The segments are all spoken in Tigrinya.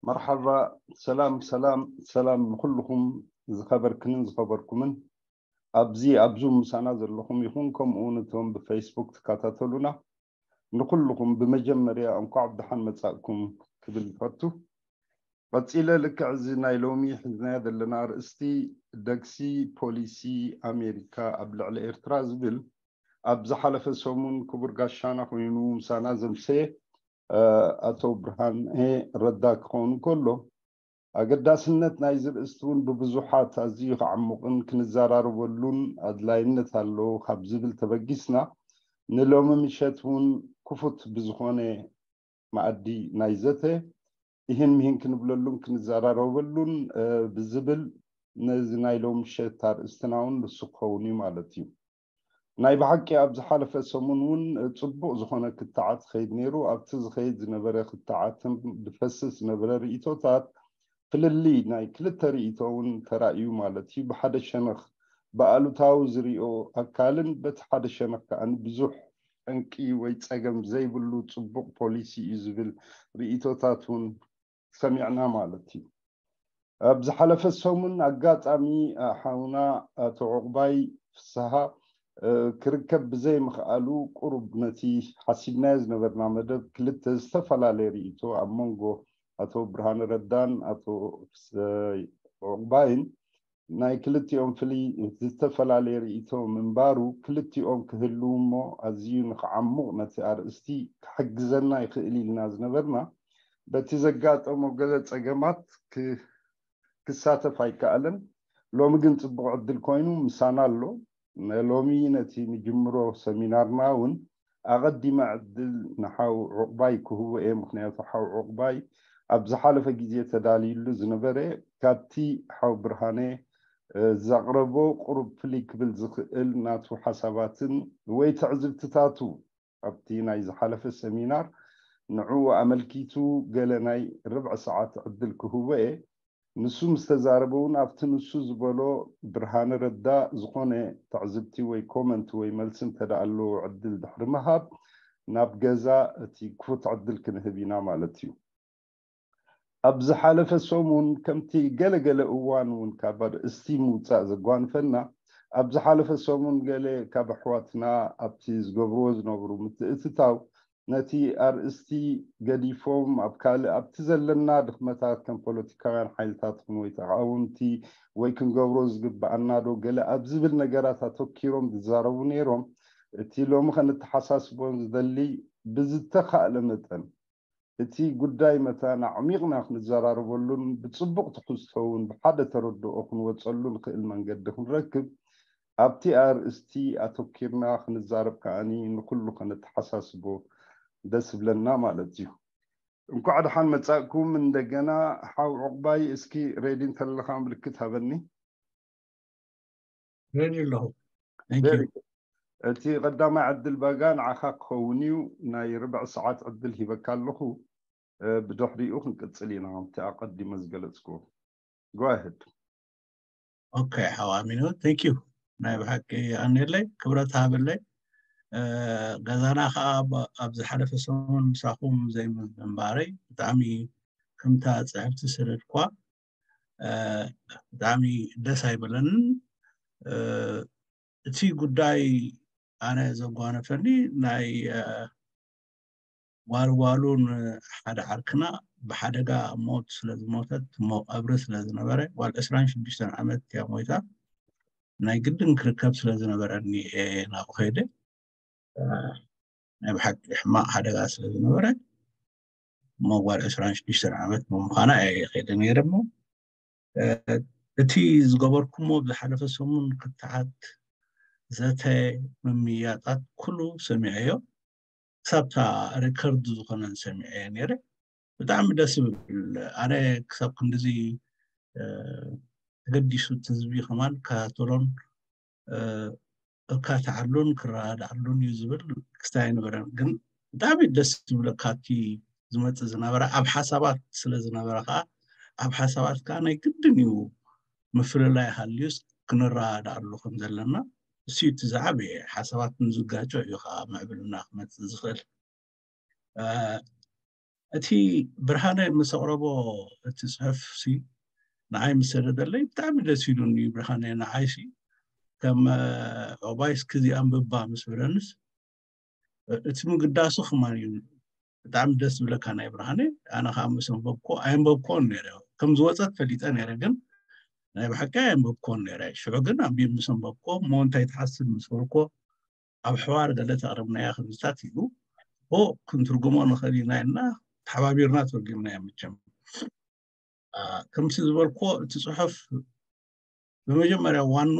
መርሓባ። ሰላም ሰላም ሰላም ንኩልኹም ዝኸበርክንን ዝኸበርኩምን ኣብዚ ኣብ ዙም ምሳና ዘለኹም ይኹን ከምኡ እውን እቶም ብፌስቡክ ትከታተሉና ንኩልኹም ብመጀመርያ እንኳዕ ብደሓን መጻእኩም ክብል ይፈቱ። ቀጺለ ልክዕ እዚ ናይ ሎሚ ሒዝናዮ ዘለና ኣርእስቲ ደግሲ ፖሊሲ ኣሜሪካ ኣብ ልዕሊ ኤርትራ ዝብል ኣብ ዝሓለፈ ሰሙን ክቡር ጋሻና ኮይኑ ምሳና ዘምሰየ ኣቶ ብርሃነ ረዳ ክኸውን ከሎ ኣገዳስነት ናይዚ ርእስቲ እውን ብብዙሓት ኣዝዩ ክዓሙቕን ክንዘራረበሉን ኣድላይነት ኣለዎ ካብ ዝብል ተበጊስና ንሎሚ ምሸት እውን ክፉት ብዝኾነ መኣዲ ናይ ዘተ ይህን ምሂን ክንብለሉን ክንዘራረበሉን ብዝብል ነዚ ናይ ሎሚ ምሸት ኣርእስትና እውን ንሱ ክኸውን እዩ ማለት እዩ። ናይ ብሓቂ ኣብ ዝሓለፈ ሰሙን እውን ጽቡቕ ዝኾነ ክትዓት ኸይድ ነይሩ። ኣብቲ ዝኸይድ ዝነበረ ክትዓትን ዝፈስስ ዝነበረ ርእቶታት ፍልልይ ናይ ክልተ ርእቶ እውን ተራእዩ ማለት እዩ። ብሓደ ሸነኽ ብኣሉታዊ ዝሪኦ ኣካልን በቲ ሓደ ሸነኽ ከኣ ብዙሕ ጠንቂ ወይ ጸገም ዘይብሉ ጽቡቕ ፖሊሲ እዩ ዝብል ርእቶታት እውን ሰሚዕና ማለት እዩ። ኣብ ዝሓለፈ ሰሙን ኣጋጣሚ ሓውና ኣቶ ዕቑባይ ፍስሃ ክርከብ ብዘይምኽኣሉ ቁሩብ ነቲ ሓሲብናዮ ዝነበርና መደብ ክልተ ዝተፈላለየ ርእይቶ ኣብ መንጎ ኣቶ ብርሃነ ረዳን ኣቶ ዕቑባይን ናይ ክልቲኦም ፍልይ ዝተፈላለየ ርእይቶ ምንባሩ ክልቲኦም ክህልው እሞ ኣዝዩ ንኽዓሙቕ ነቲ ኣርእስቲ ክሕግዘና ይኽእል ኢልና ዝነበርና በቲ ዘጋጠሞ ገለ ጸገማት ክሳተፍ ኣይከኣለን። ሎሚ ግን ጽቡቕ ዕድል ኮይኑ ምሳና ኣሎ። ሎሚ ነቲ ንጅምሮ ሰሚናርና እውን ኣቐዲመ ዕድል ንሓው ዕቑባይ ክህቦ እየ። ምኽንያቱ ሓው ዕቑባይ ኣብ ዝሓለፈ ግዜ ተዳልዩሉ ዝነበረ ካብቲ ሓው ብርሃነ ዘቕረቦ ቁሩብ ፍልይ ክብል ዝኽእል ናቱ ሓሳባትን ወይ ትዕዝብትታቱ ኣብቲ ናይ ዝሓለፈ ሰሚናር ንዕኡ ኣመልኪቱ ገለ ናይ ርብዒ ሰዓት ዕድል ክህቦ እየ። ንሱ ምስ ተዛረበ እውን ኣብቲ ንሱ ዝበሎ ብርሃነ ረዳ ዝኾነ ትዕዝብቲ ወይ ኮመንት ወይ መልሲ እንተደኣ ኣለዎ ዕድል ድሕሪ ምሃብ ናብ ገዛ እቲ ክፉት ዕድል ክንህብ ኢና ማለት እዩ። ኣብ ዝሓለፈ ሰሙን ከምቲ ገለገለ እዋን እውን ካብ ኣርእስቲ ምውፃእ ዘጓንፈና ኣብ ዝሓለፈ ሰሙን ገለ ካብ ኣሕዋትና ኣብቲ ዝገብርዎ ዝነብሩ ምትእትታው ነቲ ኣርእስቲ ገዲፎም ኣብ ካልእ ኣብቲ ዘለና ድኽመታት ከም ፖለቲካውያን ሓይልታት ኹን ወይ ተቃወምቲ ወይ ክንገብሮ ዝግብኣና ዶ ገለ ኣብ ዝብል ነገራት ኣተኪሮም ዝዛረቡ ነይሮም። እቲ ሎሚ ከነተሓሳስቦን ዝደሊ ብዝተኻእለ መጠን እቲ ጉዳይ መታን ኣዕሚቕና ክንዘራረበሉን ብጽቡቕ ትሕዝቶ እውን ብሓደ ተረድኦ ክንወጸሉ ንኽእል መንገዲ ክንረክብ ኣብቲ ኣርእስቲ ኣተኪርና ክንዛረብ ከኣኒ ንኹሉ ከነተሓሳስቦ ደስ ይብለና ማለት እዩ። እንኳዕ ደሓን መጻእኩም እንደገና ሓው ዕቑባይ። እስኪ ሬዲ እንተለኻ ምልክት ሃበኒ። ሬዲ ኣለኹ። እቲ ቀዳማይ ዕድል ባጋ ንዓኻ ክኸውን እዩ። ናይ ርብዕ ሰዓት ዕድል ሂበካ ኣለኹ። ብድሕሪኡ ክንቅጽል ኢና። እቲ ኣቐዲመ ዝገለጽኩዎ። Go ahead። ኦኬ ሓው ኣሚኑ፣ thank you። ናይ ብሓቂ ኣኔለይ ክብረት ሃበለይ። ገዛና ከዓ ኣብ ዝሓለፈ ሰሙን ምሳኹም ዘይምንባረይ ብጣዕሚ ከምታ ፅሕፍቲ ስርድኳ ብጣዕሚ ደስ ኣይበለንን። እቲ ጉዳይ ኣነ ዘጓነፈኒ ናይ ዋልዋሉ ንሓደ ዓርክና ብሓደጋ ሞት ስለ ዝሞተት እሞ ቀብሪ ስለ ዝነበረ ጓል ዕስራን ሽዱሽተን ዓመት እያ ሞይታ። ናይ ግድን ክርከብ ስለ ዝነበረኒ እየ ናብኡ ከይደ። ናይ ብሓቂ ሕማቕ ሓደጋ ስለ ዝነበረ እሞ ጓል ዕስራን ሽዱሽተን ዓመት ብምዃና እየ ከይደ ነይረ እሞ እቲ ዝገበርኩሞ ብዝሓለፈ ሰሙን ክትዓት ዘተ ምምያጣት ኩሉ ሰሚዐዮ። ክሳብታ ሪከርድ ዝኾነን ሰሚዐ ነይረ። ብጣዕሚ ደስ ዝብል ኣነ ክሳብ ክንድዚ ተገዲሱ እቲ ህዝቢ ከማን ክከታተሎን እካትዓሉን ክረዳዳኣሉን እዩ ዝብል ክስታይ ኣይነበረን። ግን ብጣዕሚ ደስ ዝብለካ እቲ ዝመፅእ ዝነበረ ኣብ ሓሳባት ስለ ዝነበረ ከዓ ኣብ ሓሳባት ከዓ ናይ ግድን እዩ ምፍልላይ ሃልዩስ ክንረዳዳኣሉ ከም ዘለና እሱ እቲ ዝዓበየ ሓሳባት ንዝጋጮ እዩ ከዓ ምዕብልና ክመፅእ ዝኽእል። እቲ ብርሃነ ምስ ኣቕረቦ እቲ ጽሑፍ ሲ ንዓይ ምስ ሰደደለይ ብጣዕሚ ደስ ኢሉኒ። ብርሃነ ንዓይ ሲ ከም ኦባይ እስኪ እዚኣ ኣንብባ ምስ በለንስ እቲ ምግዳሱ ከማን እዩ ብጣዕሚ ደስ ዝብለካ ናይ ብርሃነ። ኣነ ከዓ ምስ ኣንበብኮ ኣየንበብኮን ነረ ከም ዝወፀት ፈሊጠ ነረ፣ ግን ናይ ብሓቂ ኣየንበብኮን ነረ። ሽዑ ግን ኣንቢብ ምስ ኣንበብኮ እሞ እንታይ ትሓስብ ምስ በልኮ ኣብ ሕዋር ገለ ተቕርብናያ ከምዝታት ኢሉ ኦ ክንትርጉሞ ንኽእል ኢና ኢልና ተሓባቢርና ተርጊምናዮ። መቸም ከምቲ ዝበልኮ እቲ ፅሑፍ ብመጀመርያ ዋኑ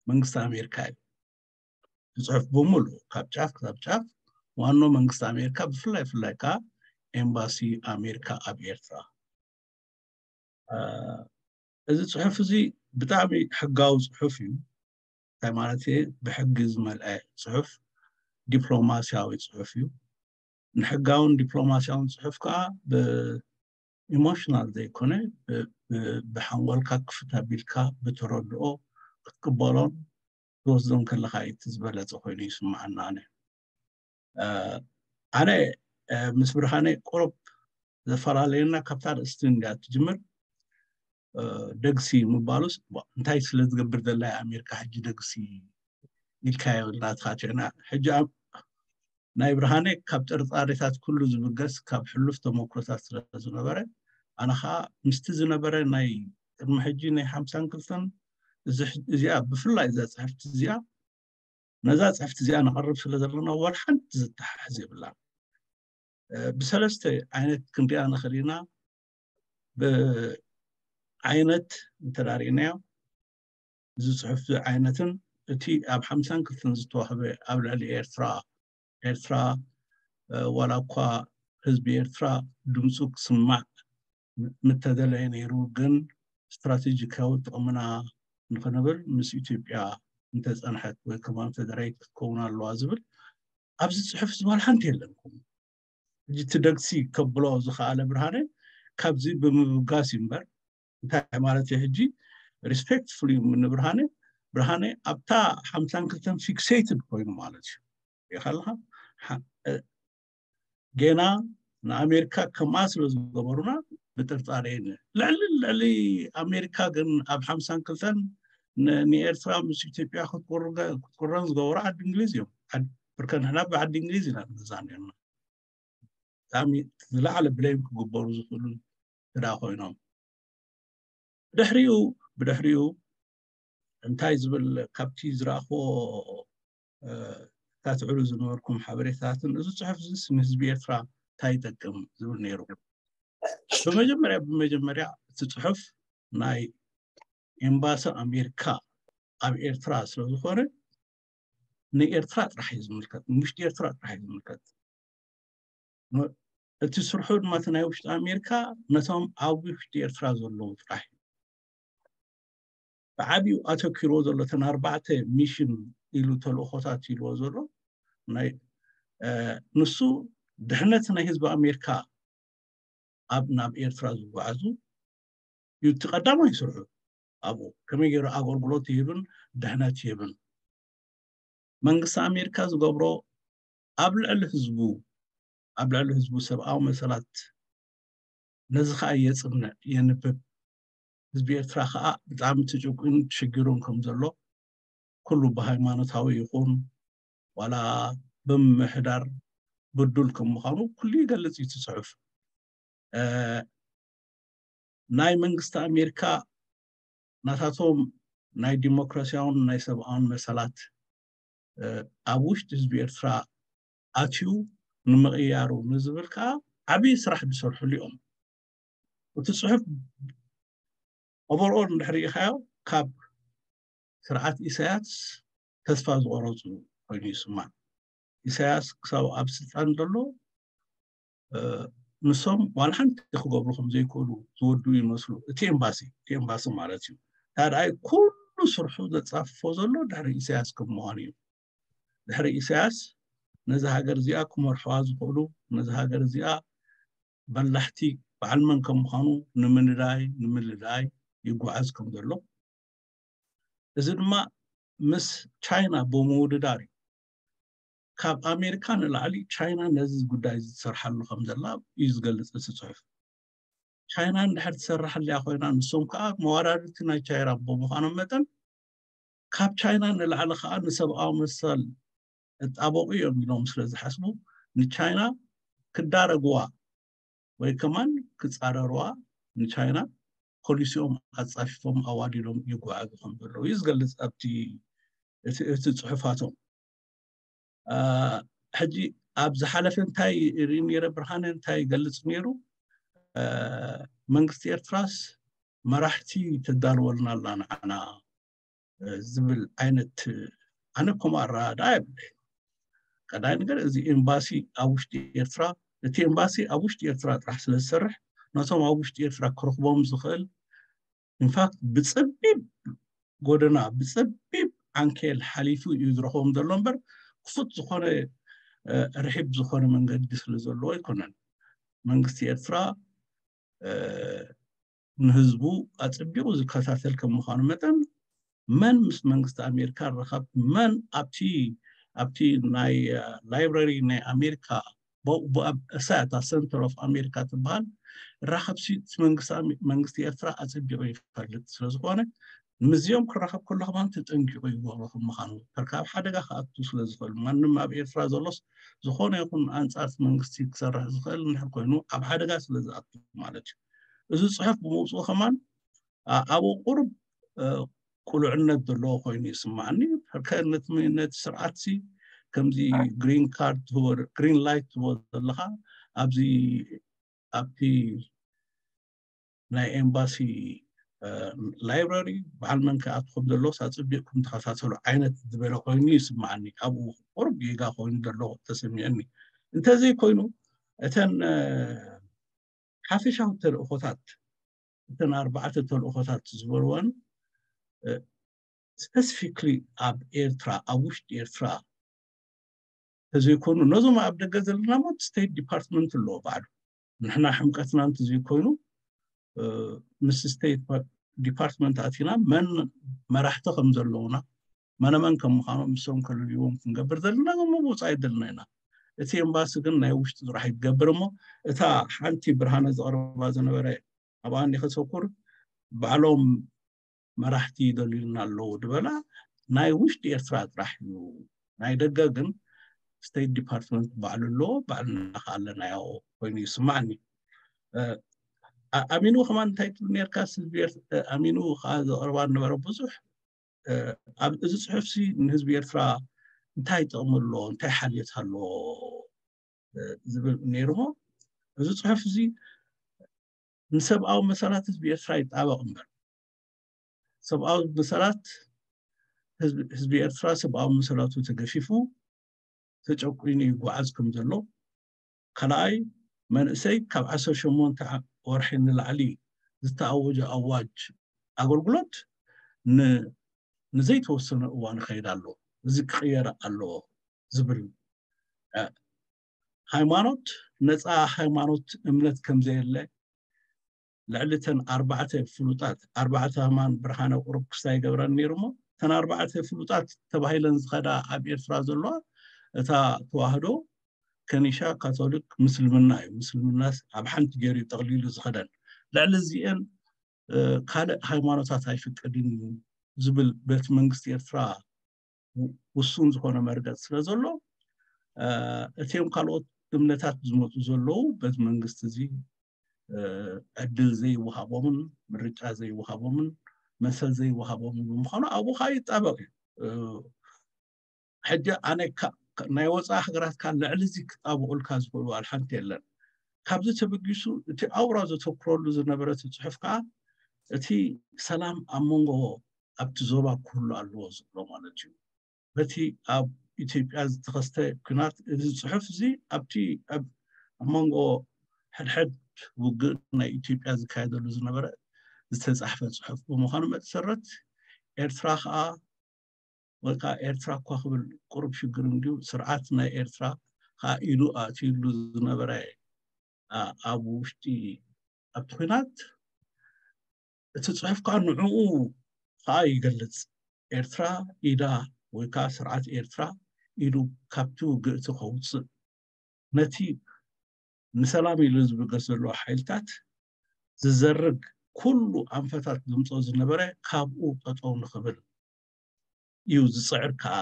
መንግስቲ ኣሜሪካ እዩ። እቲ ፅሑፍ ብምሉ ካብ ጫፍ ክሳብ ጫፍ ዋኖ መንግስቲ ኣሜሪካ ብፍላይ ፍላይ ከዓ ኤምባሲ ኣሜሪካ ኣብ ኤርትራ። እዚ ፅሑፍ እዚ ብጣዕሚ ሕጋዊ ፅሑፍ እዩ። እንታይ ማለት እየ? ብሕጊ ዝመልአ ፅሑፍ፣ ዲፕሎማሲያዊ ፅሑፍ እዩ። ንሕጋውን ዲፕሎማሲያውን ፅሑፍ ከዓ ብኢሞሽናል ዘይኮነ ብሓንጎልካ ክፍት ኣቢልካ ብተረድኦ ክትቅበሎን ትወስዶን ከለካ እቲ ዝበለፀ ኮይኑ ይስማዓና። ኣነ ኣነ ምስ ብርሃነ ቁሩብ ዘፈላለየና ካብታ ርእስቲ እንዲያ ትጅምር። ደግሲ ምባሉስ እንታይ ስለ ዝገብር ዘላ ኣሜሪካ ሕጂ ደግሲ ኢልካዮ ናትካ ጨና ሕጂ ናይ ብርሃነ ካብ ጥርጣሬታት ኩሉ ዝብገስ ካብ ሕሉፍ ተመክሮታት ስለ ዝነበረ ኣነ ከዓ ምስቲ ዝነበረ ናይ ቅድሚ ሕጂ ናይ ሓምሳን ክልተን እዚኣ ብፍላይ እዛ ፅሕፍቲ እዚኣ ነዛ ፅሕፍቲ እዚኣ ነቐርብ ስለ ዘለና ዋላ ሓንቲ ዝተሓሕዝ የብላን። ብሰለስተ ዓይነት ክንሪኣ ንኽእል ኢና። ብዓይነት እንተዳሪእናዮ እዚ ፅሑፍ ዓይነትን እቲ ኣብ ሓምሳን ክልተን ዝተዋህበ ኣብ ልዕሊ ኤርትራ ኤርትራ ዋላ እኳ ህዝቢ ኤርትራ ድምፁ ክስማዕ ምተደለየ ነይሩ፣ ግን ስትራቴጂካዊ ጥቕምና ንኽንብል ምስ ኢትዮጵያ እንተፀንሐት ወይ ከማን ፌደራይት ክትከውን ኣለዋ ዝብል ኣብዚ ፅሑፍ ዝበሃል ሓንቲ የለን። ሕጂ እቲ ደግሲ ከብሎ ዝኸኣለ ብርሃነ ካብዚ ብምብጋስ እዩ እምበር እንታይ ማለት እዩ? ሕጂ ሪስፔክትፉል እዩ ምንብርሃነ ብርሃነ ኣብታ ሓምሳን ክልተን ፊክሴትድ ኮይኑ ማለት እዩ። ይኸልካ ጌና ንኣሜሪካ ከምኣ ስለ ዝገበሩና ብጥርጣሬ ልዕሊ ልዕሊ ኣሜሪካ ግን ኣብ ሓምሳን ክልተን ንኤርትራ ምስ ኢትዮጵያ ክትቁረን ዝገበሩ ዓዲ እንግሊዝ እዮም። ብርከ ንሕና ብዓዲ እንግሊዝ ኢና ንገዛ ነርና። ብጣዕሚ ዝለዓለ ብሌም ክግበሩ ዝኽእሉ ትዳ ኮይኖም ብድሕሪኡ ብድሕሪኡ እንታይ ዝብል ካብቲ ዝረኣኽዎ እታ ትዕሉ ዝነበርኩም ሓበሬታትን እዚ ፅሑፍ እዚስ ንህዝቢ ኤርትራ እንታይ ይጠቅም ዝብል ነይሩ። ብመጀመርያ ብመጀመርያ እቲ ፅሑፍ ናይ ኤምባሲ ኣሜሪካ ኣብ ኤርትራ ስለዝኾነ ንኤርትራ ጥራሕ እዩ ዝምልከት፣ ንውሽጢ ኤርትራ ጥራሕ እዩ ዝምልከት። እቲ ስርሑ ድማ እቲ ናይ ውሽጢ ኣሜሪካ ነቶም ኣብ ውሽጢ ኤርትራ ዘለዉ ጥራሕ እዩ። ብዓብዩ ኣተኪርዎ ዘሎ እተን ኣርባዕተ ሚሽን ኢሉ ተልእኾታት ኢልዎ ዘሎ ናይ ንሱ ድሕነት ናይ ህዝቢ ኣሜሪካ ኣብ ናብ ኤርትራ ዝጓዓዙ እዩ እቲ ቀዳማይ ስርሑ። ኣብኡ ከመይ ገይሩ ኣገልግሎት ይህብን ድሕነት ይህብን መንግስቲ ኣሜሪካ ዝገብሮ ኣብ ልዕሊ ህዝቡ ኣብ ልዕሊ ህዝቡ ሰብኣዊ መሰላት ነዚ ከዓ የፅንዕ የንብብ። ህዝቢ ኤርትራ ከዓ ብጣዕሚ ተጨቁን ተሸጊሩን ከም ዘሎ ኩሉ ብሃይማኖታዊ ይኹን ዋላ ብምምሕዳር ብዱል ከም ምዃኑ ኩሉ ይገልፅ እዩ እቲ ፅሑፍ። ናይ መንግስቲ ኣሜሪካ ናታቶም ናይ ዲሞክራሲያውን ናይ ሰብኣውን መሰላት ኣብ ውሽጢ ህዝቢ ኤርትራ ኣትዩ ንምቕያሩ ንዝብል ከዓ ዓብዪ ስራሕ ዝሰርሕሉ እዮም። እቲ ፅሑፍ ኦቨርኦል እንድሕር ኢኻዮ ካብ ስርዓት ኢሳያስ ተስፋ ዝቆረፁ ኮይኑ ይስማዕ። ኢሳያስ ክሳብ ኣብ ስልጣን ዘሎ ንሶም ዋላ ሓንቲ ክገብሩ ከም ዘይክእሉ ዝወዱ ይመስሉ። እቲ ኤምባሲ እቲ ኤምባሲ ማለት እዩ ታድኣይ ኩሉ ስርሑ ዘፃፍፎ ዘሎ ድሕሪ ኢሳያስ ከም ምዃኑ እዩ። ድሕሪ ኢሳያስ ነዚ ሃገር እዚኣ ክመርሕዋ ዝኽእሉ ነዚ ሃገር እዚኣ በላሕቲ በዓል መን ከም ምዃኑ ንምንዳይ ንምልላይ ይጓዓዝ ከም ዘሎ እዚ ድማ ምስ ቻይና ብምውድዳር እዩ። ካብ ኣሜሪካ ንላዕሊ ቻይና ነዚ ጉዳይ ዝሰርሓሉ ከም ዘላ እዩ ዝገልጽ እቲ ጽሑፍ። ቻይና እንድሕር ትሰርሓለያ ኮይና፣ ንሶም ከዓ መዋዳድርቲ ናይ ቻይና ብምዃኖም መጠን፣ ካብ ቻይና ንላዕሊ ከዓ ንሰብኣዊ መሰል እጣበቑ እዮም ኢሎም ስለ ዝሓስቡ፣ ንቻይና ክዳረግዋ ወይ ከማን ክጻረርዋ፣ ንቻይና ፖሊሲኦም ኣጻፊፎም ኣዋዲዶም ይጓዓዙ ከም ዘለዉ እዩ ዝገልጽ ኣብቲ እቲ ጽሑፋቶም። ሕጂ ኣብ ዝሓለፈ እንታይ ርኢ ነይረ ብርሃነ፣ እንታይ ይገልጽ ነይሩ? መንግስቲ ኤርትራስ መራሕቲ ተዳልወልና ኣላ ንዓና ዝብል ዓይነት፣ ኣነ ከምኡ ኣረዳድኣ የብለይ። ቀዳይ ነገር፣ እዚ ኤምባሲ ኣብ ውሽጢ ኤርትራ፣ እቲ ኤምባሲ ኣብ ውሽጢ ኤርትራ ጥራሕ ስለ ዝሰርሕ፣ ነቶም ኣብ ውሽጢ ኤርትራ ክረኽቦም ዝኽእል፣ ኢንፋክት ብጸቢብ ጎደና፣ ብጸቢብ ዓንኬል ሓሊፉ እዩ ዝረኽቦም ዘሎ እምበር፣ ክፉት ዝኾነ ርሒብ ዝኾነ መንገዲ ስለ ዘለዎ ኣይኮነን። መንግስቲ ኤርትራ ንህዝቡ ኣጸቢቑ ዝከታተል ከም ምዃኑ መጠን፣ መን ምስ መንግስቲ ኣሜሪካ ርኸብ፣ መን ኣብቲ ኣብቲ ናይ ላይብረሪ ናይ ኣሜሪካ፣ እሳ እታ ሰንተር ኦፍ ኣሜሪካ ትበሃል ራኸብሲ፣ መንግስቲ ኤርትራ ኣጸቢቑ ይፈልጥ ስለ ዝኾነ፣ ምስዚኦም ክራኸብ ከሎ ከማን ተጠንቂቑ ይገብሮ ከም ምዃኑ፣ ካብ ሓደጋ ክኣቱ ስለ ዝኽእል፣ ማንም ኣብ ኤርትራ ዘሎስ ዝኾነ ይኹን ኣንጻር መንግስቲ ክሰርሕ ዝኽእል እንድሕር ኮይኑ ኣብ ሓደጋ ስለ ዝኣቱ ማለት እዩ። እዚ ጽሑፍ ብምውፅኡ ከማን ኣብኡ ቁሩብ ቁሉዕነት ዘለዎ ኮይኑ ይስማዓኒ። ነቲ ስርዓትሲ ከምዚ ግሪን ካርድ፣ ግሪን ላይት ትህቦ ዘለኻ ኣብዚ ኣብቲ ናይ ኤምባሲ ላይብራሪ በዓል መን ክኣቱ ከም ዘለዎስ ኣጸቢቕኩም ተኸታተሉ ዓይነት ዝበለ ኮይኑ ይስማዓኒ። ኣብኡ ቁሩብ ጌጋ ኮይኑ ዘሎ ተሰሚዑኒ። እንተዘይኮይኑ እተን ሓፈሻዊ ተልእኾታት፣ እተን ኣርባዕተ ተልእኾታት ዝበልወን ስፐሲፊክሊ ኣብ ኤርትራ፣ ኣብ ውሽጢ ኤርትራ ተዘይኮኑ፣ ነዞም ኣብ ደገ ዘለና ሞ ስቴት ዲፓርትመንት ኣለዎ ባዕሉ። ንሕና ሕምቀትና እንተዘይኮይኑ ምስ ስቴት ዲፓርትመንት ኣቲና መን መራሕቲ ከም ዘለውና፣ መነመን ከም ምዃኖም፣ ምሶም ከልልይዎም ክንገብር ዘለና ምውፃእ ኣይደልና ኢና። እቲ ኤምባሲ ግን ናይ ውሽጢ ጥራሕ ይገብር እሞ፣ እታ ሓንቲ ብርሃነ ዘቕርባ ዝነበረ ኣብኣ እንዲ ከተኩር፣ ባዕሎም መራሕቲ ይደልዩልና ኣለዉ ዝበላ ናይ ውሽጢ ኤርትራ ጥራሕ እዩ። ናይ ደገ ግን ስቴት ዲፓርትመንት ባዕሉ ኣለዎ፣ ባዕልና ከኣ ኣለናዮ ኮይኑ ይስማዓኒ። ኣሚኑ ከማን እንታይ ትብል ነርካ? ስልቪ ኣሚኑ ከኣ ዘቕርባ ነበረ ብዙሕ። ኣብ እዚ ጽሑፍሲ ንህዝቢ ኤርትራ እንታይ ጥቕሚ ኣለዎ፣ እንታይ ሓልዮት ኣለዎ ዝብል ነይሩሞ፣ እዚ ጽሑፍ እዚ ንሰብኣዊ መሰላት ህዝቢ ኤርትራ ይጣበቕ እምበር፣ ሰብኣዊ መሰላት ህዝቢ ኤርትራ፣ ሰብኣዊ መሰላቱ ተገፊፉ ተጨቁኑ ይጓዓዝ ከም ዘሎ፣ ካልኣይ መንእሰይ ካብ ዓሰርተ ሸሞንተ ወርሒ ንላዕሊ ዝተኣወጀ ኣዋጅ ኣገልግሎት ንዘይተወሰነ እዋን ይኸይድ ኣሎ፣ እዚ ክቕየር ኣለዎ ዝብል፣ ሃይማኖት፣ ነፃ ሃይማኖት እምነት ከም ዘየለ፣ ልዕሊ እተን ኣርባዕተ ፍሉጣት፣ ኣርባዕተ ህማን ብርሃነ ቁሩብ ክስታይ ይገብረን ነይሩ እሞ፣ እተን ኣርባዕተ ፍሉጣት ተባሂለን ዝኸዳ ኣብ ኤርትራ ዘለዋ፣ እታ ተዋህዶ፣ ከኒሻ፣ ካቶሊክ፣ ምስልምና እዩ። ምስልምናስ ኣብ ሓንቲ ገይሩ እዩ ጠቕሊሉ ዝኸደን። ልዕሊ እዚአን ካልእ ሃይማኖታት ኣይፍቀድን እዩ ዝብል ቤት መንግስቲ ኤርትራ ውሱን ዝኾነ መርገጽ ስለ ዘሎ፣ እቲኦም ካልኦት እምነታት ዝመፁ ዘለዉ ቤት መንግስቲ እዚ ዕድል ዘይወሃቦምን ምርጫ ዘይወሃቦምን መሰል ዘይወሃቦምን ብምዃኑ ኣብኡ ከዓ ይጣበቕ እዩ። ሕጂ ኣነ ናይ ወፃኢ ሃገራት ካብ ልዕሊ እዚ ክጣበቑልካ ዝኽእሉ ዋላ ሓንቲ የለን። ካብዚ ተበጊሱ እቲ ኣውራ ዘተኩረሉ ዝነበረ እቲ ፅሑፍ ከዓ እቲ ሰላም ኣብ መንጎ ኣብቲ ዞባ ክህሉ ኣለዎ ዝብሎ ማለት እዩ። በቲ ኣብ ኢትዮጵያ ዝተኸስተ ኲናት እዚ ፅሑፍ እዚ ኣብቲ ኣብ መንጎ ሕድሕድ ውግእ ናይ ኢትዮጵያ ዝካየደሉ ዝነበረ ዝተፃሕፈ ፅሑፍ ብምዃኑ መሰረት ኤርትራ ከዓ ወይ ከዓ ኤርትራ እኳ ክብል ቁሩብ ሽግር እንድዩ፣ ስርዓት ናይ ኤርትራ ከዓ ኢዱ ኣእትዩሉ ዝነበረ ኣብ ውሽጢ ኣብቲ ኲናት እቲ ፅሑፍ ከዓ ንዕኡ ከዓ ይገልፅ። ኤርትራ ኢዳ ወይ ከዓ ስርዓት ኤርትራ ኢሉ ካብቲ ውግእ እቲ ከውፅእ፣ ነቲ ንሰላም ኢሉ ዝብገስ ዘሎ ሓይልታት ዝዘርግ ኩሉ ኣንፈታት ዝምፅኦ ዝነበረ ካብኡ ጠጠው ንኽብል እዩ ዝፅዕር። ከዓ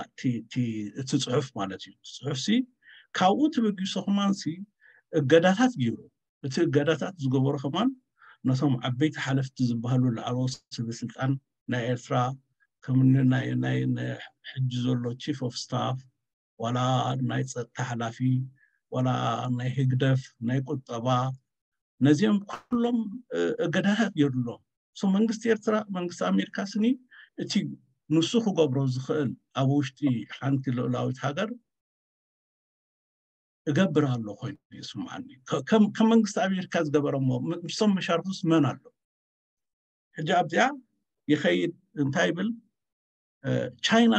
እቲ ጽሑፍ ማለት እዩ። ጽሑፍሲ ካብኡ ተበጊሶ ከማንሲ እገዳታት ገይሩ። እቲ እገዳታት ዝገበሮ ከማን ነቶም ዓበይቲ ሓለፍቲ ዝበሃሉ ላዕለዎት ሰበ ስልጣን ናይ ኤርትራ፣ ከም ናይ ሕጂ ዘሎ ቺፍ ኦፍ ስታፍ፣ ዋላ ናይ ፀጥታ ሓላፊ፣ ዋላ ናይ ህግደፍ፣ ናይ ቁጠባ፣ ነዚኦም ኩሎም እገዳታት ገይሩሎም። ሶ መንግስቲ ኤርትራ፣ መንግስቲ ኣሜሪካ ስኒ እቲ ንሱ ክገብሮ ዝኽእል ኣብ ውሽጢ ሓንቲ ልኡላዊት ሃገር እገብር ኣሎ ኮይኑ ይስምዓኒ። ከም መንግስቲ ኣሜሪካ ዝገበረሞ ምስቶም መሻርፉስ መን ኣሎ? ሕጂ ኣብዚኣ ይኸይድ እንታይ ይብል? ቻይና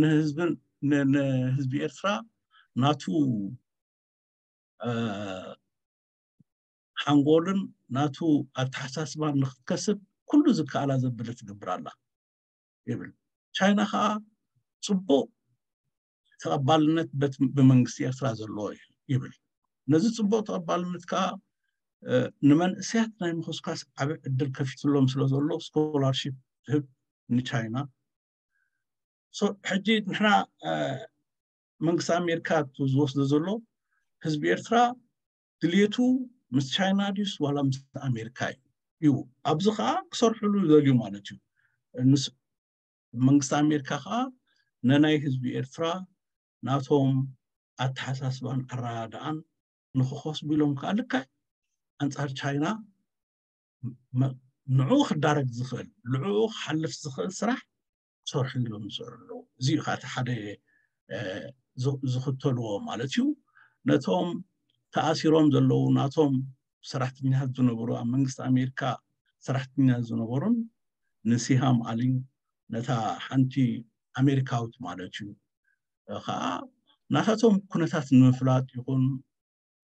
ንህዝብን ንህዝቢ ኤርትራ ናቱ ሓንጎልን ናቱ ኣተሓሳስባን ንክትከስብ ኩሉ ዝከኣላ ዘብለ ትገብር ኣላ ይብል። ቻይና ከዓ ፅቡቅ ተቐባልነት ብመንግስቲ ኤርትራ ዘለዎ እዩ ይብል። ነዚ ፅቡቅ ተቐባልነት ከዓ ንመንእሰያት ናይ ምኹስኳስ ዓብ ዕድል ከፊትሎም ስለዘሎ ስኮላርሺፕ ዝህብ ንቻይና። ሕጂ ንሕና መንግስቲ ኣሜሪካ ዝወስዶ ዘሎ ህዝቢ ኤርትራ ድልየቱ ምስ ቻይና ድዩስ ዋላ ምስ ኣሜሪካ እዩ እዩ ኣብዚ ከዓ ክሰርሕሉ ይደልዩ ማለት እዩ። መንግስቲ ኣሜሪካ ከዓ ነናይ ህዝቢ ኤርትራ ናቶም ኣተሓሳስባን ኣረዳድኣን ንክኸስቡ ኢሎም ከዓ ልክዕ ኣንፃር ቻይና ንዕኡ ክዳረግ ዝኽእል ንዕኡ ክሓልፍ ዝኽእል ስራሕ ክሰርሑ ኢሎም ዝፅዕሩ ኣለዉ። እዚ እዩ ከዓ እቲ ሓደ ዝኽተልዎ ማለት እዩ። ነቶም ተኣሲሮም ዘለዉ ናቶም ሰራሕተኛታት ዝነበሩ ኣብ መንግስቲ ኣሜሪካ ሰራሕተኛ ዝነበሩን ንሲሃም ኣሊን ነታ ሓንቲ ኣሜሪካዊት ማለት እዩ ከዓ ናታቶም ኩነታት ንምፍላጥ ይኹን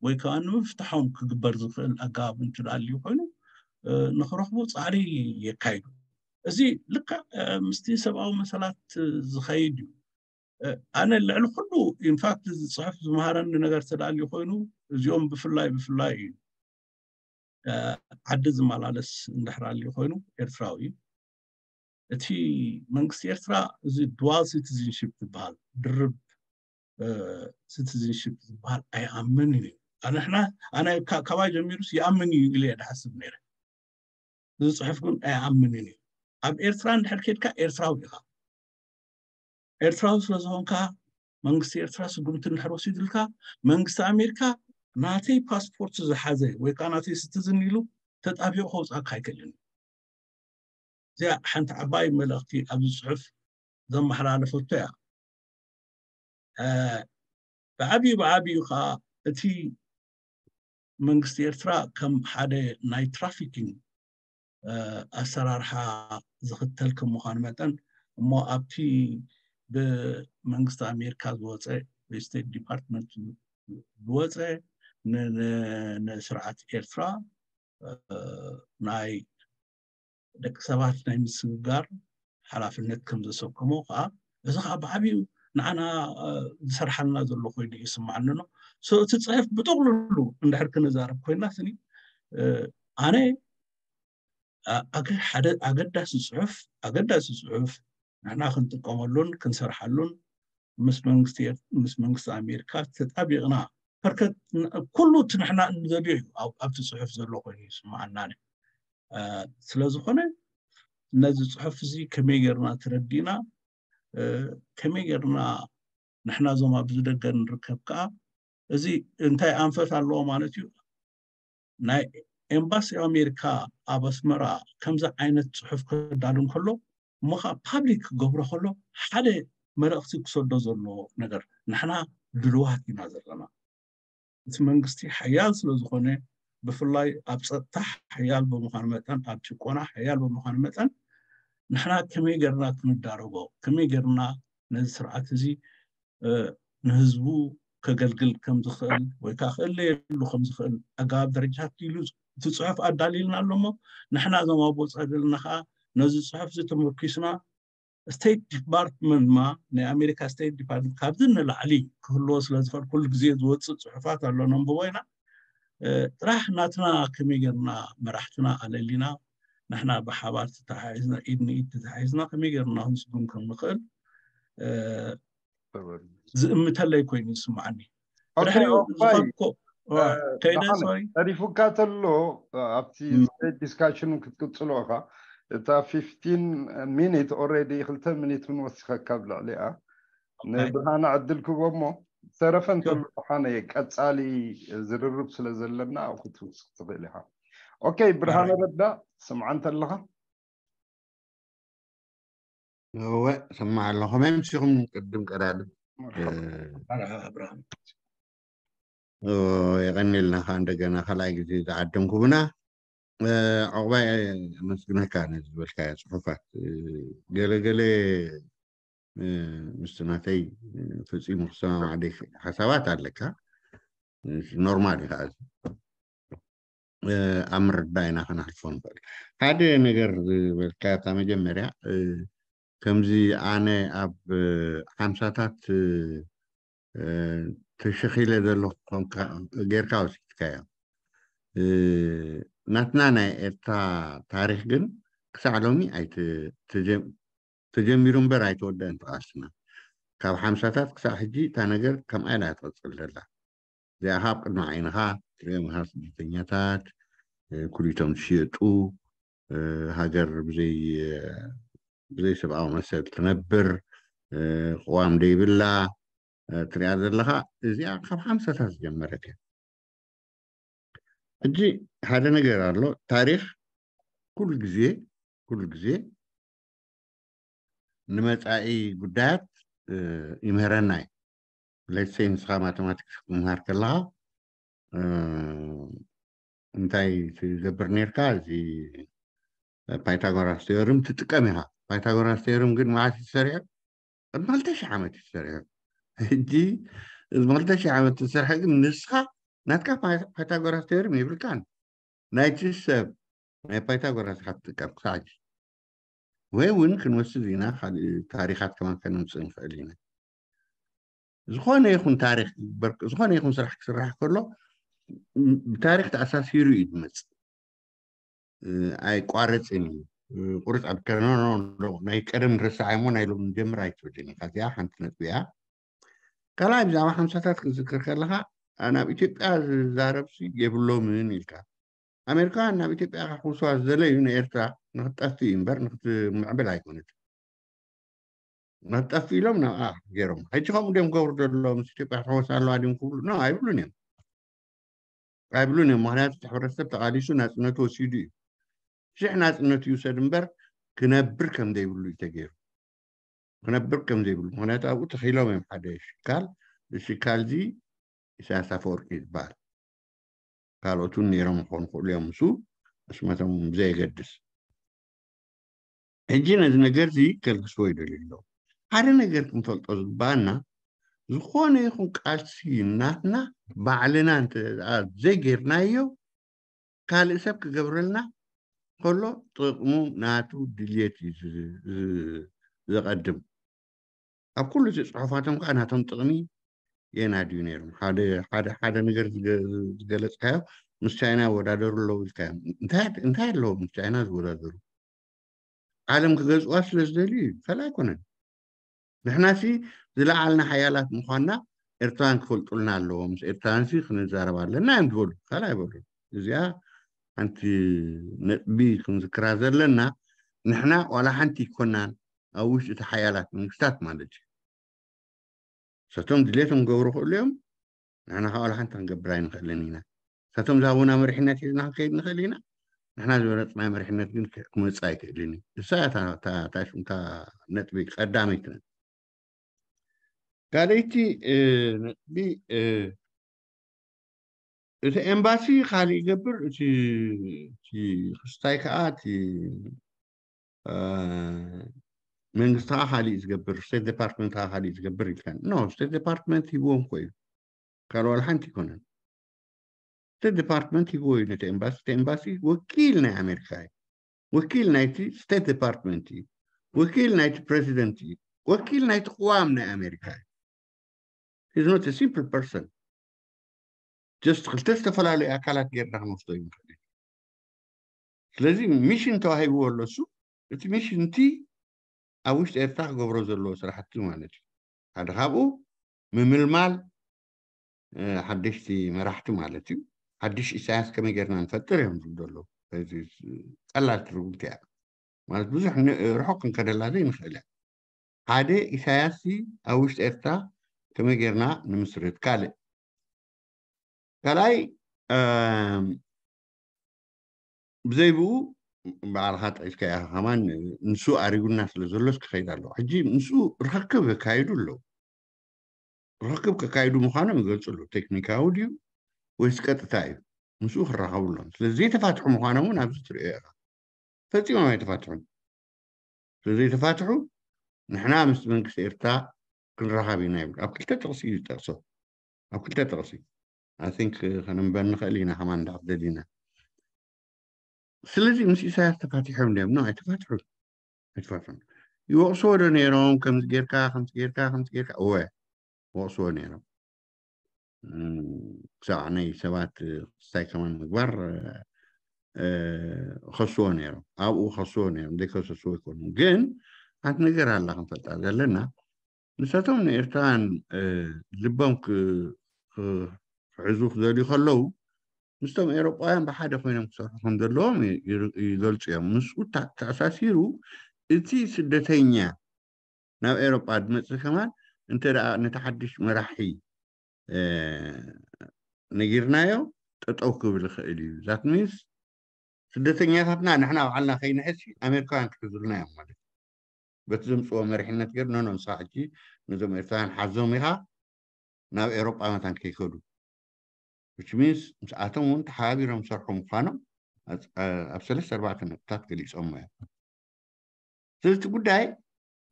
ወይ ከዓ ንምፍታሖም ክግበር ዝኽእል ኣገባብ እንትዳልዩ ኮይኑ ንክረኽቡ ፃዕሪ የካይዱ። እዚ ልክዕ ምስቲ ሰብኣዊ መሰላት ዝኸይድ እዩ። ኣነ ልዕሊ ኩሉ ኢንፋክት እዚ ፅሑፍ ዝመሃረኒ ነገር ተዳልዩ ኮይኑ እዚኦም ብፍላይ ብፍላይ እዩ ዓዲ ዝመላለስ እንድሕር ኣልዩ ኮይኑ ኤርትራዊ እዩ። እቲ መንግስቲ ኤርትራ እዚ ዱዋል ሲቲዝንሽፕ ዝበሃል ድርብ ሲቲዝንሽፕ ዝበሃል ኣይኣምን እዩ። ኣነሕና ኣነ ካባይ ጀሚሩስ ይኣምን እዩ ኢለ እየ ድሓስብ ነይረ። እዚ ፅሑፍ ግን ኣይኣምንን እዩ። ኣብ ኤርትራ እንድሕር ኬድካ ኤርትራዊ ኢኻ። ኤርትራዊ ስለዝኾንካ መንግስቲ ኤርትራ ስጉምቲ እንድሕር ወሲድልካ መንግስቲ ኣሜሪካ ናተይ ፓስፖርት ዝሓዘ ወይ ከዓ ናተይ ስትዝን ኢሉ ተጣቢቑ ከውፅኣካ ኣይክእልን። እዚኣ ሓንቲ ዓባይ መልእኽቲ ኣብዚ ፅሑፍ ዘመሓላለፈቶ እያ። ብዓብዩ ብዓብዩ ከዓ እቲ መንግስቲ ኤርትራ ከም ሓደ ናይ ትራፊኪንግ ኣሰራርሓ ዝኽተል ከም ምዃኑ መጠን እሞ ኣብቲ ብመንግስቲ ኣሜሪካ ዝወፀ ብስቴት ዲፓርትመንት ዝወፀ ንስርዓት ኤርትራ ናይ ደቂ ሰባት ናይ ምስግጋር ሓላፍነት ከም ዘሰከሞ ከዓ እዚ ከዓ ብዓብዩ ንዓና ዝሰርሓልና ዘሎ ኮይኑ ይስማዓኒ ኣሎ። እቲ ፅሕፍ ብጥቕልሉ እንድሕር ክንዛረብ ኮይና ስኒ ኣነ ሓደ ኣገዳሲ ፅሑፍ ኣገዳሲ ፅሑፍ ንሕና ክንጥቀመሉን ክንሰርሓሉን ምስ መንግስቲ ኣሜሪካ ተጣቢቕና ከርከት ኩሉ እቲ ንሕና እንደልዮ እዩ ኣብቲ ፅሑፍ ዘሎ ኮይኑ ይስማዓና። ስለዝኾነ ነዚ ፅሑፍ እዚ ከመይ ጌርና ተረዲእና ከመይ ጌርና ንሕና እዞም ኣብዚ ደገ ንርከብ ከዓ እዚ እንታይ ኣንፈት ኣለዎ ማለት እዩ። ናይ ኤምባሲ ኣሜሪካ ኣብ ኣስመራ ከምዚ ዓይነት ፅሑፍ ክዳሉ እንከሎ እሞ ከዓ ፓብሊክ ክገብሮ ከሎ ሓደ መልእኽቲ ክሰዶ ዘለዎ ነገር ንሕና ድልዋት ኢና ዘለና። እቲ መንግስቲ ሓያል ስለዝኾነ ብፍላይ ኣብ ፀጥታ ሓያል ብምዃኑ መጠን ኣብ ጭቆና ሓያል ብምዃኑ መጠን ንሕና ከመይ ገርና ክንዳረጎ ከመይ ገርና ነዚ ስርዓት እዚ ንህዝቡ ከገልግል ከምዝኽእል ወይ ከዓ ክእለየሉ ከምዝኽእል ኣገባብ ደረጃታት ኢሉ እቲ ፅሑፍ ኣዳሊልና ኣሎ እሞ ንሕና እዞም ኣቦ ፀደልና ከዓ ነዚ ፅሑፍ እዚ ተመርኪስና ስቴት ዲፓርትመንት ድማ ናይ ኣሜሪካ ስቴት ዲፓርትመንት ካብዚ ንላዕሊ ክህልዎ ስለ ዝኽእል ኩሉ ግዜ ዝወፅእ ፅሑፋት ኣሎ ነንብቦ ኢና። ጥራሕ ናትና ከመይ ጌርና መራሕትና ኣለሊና ንሕና ብሓባር ተተሓሒዝና ኢድ ንኢድ ተተሓሒዝና ከመይ ጌርና ክንስጉም ከም ንኽእል ዝእምተለይ ኮይኑ ይስምዓኒ። ድሕሪኡ ዝኸድኮ ከይደ ሶሪ ተሪፉካ ተሎ ኣብቲ ዲስካሽኑ ክትቅፅሎ ኢኻ። እታ ፊፍቲን ሚኒት ኦልሬዲ ክልተ ሚኒት እውን ወሲኸካ ኣብ ልዕሊኣ። ንብርሃነ ዕድል ክቦ እሞ ዝተረፈ እንተሎ ሓነ ቀፃሊ ዝርርብ ስለ ዘለና ክትውስኽ ትኽእል ኢኻ። ኦኬ ብርሃነ ረዳ ስምዓ እንተለኻ እወ ሰማዕ ኣለኹ። መምሲኹም ቅድም ቀዳድም የቐኒልና ከዓ እንደገና ካልኣይ ግዜ ዝዓደምኩምና። ዕቑባይ መስግነካ ነዚ ዝበልካዮ ፅሑፋት ገለገለ ምስቲ ናተይ ፈፂሙ ክሰማማዕ ሓሳባት ኣለካ። ኖርማል እዩ ከዓ ኣብ ምርዳእ ኢና ከነሕልፎ ንኽእል። ሓደ ነገር ዝበልካ እታ መጀመርያ ከምዚ ኣነ ኣብ ሓምሳታት ተሸኺለ ዘለኹ ጌርካ ወሲድካዮ። ናትና ናይ ኤርትራ ታሪክ ግን ክሳዕ ሎሚ ተጀሚሩ እምበር ኣይተወደአን ተቃስና። ካብ ሓምሳታት ክሳዕ ሕጂ እታ ነገር ከምኣ ኢላ ትቕፅል ዘላ። እዚኣ ካብ ቅድሚ ዓይንኻ ትሪኦም ኢኻ። ስደተኛታት ኩሊቶም ዝሽየጡ፣ ሃገር ብዘይ ብዘይ ሰብኣዊ መሰል ትነብር፣ ቅዋም ደይብላ ትሪኣ ዘለኻ እዚኣ ካብ ሓምሳታት ዝጀመረት እያ። ሕጂ ሓደ ነገር ኣሎ። ታሪክ ኩሉ ግዜ ኩሉ ግዜ ንመፃኢ ጉዳያት ይምህረና እዩ። ሌትሰይ ንስኻ ማቴማቲክስ ክትምሃር ከለኻ እንታይ ትገብር ነርካ? እዚ ፓይታጎራስ ቴዮርም ትጥቀም ኢኻ። ፓይታጎራስ ቴዮርም ግን መዓስ እዩ ተሰሪሑ? ቅድሚ ክልተ ሺሕ ዓመት እዩ ተሰሪሑ። ሕጂ እዚ ክልተ ሺሕ ዓመት ተሰርሐ ግን ንስኻ ናትካ ፓይታጎራስ ቴዮርም የብልካን። ናይቲ ሰብ ናይ ፓይታጎራስ ኢኻ ትጥቀም ክሳዕ ሕጂ። ወይ እውን ክንወስድ ኢና ካልእ ታሪኻት ከማን ከነምፅእ ንኽእል ኢና። ዝኾነ ይኹን ታሪክ ክግበር ዝኾነ ይኹን ስራሕ ክስራሕ ከሎ ብታሪክ ተኣሳሲሩ እዩ ዝመፅእ። ኣይቋረፅን እዩ። ቁርፅ ኣልከ ናይ ቀደም ንረሳዕ እሞ ናይ ሎም ንጀምር ኣይትብልን ኢኻ። እዚኣ ሓንቲ ነጥቢ እያ። ካልኣይ ብዛዕባ ሓምሳታት ክዝክር ከለኻ ናብ ኢትዮጵያ ዝዛረብሲ የብሎምን ኢልካ። ኣሜሪካውያን ናብ ኢትዮጵያ ክውስዋ ዝደለዩ ንኤርትራ ንክትጠፍእ እዩ እምበር ንክትምዕብል ኣይኮነትን። ንክትጠፍእ ኢሎም ናብኣ ገይሮም። ሕጂ ከምኡ ድዮም ክገብሩ ዘለዉ? ምስ ኢትዮጵያ ክትሕወስ ኣለዋ ድዮም ክብሉ? ኖ ኣይብሉን እዮም። ኣይብሉን እዮም። ምክንያቱ እቲ ሕብረተሰብ ተቃሊሱ ናፅነቱ ወሲዱ እዩ። ሽሕ ናፅነቱ ይውሰድ እምበር ክነብር ከም ዘይብሉ እዩ ተገይሩ። ክነብር ከም ዘይብሉ ምክንያቱ ኣብኡ ተኺሎም እዮም ሓደ ሽካል። እዚ ሽካል እዚ ኢሳያስ ኣፈወርቂ ይበሃል። ካልኦት እውን ነይሮም ክኾኑ ክእሉ እዮም። ምስ ስመቶም ብዘየገድስ ሕጂ ነዚ ነገር እዚ ከልግስዎ ይደልዩ ኣለዉ። ሓደ ነገር ክንፈልጦ ዝግባኣና ዝኾነ ይኹን ቃልሲ ናትና ባዕልና እንተ ዘይጌርናዮ ካልእ ሰብ ክገብረልና ከሎ ጥቕሙ ናቱ ድልየት እዩ ዘቐድም። ኣብ ኩሉ እቲ ፅሑፋቶም ከዓ ናቶም ጥቕሚ የናድዩ ነይሮም። ሓደ ሓደ ነገር ዝገለፅካዮ ምስ ቻይና ይወዳደሩ ኣለዉ ኢልካዮም። እንታይ ኣለዉ ምስ ቻይና ዝወዳደሩ? ዓለም ክገዝዋ ስለ ዝደልዩ እዩ፣ ካልእ ኣይኮነን። ንሕናሲ ዝለዓልና ሓያላት ምዃንና ኤርትራውያን ክፈልጡልና ኣለዎም። ምስ ኤርትራውያንሲ ክንዛረብ ኣለና እዮም ዝበሉ፣ ካልእ ኣይበሉ። እዚኣ ሓንቲ ነጥቢ ክንዝክራ ዘለና። ንሕና ዋላ ሓንቲ ይኮናን ኣብ ውሽጢ እቲ ሓያላት መንግስታት ማለት እዩ። ሰቶም ድሌቶም ክገብሩ ክእሉ እዮም። ንሕና ከዓ ዋላ ሓንቲ ክንገብር ኣይንኽእልን ኢና። ሰቶም ዝሃቡና መሪሕነት ሒዝና ክንከይድ ንኽእል ኢና። ንሕና ዝበለፅናዮ መሪሕነት ግን ክመፅእ ኣይክእልን እዩ። እሳ እታ ነጥቢ ቀዳመይቲ ነጥቢ። ካልኣይቲ ነጥቢ እቲ ኤምባሲ ካልእ ይገብር፣ እቲ ክስታይ ከዓ እቲ መንግስቲ ከዓ ካልእ ዝገብር፣ ስቴት ዲፓርትመንት ከዓ ካልእ ዝገብር ኢልካ። ኖ፣ ስቴት ዲፓርትመንት ሂብዎም እኮ እዩ። ካልእ ዋላ ሓንቲ ኣይኮነን። ስቴት ዲፓርትመንት ሂብዎ እዩ ነቲ ኤምባሲ። እቲ ኤምባሲ ወኪል ናይ ኣሜሪካ እዩ። ወኪል ናይቲ ስቴት ዲፓርትመንት እዩ። ወኪል ናይቲ ፕሬዚደንት እዩ። ወኪል ናይቲ ቅዋም ናይ ኣሜሪካ እዩ። He's not a simple person. Just ክልተ ዝተፈላለዩ ኣካላት ጌርና ክንወስዶ ይንክእል። ስለዚ ሚሽን ተዋሂብዎ ኣሎ። እሱ እቲ ሚሽን እቲ ኣብ ውሽጢ ኤርትራ ክገብሮ ዘለዎ ስራሕቲ ማለት እዩ። ሓደ ካብኡ ምምልማል ሓደሽቲ መራሕቲ ማለት እዩ። ሓድሽ ኢሳያስ ከመይ ጌርና ንፈጥር እዮም ዝብሉ ኣለዉ። ቀላል ትርጉምቲ እያ ማለት ብዙሕ ርሑቕ ክንከደላ ዘይንኽእል እያ። ሓደ ኢሳያስ ኣብ ውሽጢ ኤርትራ ከመይ ጌርና ንምስርት፣ ካልእ ካልኣይ ብዘይ ብኡ ባዕልኻ ጠቂስካ ኢኻ ከማን ንሱ ኣሪጉና ስለ ዘሎ እስኪ ከይድ ኣለዎ። ሕጂ ንሱ ርክክብ የካይዱ ኣለዉ። ርክክብ ከካይዱ ምዃኖም ይገልፁ ኣለዉ። ቴክኒካዊ ድዩ ወይስ ቀጥታ እዩ? ምስኡ ክራኸቡ ኣለዎም። ስለዚ ዘይተፋትሑ ምዃኖም እውን ኣብዚ ትሪኦ ኢኻ። ፈፂሞም ኣይተፋትሑን። ስለዘይተፋትሑ ንሕና ምስ መንግስቲ ኤርትራ ክንራኸብ ኢና ይብል። ኣብ ክልተ ጥቕሲ እዩ ዝጠቕሶ። ኣብ ክልተ ጥቕሲ I think ከነንበብ ንኽእል ኢና ከማን እንድሕር ደሊና። ስለዚ ምስ ኢሳያስ ተፋቲሖም ድዮም? ኖ ኣይተፋትሑ ኣይተፋትሑ። ይወቕስዎ ዶ ነይሮም? ከምዚ ጌርካ ከምዚ ጌርካ ከምዚ ጌርካ እወ ወቕስዎ ነይሮም። ክሳዕ ናይ ሰባት ክስታይ ከማን ምግባር ከስዎ ነይሮም። ኣብኡ ከስዎ ነይሮም ዘይከሰስዎ ኣይኮኑን። ግን ሓንቲ ነገር ኣላ ክንፈልጣ ዘለና። ንሳቶም ንኤርትራውያን ልቦም ክሕዙ ክደልዩ ከለዉ ምስቶም ኤሮጳውያን ብሓደ ኮይኖም ክሰርሑ ከም ዘለዎም ይገልፁ እዮም። ምስኡ ተኣሳሲሩ እቲ ስደተኛ ናብ ኤሮጳ ዝመፅእ ከማን እንተ ነቲ ሓድሽ መራሒ ነጊርናዮ ጠጠው ክብል ይኽእል እዩ። That means ስደተኛታትና ንሕና ባዕልና ከይንሕዝ ኣሜሪካውያን ክሕዙልና እዮም ማለት እዩ። በቲ ዘምፅዎ መሪሕነት ገይሩ ኖኖ ንስኻ ሕጂ ነዞም ኤርትራውያን ሓዞም ኢኻ ናብ ኤሮጳ መታን ከይከዱ which means ምስኣቶም እውን ተሓባቢሮም ዝሰርሑ ምዃኖም ኣብ ሰለስተ ኣርባዕተ ነጥብታት ገሊፆሞ እዮም። ስለዚ እቲ ጉዳይ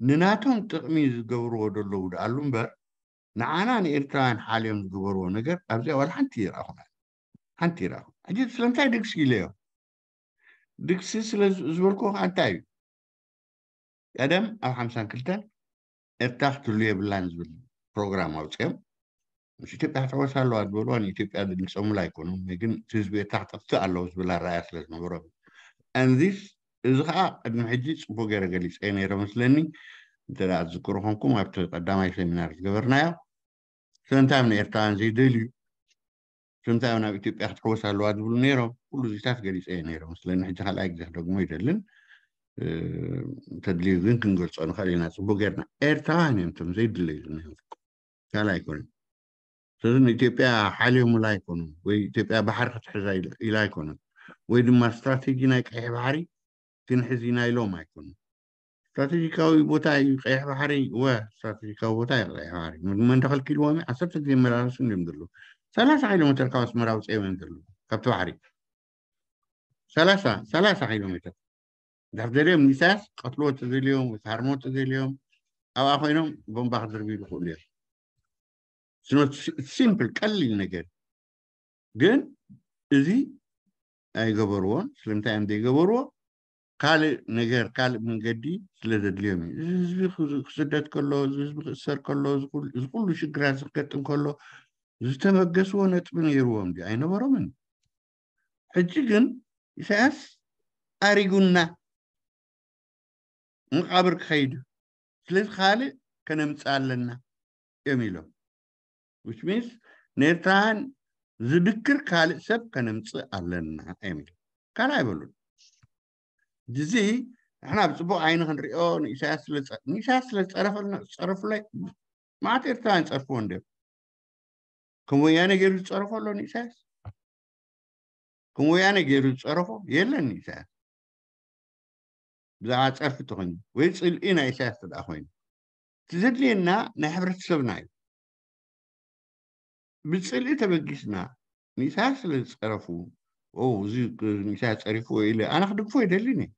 ንናቶም ጥቕሚ ዝገብርዎ ዘለዉ ደኣሉ እምበር ንዓና ንኤርትራውያን ሓልዮም ዝገበርዎ ነገር ኣብዚኣ ዋላ ሓንቲ ይረኣኹና ሓንቲ ይረኣኹ። ሕጂ ስለምንታይ ድግሲ ኢለዮ? ድግሲ ስለ ዝበልኩ ከዓ እንታይ እዩ? ቀደም ኣብ ሓምሳን ክልተን ኤርትራ ክትህሉ የብላን ዝብል ፕሮግራም ኣውፅኦም ምስ ኢትዮጵያ ክትሕወስ ኣለዋ ዝበልዋ ንኢትዮጵያ ዝድምፀሙላ ኣይኮኑን። ግን እቲ ህዝቢ ኤርትራ ክጠፍእ ኣለዎ ዝብል ኣረኣያ ስለ ዝነበሮም። And this እዚ ከዓ ቅድሚ ሕጂ ፅቡቅ ገይረ ገሊፀ ነይረ መስለኒ። እንተ ትዝክሩ ኮንኩም ኣብቲ ቀዳማይ ሴሚናር ዝገበርናዮ ስለምንታይ ንኤርትራውያን ዘይደልዩ ስለምንታይ ናብ ኢትዮጵያ ክትሕወስ ኣለዋ ዝብሉ ነይሮም። ኩሉ እዚታት ገሊፀ እየ ነይሮም መስለኒ። ሕጂ ካልኣይ ግዜ ክደግሞ ይደልን እንተድልዩ ግን ክንገልፆ ንኽእል ኢና ፅቡቅ ጌርና። ኤርትራውያን እዮም እቶም ዘይድለዩ ዝነበሩ ካልእ ኣይኮነን። ስለዚ ንኢትዮጵያ ሓልዮምላ ኣይኮኑን ወይ ኢትዮጵያ ባሕሪ ክትሕዛ ኢላ ኣይኮነን ወይ ድማ ስትራቴጂ ናይ ቀይሕ ባሕሪ ክንሕዝ ኢና ኢሎም ኣይኮኑን። ስትራቴጂካዊ ቦታ እዩ ቀይሕ ባሕሪ። እወ ስትራቴጂካዊ ቦታ እዩ ቀይሕ ባሕሪ። መን ተኸልኪልዎም እዩ? ዓሰርተ ግዜ መላለሱ እዮም ዘለዉ። ሰላሳ ኪሎ ሜትር ካብ ኣስመራ ውፅኦም እዮም ዘለዉ ካብቲ ባሕሪ ሰላሳ ሰላሳ ኪሎ ሜትር። እንድሕር ደልዮም ንኢሳያስ ቀትልዎ ተደልዮም ወይ ክሃርሞ ተደልዮም ኣብኣ ኮይኖም ቦምባ ክድርብዩ ይኽእሉ እዮም። ሲምፕል ቀሊል ነገር ግን እዚ ኣይገበርዎን። ስለምንታይ እዮም ዘይገበርዎ? ካልእ ነገር ካልእ መንገዲ ስለ ዘድልዮም እዩ። እዚ ህዝቢ ክስደድ ከሎ እዚ ህዝቢ ክእሰር ከሎ እዚ ኩሉ ሽግራት ዝገጥም ከሎ ዝተበገስዎ ነጥቢ ነይርዎም ድዩ ኣይነበሮምን? ሕጂ ግን ኢሳያስ ኣሪጉና መቃብር ክኸይድ እዩ። ስለዚ ካልእ ከነምፅእ ኣለና እዮም ኢሎም። Which means ንኤርትራውያን ዝድክር ካልእ ሰብ ከነምፅእ ኣለና እዮም ኢሎም። ካልእ ኣይበሉን። እዚ ንሕና ብፅቡቅ ዓይኒ ክንሪኦ ንኢሳያስ ስለ ንኢሳያስ ስለ ዝፀረፈልና ዝፀረፉላይ መዓት ኤርትራውያን ፀርፍዎ እንድዮም። ከም ወያነ ገይሩ ዝፀረፎ ኣሎ ንኢሳያስ? ከም ወያነ ገይሩ ዝፀረፎ የለን ንኢሳያስ። ብዛዕባ ፀርፊ ተኮይኑ ወይ ፅልኢ ናይ ኢሳያስ ተደኣ ኮይኑ እቲ ዘድልየና ናይ ሕብረተሰብና እዩ። ብፅልኢ ተበጊስና ንኢሳያስ ስለ ዝፀረፉ እዚ ንኢሳያስ ፀሪፍዎ ኢለ ኣነ ክድግፎ ይደልን እየ።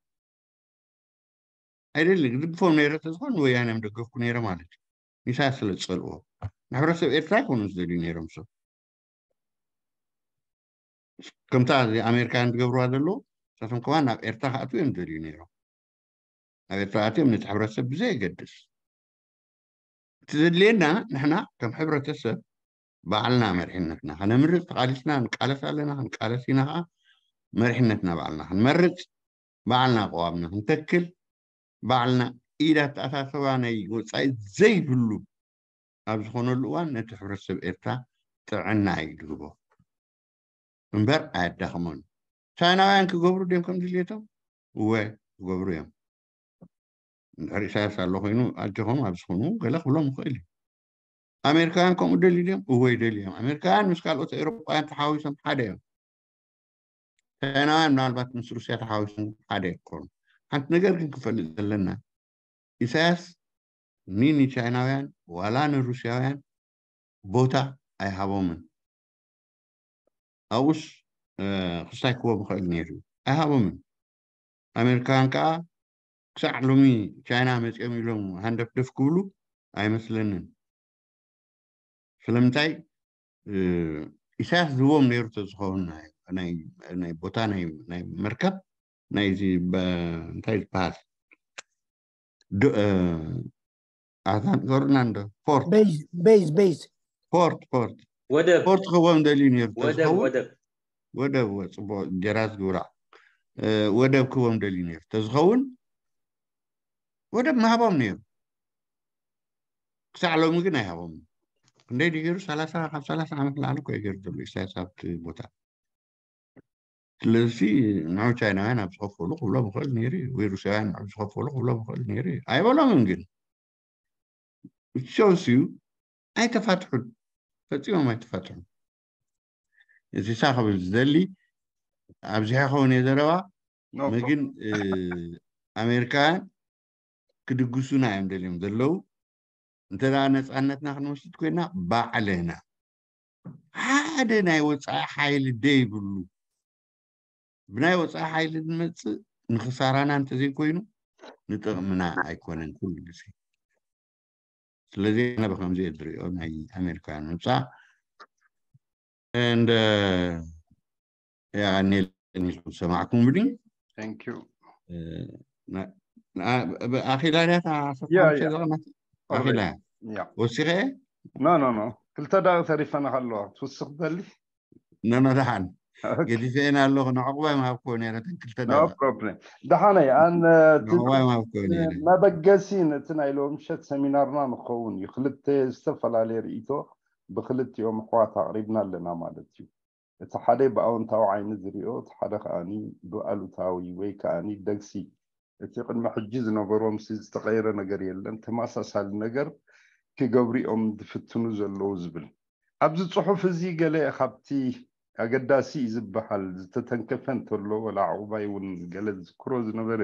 ኣይደልን ክድግፎም ነይረ ተዝኾን ወያነ ምደገፍኩ ነይረ ማለት እዩ። ንኢሳያስ ስለ ዝፀልዎ ንሕብረተሰብ ኤርትራ ኣይኮኑን ዝደልዩ ነይሮም። ሰብ ከምታ እዚ ኣሜሪካውያን ዝገብርዋ ዘለዉ ንሳቶም ከማን ናብ ኤርትራ ክኣትዉ እዮም ዝደልዩ ነይሮም። ኣብ ኤርትራ ኣትዮም ነቲ ሕብረተሰብ ብዘየገድስ፣ እቲ ዘድልየና ንሕና ከም ሕብረተሰብ ባዕልና መሪሕነትና ከነምርፅ ተቓሊስና ንቃለስ ኣለና፣ ክንቃለስ ኢና ከዓ። መሪሕነትና ባዕልና ክንመርፅ፣ ባዕልና ቅዋምና ክንተክል፣ ባዕልና ኢድ ኣተኣሳሰባ ናይ ወፃኢ ዘይብሉ ኣብ ዝኾነሉ እዋን ነቲ ሕብረተሰብ ኤርትራ ጥዕና እዩ ዝህቦ እምበር ኣየዳኽሞን። ቻይናውያን ክገብሩ ድዮም ከም ድልየቶም? እወ፣ ክገብሩ እዮም። እንድሕር ኢሳያስ ኣሎ ኮይኑ ኣጆኹም ኣብዚ ኩኑ ገለ ክብሎም ይኽእል እዩ። ኣሜሪካውያን ከምኡ ደልዩ ድዮም? እወ ይደልዩ እዮም። ኣሜሪካውያን ምስ ካልኦት ኤውሮጳውያን ተሓዊሶም ሓደ እዮም። ቻይናውያን ምናልባት ምስ ሩስያ ተሓዊሶም ሓደ ይኮኑ። ሓንቲ ነገር ግን ክፈልጥ ዘለና፣ ኢሳያስ ኒ ንቻይናውያን ዋላ ንሩስያውያን ቦታ ኣይሃቦምን። ኣብኡስ ክስታይ ክቦም ይኽእል ነይሩ፣ ኣይሃቦምን። ኣሜሪካውያን ከዓ ክሳዕ ሎሚ ቻይና መፂኦም ኢሎም ሃንደፍደፍ ክብሉ ኣይመስለንን። ስለምንታይ? ኢሳያስ ዝህቦም ነይሩ ተዝኸውን፣ ናይ ቦታ ናይ መርከብ ናይዚ እንታይ ዝበሃል ኣዛን ገሩና እንዶ ፖርት ቤዝ ቤዝ ፖርት ፖርት ወደብ ፖርት ክህቦም ደልዩ ነይሩ ወደብ ተዝኸውን ወደብ ወደብ ወ- ፅቡቅ እንጀራ ዝግብራ እ፣ ወደብ ክህቦም ደልዩ ነይሩ ተዝኸውን ወደብ ምሃቦም ነይሩ። ክሳዕ ሎሚ ግን ኣይሃቦም። ክንደይ ድዩ ገይሩ? ሰላሳ ካብ ሰላሳ ዓመት ላዕሊ እኮ እዩ ገይሩ ዘሎ ኢሳያስ ኣብቲ ቦታ። ስለዚ ንዑ ቻይናውያን ኣብ ዝኸፈሉ ክብሎም ይኽእል ነይሩ እዩ፣ ወይ ሩስያውያን ንዑ ዝኸፈሉ ክብሎም ይኽእል ነይሩ እዩ። ኣይበሎምን ግን ሶስዩ ኣይተፋትሑን፣ ፈፂሞም ኣይተፋትሑን። እቲ ሳ ክብል ዝደሊ ኣብዚሐ ከውን እየ ዘረባ No መግን ኣሜሪካውያን ክድግሱና እዮም ደልዮም ዘለዉ። እንተ ደኣ ነፃነትና ክንወስድ ኮይና ባዕልና ሓደ ናይ ወፃኢ ሓይሊ ደይብሉ ብናይ ወፃኢ ሓይሊ ዝመፅእ ንክሳራና እንተዘይኮይኑ ንጥቕምና ኣይኮነን ኩሉ ግዜ። ስለዚ ኣነ ብከምዚ እየ ዝሪኦ ናይ ኣሜሪካውያን ምምፃእ እንደ ያኔል ኒልኩም ሰማዕኩም ብድኝ Thank you ኣኺላ ድያ እታ ያ፣ ያ። ዘቐመት ኣኺላ ያ ወሲኸ no no no ክልተ ደቂ ተሪፈና ከለዋ ትውስኽ ትደሊ ነመድሓን ገዲፈየን ኣለኹ ንዕቑባይ ምሃብክዎ ነረ ተን ክልተ no ደቂ problem ደሓነይ ኣን ንዕቑባይ ምሃብክዎ ነረ መበገሲ ነቲ ናይ ሎምሸት ሰሚናርና ንኸውን እዩ ክልተ ዝተፈላለየ ርእቶ ብክልቲኦም ኣሕዋት ኣቕሪብና ኣለና ማለት እዩ እቲ ሓደ ብኣወንታዊ ዓይኒ ዝሪኦ እቲ ሓደ ከዓኒ ብኣሉታዊ ወይ ከዓኒ ደግሲ እቲ ቅድሚ ሕጂ ዝነበሮም ዝተቐየረ ነገር የለን ተመሳሳሊ ነገር ክገብሩ እዮም ዝፍትኑ ዘለዉ ዝብል ኣብዚ ፅሑፍ እዚ ገለ ካብቲ ኣገዳሲ እዩ ዝበሃል ዝተተንከፈ እንተሎ ወላ ዕቑባይ እውን ገለ ዝዝክሮ ዝነበረ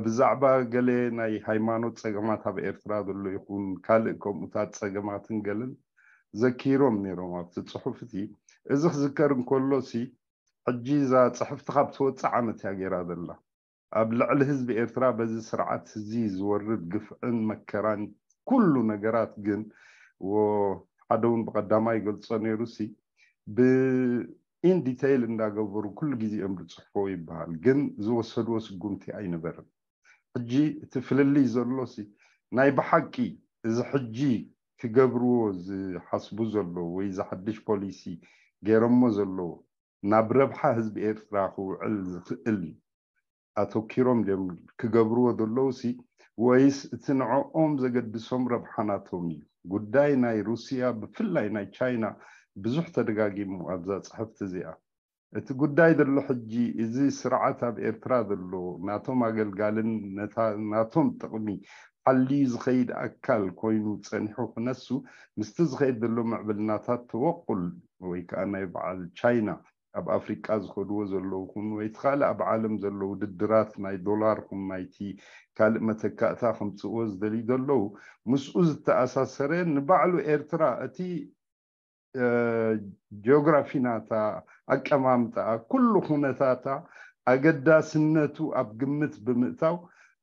ብዛዕባ ገለ ናይ ሃይማኖት ፀገማት ኣብ ኤርትራ ዘሎ ይኹን ካልእ ከምኡታት ፀገማትን ገለን ዘኪሮም ነይሮም ኣብቲ ፅሑፍ እቲ እዚ ክዝከር እንከሎ ሲ ሕጂ እዛ ፅሕፍቲ ካብ ትወፅእ ዓመት እያ ገይራ ዘላ ኣብ ልዕሊ ህዝቢ ኤርትራ በዚ ስርዓት እዚ ዝወርድ ግፍዕን መከራን ኩሉ ነገራት ግን ሓደ እውን ብቀዳማይ ይገልፆ ነይሩ ሲ ብ in detail እንዳገበሩ ኩሉ ግዜ እዮም ዝፅሕፎ ይበሃል ግን ዝወሰድዎ ስጉምቲ ኣይነበርን ሕጂ እቲ ፍልልይ ዘሎ ሲ ናይ ብሓቂ እዚ ሕጂ ክገብርዎ ዝሓስቡ ዘለዉ ወይ እዚ ሓድሽ ፖሊሲ ገይሮሞ ዘለዉ ናብ ረብሓ ህዝቢ ኤርትራ ክውዕል ዝኽእል ኣተኪሮም ድዮም ክገብርዎ ዘለዉ ሲ ወይስ እቲ ንዕኦም ዘገድሶም ረብሓ ናቶም እዩ ጉዳይ ናይ ሩስያ ብፍላይ ናይ ቻይና ብዙሕ ተደጋጊሙ ኣብዛ ፅሕፍቲ እዚኣ እቲ ጉዳይ ዘሎ ሕጂ እዚ ስርዓት ኣብ ኤርትራ ዘሎ ናቶም ኣገልጋልን ናቶም ጥቕሚ ሓልዩ ዝኸይድ ኣካል ኮይኑ ፀኒሑ ክነሱ ምስቲ ዝኸይድ ዘሎ ምዕብልናታት ተወቁል ወይ ከዓ ናይ በዓል ቻይና ኣብ ኣፍሪቃ ዝኸድዎ ዘለዉ ኹን ወይ እቲ ካልእ ኣብ ዓለም ዘሎ ውድድራት ናይ ዶላር ኹን ናይቲ ካልእ መተካእታ ከምፅእዎ ዝደልዩ ዘለዉ ምስኡ ዝተኣሳሰረ ንባዕሉ ኤርትራ እቲ ጂኦግራፊ ናታ ኣቀማምጣኣ ኩሉ ኩነታታ ኣገዳስነቱ ኣብ ግምት ብምእታው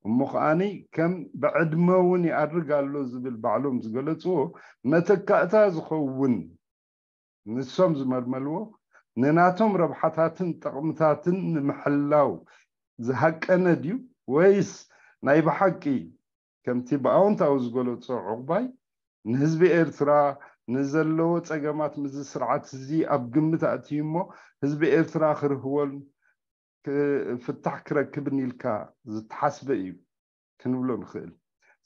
እሞ ከዓኒ ከም ብዕድመ እውን ይኣርግ ኣሎ ዝብል ባዕሎም ዝገለፅዎ መተካእታ ዝኸውን ንሶም ዝመልመልዎ ንናቶም ረብሓታትን ጠቕምታትን ንምሕላው ዝሃቀነ ድዩ ወይስ ናይ ብሓቂ ከምቲ ብኣወንታዊ ዝገለጾ ዕቑባይ ንህዝቢ ኤርትራ ንዘለዎ ጸገማት ምስዚ ስርዓት እዚ ኣብ ግምት ኣእትዩ እሞ ህዝቢ ኤርትራ ክርህወን ፍታሕ ክረክብን ኢልካ ዝተሓስበ እዩ ክንብሎ ንኽእል።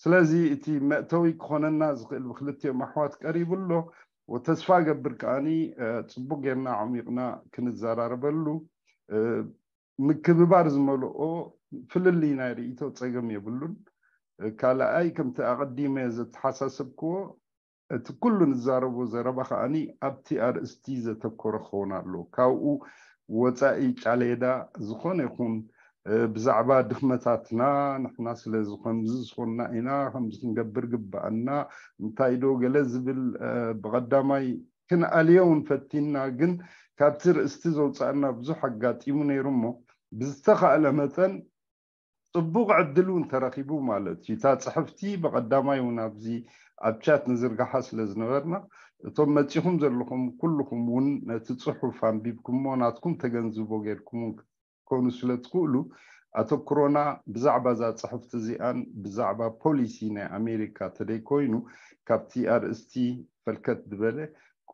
ስለዚ እቲ መእተዊ ክኾነና ዝኽእል ብክልቲኦም ኣሕዋት ቀሪቡ ኣሎ። ተስፋ ገብር ከዓኒ ጽቡቅ ጌርና ዓሚቕና ክንዘራረበሉ ምክብባር ዝመልኦ ፍልልይ ናይ ርእይቶ ጸገም የብሉን። ካልኣይ ከምቲ ኣቐዲመ ዘተሓሳሰብክዎ እቲ ኩሉ ንዛረቦ ዘረባ ከዓኒ ኣብቲ ኣርእስቲ ዘተኮረ ክኸውን ኣለዎ። ካብኡ ወፃኢ ጫሌዳ ዝኾነ ይኹን ብዛዕባ ድኽመታትና ንሕና ስለዚ ከምዚ ዝኾንና ኢና ከምዚ ክንገብር ግባኣና እንታይ ዶ ገለ ዝብል ብቐዳማይ ክንኣልዮ እውን ፈቲንና ግን ካብቲ ርእስቲ ዘውፃእና ብዙሕ ኣጋጢሙ ነይሩ እሞ ብዝተኻእለ መጠን ፅቡቕ ዕድል እውን ተረኺቡ ማለት እዩ። እታ ፅሕፍቲ ብቐዳማይ እውን ኣብዚ ኣብ ቻት ንዝርግሓ ስለ ዝነበርና እቶም መፂኹም ዘለኹም ኩልኹም እውን ነቲ ፅሑፍ ኣንቢብኩሞ ናትኩም ተገንዝቦ ጌርኩም እውን ክትኮኑ ስለ ትኽእሉ ኣተኩሮና ብዛዕባ እዛ ፅሕፍቲ እዚኣን ብዛዕባ ፖሊሲ ናይ ኣሜሪካ ተደይኮይኑ ካብቲ ኣርእስቲ ፈልከት ዝበለ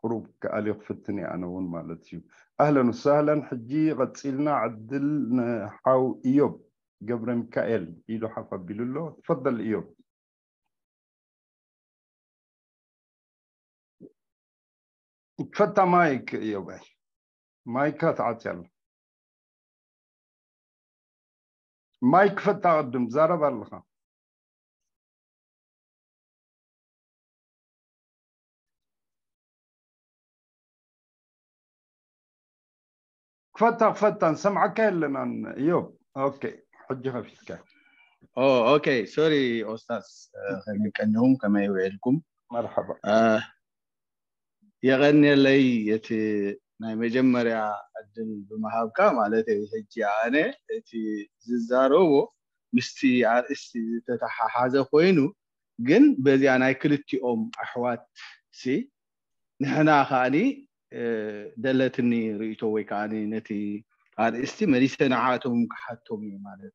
ቁሩብ ክኣልዮ ክፍትን እየ ኣነ እውን ማለት እዩ። ኣህለን ወሳህለን ሕጂ ቀፂልና ዕድል ንሓው እዮብ ገብረ ሚካኤል ኢሉ ሓፍ ኣቢሉ ኣሎ። ትፈደል እዮብ። ክፈታ ማይክ እዮብ። ማይካ ተዓጽያ ኣላ። ማይክ ክፈታ ቅድም ዛረብ ኣለኻ። ክፈታ ክፈታ ንሰምዓካ የለናን እዮብ። ኦኬ ሕጂ ከፊትካ። ኦኬ ሶሪ ኦስታዝ፣ ከመይ ቀኒኹም ከመይ ውዒልኩም? መርሓባ። የቐንየለይ እቲ ናይ መጀመርያ ዕድል ብምሃብካ። ማለት ሕጂ ኣነ እቲ ዝዛረቦ ምስቲ ኣርእስቲ ዝተተሓሓዘ ኮይኑ ግን በዚኣ ናይ ክልቲኦም ኣሕዋት ሲ ንሕና ከዓኒ ደለትኒ ርእይቶ ወይ ከዓ ነቲ ኣርእስቲ መሊሰ ንዓቶም ክሓቶም እዩ ማለት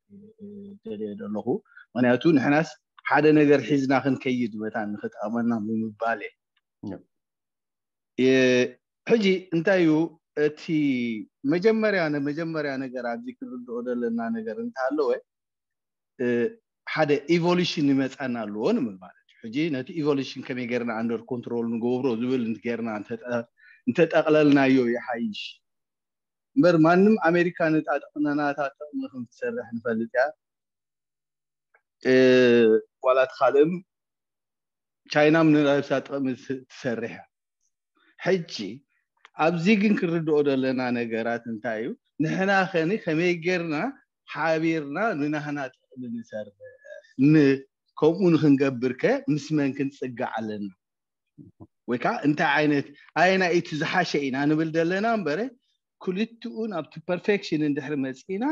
ደልየ ዘለኹ። ምክንያቱ ንሕናስ ሓደ ነገር ሒዝና ክንከይድ መታን ንክጠቕመና ብምባል እየ። ሕጂ እንታይ እዩ እቲ መጀመርያ ንመጀመርያ ነገር ኣብዚ ክንርድኦ ዘለና ነገር እንተሃለወ ሓደ ኢቮሉሽን ይመፀና ኣለዎ ንብል ማለት እዩ። ሕጂ ነቲ ኢቮሉሽን ከመይ ገርና ኣንደር ኮንትሮል ንገብሮ ዝብል ገርና እንተጠቅለልናዮ ይሓይሽ እምበር ማንም ኣሜሪካ ንጣጥቕና ናታ ጥቕሚ ከም ትሰርሕ ንፈልጥ እያ። ዋላ እቲ ካልእም ቻይናም ንነብሳ ጥቕሚ ትሰርሕ እያ። ሕጂ ኣብዚ ግን ክንርድኦ ዘለና ነገራት እንታይ እዩ? ንሕና ከኒ ከመይ ጌርና ሓቢርና ንናህና ጥቕሚ ንሰርሕ ከምኡ ንክንገብር ከ ምስ መን ክንፅጋዕ ኣለና? ወይ ከዓ እንታይ ዓይነት ኣየናይ እቲ ዝሓሸ ኢና ንብል ዘለና እምበረ ክልትኡ ናብቲ ፐርፌክሽን እንድሕሪ መፂና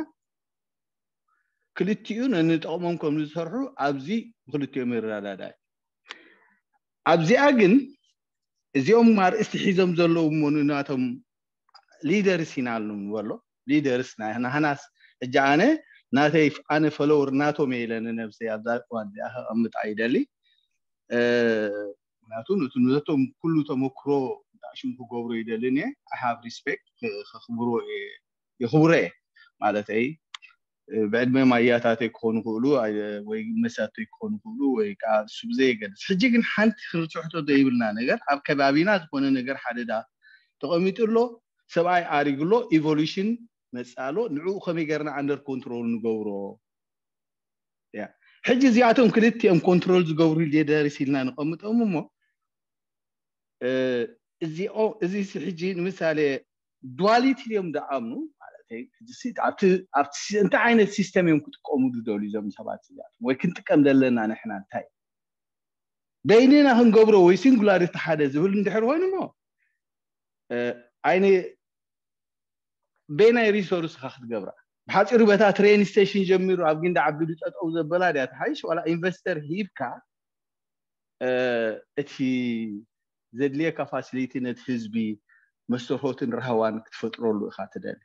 ክልቲኡ ነንጠቕሞም ከም ዝሰርሑ ኣብዚ ብክልቲኦም ይረዳዳ እዩ። ኣብዚኣ ግን እዚኦም ኣርእስቲ ሒዞም ዘለዉ እሞ ንናቶም ሊደርስ ኢና ንበሎ። ሊደርስ ናህናስ ሕጂ ኣነ ናተይ ኣነ ፈለወር ናቶም እየ ኢለ ንነብሰይ ኣብዛ እዋን እዚኣ ከቐምጥ ኣይደሊ። ምክንያቱ ነቶም ኩሉ ተመክሮ ሽም ክገብሮ ይደልን እየ። I have respect፣ ከኽብሮ እየ፣ የኽብሮ እየ ማለተይ ብዕድመ ማያታተይ ክኾኑ ይኽእሉ ወይ መሳተይ ክኾኑ ይኽእሉ ወይ ከዓ እሱ ብዘየገድስ። ሕጂ ግን ሓንቲ ክንርፅሕቶ ዘይብልና ነገር ኣብ ከባቢና ዝኾነ ነገር ሓደዳ ተቐሚጡ ኣሎ፣ ሰብኣይ ኣሪጉ ኣሎ፣ ኢቮሉሽን መፅእ ኣሎ፣ ንዕኡ ከመይ ገርና ኣንደር ኮንትሮል ንገብሮ። ሕጂ እዚኣቶም ክልቲኦም ኮንትሮል ዝገብሩ ሊደርስ ኢልና ንቐምጦም እሞ እዚኦ እዚ ሕጂ ንምሳሌ ዱዋሊቲ እዮም ዝኣምኑ ማለት እንታይ ዓይነት ሲስተም እዮም ክጥቀሙ ዝደልዩ እዞም ሰባት እዚኣቶም ወይ ክንጥቀም ዘለና ንሕና እንታይ በይንና ክንገብሮ ወይ ሲንጉላሪቲ ሓደ ዝብል እንድሕር ኮይኑ ሞ ኣይነ በይናይ ሪሶርስካ ክትገብራ ብሓፂሩ በታ ትሬን ስቴሽን ጀሚሩ ኣብ ግንዲ ዓቢዱ ጠጠው ዘበላ ድያ ትሓይሽ ዋላ ኢንቨስተር ሂብካ እቲ ዘድልየካ ፋሲሊቲ ነቲ ህዝቢ መስተርሆትን ራህዋን ክትፈጥረሉ ኢካ ትደሊ።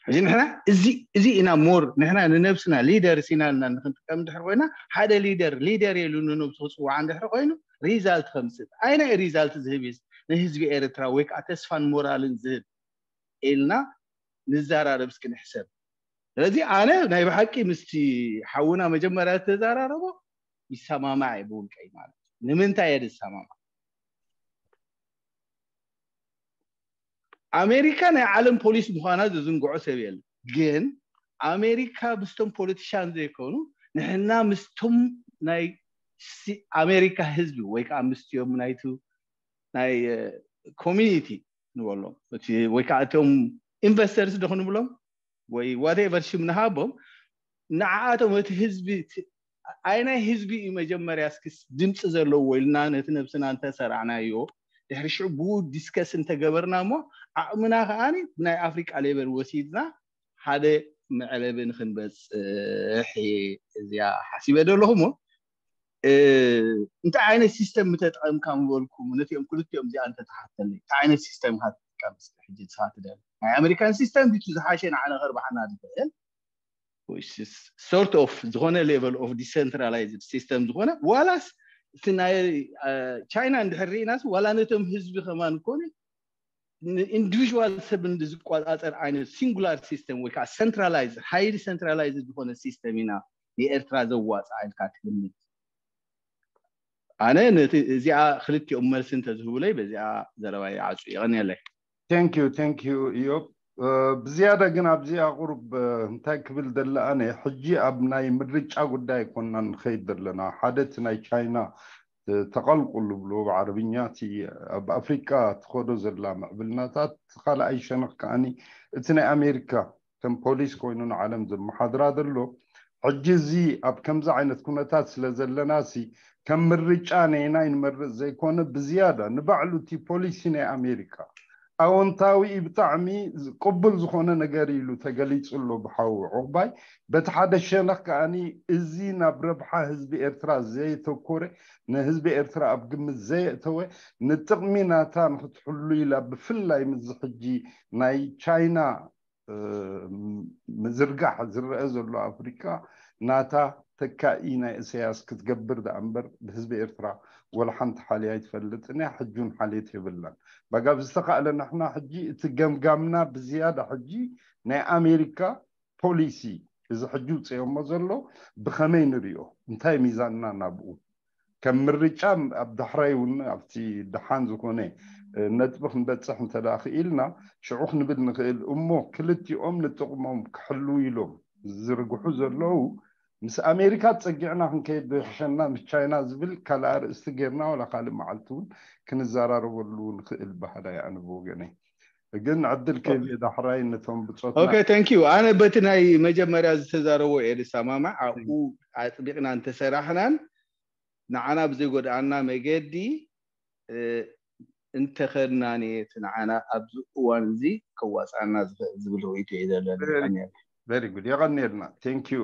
እዚ ንሕና እዚ እዚ ኢና ሞር ንሕና ንነብስና ሊደር ሲና ንክንጥቀም ድሕር ኮይና ሓደ ሊደር ሊደር የሉ ንነብሱ ክፅዋዓ እንድሕር ኮይኑ ሪዛልት ከምፅእ ኣይናይ ሪዛልት ዝህብ እዩ ንህዝቢ ኤርትራ ወይ ከዓ ተስፋን ሞራልን ዝህብ ኢልና ንዘራረብ እስኪ ንሕሰብ። ስለዚ ኣነ ናይ ብሓቂ ምስቲ ሓውና መጀመርያ ዝተዘራረቦ ይሰማማዕ እየ ብውልቀይ ማለት እዩ። ንምንታይ እየ ዝሰማማዕ? ኣሜሪካ ናይ ዓለም ፖሊስ ምዃና ዝዝንግዖ ሰብ የለን። ግን ኣሜሪካ ምስቶም ፖለቲሻን ዘይኮኑ ንሕና ምስቶም ናይ ኣሜሪካ ህዝቢ ወይ ከዓ ምስቲኦም ናይቱ ናይ ኮሚኒቲ ንበሎም ወይ ከዓ እቶም ኢንቨስተርስ ዶ ክንብሎም ወይ ዋቴቨር ሽም ንሃቦም ንዓኣቶም እቲ ህዝቢ ኣይናይ ህዝቢ እዩ መጀመርያ እስኪ ድምፂ ዘለዎ ኢልና ነቲ ነብስና እንተሰራዕናዮ ድሕሪ ሽዑ ብኡ ዲስከስ እንተገበርና እሞ ዓቕምና ከዓኒ ብናይ ኣፍሪቃ ሌቨል ወሲድና ሓደ መዕለቢ ንክንበፅሕ እዚኣ ሓሲበ ዘለኹ እሞ እንታይ ዓይነት ሲስተም ምተጠቐምካ ምበልኩም ነቲኦም ክልቲኦም እዚኣ እንተተሓተለይ እንታይ ዓይነት ሲስተም ኢካ ትጥቀም እስኪ ሕጂ ንስኻ ትደሊ ናይ ኣሜሪካን ሲስተም ድዩ ዝሓሸ ንዓና ከርባሓና ዝኽእል sort of ዝኾነ level of decentralized system ዝኾነ ዋላስ እቲ ናይ ቻይና እንድሕር ርኢናስ ዋላ ነቶም ህዝቢ ከማን ኮነ ኢንዲቪዥዋል ሰብ ዝቋፃፀር ዓይነት ሲንጉላር ሲስተም ወይ ከዓ centralized highly centralized ዝኾነ ሲስተም ኢና ንኤርትራ ዘዋፅኣ ኢልካ ትግምት? ኣነ ነቲ እዚኣ ክልቲኦም መልሲ እንተዝህቡለይ በዚኣ ዘረባይ ይዓፁ። የቐንየለይ። Thank you thank you ኢዮብ። ብዝያዳ ግን ኣብዚኣ ቁሩብ እንታይ ክብል ደለ ኣነ ሕጂ ኣብ ናይ ምርጫ ጉዳይ ኣይኮናን ንኸይድ ዘለና። ሓደ እቲ ናይ ቻይና ተቐልቁል ዝብልዎ ብዓረብኛ እቲ ኣብ ኣፍሪቃ ትኸዶ ዘላ ምዕብልናታት፣ ካልኣይ ሸነኽ ከዓኒ እቲ ናይ ኣሜሪካ ከም ፖሊስ ኮይኑ ንዓለም ዘመሓድራ ዘሎ። ሕጂ እዚ ኣብ ከምዚ ዓይነት ኩነታት ስለ ዘለና ሲ ከም ምርጫ ነየናይ ንመርጽ ዘይኮነ ብዝያዳ ንባዕሉ እቲ ፖሊሲ ናይ ኣሜሪካ ኣወንታዊ እዩ፣ ብጣዕሚ ቅቡል ዝኾነ ነገር ኢሉ ተገሊጹ ኣሎ ብሓው ዕቑባይ። በቲ ሓደ ሸነኽ ከዓኒ እዚ ናብ ረብሓ ህዝቢ ኤርትራ ዘየተኮረ፣ ንህዝቢ ኤርትራ ኣብ ግምት ዘየእተወ፣ ንጥቕሚ ናታ ንክትሕሉ ኢላ ብፍላይ ምስዚ ሕጂ ናይ ቻይና ምዝርጋሕ ዝረአ ዘሎ ኣፍሪካ ናታ ተካኢ ናይ እሰያስ ክትገብር ደኣ እምበር ብህዝቢ ኤርትራ ወላ ሓንቲ ሓልያ ኣይትፈልጥን እያ፣ ሕጂ እውን ሓልየት የብላን። ባጋ ብዝተኻእለ ንሕና ሕጂ እቲ ገምጋምና ብዝያዳ ሕጂ ናይ ኣሜሪካ ፖሊሲ እዚ ሕጂ ውፅኦሞ ዘሎ ብኸመይ ንሪኦ፣ እንታይ ሚዛንና ናብኡ ከም ምርጫ ኣብ ዳሕራይ እውን ኣብቲ ደሓን ዝኾነ ነጥቢ ክንበፅሕ እንተ ክኢልና ሽዑ ክንብል ንኽእል እሞ ክልቲኦም ንጥቕሞም ክሕልው ኢሎም ዝዝርግሑ ዘለዉ ምስ ኣሜሪካ ፀጊዕና ክንከይድ ዶ ይሕሸና ምስ ቻይና ዝብል ካልእ ኣርእስቲ ጌርና ዋላ ካልእ መዓልቲ እውን ክንዘራረበሉ ንኽእል ባህዳይ ኣነ ብወገነይ። ግን ዕድል ክህብ ዳሕራይ ነቶም ብፆትና ኦኬ thank you ኣነ በቲ ናይ መጀመርያ ዝተዛረቦ እየ ዝሰማማዕ ኣብኡ ኣጥቢቕና እንተሰራሕናን ንዓና ብዘይጎድኣና መገዲ እንተኸድናን እቲ ንዓና ኣብዚ እዋን እዚ ከዋፅኣና ዝኽእል ዝብል ርእይቶ እዩ ዘለኒ። very good የቐንየልና thank you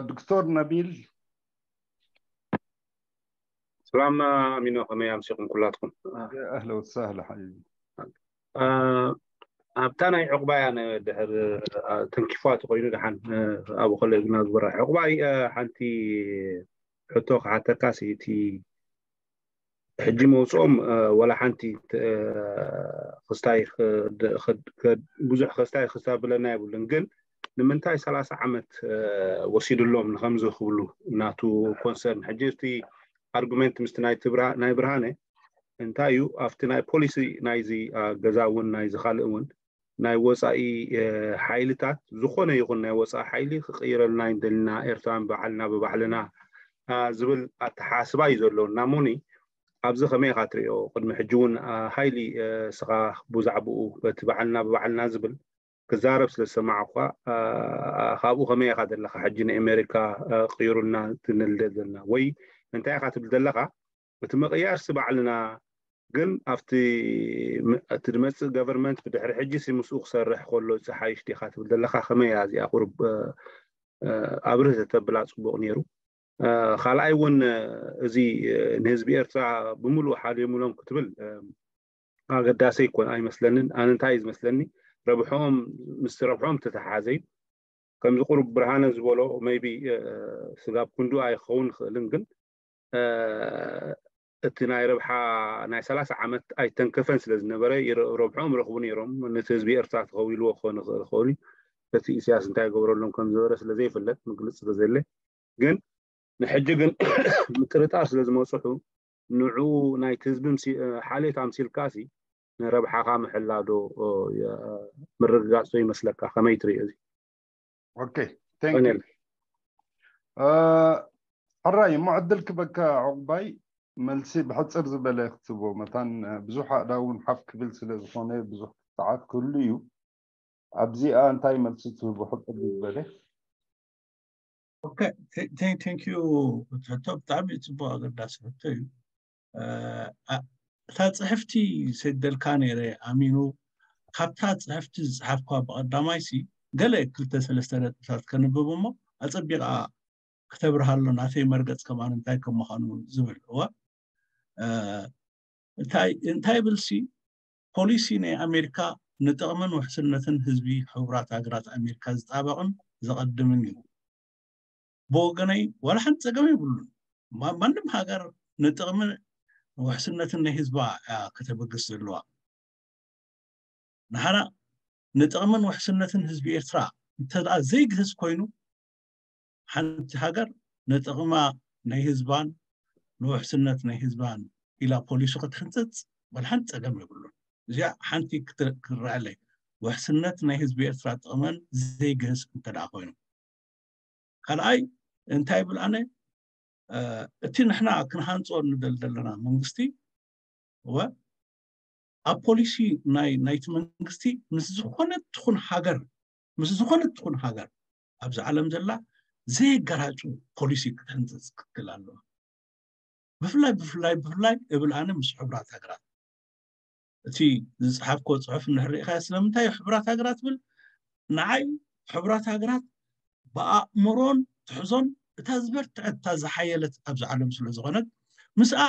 ዶክተር ነቢል ሰላም ኣሚኖ ከመይ ኣምሲኹም ኩላትኩም ኣህለ ወሳህለ ሓቢቢ ኣብታ ናይ ዕቑባያ ድሕር ተንኪፋ ተኮይኑ ድሓን ኣብኡ ከለ ግና ዝበራ ዕቑባይ ሓንቲ ሕቶ ክሓተካ እቲ ሕጂ መውፅኦም ወላ ሓንቲ ክስታይ ብዙሕ ክስታይ ክስታ ብለና የብሉን ግን ንምንታይ ሰላሳ ዓመት ወሲድሎም ንከምዚ ክብሉ ናቱ ኮንሰርን ሕጂ እቲ ኣርጉመንት ምስቲ ናይ ብርሃነ እንታይ እዩ ኣብቲ ናይ ፖሊሲ ናይዚ ገዛ እውን ናይዚ ካልእ እውን ናይ ወፃኢ ሓይልታት ዝኾነ ይኹን ናይ ወፃኢ ሓይሊ ክቅይረልና ይንደልና ኤርትራን ባዕልና ብባዕልና ዝብል ኣተሓስባ እዩ ዘለውና ሞኒ ኣብዚ ከመይ ኢኻ ትሪኦ ቅድሚ ሕጂ እውን ሃይሊ ስኻ ብዛዕባኡ በቲ ባዕልና ብባዕልና ዝብል ክዛረብ ስለ ዝሰማዕኳ ካብኡ ከመይ ኢኻ ዘለካ ሕጂ ንኣሜሪካ ቅይሩልና ትንልደ ዘለና ወይ እንታይ ኢኻ ትብል ዘለካ እቲ ምቕያርሲ ባዕልና ግን ኣብቲ እቲ ዝመፅእ ገቨርንመንት ብድሕሪ ሕጂ ሲ ምስኡ ክሰርሕ ከሎ ዝሓይሽ ዲኻ ትብል ዘለካ ከመይ እያ እዚኣ ቁሩብ ኣብርህ ተተብላ ፅቡቕ ነይሩ ካልኣይ እውን እዚ ንህዝቢ ኤርትራ ብምሉእ ሓልዮምሎም ክትብል ኣገዳሲ ኣይኮን ኣይመስለንን ኣነ እንታይ እዩ ዝመስለኒ ረብሖም ምስቲ ረብሖም ተተሓሓዘ እዩ። ከምዚ ቁሩብ ብርሃነ ዝበሎ maybe ስጋብ ክንዱ ኣይኸውን ይኽእልን፣ ግን እቲ ናይ ረብሓ ናይ ሰላሳ ዓመት ኣይተንከፈን ስለ ዝነበረ ረብሖም ረኽቡ ነይሮም። ነቲ ህዝቢ ኤርትራ ተኸዊልዎ ክኾን ይኽእል ይኸውን እዩ። እቲ ኢሳያስ እንታይ ይገብረሎም ከም ዝበረ ስለ ዘይፍለጥ ምግልጽ ስለ ዘየለ፣ ግን ንሕጂ ግን ምጥርጣር ስለ ዝመጽሑ ንዑ ናይቲ ህዝቢ ሓልዮት ኣምሲልካሲ ንረብሓኻ ምሕላዶ ምርግጋጽ ዶ ይመስለካ? ከመይ ትሪኦ እዚ? ኦኬ፣ thank you። ሕራይ እሞ ዕድል ክበካ ዕቑባይ፣ መልሲ ብሕፅር ዝበለ ክትቦ መታን ብዙሕ ኣእዳው እውን ሓፍ ክብል ስለ ዝኾነ ብዙሕ ሰዓት ክህሉ እዩ። ኣብዚኣ እንታይ መልሲ ትህቡ ሕፅር ዝበለ? ኦኬ፣ thank you። ሕቶ ብጣዕሚ ፅቡቅ ኣገዳሲ ሕቶ እዩ። እታ ፅሕፍቲ ሰደልካ ነይረ ኣሚኑ፣ ካብታ ፅሕፍቲ ዝፅሓፍኳ ብቐዳማይ ሲ ገለ ክልተ ሰለስተ ነጥብታት ከንብብ እሞ ኣፀቢቓ ክተብርሃሎ ናተይ መርገፅ ከማን እንታይ ከም ምዃኑ ዝብል እወ እንታይ እንታይ ብልሲ ፖሊሲ ናይ ኣሜሪካ ንጥቕምን ውሕስነትን ህዝቢ ሕቡራት ሃገራት ኣሜሪካ ዝጣበቕን ዘቐድምን እዩ። ብወገነይ ዋላ ሓንቲ ፀገም የብሉን። ማንም ሃገር ንጥቕምን ውሕስነትን ናይ ህዝባ እያ ከተበግስ ዘለዋ። ንሓና ንጥቕምን ውሕስነትን ህዝቢ ኤርትራ እንተ ዘይግህስ ኮይኑ ሓንቲ ሃገር ንጥቕማ ናይ ህዝባን ንውሕስነት ናይ ህዝባን ኢላ ፖሊሲ ክትሕንፅፅ ዋላ ሓንቲ ፀገም የብሉን። እዚኣ ሓንቲ ክረኣለይ ውሕስነት ናይ ህዝቢ ኤርትራ ጥቕመን ዘይግህስ እንተ ደኣ ኮይኑ። ካልኣይ እንታይ ይብል ኣነ እቲ ንሕና ክንሃንፆ ንደል ዘለና መንግስቲ እወ ኣብ ፖሊሲ ናይ ናይቲ መንግስቲ ምስ ዝኾነት ትኹን ሃገር ምስ ዝኾነት ትኹን ሃገር ኣብዚ ዓለም ዘላ ዘይገራጩ ፖሊሲ ክትሕንፅፅ ክትክል ኣለዋ። ብፍላይ ብፍላይ ብፍላይ እብል ኣነ ምስ ሕቡራት ሃገራት እቲ ዝፅሓፍኮ ፅሑፍ እንድሕር ርኢኻዮ ስለምንታይ እዩ ሕቡራት ሃገራት ብል ንዓይ ሕቡራት ሃገራት ብኣእምሮን ትሕዞን እታ ዝበርትዐት እታ ዝሓየለት ኣብዚ ዓለም ስለ ዝኾነት ምስኣ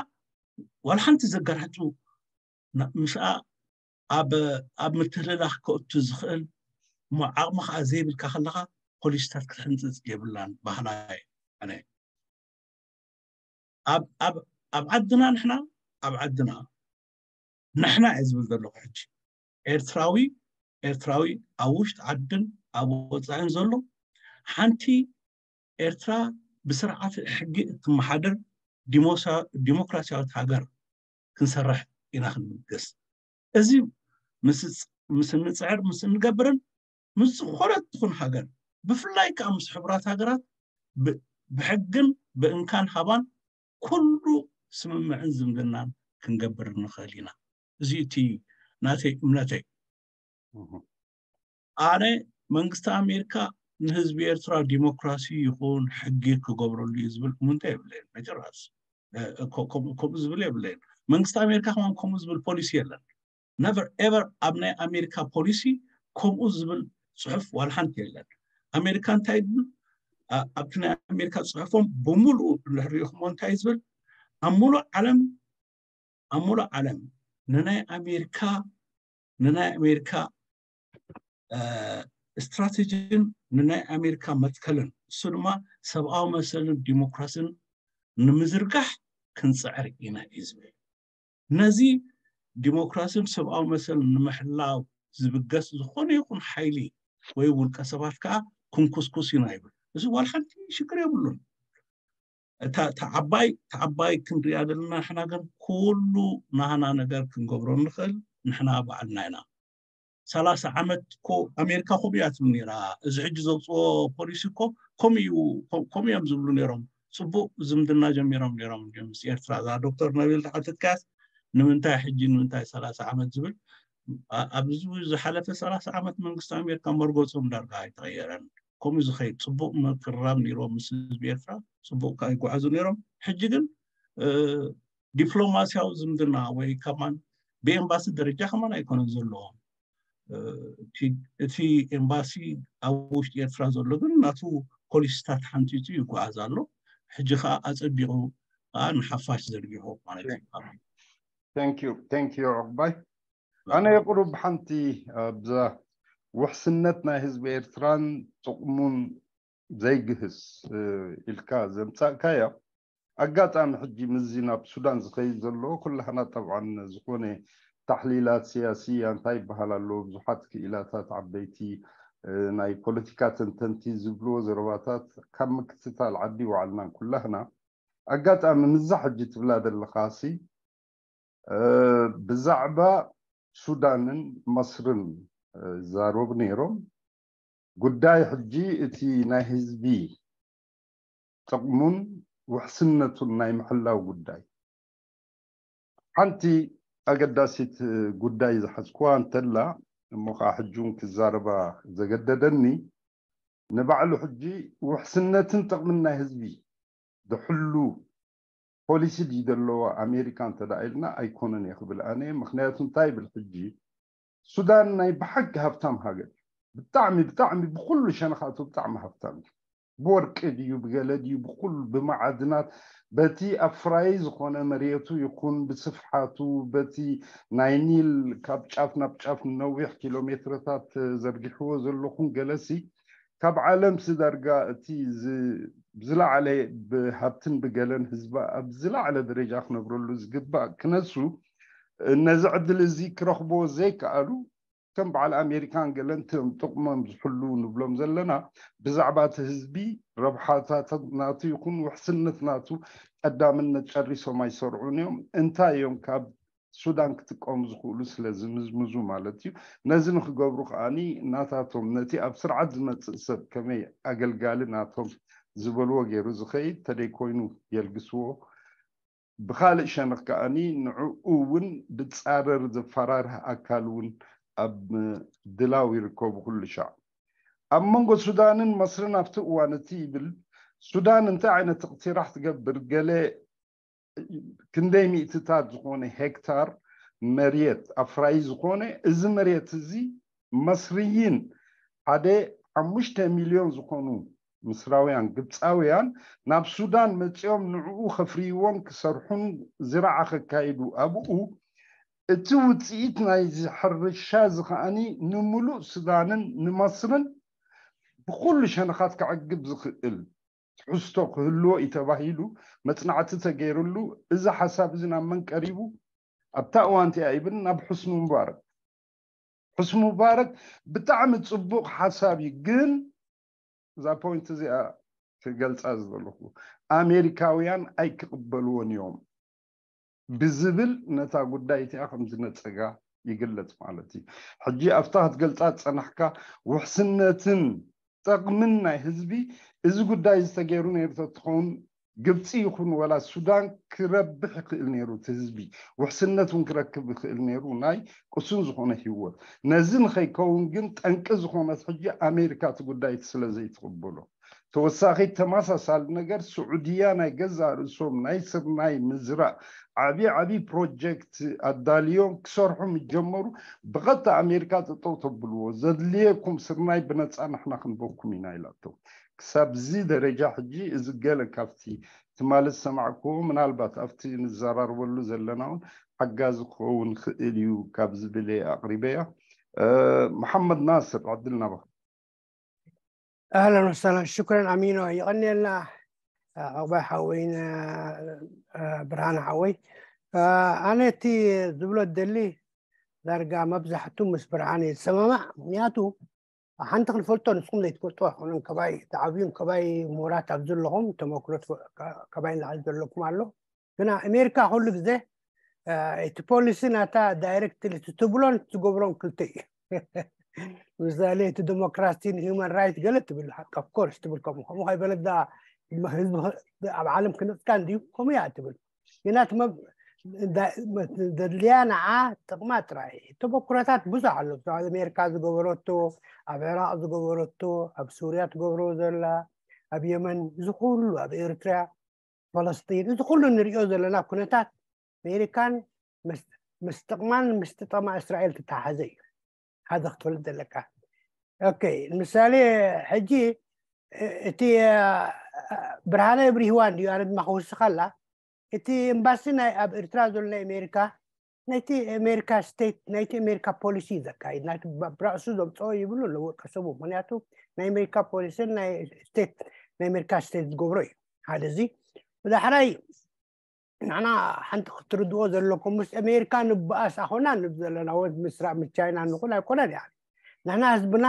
ዋላ ሓንቲ ዘገራጩ ምስኣ ኣብ ኣብ ምትህልላኽ ከእቱ ዝኽእል እሞ ዓቕሚ ከዓ ዘይብልካ ከለካ ፖሊሲታት ክትሕንፅፅ የብላን ባህላ ኣነ ኣብ ዓድና ንሕና ኣብ ዓድና ንሕና እየ ዝብል ዘለኹ ሕጂ ኤርትራዊ ኤርትራዊ ኣብ ውሽጢ ዓድን ኣብ ወፃእን ዘሎ ሓንቲ ኤርትራ ብስርዓት ሕጊ እትመሓደር ዲሞክራሲያዊት ሃገር ክንሰርሕ ኢና ክንምገስ እዚ ምስ እንፅዕር ምስ እንገብርን ምስ ዝኾነት ትኹን ሃገር ብፍላይ ከዓ ምስ ሕቡራት ሃገራት ብሕግን ብእንካን ሃባን ኩሉ ስምምዕን ዝምድናን ክንገብር ንኽእል ኢና። እዚ እቲ ናተይ እምነተይ። ኣነ መንግስቲ ኣሜሪካ ንህዝቢ ኤርትራ ዲሞክራሲ ይኹን ሕጊ ክገብረሉ እዩ ዝብል እሙንታ የብለይን። መጨረስ ከምኡ ዝብል የብለይን። መንግስቲ ኣሜሪካ ከማን ከምኡ ዝብል ፖሊሲ የለን። ነቨር ኤቨር ኣብ ናይ ኣሜሪካ ፖሊሲ ከምኡ ዝብል ፅሑፍ ዋላ ሓንቲ የለን። ኣሜሪካ እንታይ ዝብል ኣብቲ ናይ ኣሜሪካ ፅሑፎም ብምሉኡ እንድሕር ሪኢኹሞ እንታይ ዝብል ኣብ ሙሉእ ዓለም ኣብ ሙሉእ ዓለም ንናይ ኣሜሪካ ንናይ ኣሜሪካ ስትራቴጂን ንናይ ኣሜሪካ መትከልን እሱ ድማ ሰብኣዊ መሰልን ዲሞክራሲን ንምዝርጋሕ ክንፅዕር ኢና እዩ ዝብል። ነዚ ዲሞክራሲን ሰብኣዊ መሰልን ንምሕላው ዝብገስ ዝኾነ ይኹን ሓይሊ ወይ ውልቀ ሰባት ከዓ ክንኩስኩስ ኢና ይብል። እዚ ዋላ ሓንቲ ሽግር የብሉን። እታ ዓባይ እታ ዓባይ ክንሪኣ ዘለና ንሕና ግን ኩሉ ናህና ነገር ክንገብሮ ንኽእል ንሕና ባዕልና ኢና። ሰላሳ ዓመት እኮ ኣሜሪካ ከምኡ እያ ትብል ነይራ። እዚ ሕጂ ዘውፅኦ ፖሊሲ እኮ ከምኡ እዩ ከምኡ እዮም ዝብሉ ነይሮም። ፅቡቅ ዝምድና ጀሚሮም ነይሮም ምስ ኤርትራ። እዛ ዶክተር ነቢል ተሓተትካያስ ንምንታይ ሕጂ ንምንታይ ሰላሳ ዓመት ዝብል ኣብዚ ዝሓለፈ ሰላሳ ዓመት መንግስቲ ኣሜሪካ መርገፆም ዳርጋ ኣይተቐየረን። ከምኡ ዝኸይድ ፅቡቅ ምቅርራብ ነይሮም ምስ ህዝቢ ኤርትራ ፅቡቅ ከዓ ይጓዓዙ ነይሮም። ሕጂ ግን ዲፕሎማሲያዊ ዝምድና ወይ ከማን ብኤምባሲ ደረጃ ከማን ኣይኮነን ዘለዎም። እቲ ኤምባሲ ኣብ ውሽጢ ኤርትራ ዘሎ ግን ናቱ ፖሊሲታት ሓንፂፁ ይጓዓዝ ኣሎ። ሕጂ ከዓ ኣፀቢቑ ከዓ ንሓፋሽ ዘርጊሑ ማለት እዩ። Thank you ዕቁባይ። ኣነ ቁሩብ ሓንቲ ኣብዛ ውሕስነት ናይ ህዝቢ ኤርትራን ጥቕሙን ዘይግህስ ኢልካ ዘምጻእካዮ ኣጋጣሚ ሕጂ ምስዚ ናብ ሱዳን ዝኸይድ ዘሎ ኩላህና ጠብዓን ዝኾነ ታሕሊላት ስያስያ እንታይ ይበሃል ኣሎ ብዙሓት ክኢላታት ዓበይቲ ናይ ፖለቲካ ተንተንቲ ዝብልዎ ዘረባታት ካብ ምክትታል ዓዲ ይወዓልናን ኩላህና ኣጋጣሚ ምዛ ሕጂ ትብላ ዘለኻሲ ብዛዕባ ሱዳንን መስርን ይዛረቡ ነይሮም። ጉዳይ ሕጂ እቲ ናይ ህዝቢ ጥቕሙን ውሕስነቱን ናይ ምሕላው ጉዳይ ሓንቲ ኣገዳሲት ጉዳይ ዝሓዝኩዋ እንተላ እሞ ከዓ ሕጂ እውን ክዛረባ ዘገደደኒ ንባዕሉ ሕጂ ውሕስነትን ጥቕምን ናይ ህዝቢ ዝሕሉ ፖሊሲ ድዩ ዘለዎ ኣሜሪካ እንተደኣ ኢልና ኣይኮነን እየ ክብል ኣነ። ምክንያቱ እንታይ ይብል ሕጂ ሱዳን ናይ ብሓቂ ሃብታም ሃገር ብጣዕሚ ብጣዕሚ ብኩሉ ሸነኻቱ ብጣዕሚ ሃብታም እዩ። ብወርቂ ድዩ ብገለ ድዩ ብኩሉ ብመዓድናት በቲ ኣፍራይ ዝኾነ መሬቱ ይኹን ብስፍሓቱ በቲ ናይ ኒል ካብ ጫፍ ናብ ጫፍ ነዊሕ ኪሎ ሜትረታት ዘርጊሕዎ ዘለኹን ገለሲ ካብ ዓለም ስዳርጋ እቲ ዝለዓለ ብሃብትን ብገለን ህዝባ ኣብ ዝለዓለ ደረጃ ክነብረሉ ዝግባእ ክነሱ ነዚ ዕድል እዚ ክረኽቦ ዘይከኣሉ ከም በዓል ኣሜሪካን ገለን ቶም ጥቕሞም ዝሕሉ ንብሎም ዘለና ብዛዕባ እቲ ህዝቢ ረብሓታት ናቱ ይኹን ውሕስነት ናቱ ቀዳምነት ጨሪሶም ኣይሰርዑን እዮም። እንታይ እዮም ካብ ሱዳን ክጥቀሙ ዝኽእሉ ስለ ዝምዝምዙ ማለት እዩ። ነዚ ንክገብሩ ከዓኒ ናታቶም ነቲ ኣብ ስርዓት ዝመፅእ ሰብ ከመይ ኣገልጋሊ ናቶም ዝበልዎ ገይሩ ዝኸይድ ተደይኮይኑ የልግስዎ። ብካልእ ሸነኽ ከዓኒ ንዕኡ እውን ብፃረር ዘፈራርህ ኣካል እውን ኣብ ድላው ይርከቡ ኩሉ ሻዕ። ኣብ መንጎ ሱዳንን መስርን ኣብቲ እዋን እቲ ይብል ሱዳን እንታይ ዓይነት እቕትራሕ ትገብር ገለ ክንደይ ሚእትታት ዝኾነ ሄክታር መሬት ኣፍራይ ዝኾነ እዚ መሬት እዚ መስርይን ሓደ ሓሙሽተ ሚልዮን ዝኾኑ ምስራውያን ግብፃውያን ናብ ሱዳን መፂኦም ንዕኡ ከፍርይዎን ክሰርሑን ዝረዓ ከካይዱ ኣብኡ እቲ ውፅኢት ናይ ሕርሻ ዝኸኣኒ ንምሉእ ሱዳንን ንመስርን ብኩሉ ሸነኻት ከዕግብ ዝኽእል ትሕዝቶ ክህልዎ እዩ ተባሂሉ መፅናዕቲ ተገይርሉ እዚ ሓሳብ እዚ ናብ መን ቀሪቡ ኣብታ እዋን እቲኣ ይብል ናብ ሕስኒ ሙባረክ ሕስኒ ሙባረክ ብጣዕሚ ፅቡቕ ሓሳብ እዩ ግን እዛ ፖይንት እዚኣ ክገልፃ ዝደለኹ ኣሜሪካውያን ኣይክቕበልዎን እዮም ብዝብል ነታ ጉዳይ እቲኣ ከም ዝነፀጋ ይግለፅ ማለት እዩ ሕጂ ኣብታ ክትገልፃ ዝፀናሕካ ውሕስነትን ጠቕምን ናይ ህዝቢ እዚ ጉዳይ ዝተገይሩ ነይሩ ተትኸውን ግብፂ ይኹን ወላ ሱዳን ክረብሕ ይኽእል ነይሩ እቲ ህዝቢ ውሕስነት እውን ክረክብ ይኽእል ነይሩ ናይ ቅሱን ዝኾነ ህይወት ነዚ ንኸይከውን ግን ጠንቂ ዝኾነት ሕጂ ኣሜሪካ እቲ ጉዳይ እቲ ስለ ዘይትቕበሎ ተወሳኺ ተመሳሳሊ ነገር ስዑድያ ናይ ገዛእ ርእሶም ናይ ስርናይ ምዝራእ ዓብዪ ዓብዪ ፕሮጀክት ኣዳልዮም ክሰርሑ ምስ ጀመሩ ብቐጥታ ኣሜሪካ ጠጠው ተብልዎ ዘድልየኩም ስርናይ ብነፃ ንሕና ክንበኩም ኢና ኢላቶ ክሳብዚ ደረጃ ሕጂ እዚ ገለ ካብቲ ትማሊ ዝሰማዕክዎ ምናልባት ኣብቲ ንዘራርበሉ ዘለና እውን ሓጋዚ ክኸውን ክእል እዩ ካብ ዝብል ኣቕሪበያ መሓመድ ናስር ዕድል ናባኻ ኣህለን ወሰላን ሽኩረን ኣሚኖ ይቐንየልና ዕቑባይ ሓወይን ብርሃን ሓወይ ኣነ እቲ ዝብሎ ደሊ ዳርጋ መብዛሕቱ ምስ ብርሃን እየ ዝሰማማዕ ምክንያቱ ሓንቲ ክንፈልጦ ንስኹም ዘይትፈልጦ ኣይኮነን ከባይ ተዓብዩን ከባይ ምሁራት ኣብ ዘለኹም ተመክሮ ከባይ ንላዕሊ ዘለኩም ኣሎ ግና ኣሜሪካ ኩሉ ግዜ እቲ ፖሊሲ ናታ ዳይሬክትሊ ትብሎን ትገብሮን ክልተ እዩ ምሳሌ እቲ ዲሞክራሲን ሂማን ራይት ገለ ትብል ኦፍኮርስ ትብል ከምኡ ከምኡ ከይበለት ህዝቢ ኣብ ዓለም ክንፅካ እንድዩ ከምኡ እያ ትብል ግና ዘድልያ ንዓ ጥቕማ ጥራይ ተበክሮታት ብዙሕ ኣሎ ኣብ ኣሜሪካ ዝገበረቶ ኣብ ዕራቅ ዝገበረቶ ኣብ ሱርያ ትገብሮ ዘላ ኣብ የመን እዚ ኩሉ ኣብ ኤርትራ ፈለስጢን እዚ ኩሉ ንሪኦ ዘለና ኩነታት ኣሜሪካን ምስ ጥቕማን ምስ ጥቕማ እስራኤል ትተሓዘ እዩ ሓደ ክትፈልጥ ዘለካ ኦኬ ምሳሌ ሕጂ እቲ ብርሃነ ብሪህዋን ድዩ ኣነ ድማ ክውስኸላ እቲ ኤምባሲ ናይ ኣብ ኤርትራ ዘሎ ናይ ኣሜሪካ ናይቲ ኣሜሪካ ስቴት ናይቲ ኣሜሪካ ፖሊሲ ዘካይድ ናይቲ ብራእሱ ዘምፅኦ ይብሉ ኣለዎ ቀሰቡ። ምክንያቱ ናይ ኣሜሪካ ፖሊሲን ናይ ስቴት ናይ ኣሜሪካ ስቴት ዝገብሮ እዩ። ሓደ እዚ ብዳሕራይ ንሕና ሓንቲ ክትርድዎ ዘለኩም ምስ ኣሜሪካ ንበኣስ ኣኾና ንብ ዘለና ወይ ምስራ ምስ ቻይና ንኹን ኣይኮነን። ያ ንሕና ህዝብና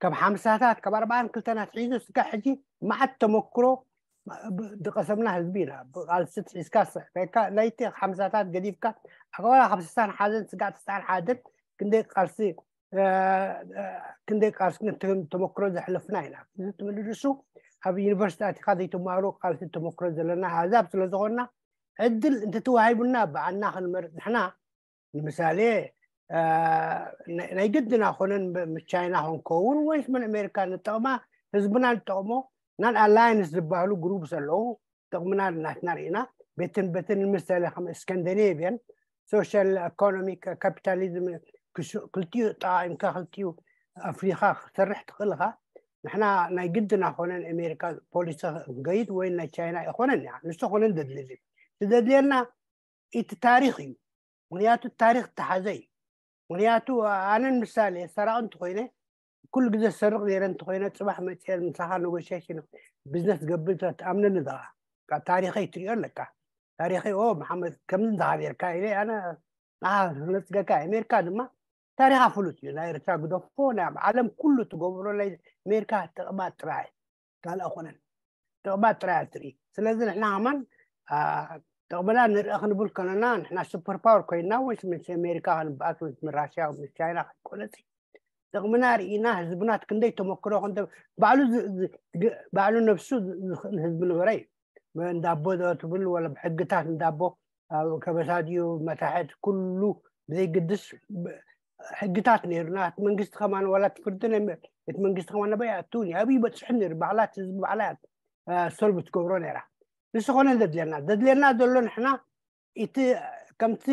ካብ ሓምሳታት ካብ ኣርባዓን ክልተን ኣትሒዙ ስጋ ሕጂ መዓት ተመክሮ ዝቀሰምና ህዝቢ ኢና። ብቃልሲ ትሒዝካ ስሕተካ ናይቲ ሓምሳታት ገዲፍካ ኣዋላ ካብ ስሳን ሓደን ስጋ ስሳን ሓደን ክንደይ ቃልሲ ክንደይ ቃልሲ ተመክሮ ዘሕለፍና ኢና። እዚ ትምልልሱ ኣብ ዩኒቨርሲቲ ኣቲካ ዘይተማሃሩ ቃልሲ ተመክሮ ዘለና ኣህዛብ ስለዝኮና ዕድል እንተተዋሂቡና ብዓና ክንመርጥ ንሕና ንምሳሌ ናይ ግድና ኮነን ምስ ቻይና ክንከውን ወይስ ምን ኣሜሪካ ንጠቕማ ህዝብና ንጠቕሞ ናን ኣላይንስ ዝበሃሉ ግሩፕስ ኣለዉ። ጥቕምና ናትና ርኢና ቤትን በትን ንምሳሌ ከም ስካንዲኔቪያን ሶሻል ኢኮኖሚክ ካፒታሊዝም ክልቲኡ ጠቃኢምካ ክልቲኡ ኣፍሪካ ክሰርሕ ትኽእል ኢኻ። ንሕና ናይ ግድና ኮነን ኣሜሪካ ፖሊሲ ክንገይድ ወይ ናይ ቻይና ይኮነን ያ ንሱ ኮነን ዘድልዚ ዝደድልየና እቲ ታሪክ እዩ። ምክንያቱ ታሪክ ተሓዘ እዩ። ምክንያቱ ኣነን ምሳሌ ሰራቂ እንተኮይነ ኩሉ ግዜ ዝሰርቕ ነይረ እንተኮይነ ፅባሕ መፅአ ምሳኻ ነጎሻሽን ቢዝነስ ዝገብር ትኣምነኒ ዛ ታሪኸይ ትሪኦ ኣለካ። ታሪኸይ ኦ መሓመድ ከምዚ እንተሃቢርካ ኢለ ኣነ ነፅገካ። ኣሜሪካ ድማ ታሪኻ ፍሉጥ እዩ። ናይ ኤርትራ ግደፎ ናይ ዓለም ኩሉ ትገብሮ ናይ ኣሜሪካ ጥቕማ ጥራይ ካልእ ኣይኮነን። ጥቕማ ጥራይ ትርኢ። ስለዚ ንሕና ከማን ጥቕምና ንርኢ ክንብል ከለና ንሕና ሱፐር ፓወር ኮይንና ወይ ምስ ኣሜሪካ ክንበኣስ ወይ ምስ ራሽያ ወይ ምስ ቻይና ክንቆለፅ ጥቕምና ርኢና ህዝብና ክንደይ ተመክሮ ባዕሉ ባዕሉ ነብሱ ዝኽእል ህዝቢ ነበረ እዩ። እንዳቦ ትብል ወላ ብሕግታት እንዳቦ ከበሳድዩ መታሕት ኩሉ ብዘይግድስ ሕግታት ነይሩና። እቲ መንግስቲ ከማን ዋላ እቲ ፍርዲ እቲ መንግስቲ ከማን ነበይ ኣትውን እዩ ኣብይ በፅሑ ነይሩ። ባዕላት ህዝቢ ባዕላ ሶልቭ ትገብሮ ነይራ። ንስኮነ ዘድልየና ዘድልየና ዘሎ ንሕና እቲ ከምቲ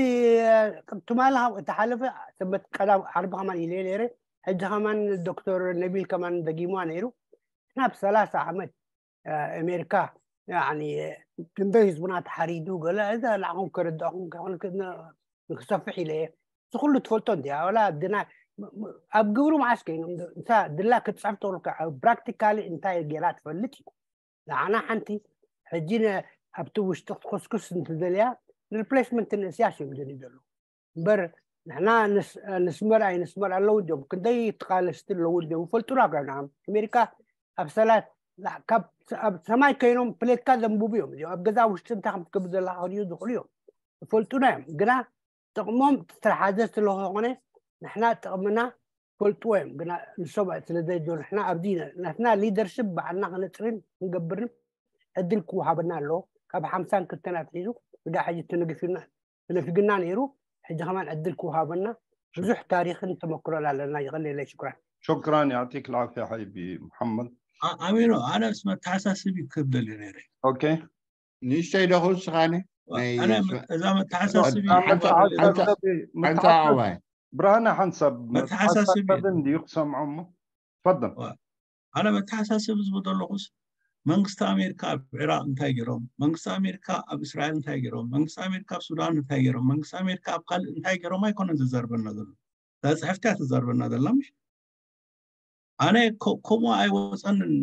ትማሊ ካብ እተሓለፈ ሰበት ቀዳም ዓርቢ ከማን ኢለ ነይረ። ሕጂ ከማን ዶክተር ነቢል ከማን ደጊምዋ ነይሩ። ናብ ሰላሳ ዓመት ኣሜሪካ ክንደይ ህዝብና ተሓሪዱ ገለ እዛ ንዓኹም ከረዳእኹም ከይኮነ ንክሰፍሕ ኢለ እየ። እዚ ኩሉ ትፈልጦ እንዲ ወላ ድና ኣብ ግብሩ መዓስ ከይኑ እንታ ድላ ክትፀሕፍ ተብሉካ ፕራክቲካሊ እንታይ ጌራ ትፈልጥ እዩ። ንዓና ሓንቲ ሕጂ ኣብቲ ውሽጢ ክትኮስኩስ እንትደልያ ሪፕሌስመንት ንእስያስ እዮም ደልዩ ዘለዉ እምበር ንሕና ንስመር ኣይንስመር ኣለዉ ድዮም ክንደይ ተቃለስቲ ኣለዉ ድዮም ይፈልጡና ኮይና ኣሜሪካ ኣብ ሰላት ካብ ኣብ ሰማይ ከይኖም ፕሌትካ ዘንብቡ እዮም እዚኦም ኣብ ገዛ ውሽጢ እንታይ ከም ትገብር ዘለካ ክሪኡ ዝኽእሉ እዮም ይፈልጡና እዮም ግና ጥቕሞም ዝተሓዘ ስለዝኾነ ንሕና ጥቕምና ፈልጥዎ እዮም ግና ንሶም ስለ ዘይዶ ንሕና ኣብዚ ናትና ሊደርሽፕ ባዕልና ክነፅርን ክንገብርን ዕድል ክወሃበና ኣለዎ ካብ ሓምሳን ክልተን ኣትሒዙ ስጋ ሕጂ ተነግፊና ተነፊግና ነይሩ ሕጂ ከማን ዕድል ክወሃበና ብዙሕ ታሪክን ተመክሮን ኣለና ይቀለለ ሽኩራን شكرا يعطيك العافية حبيبي محمد ኣሚኖ ኣነስ መተሓሳስቢ ክብል ደልዩ ነይረ اوكي ንእሽተይ ዶ ክውስኻኒ እዛ መተሓሳስቢ ብርሃነ ሓንሳብ መተሓሳሰብ እንድዩ ክሰምዖ እሞ ፈደል ኣነ መተሓሳሰቢ ዝብል ዘለኹስ መንግስቲ ኣሜሪካ ኣብ ዕራቅ እንታይ ገይሮም መንግስቲ ኣሜሪካ ኣብ እስራኤል እንታይ ገይሮም መንግስቲ ኣሜሪካ ኣብ ሱዳን እንታይ ገይሮም መንግስቲ ኣሜሪካ ኣብ ካልእ እንታይ ገይሮም ኣይኮነን ዝዘርበና ዘሎ እዛ ፅሕፍቲ እያ ትዘርበና ዘላ ምሽ ኣነ ከምኡ ኣይወፀንን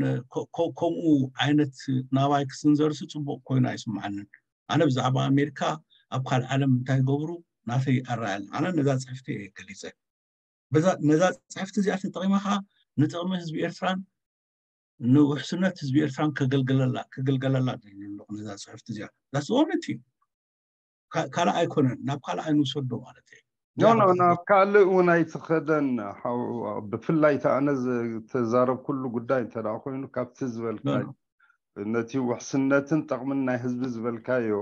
ከምኡ ዓይነት ናባይ ክስንዘርሲ ፅቡቅ ኮይኑ ኣይስምዓንን ኣነ ብዛዕባ ኣሜሪካ ኣብ ካልእ ዓለም እንታይ ገብሩ ናተይ ኣረኣል ኣነ ነዛ ፅሕፍቲ እየ ገሊፀ ነዛ ፅሕፍቲ እዚኣ ተጠቂመ ከዓ ንጥቅሚ ህዝቢ ኤርትራን ንውሕስነት ህዝቢ ኤርትራን ከገልግለላ ከገልገለላ ደሊ ኣለኹ ነዛ ፅሕፍቲ እዚኣ that's the only thing ካልእ ኣይኮነን ናብ ካልእ ኣይንውሰዶ ማለት እዩ ኖ ኖ ናብ ካልእ እውን ኣይትኸደን ብፍላይ ተኣነ ተዛረብ ኩሉ ጉዳይ እንተ ኮይኑ ካብቲ ዝበልካ ነቲ ውሕስነትን ጥቕምን ናይ ህዝቢ ዝበልካዮ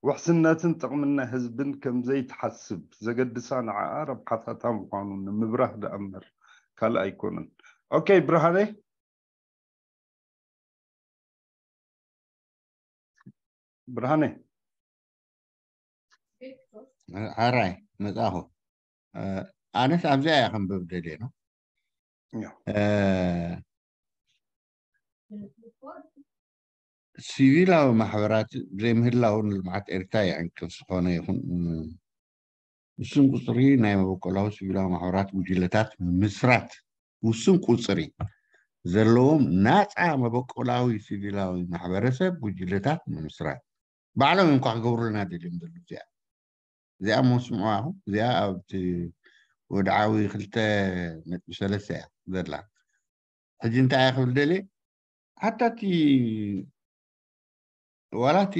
ውሕስነትን ጥቕምን ናይ ህዝብን ከምዘይትሓስብ ዘገድሳ ንዓኣ ረብሓታታ ምዃኑ ንምብራህ ደኣ እምበር ካልእ ኣይኮነን ኦኬ ብርሃነ ብርሃነ ሓራይ መጻኹ ኣነስ ኣብዚኣ እያ ከንብብ ደልየ ነው ሲቪላዊ ማሕበራት ዘይምህላው ንልምዓት ኤርትራ ይዕንቅፍ ዝኾነ ይኹን ውሱን ቁፅሪ ናይ መበቆላዊ ሲቪላዊ ማሕበራት ጉጅለታት ምምስራት፣ ውሱን ቁፅሪ ዘለዎም ናፃ መበቆላዊ ሲቪላዊ ማሕበረሰብ ጉጅለታት ምምስራት። ባዕሎም እዮም ከዓ ክገብሩልና ደልዮም ዘለዉ። እዚኣ እዚኣ መስምዑ ኣኹ እዚኣ ኣብቲ ወድዓዊ ክልተ ነጥቢ ሰለስተ እያ ዘላ። ሕጂ እንታይ እያ ክብል ደልየ? ሓታ እቲ ዋላ እቲ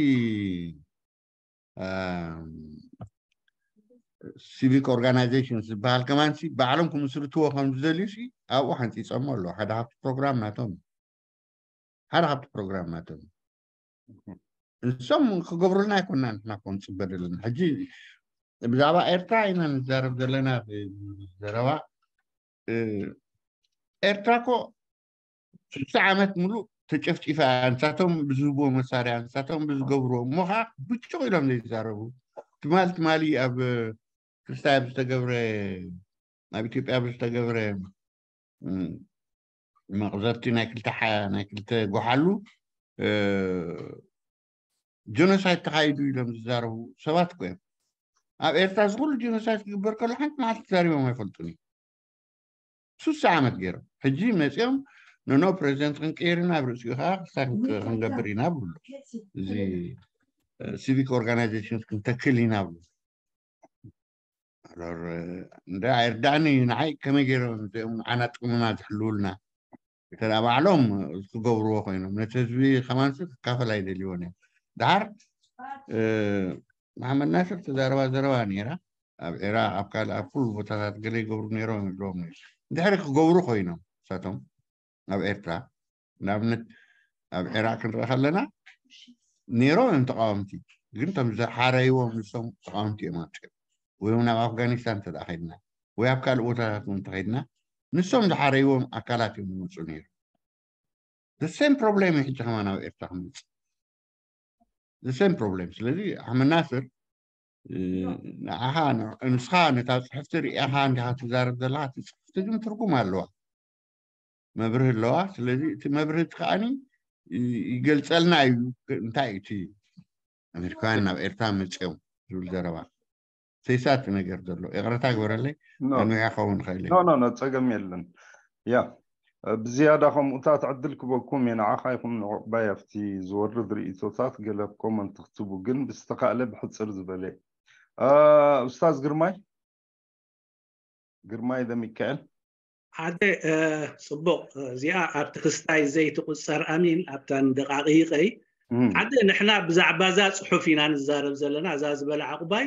ሲቪክ ኦርጋናይዜሽን ዝበሃል ከማንሲ ባዕሎም ክምስርትዎ ከም ዝደልዩ ሲ ኣብኡ ሓንፂፆሞ ኣለዉ። ሓደ ካብቲ ፕሮግራም ናቶም ሓደ ካብቲ ፕሮግራም ናቶም ንሶም ክገብሩልና ኣይኮና ንሕና ኮ ንፅበ ዘለና። ሕጂ ብዛዕባ ኤርትራ ኢና ንዛረብ ዘለና። ዘረባ ኤርትራ ኮ ስልሳ ዓመት ሙሉእ ተጨፍጪፋ፣ ንሳቶም ብዝህብዎ መሳርያ፣ ንሳቶም ብዝገብርዎ እሞ ከዓ ብጭቕ ኢሎም ዘይዛረቡ። ትማል ትማሊ ኣብ ክርስታይ ኣብ ዝተገብረ ኣብ ኢትዮጵያ ኣብ ዝተገብረ መቕዘፍቲ ናይ ክልተ ናይ ክልተ ጎሓሉ ጀኖሳይድ ተኻይዱ ኢሎም ዝዛረቡ ሰባት እኮ እዮም። ኣብ ኤርትራ ዝኩሉ ጀኖሳይድ ክግበር ከሎ ሓንቲ መዓልቲ ተዛሪቦም ኣይፈልጡን እዩ። ሱሳ ዓመት ገይሮም ሕጂ መፂኦም፣ ኖኖ ፕሬዚደንት ክንቀይር ኢና፣ ኣብ ርእሲኡ ከዓ ክሳ ክንገብር ኢና ብሉ። እዚ ሲቪክ ኦርጋናይዜሽን ክንተክል ኢና ብሉ። እንደ ኣይርዳእኒ ንዓይ ከመይ ገይሮም እዚኦም ንዓና ጥቕምና ዝሕልውልና? እንተ ባዕሎም ክገብርዎ ኮይኖም ነቲ ህዝቢ ከማንሲ ክካፈል ኣይደልይዎን እዮም። ድሓር መሓመድ ናስር ተዛረባ ዘረባ ነይራ። ኣብ ዒራቅ ኣብ ካልእ ኣብ ኩሉ ቦታታት ገለ ይገብሩ ነይሮም ይብሎም። እንድሕሪ ክገብሩ ኮይኖም ንሳቶም ኣብ ኤርትራ ንኣብነት ኣብ ዒራቅ ክንርኢ ከለና ነይሮም እዮም ተቃወምቲ፣ ግን እቶም ዝሓረይዎም ንሶም ተቃወምቲ እዮም ኣምፅኦም። ወይ እውን ኣብ ኣፍጋኒስታን እንተ ከይድና ወይ ኣብ ካልእ ቦታታት እውን እንተከይድና ንሶም ዝሓረይዎም ኣካላት እዮም ዝመፁ ነይሩ። ሴም ፕሮብሌም እዩ ሕጂ ከማን ኣብ ኤርትራ ክመፅእ ሴም ፕሮብሌም። ስለዚ ኣሕመድ ናስር ንዓኻ ንስኻ ነታ ፅሕፍቲ ርኢኻ እንዲኻ ትዛረብ ዘለካ እቲ ፅሕፍቲ ግን ትርጉም ኣለዋ። መብርህ ኣለዋ። ስለዚ እቲ መብርህ እቲ ከዓኒ ይገልፀልና እዩ። እንታይ እዩ እቲ ኣሜሪካውያን ናብ ኤርትራ መፅኦም ዝብል ዘረባ ሰይሳት ነገር ዘሎ ይቕረታ ግበረለይ። ኣንያ ኸውን ኸእል ኖ ኖ ጸገም የለን። ያ ብዝያዳ ከምኡታት ዕድል ክበኩም እየ ንዓኻ ይኹም ንዕቑባይ ኣብቲ ዝወርድ ርእቶታት ገለ ኮመንት ክትቡ ግን ብዝተኻእለ ብሕፅር ዝበለ። ኡስታዝ ግርማይ ግርማይ ደሚካኤል ሓደ ፅቡቕ እዚኣ ኣብቲ ክስታይ ዘይትቁፀር ኣሚን ኣብታን ደቃቂቀይ ሓደ ንሕና ብዛዕባ እዛ ፅሑፍ ኢና ንዛረብ ዘለና እዛ ዝበለ ዕቑባይ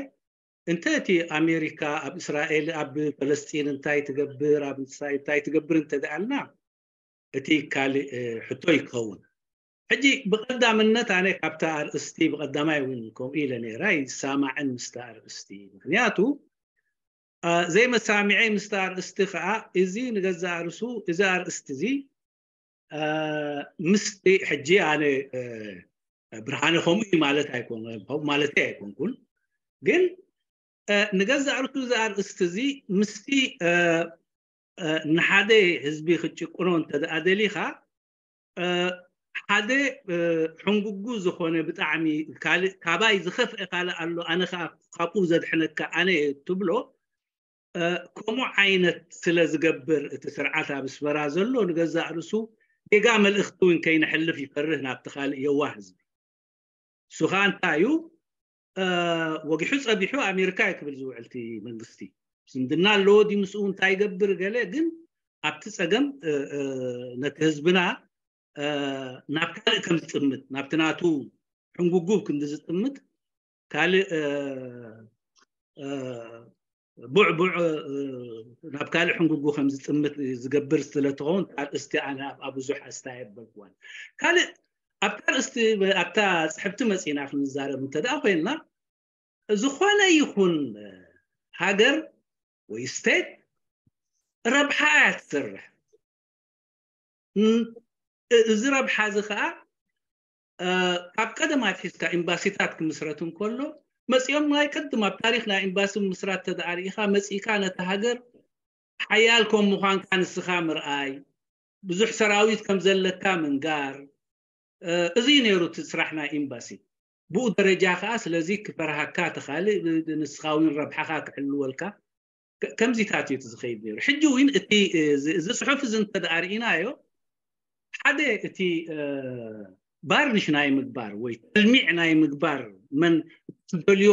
እንተ እቲ ኣሜሪካ ኣብ እስራኤል ኣብ ፈለስጢን እንታይ ትገብር ኣብ ምሳይ እንታይ ትገብር እንተደኣልና እቲ ካልእ ሕቶ ይከውን። ሕጂ ብቐዳምነት ኣነ ካብታ ኣርእስቲ ብቐዳማይ እውን ከምኡ ኢለ ነይራ ይሳማዕን ምስታ ኣርእስቲ ምክንያቱ ዘይመሳሚዐይ ምስታ ኣርእስቲ ከዓ እዚ ንገዛእ ርእሱ እዚ ኣርእስቲ እዚ ምስቲ ሕጂ ኣነ ብርሃነ ከምኡ እዩ ማለት ኣይኮን ከምኡ ማለተይ ኣይኮንኩን ግን ንገዛእ ርእሱ እዚ ኣርእስቲ እዚ ምስቲ ንሓደ ህዝቢ ክትጭቁኖ እንተደኣ ደሊኻ ሓደ ሕንጉጉ ዝኾነ ብጣዕሚ ካልእ ካባይ ዝኸፍአ ካልእ ኣሎ ኣነ ከዓ ካብኡ ዘድሕነካ ኣነ ትብሎ ከምኡ ዓይነት ስለ ዝገብር እቲ ስርዓት ኣብ ኣስመራ ዘሎ ንገዛእ ርእሱ ጌጋ መልእኽቲ እውን ከይነሕልፍ ይፈርህ ናብቲ ካልእ የዋህ ህዝቢ። እሱ ከዓ እንታይ እዩ ወጊሑ ፀቢሑ ኣሜሪካ እዩ ክብል ዝውዕል እቲ መንግስቲ ዝምድና ኣለዎ ድዩ ምስኡ እንታይ ይገብር ገለ ግን ኣብቲ ፀገም ነቲ ህዝብና ናብ ካልእ ከም ዝጥምት ናብቲ ናቱ ሕንጉጉብ ክንዲ ዝጥምት ካልእ ቡዕቡዕ ናብ ካልእ ሕንጉጉ ከም ዝጥምት ዝገብር ስለትኸውን ኣርእስቲ ኣነ ኣብኣ ብዙሕ ኣስተያየት በልክዋን ካልእ ኣብታ ርእስቲ ኣብታ ፅሕፍቲ መፂና ክንዛረብ እንተደኣ ኮይንና ዝኾነ ይኹን ሃገር ወይ ስቴት ረብሓ እያ ትሰርሕ እዚ ረብሓ እዚ ከዓ ካብ ቀደም ኣትሒዝካ ኤምባሲታት ክምስረት እንከሎ መፂኦም ናይ ቅድም ኣብ ታሪክ ናይ ኤምባሲ ምስራት ተደኣ ርኢካ መፂእካ ነቲ ሃገር ሓያል ከም ምዃንካ ንስኻ ምርኣይ ብዙሕ ሰራዊት ከም ዘለካ ምንጋር እዚ እዩ ነይሩ እቲ ስራሕ ናይ ኤምባሲ ብኡ ደረጃ ከዓ ስለዚ ክፈርሃካ ተኻልእ ንስኻ እውን ረብሓኻ ክሕልወልካ ከምዚታት እዩ ዝኸይድ ነይሩ። ሕጂ እውን እቲ እዚ ጽሑፍ እዚ እንተደኣ ርኢናዮ ሓደ እቲ ባርኒሽ ናይ ምግባር ወይ ተልሚዕ ናይ ምግባር መን ትደልዮ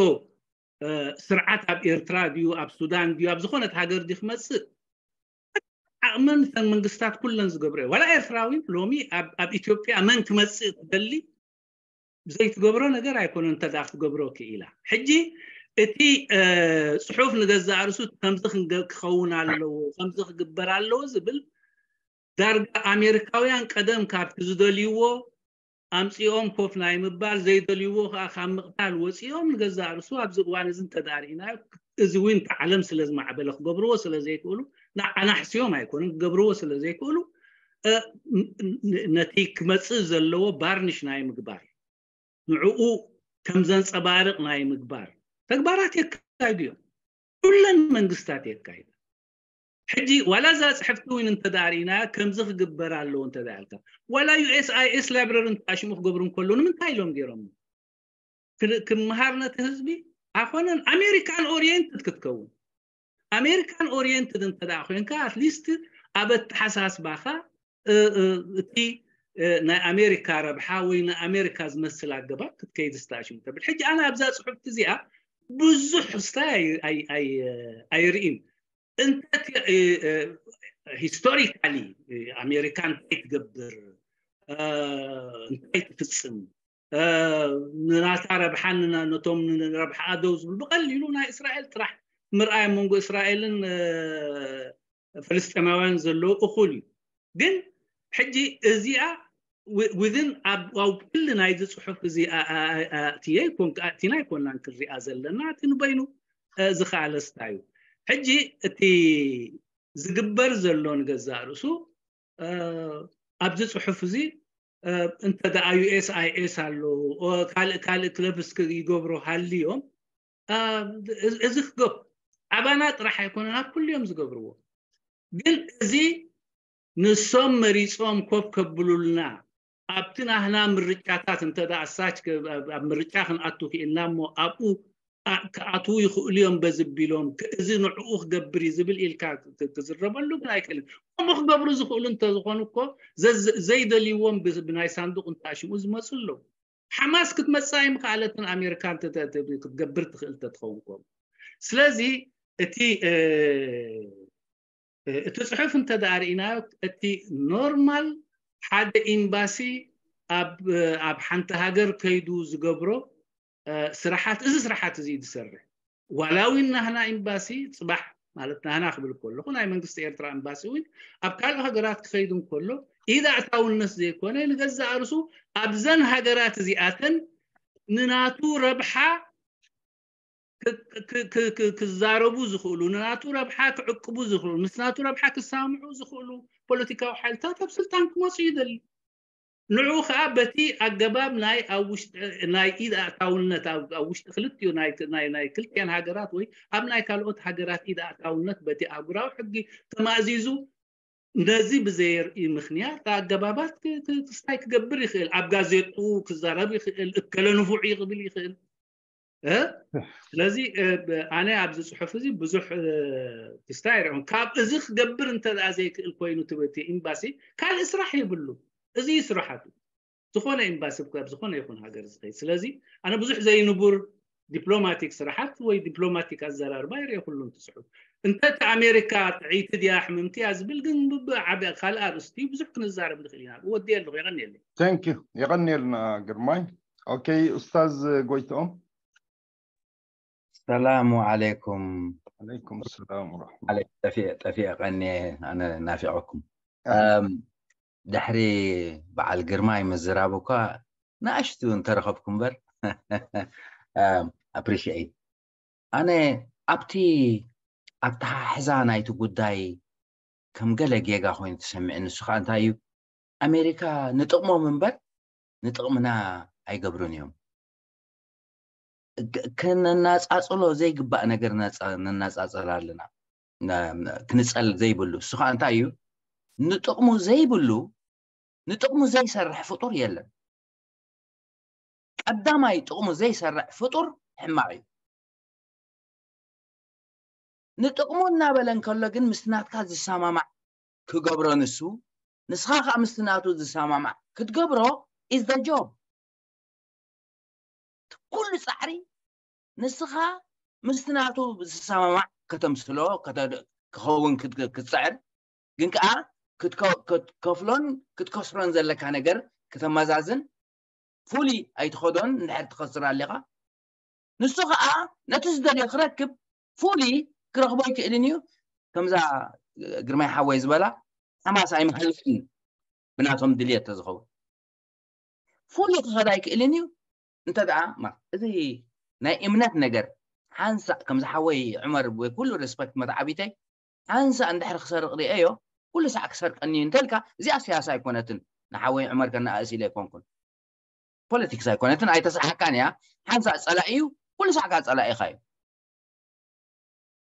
ስርዓት ኣብ ኤርትራ ድዩ ኣብ ሱዳን ድዩ ኣብ ዝኾነት ሃገር ድዩ ክመፅእ ዓቕመን እተን መንግስታት ኩለን ዝገብረኦ ዋላ ኤርትራዊ ሎሚ ኣብ ኢትዮጵያ መን ክመፅእ ትደሊ ዘይትገብሮ ነገር ኣይኮነ እንተ ክትገብሮ ክኢላ ሕጂ እቲ ፅሑፍ ንገዛእ ርእሱ ከምዚ ክኸውን ኣለዎ ከምዚ ክግበር ኣለዎ ዝብል ዳርጋ ኣሜሪካውያን ቀደም ካብቲ ዝደልይዎ ኣምፂኦም ኮፍ ናይ ምባል ዘይደልይዎ ከዓ ካብ ምቕታል ወፂኦም ንገዛእ ርእሱ ኣብዚ እዋን እዚ እንተዳርኢና እዚ እውን ዓለም ስለ ዝማዕበለ ክገብርዎ ስለ ዘይክእሉ ንዓና ሕስዮም ኣይኮኑን ክገብርዎ ስለ ዘይክእሉ ነቲ ክመፅእ ዘለዎ ባርኒሽ ናይ ምግባር ንዕኡ ከም ዘንፀባርቕ ናይ ምግባር ተግባራት የካይዱ እዮም። ኩለን መንግስታት የካይዳ። ሕጂ ዋላ እዛ ፅሕፍቲ እውን እንተዳርኢና ከምዚ ክግበር ኣለዎ እንተዳልካ ዋላ ዩኤስኣይኤስ ላይብረሪ እንተሽሙ ክገብሩ እንከሎ ንምንታይ ኢሎም ገይሮም ክምሃር ነቲ ህዝቢ ኣኮነን ኣሜሪካን ኦሪየንትድ ክትከውን ኣሜሪካን ኦሪየንትድ እንተ ኮይንካ ኣትሊስት ኣብ ኣተሓሳስባኻ እቲ ናይ ኣሜሪካ ረብሓ ወይ ንኣሜሪካ ዝመስል ኣገባብ ክትከይድ ስታሽም ተብል ሕጂ ኣነ ኣብዛ ፅሑፍቲ እዚኣ ብዙሕ ስታይ ኣይርእን እንተ ሂስቶሪካሊ ኣሜሪካ እንታይ ትገብር እንታይ ትፍፅም ንናታ ረብሓን ነቶም ረብሓ ደው ዝብል ብቀሊሉ ናይ እስራኤል ጥራሕ ምርኣይ መንጎ እስራኤልን ፍልስጤማውያን ዘለዉ እኹል እዩ ግን ሕጂ እዚኣ within ኣብ ኩሉ ናይዚ ፅሑፍ እዚ ኣእትየ ይኮን ኣእቲና ይኮናን ክሪኣ ዘለና እቲ ንበይኑ ዝኸኣለ ስታ እዩ ሕጂ እቲ ዝግበር ዘሎ ንገዛእ ርእሱ ኣብዚ ፅሑፍ እዚ እንተ ደኣ ዩኤስኣይኤስ ኣሎ ካልእ ካልእ ክለብስ ይገብሮ ሃልዮም እዚ ክገብ ኣባና ጥራሕ ኣይኮነን ኣብ ኩሉ እዮም ዝገብርዎ ግን እዚ ንሶም መሪፆም ኮፍ ከብሉልና ኣብቲ ናህና ምርጫታት እንተ ደኣ ሳች ኣብ ምርጫ ክንኣቱ ክኢልና እሞ ኣብኡ ክኣትዉ ይኽእሉ እዮም በዚ ቢሎም እዚ ንዕኡ ክገብር እዩ ዝብል ኢልካ ክዝረበሉ ግን ኣይክእልን ከምኡ ክገብሩ ዝኽእሉ እንተዝኾኑ እኮ ዘይደልይዎም ብናይ ሳንዱቅ እንተኣሽሙ ዝመፁ ኣለዉ ሓማስ ክትመፅእ ኣይምክኣለትን ኣሜሪካ ክትገብር ትኽእል ተትኸውን ኮም ስለዚ እቲ እቲ ፅሑፍ እንተ ርኢና እቲ ኖርማል ሓደ ኤምባሲ ኣብ ሓንቲ ሃገር ከይዱ ዝገብሮ ስራሓት እዚ ስራሓት እዚ ዝሰርሕ ዋላ እውን ናህና ኤምባሲ ፅባሕ ማለት ናህና ክብል ከለኹ ናይ መንግስቲ ኤርትራ ኤምባሲ እውን ኣብ ካልእ ሃገራት ክኸይዱ እንከሎ ኢድ ኣእታውነት ዘይኮነ ንገዛእ ርእሱ ኣብዘን ሃገራት እዚኣተን ንናቱ ረብሓ ክዛረቡ ዝኽእሉ ንናቱ ረብሓ ክዕቅቡ ዝኽእሉ ምስ ናቱ ረብሓ ክሳምዑ ዝኽእሉ ፖለቲካዊ ሓይልታት ኣብ ስልጣን ክመፁ ይደሊ ንዑ ከዓ በቲ ኣገባብ ናይ ኣብ ውሽጢ ናይ ኢድ ኣእታውነት ኣብ ውሽጢ ክልቲኡ ናይ ክልቲአን ሃገራት ወይ ኣብ ናይ ካልኦት ሃገራት ኢድ ኣእታውነት በቲ ኣህጉራዊ ሕጊ ተማእዚዙ ነዚ ብዘየርኢ ምኽንያት ኣገባባት ክስታይ ክገብር ይኽእል ኣብ ጋዜጡ ክዛረብ ይኽእል እከለ ንፉዕ ይኽብል ይኽእል ስለዚ ኣነ ኣብዚ ፅሑፍ እዚ ብዙሕ ክስታይ ይርዕም ካብ እዚ ክገብር እንተ ዘይክእል ኮይኑ ትብቲ ኤምባሲ ካልእ ስራሕ የብሉ እዚ ስራሓቱ ዝኾነ ኤምባሲ ካብ ዝኾነ ይኹን ሃገር ዝኸይድ ስለዚ ኣነ ብዙሕ ዘይንቡር ዲፕሎማቲክ ስራሓት ወይ ዲፕሎማቲክ ኣዘራርባ ይርኤ ኩሉ እንትፅሑፍ እንተ እቲ ኣሜሪካ ጥዕይቲ ድያ ሕምምቲ እያ ዝብል ግን ብዓቢ ካልእ ኣርእስቲ ብዙሕ ክንዛረብ ንኽእል ኢና ወዲ ኣለኹ የቐኒየለይ thank you የቐኒየልና ግርማይ okay ኡስታዝ ጎይትኦም ሰላሙ ዓለይኩም ዓለይኩም ሰላም ወረሕመቱላህ ጠፊአ ጠፊአ ቀኒየ ኣነ ናፊቐኩም ድሕሪ በዓል ግርማይ ምዝራብ እኳ ንኣሽቱ እንተረኸብኩ እምበር appreciate ኣነ ኣብቲ ኣተሓሕዛ ናይቲ ጉዳይ ከም ገለ ጌጋ ኮይኑ ተሰሚዑ ንሱ ከዓ እንታይ እዩ ኣሜሪካ ንጥቕሞም እምበር ንጥቕምና ኣይገብሩን እዮም ክነናፃፅሎ ዘይግባእ ነገር ነናፃፅል ኣለና ክንፀል ዘይብሉ እሱ ከዓ እንታይ እዩ ንጥቕሙ ዘይብሉ ንጥቕሙ ዘይሰርሕ ፍጡር የለን ቀዳማይ ጥቕሙ ዘይሰርዕ ፍጡር ሕማቕ እዩ። ንጥቕሙ እናበለ እንከሎ ግን ምስቲ ናትካ ዝሰማማዕ ክገብሮ ንሱ፣ ንስኻ ከዓ ምስቲ ናቱ ዝሰማማዕ ክትገብሮ is the job። ኩሉ ፃዕሪ ንስኻ ምስቲ ናቱ ዝሰማማዕ ከተምስሎ ክኸውን ክትፅዕር፣ ግን ከዓ ክትከፍሎን ክትከስሮን ዘለካ ነገር ክተመዛዝን፣ fully ኣይትኸዶን። እንድሕር ትኸስር ኣለኻ፣ ንሱ ከዓ ነቲ ዝደልዮ ክረክብ fully ክረኽቦ ኣይክእልን እዩ። ከምዛ ግርማይ ሓወይ ዝበላ ሓማስ ኣይምሃልፍን ብናቶም ድልየት ተዝኸውን fully ክኸዳ ኣይክእልን እዩ። እንተ ደኣ እዚ ናይ እምነት ነገር ሓንሳእ ከምዚ ሓወይ ዑመር፣ ወይ ኩሉ ሪስፐክት መተዓቢተይ፣ ሓንሳእ እንድሕር ክሰርቕ ርእየዮ ኩሉ ሳዕ ክሰርቀኒ እዩ እንተልካ፣ እዚኣ ሲያሳ ኣይኮነትን። ንሓወይ ዑመር ከነኣእስ ኢለ ኣይኮንኩን፣ ፖለቲክስ ኣይኮነትን፣ ኣይተስርሓካን እያ። ሓንሳእ ጸላኢ እዩ፣ ኩሉ ሳዕ ከዓ ጸላኢኻ እዩ።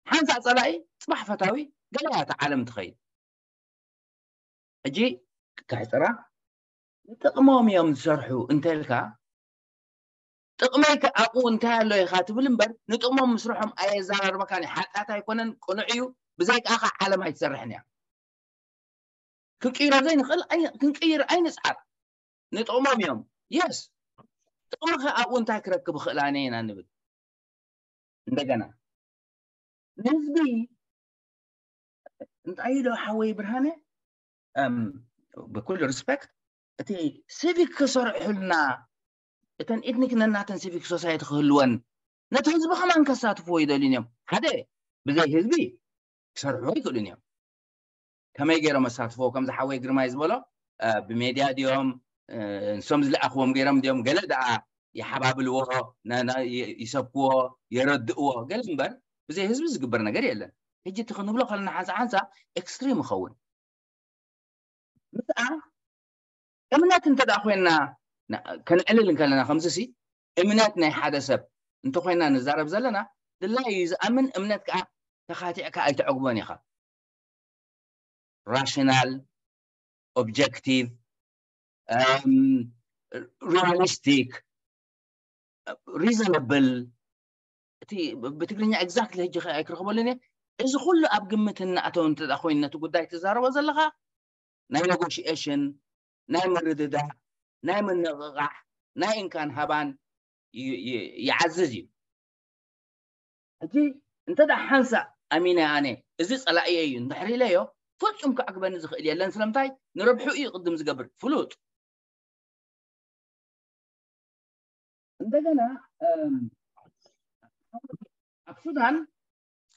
ሓንሳእ ጸላኢ ጽባሕ ፈታዊ፣ ገለ እያ እታ ዓለም ትኸይድ። ሕጂ ከሕጽራ፣ ንጥቕሞም እዮም ዝሰርሑ እንተልካ፣ ጥቕመይ ከ ኣብኡ እንታይ ኣሎ ኢኻ ትብል እምበር፣ ንጥቕሞም ምስርሖም ኣየዘራርበካን እዩ። ሓጢኣት ኣይኮነን፣ ቅኑዕ እዩ። ብዘይካኻ ዓለም ኣይትሰርሕን እያ። ክንቅይሮ ዘይንኽእል ኣይ- ክንቅይር ኣይንፅዓር። ንጥቕሞም እዮም። የስ፣ ጥቕሚ ከ ኣብኡ እንታይ ክረክብ እኽእል ኣነ ኢና ንብል። እንደገና ንህዝቢ እንታይ ኢሎ ሓወይ ብርሃነ፣ ብኩሉ ሪስፔክት፣ እቲ ሲቪክ ክሰርሑልና፣ እተን ኤትኒክ ነናተን ሲቪክ ሶሳይቲ ክህልወን፣ ነቲ ህዝቢ ከማን ከሳትፍዎ ይደልዩን እዮም። ሓደ፣ ብዘይ ህዝቢ ክሰርሑ ኣይክእሉን እዮም። ከመይ ገይሮም ኣሳትፍዎ? ከምዚ ሓወይ ግርማይ ዝበሎ፣ ብሜድያ ድዮም፣ ንሶም ዝለኣኽዎም ገይሮም ድዮም፣ ገለ ደኣ ይሓባብልዎ፣ ይሰብክዎ፣ የረድእዎ፣ ገለ እምበር ብዘይ ህዝቢ ዝግበር ነገር የለን። ሕጂ እቲ ክንብሎ ከለና ሓንሳ ሓንሳ ኤክስትሪም ይኸውን። ምስኣ እምነት እንተ ደኣ ኮይንና፣ ከነዕልል እንከለና ከምዚ ሲ፣ እምነት ናይ ሓደ ሰብ እንተኮይንና ንዛረብ ዘለና፣ ድላይ እዩ ዝኣምን፣ እምነት ከዓ ተኻቲዕካ ኣይተዕግቦን ኢኻ። ራሽናል፣ ኦብጀክቲቭ፣ ሪያሊስቲክ፣ ሪዘነብል፣ እቲ ብትግርኛ ኤግዛክትሊ ሕጂ ኣይክረኽበሉን እየ። እዚ ኩሉ ኣብ ግምት እናእተው እንተ ኮይኑ ነቲ ጉዳይ ትዛረቦ ዘለኻ፣ ናይ ኔጎሽኤሽን፣ ናይ ምርድዳእ፣ ናይ ምንቕቓሕ፣ ናይ እንካን ሃባን ይዓዝዝ እዩ። ሕጂ እንተ ደኣ ሓንሳእ ኣሚነ ኣነ እዚ ጸላእየ እዩ እንድሕር ኢለዮ፣ ፍጹም ክዕግበኒ ዝኽእል የለን። ስለምንታይ? ንረብሑ እዩ ቅድም ዝገብር። ፍሉጥ። እንደገና ኣብ ሱዳን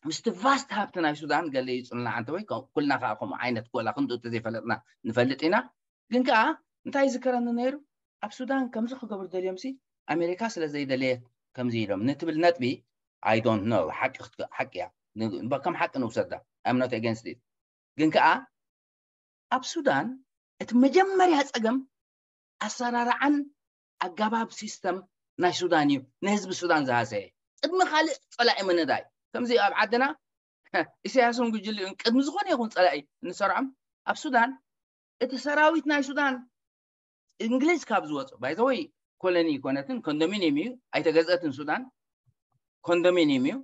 ምስቲ ቫስት ሃብቲ ናይ ሱዳን ገለ ይጽልና ዓንተ ወይ ኩልና ከዓ ከምኡ ዓይነት ኮላ ክንጡ እንተዘይፈለጥና ንፈልጥ ኢና። ግን ከዓ እንታይ ይዝከረኒ ነይሩ፣ ኣብ ሱዳን ከምዚ ክገብሩ ደልዮም ሲ ኣሜሪካ ስለ ዘይደለየት ከምዚ ኢሎም ንትብል ነጥቢ፣ I don't know፣ ሓቂ ሓቂ እያ፣ ከም ሓቂ ንውሰዳ፣ I'm not against it። ግን ከዓ ኣብ ሱዳን እቲ መጀመርያ ጸገም ኣሰራርዓን ኣገባብ ሲስተም ናይ ሱዳን እዩ ንህዝቢ ሱዳን ዝሃሰየ። ቅድሚ ካልእ ጸላኢ ምንዳይ፣ ከምዚ ኣብ ዓድና ኢሳያስን ጉጅልኡን ቅድሚ ዝኾነ ይኹን ጸላኢ እንሰርዖም፣ ኣብ ሱዳን እቲ ሰራዊት ናይ ሱዳን እንግሊዝ ካብ ዝወፅ፣ ባይዘወይ ኮሎኒ ይኮነትን ኮንዶሚኒየም እዩ፣ ኣይተገዝአትን ሱዳን፣ ኮንዶሚኒየም እዩ።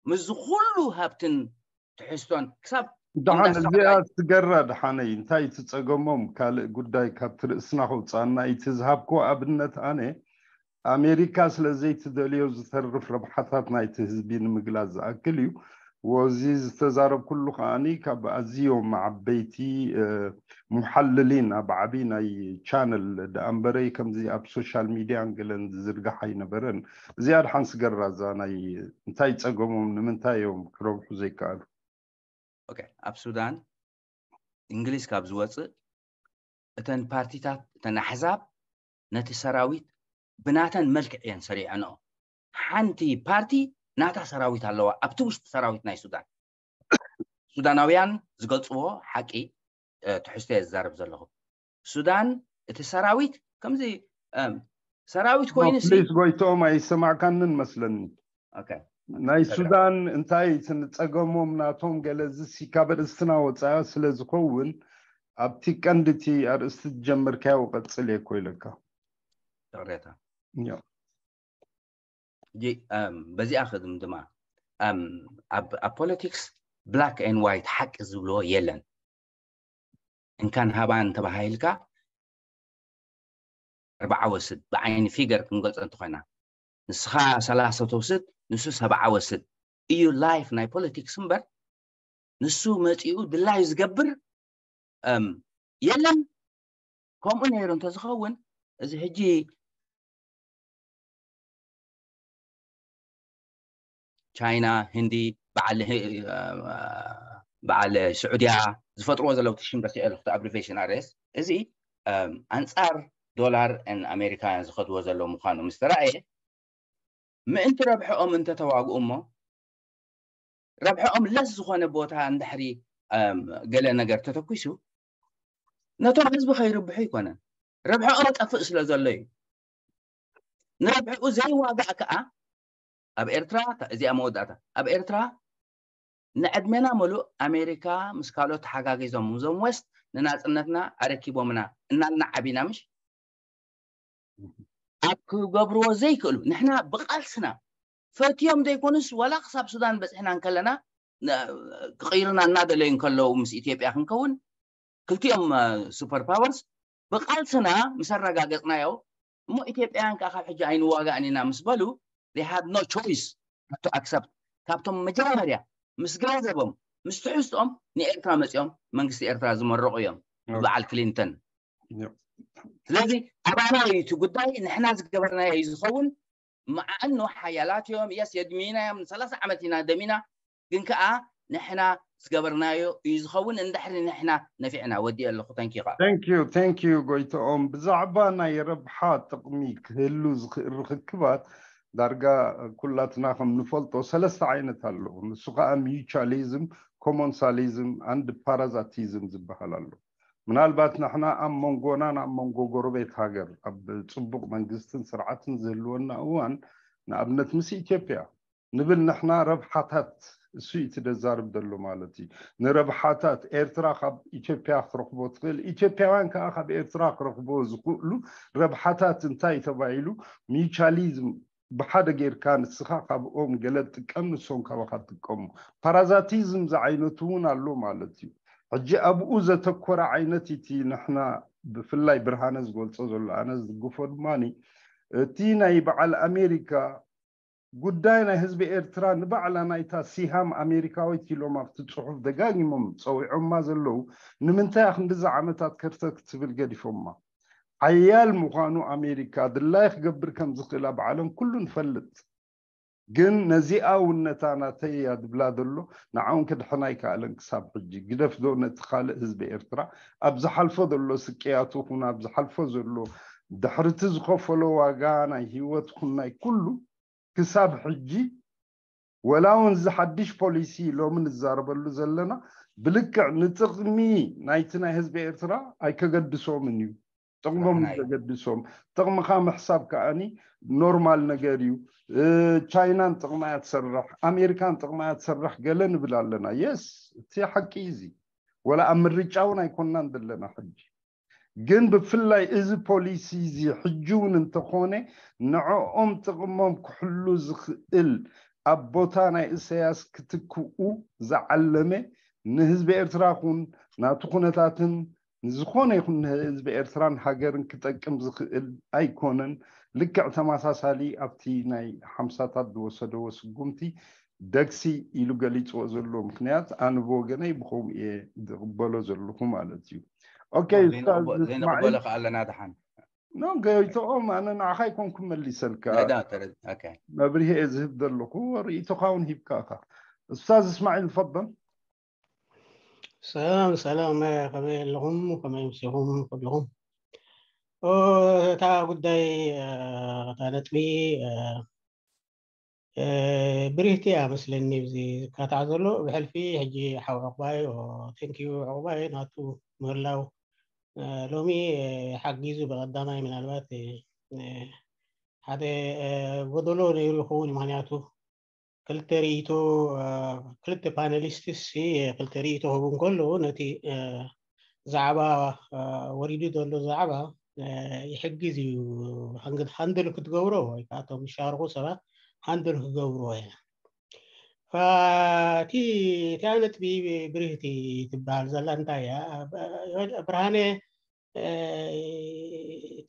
ምስዚ ኩሉ ሃብትን ትሕዝቶን ክሳብ ደሓን እዚኣ ትገራ ደሓነይ እንታይ ትፀገሞም? ካልእ ጉዳይ ካብቲ ርእስና ከውፃና። እቲ ዝሃብኮ ኣብነት ኣነ ኣሜሪካ ስለ ዘይትደልዮ ዝተርፍ ረብሓታት ናይቲ ህዝቢ ንምግላፅ ዝኣክል እዩ። ወዚ ዝተዛረብኩሉ ከዓኒ ካብ ኣዝዮም ዓበይቲ ሙሓልሊን ኣብ ዓብዪ ናይ ቻነል ደኣ እምበረይ ከምዚ ኣብ ሶሻል ሚድያን ገለን ዝዝርጋሕ ኣይነበረን። እዚኣ ድሓን ስገራ እዛ ናይ እንታይ ፀገሞም ንምንታይ እዮም ክረብሑ ዘይከኣሉ? ኦኬ፣ ኣብ ሱዳን እንግሊዝ ካብ ዝወፅእ እተን ፓርቲታት እተን ኣሕዛብ ነቲ ሰራዊት ብናተን መልክዕ እየን ሰሪዐንኦ። ሓንቲ ፓርቲ ናታ ሰራዊት ኣለዋ ኣብቲ ውሽጢ ሰራዊት ናይ ሱዳን። ሱዳናውያን ዝገልፅዎ ሓቂ ትሕዝቶ እየ ዝዛረብ ዘለኹ። ሱዳን እቲ ሰራዊት ከምዚ ሰራዊት ኮይኑ ፕሊስ ጎይትኦም ኣይሰማዕካንን መስለኒ። ናይ ሱዳን እንታይ እቲ ንፀገሞም ናቶም ገለ ዝሲ ካብ ኣርእስትና ወፃኢ ስለ ዝኸውን ኣብቲ ቀንዲ እቲ ኣርእስቲ ዝጀመርካዮ ቀፅል እየ እኮ ኢለካ። ይቕሬታ። ያ ሕጂ በዚኣ ክድምድማ ኣብ ፖለቲክስ black and white ሓቂ ዝብልዎ የለን። እንካን ሃባን ተባሃሂልካ ኣርባዓ ወስድ ብዓይኒ ፊገር ክንገልፆ እንተኾይና ንስኻ ሰላሳ ተውስድ ንሱ ሰብዓ ወስድ እዩ life ናይ ፖለቲክስ እምበር ንሱ መፂኡ ድላዩ ዝገብር የለን። ከምኡ ነይሩ እንተዝኸውን እዚ ሕጂ ቻይና፣ ህንዲ፣ በዓል ስዑድያ ዝፈጥርዎ ዘለዉ ሽም ረሲዐ ኣለኹ፣ ኣብሪቬሽን ኣርኤስ። እዚ ኣንፃር ዶላር ኣሜሪካውያን ዝኸድዎ ዘለዉ ምዃኑ ምስ ተረኣየ ምእንቲ ረብሕኦም እንተተዋግኡ እሞ ረብሕኦም ለስ ዝኾነ ቦታ እንድሕሪ ገለ ነገር ተተኩሱ ነቶም ህዝቢ ከይርብሑ ኣይኮነን፣ ረብሕኦም ጠፍእ ስለ ዘሎ እዩ። ንረብሕኡ ዘይዋጋእ ከዓ ኣብ ኤርትራ እዚኣ መወዳእታ ኣብ ኤርትራ ንዕድሜና ምሉእ ኣሜሪካ ምስ ካልኦት ተሓጋጊዞም እዞም ወስት ንናፅነትና ኣረኪቦምና እናልና ዓቢና ምሽ ኣብ ክገብርዎ ዘይክእሉ ንሕና ብቃልስና ፈትዮም ዘይኮኑስ ዋላ ክሳብ ሱዳን በፅሕና እንከለና ክቅይሩና እናደለዩ እንከለዉ ምስ ኢትዮጵያ ክንከውን ክልቲኦም super powers ብቃልስና ምስ ኣረጋገፅናዮ እሞ ኢትዮጵያውያን ከዓ ካብ ሕጂ ኣይንዋጋእን ኢና ምስ በሉ they had no choice but to accept ካብቶም መጀመርያ ምስ ገንዘቦም ምስ ትሕዝትኦም ንኤርትራ መፂኦም መንግስቲ ኤርትራ ዝመረቑ እዮም ብበዓል ክሊንተን። ስለዚ ኣባና እዩ እቲ ጉዳይ፣ ንሕና ዝገበርናዮ እዩ ዝኸውን። መዓኑ ሓያላት እዮም፣ የስ የድሚና እዮም፣ ንሰላሳ ዓመት ኢና ደሚና፣ ግን ከዓ ንሕና ዝገበርናዮ እዩ ዝኸውን። እንድሕሪ ንሕና ነፊዕና ወዲእ ኣለኹ። ተንኪኻ Thank you, thank you ጎይትኦም። ብዛዕባ ናይ ረብሓ ጥቕሚ ክህሉ ዝኽእል ርኽክባት ዳርጋ ኩላትና ከም ንፈልጦ ሰለስተ ዓይነት ኣለዉ። ንሱ ከዓ mutualism፣ commensalism and parasitism ዝበሃል ኣሎ። ምናልባት ንሕና ኣብ መንጎናን ኣብ መንጎ ጎረቤት ሃገር ኣብ ፅቡቕ መንግስትን ስርዓትን ዝህልወና እዋን ንኣብነት ምስ ኢትዮጵያ ንብል ንሕና ረብሓታት እሱ እዩ እቲ ደዛርብ ዘሎ ማለት እዩ። ንረብሓታት ኤርትራ ካብ ኢትዮጵያ ክትረኽቦ ትኽእል፣ ኢትዮጵያውያን ከዓ ካብ ኤርትራ ክረኽቦ ዝኽእሉ ረብሓታት እንታይ ተባሂሉ mutualism ብሓደ ጌርካ ንስኻ ካብኦም ገለ ትጥቀም ንሶም ካባኻ ትጥቀሙ። ፓራዛቲዝም ዝዓይነቱ እውን ኣሎ ማለት እዩ። ሕጂ ኣብኡ ዘተኮረ ዓይነት እቲ ንሕና ብፍላይ ብርሃነ ዝገልጾ ዘሎ ኣነ ዝድግፎ ድማ እቲ ናይ በዓል ኣሜሪካ ጉዳይ ናይ ህዝቢ ኤርትራ ንባዕላ ናይታ ሲሃም ኣሜሪካዊት ኢሎም ኣብቲ ጽሑፍ ደጋጊሞም ጸዊዖማ ዘለዉ ንምንታይ ክንድዚ ዓመታት ከርተት ክትብል ገዲፎማ? ሓያል ምዃኑ ኣሜሪካ ድላይ ክገብር ከም ዝኽእላ ብዓለም ኩሉ ንፈልጥ። ግን ነዚኣ እውን ነታ ናተይ እያ ድብላ ዘሎ ንዓውን ክድሕና ኣይከኣለን ክሳብ ሕጂ። ግደፍ ዶ ነቲ ካልእ ህዝቢ ኤርትራ ኣብ ዝሓልፎ ዘሎ ስቅያቱ ኹን ኣብ ዝሓልፎ ዘሎ ድሕርቲ ዝኸፈሎ ዋጋ ናይ ህይወት ኹን ናይ ኩሉ ክሳብ ሕጂ ወላ እውን እዚ ሓድሽ ፖሊሲ ሎሚ ንዛረበሉ ዘለና ብልክዕ ንጥቕሚ ናይቲ ናይ ህዝቢ ኤርትራ ኣይከገድሶምን እዩ። ጥቕሞም ዘገድሶም ጥቕምኻ ምሕሳብ ከዓኒ ኖርማል ነገር እዩ። ቻይናን ጥቕማ እያ ትሰርሕ፣ ኣሜሪካን ጥቕማ እያ ትሰርሕ ገለ ንብል ኣለና። የስ እቲ ሓቂ እዚ ወላ ኣብ ምርጫ እውን ኣይኮናን ዘለና ሕጂ። ግን ብፍላይ እዚ ፖሊሲ እዚ ሕጂ እውን እንተኾነ ንዕኦም ጥቕሞም ክሕሉ ዝኽእል ኣብ ቦታ ናይ እሰያስ ክትክኡ ዝዓለመ ንህዝቢ ኤርትራ ኹን ናቱ ኩነታትን ንዝኾነ ይኹን ንህዝቢ ኤርትራን ሃገርን ክጠቅም ዝኽእል ኣይኮነን። ልክዕ ተመሳሳሊ ኣብቲ ናይ ሓምሳታት ዝወሰደዎ ስጉምቲ ደግሲ ኢሉ ገሊፅዎ ዘሎ ምክንያት ኣነ ብወገነይ ብኸምኡ እየ ዝቕበሎ ዘለኹ ማለት እዩ። ኦኬ ኡስታዝ ዘይንቕበሎ እስማዒል ከኣ ኣለና ደሓን ኖ ገይቶኦም ኣነ ንዓኻ ኣይኮንኩ መሊሰልካ መብርሂ እየ ዝህብ ዘለኹ ርእይቶኻ እውን ሂብካ ኢኻ። ኡስታዝ እስማዒል ፈضል ሰላም ሰላም ከመይ ኣለኹም ከመይ ምሲኹም ኩልኹም እታ ጉዳይ እታ ነጥቢ ብርህቲ እያ መስለኒ እዚ ዝካታዕ ዘሎ ብሕልፊ ሕጂ ሓው ዕቑባይ ቴንኪዩ ዕቑባይ ናቱ ምህላው ሎሚ ሓጊዙ ብቐዳማይ ምናልባት ሓደ ጎደሎ ነይሩ ይኸውን ምክንያቱ ክልተ ርእይቶ ክልተ ፓነሊስትስ ክልተ ርእይቶ ክህቡ እንከለዉ ነቲ ዛዕባ ወሪዱ ዘሎ ዛዕባ ይሕግዝ እዩ። ሃንድል ክትገብሮ ወይ ከዓ እቶም ዝሻርኹ ሰባት ሃንድል ክገብርዎ እያ። ፈቲ እቲያ ነጥቢ ብርህቲ ትበሃል ዘላ እንታይ እያ? ብርሃነ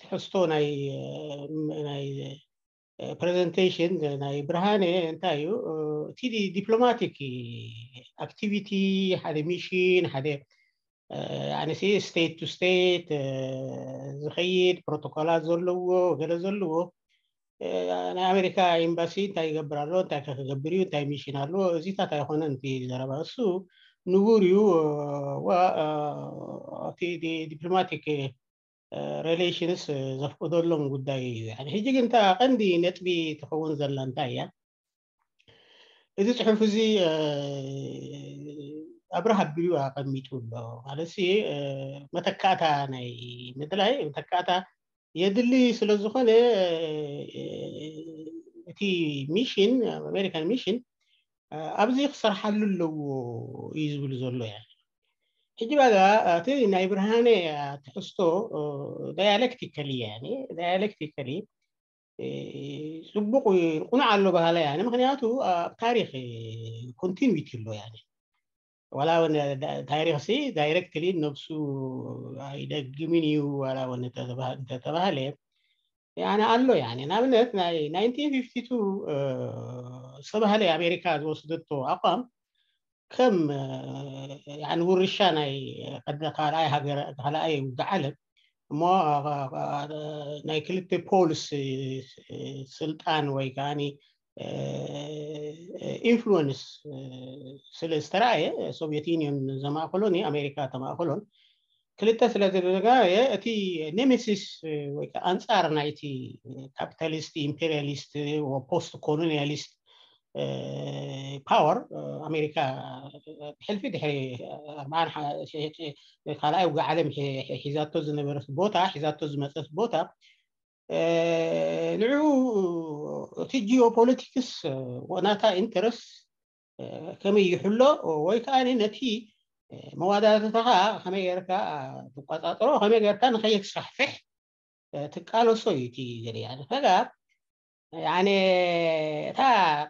ትሕዝቶ ናይ ናይ ፕሬዘንቴሽን ናይ ብርሃነ እንታይ እዩ? እቲ ዲፕሎማቲክ ኣክቲቪቲ ሓደ ሚሽን ሓደ ስቴት ቱ ስቴት ዝኸይድ ፕሮቶኮላት ዘለዎ ገለ ዘለዎ ናይ ኣሜሪካ ኤምባሲ እንታይ ይገብር ኣሎ፣ እንታይ ከ ክገብር እዩ፣ እንታይ ሚሽን ኣሎ፣ እዚታት ኣይኮነን እቲ ዘረባ። እሱ ንቡር እዩ። እቲ ዲፕሎማቲክ ሬሌሽንስ ዘፍቅደሎም ጉዳይ እዩ። ሕጂ ግን እታ ቀንዲ ነጥቢ ትኸውን ዘላ እንታይ እያ? እዚ ፅሑፍ እዚ ኣብርሃ ኣቢሉ ኣቐሚጡ ኣሎ። ማለት መተካእታ ናይ ምድላይ መተካእታ የድሊ ስለ ዝኾነ እቲ ሚሽን ኣሜሪካን ሚሽን ኣብዚ ክሰርሓሉ ኣለዎ እዩ ዝብል ዘሎ እያ። ሕጂ ባጋ እቲ ናይ ብርሃነ ትሕዝቶ ዳያሌክቲካሊ እያ። ዳያሌክቲካሊ ፅቡቅ ቁኑዕ ኣሎ ባህላ እያ። ምክንያቱ ኣብ ታሪክ ኮንቲኒቲ ኣሎ እያ። ዋላ እውን ታሪክ ሲ ዳይሬክትሊ ነብሱ ኣይደግምን እዩ ዋላ እውን እንተተባህለ ያነ ኣሎ። ያነ ንኣብነት ናይ ናይንቲን ፊፍቲ ቱ ዝተባህለ ኣሜሪካ ዝወሰደቶ ኣቋም ከም ውርሻ ናይ ካልኣይ ሃገር ካልኣይ ውግእ ዓለም እሞ ናይ ክልተ ፖልስ ስልጣን ወይ ከዓ ኢንፍሉወንስ ስለ ዝተረኣየ ሶቪየት ዩኒዮን ዘማእከሎን ኣሜሪካ ተማእከሎን ክልተ ስለ ዝተረኣየ እቲ ኔሜሲስ ወይ ከዓ ኣንፃር ናይቲ ካፒታሊስት ኢምፔሪያሊስት ፖስት ኮሎኒያሊስት ፓወር ኣሜሪካ ብሕልፊ ድሕሪ ካልኣይ ውግእ ዓለም ሒዛቶ ዝነበረት ቦታ ሒዛቶ ዝመፀት ቦታ ንዕኡ እቲ ጂኦፖለቲክስ ናታ ኢንተረስት ከመይ ይሕሎ ወይ ከዓ ነቲ መዋዳድርትኻ ከመይ ጌርካ ትቆፃፀሮ ከመይ ጌርካ ንኸየስፋሕፍሕ ትቃለሶ እዩ እቲ ዘሪያ ፈጋ ያኔ እታ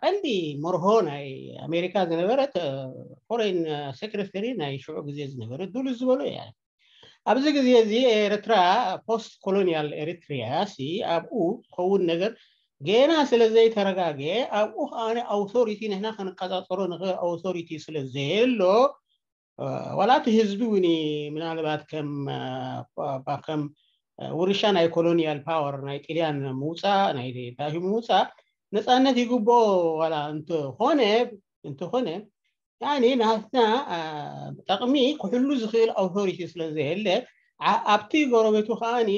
ቀንዲ መርሆ ናይ ኣሜሪካ ዝነበረት ፎሬን ሴክሬተሪ ናይ ሽዑ ግዜ ዝነበረ ዱሉ ዝበሎ እያ። ኣብዚ ግዜ እዚ ኤርትራ ፖስት ኮሎኒያል ኤሪትሪያ ሲ ኣብኡ ዝኸውን ነገር ገና ስለ ዘይተረጋገ ኣብኡ ከዓ ኣውቶሪቲ ንሕና ክንቀፃፀሮ ንኽእል ኣውቶሪቲ ስለ ዘየሎ ዋላ እቲ ህዝቢ እውን ምናልባት ከም ከም ውርሻ ናይ ኮሎኒያል ፓወር ናይ ጥልያን ምውፃእ ናይ ዳሂ ምውፃእ ነፃነት ይግብኦ ዋላ እንተኾነ እንተኾነ ያኒ ናትና ጠቕሚ ክሕሉ ዝኽእል ኣውቶሪቲ ስለ ዘየለ ኣብቲ ጎረቤቱ ከዓኒ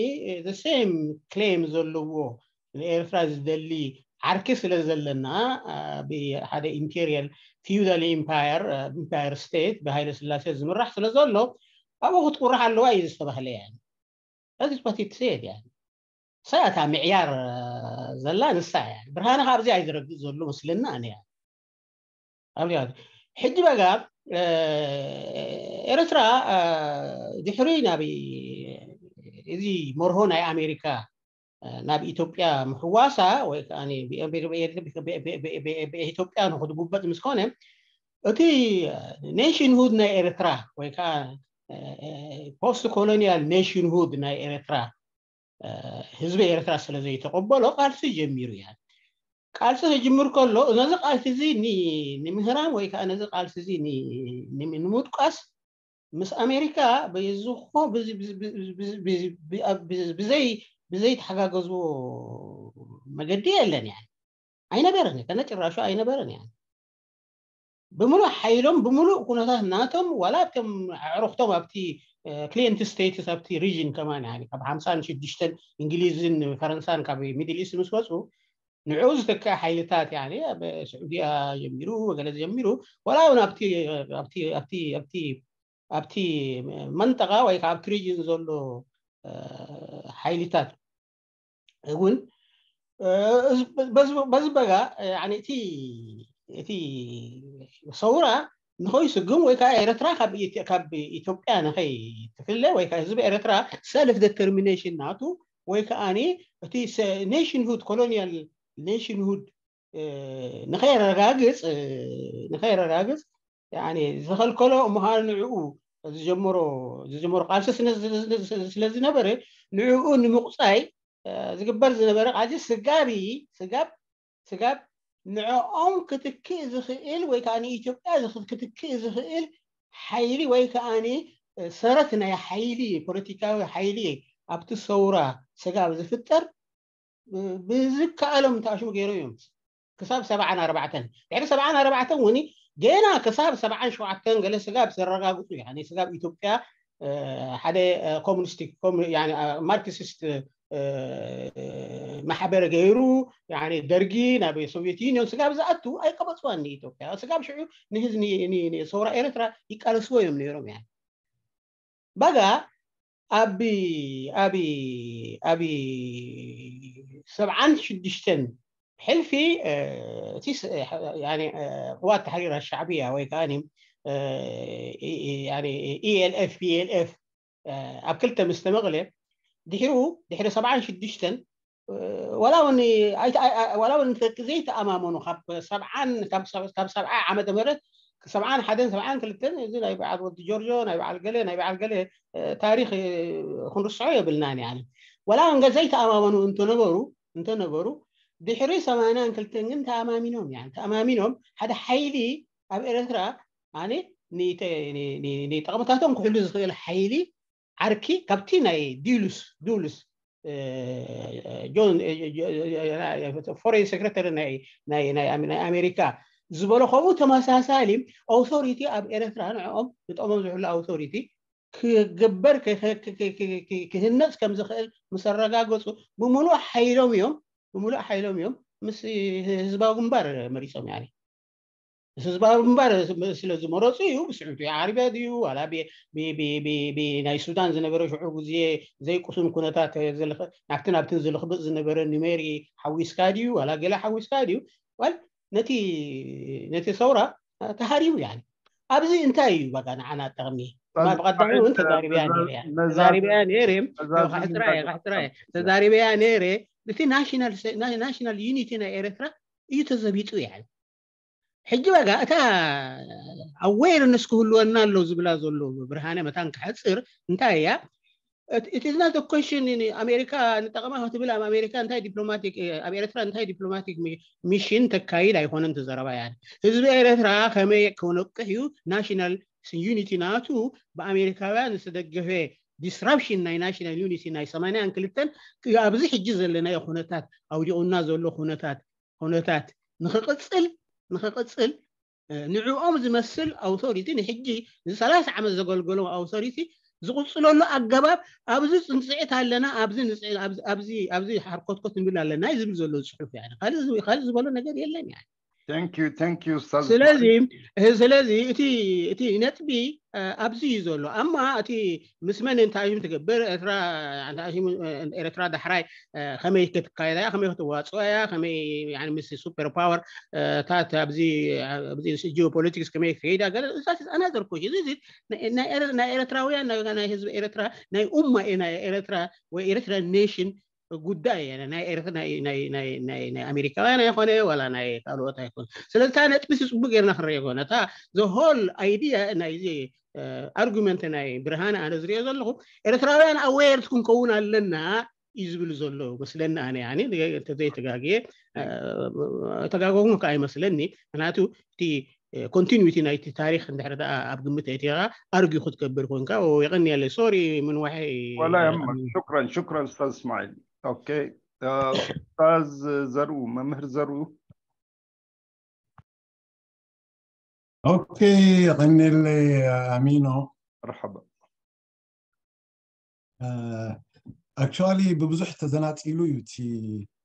ሴም ክሌም ዘለዎ ንኤርትራ ዝደሊ ዓርኪ ስለ ዘለና ብሓደ ኢምፔሪያል ፊውዳል ኢምፓየር ኢምፓየር ስቴት ብሃይለ ስላሴ ዝምራሕ ስለ ዘሎ ኣብኡ ክትቁራሕ ኣለዋ እዩ ዝተባህለ እያ። ፓቲት ሰየድ እያ ሰእታ ምዕያር ዘላ ንሳ እያ። ብርሃነ ካብዚ ኣይዝረግእ ዘሎ ምስልና ኣነ እያ። ሕጂ በጋ ኤርትራ ድሕሪ ናብ እዚ መርሆ ናይ ኣሜሪካ ናብ ኢትዮጵያ ምሕዋሳ ወይ ከዓ ብኢትዮጵያ ንክትጉበጥ ምስ ኮነ እቲ ኔሽንሁድ ናይ ኤርትራ ወይ ከዓ ፖስት ኮሎኒያል ኔሽንሁድ ናይ ኤርትራ ህዝቢ ኤርትራ ስለ ዘይተቀበሎ ቃልሲ ጀሚሩ እያ። ቃልሲ ክጅምር ከሎ ነዚ ቃልሲ እዚ ንምህራም ወይ ከዓ ነዚ ቃልሲ እዚ ንምጥቃስ ምስ ኣሜሪካ ብዝኾ ብዘይተሓጋገዝዎ መገዲ የለን እያ። ኣይነበረን ከነጭራሹ ኣይነበረን እያ። ብምሉእ ሓይሎም ብምሉእ ኩነታት ናቶም ዋላ ኣብቶም ኣዕሩኽቶም ኣብቲ ክሊንት ስቴትስ ኣብቲ ሪጅን ከማን ካብ ሓምሳን ሽዱሽተን እንግሊዝን ፈረንሳን ካብ ሚድል ኢስት ምስ ወፁ ንዕኡ ዝተክአ ሓይልታት ያኒ ኣብ ስዑዲያ ጀሚሩ ገለ ጀሚሩ ዋላ እውን ኣብቲ ኣብቲ ኣብቲ ኣብቲ ኣብቲ መንጠቃ ወይ ከዓ ኣብቲ ሪጅን ዘሎ ሓይልታት እውን በዚ በጋ እቲ እቲ ሰውራ ንኸይስጉም ወይ ከዓ ኤርትራ ካብ ኢትዮ- ካብ ኢትዮጵያ ንኸይትፍለ ወይ ከዓ ህዝቢ ኤርትራ ሰልፍ ዲተርሚኔሽን ናቱ ወይ ከዓኒ እቲ nationhood colonial nationhood ንኸየረጋግፅ ንኸየረጋግፅ ዝኸልከሎ ምዃኑ ንዕኡ ዝጀመሮ ዝጀመሮ ቃልሲ ስለዝነበረ ንዕኡ ንምቁፃይ ዝግበር ዝነበረ ቃልሲ ስጋብ ስጋብ ስጋብ ንዕኦም ክትክእ ዝኽእል ወይ ከዓ ንኢትዮጵያ ክትክእ ዝኽእል ሓይሊ ወይ ከዓ ሰረት ናይ ሓይሊ ፖለቲካዊ ሓይሊ ኣብቲ ሰውራ ስጋብ ዝፍጠር ብዝከኣሎም ተኣሽሙ ገይሮም እዮም ክሳብ ሰብዓን ኣርባዕተን ድሕሪ ሰብዓን ኣርባዕተን እውን ገና ክሳብ ሰብዓን ሸውዓተን ገለ ስጋብ ዘረጋግፁ ስጋብ ኢትዮጵያ ሓደ ኮሙኒስቲክ ማርክሲስት ማሕበር ገይሩ ደርጊ ናብ ሶቪየት ዩኒዮን ስጋብ ዝኣቱ ኣይቀበፅዋን ንኢትዮጵያ ስጋብ ሽዑ ንህዝ ሰውራ ኤርትራ ይቃለስዎ እዮም ነይሮም ያ ባጋ ኣብ ኣብ ኣብ ሰብዓን ሽዱሽተን ሕልፊ እቲ ቅዋት ተሕሪር ሻዕብያ ወይ ከዓ ኢኤልኤፍ ፒኤልኤፍ ኣብ ክልተ ምስ ተመቕለ ድሕሩ ድሕሪ ሰብዓን ሽዱሽተን ዋላ እውን ዘይተኣማመኑ ካብ ሰብዓ ዓመተ ምህረት ሰብዓን ሓደን ሰብዓን ክልተን እዚ ናይ በዓል ወዲ ጆርጆ ናይ በዓል ገለ ናይ በዓል ገለ ታሪክ ክንርስዖ የብልናን ያ ዋላ እውን ዘይተኣማመኑ እንተነበሩ እንተነበሩ ድሕሪ ሰማንያን ክልተን ግን ተኣማሚኖም ያ ተኣማሚኖም ሓደ ሓይሊ ኣብ ኤርትራ ኣነ ንጠቕምታቶም ክሕሉ ዝኽእል ሓይሊ ዓርኪ ካብቲ ናይ ዲሉስ ዱሉስ ጆን ፎሬን ሴክሬታሪ ናይ ኣሜሪካ ዝበሎ ከምኡ ተመሳሳሊ ኣውቶሪቲ ኣብ ኤርትራ ንዕኦም ንጠቕሞም ዝሕሉ ኣውቶሪቲ ክግበር ክህነፅ ከም ዝኽእል ምስ ኣረጋገፁ ብምሉእ ሓይሎም እዮም ብምሉእ ሓይሎም እዮም ምስ ህዝባዊ ግንባር መሪፆም ያ ህዝባዊ ግንባር ስለ ዝመረፁ እዩ ብስዑዲ ዓረቢያ ድዩ ዋላ ናይ ሱዳን ዝነበረ ሽዑ ግዜ ዘይቁሱን ኩነታት ናብቲ ናብትን ዝልኽብጥ ዝነበረ ኑሜሪ ሓዊስካ ድዩ ዋላ ገለ ሓዊስካ ድዩ ዋል ነቲ ነቲ ሰውራ ተሃሪቡ ያ ኣብዚ እንታይ እዩ በቃ ንዓና ጠቕሚ ብቐዳሚ እውን ተዛሪበያ ነይረ ተዛሪበያ ነይረ ተዛሪበያ ነይረ እቲ ናሽናል ዩኒቲ ናይ ኤርትራ እዩ ተዘቢጡ ያ ሕጂ በጋ እታ ኣዌርነስ ክህልወና ኣሎ ዝብላ ዘሎ ብርሃነ መታን ክሓፅር እንታይ እያ it is not a question ኣሜሪካ ንጠቐማ ክትብል ኣብ ኣሜሪካ እንታይ ዲፕሎማቲክ ኣብ ኤርትራ እንታይ ዲፕሎማቲክ ሚሽን ተካይድ ኣይኮነን ትዘረባ ያ ህዝቢ ኤርትራ ከመይ ክነቅሕ እዩ ናሽናል ዩኒቲ ናቱ ብኣሜሪካውያን ዝተደገፈ ዲስራፕሽን ናይ ናሽናል ዩኒቲ ናይ ሰማንያን ክልተን ኣብዚ ሕጂ ዘለናዮ ኩነታት ኣውዲቑና ዘሎ ኩነታት ኩነታት ንክቕፅል ንክቕፅል ንዕኦም ዝመስል ኣውቶሪቲ ንሕጂ ንሰላሳ ዓመት ዘገልገሎም ኣውቶሪቲ ዝቕፅለሉ ኣገባብ ኣብዚ ፅንፅዕት ኣለና ኣብዚ ኣብዚ ሓርኮትኮት ንብል ኣለና ዝብል ዘሎ ፅሑፍ ካልእ ዝበሎ ነገር የለን ስለዚ ስለዚ እቲ እቲ ነጥቢ ኣብዚ እዩ ዘሎ ኣማ እቲ ምስ መን እንታይ ትገብር ኤርትራ እንታይ ኤርትራ ዳሕራይ ከመይ ክትካየዳ እያ ከመይ ክትዋፅኦ እያ ከመይ ምስ ሱፐር ፓወር ታት ኣብዚ ጂኦፖለቲክስ ከመይ ክከይዳ ገለ እዛ ኣናዘር ኮሽ እዚ ናይ ኤርትራውያን ናይ ህዝቢ ኤርትራ ናይ ኡማ ናይ ኤርትራ ወይ ኤርትራ ኔሽን ጉዳይ ናይ ኤርትራ ናይ ኣሜሪካውያን ኣይኮነ ዋላ ናይ ካልኦት ኣይኮነ ስለዚ እታ ነጥቢ ጽቡቅ ጌርና ክንረኦ ይኮነ እታ the whole idea ናይዚ ኣርጉመንት ናይ ብርሃን ኣነ ዝሪኦ ዘለኹ ኤርትራውያን ኣዌርት ክንከውን ኣለና እዩ ዝብል ዘሎ መስለኒ ኣነ ያኒ እንተዘይተጋግየ ተጋገኹም ከ ኣይመስለኒ ምክንያቱ እቲ ኮንቲኒቲ ናይቲ ታሪክ እንድሕር ደኣ ኣብ ግምት ኣእቲኻ ኣርጊ ክትገብር ኮንካ የቐንየለይ ሶሪ ምንዋሐይ ወላ የማ ሽክረን ሽክረን ኡስታዝ እስማዒል ኦኬ ኡስታዝ ዘርኡ መምህር ዘርኡ ኦኬ የቐንየለይ ኣሚኖ መርሓባ ኣክቹዋሊ ብብዙሕ ተዘናፂሉ እዩ እቲ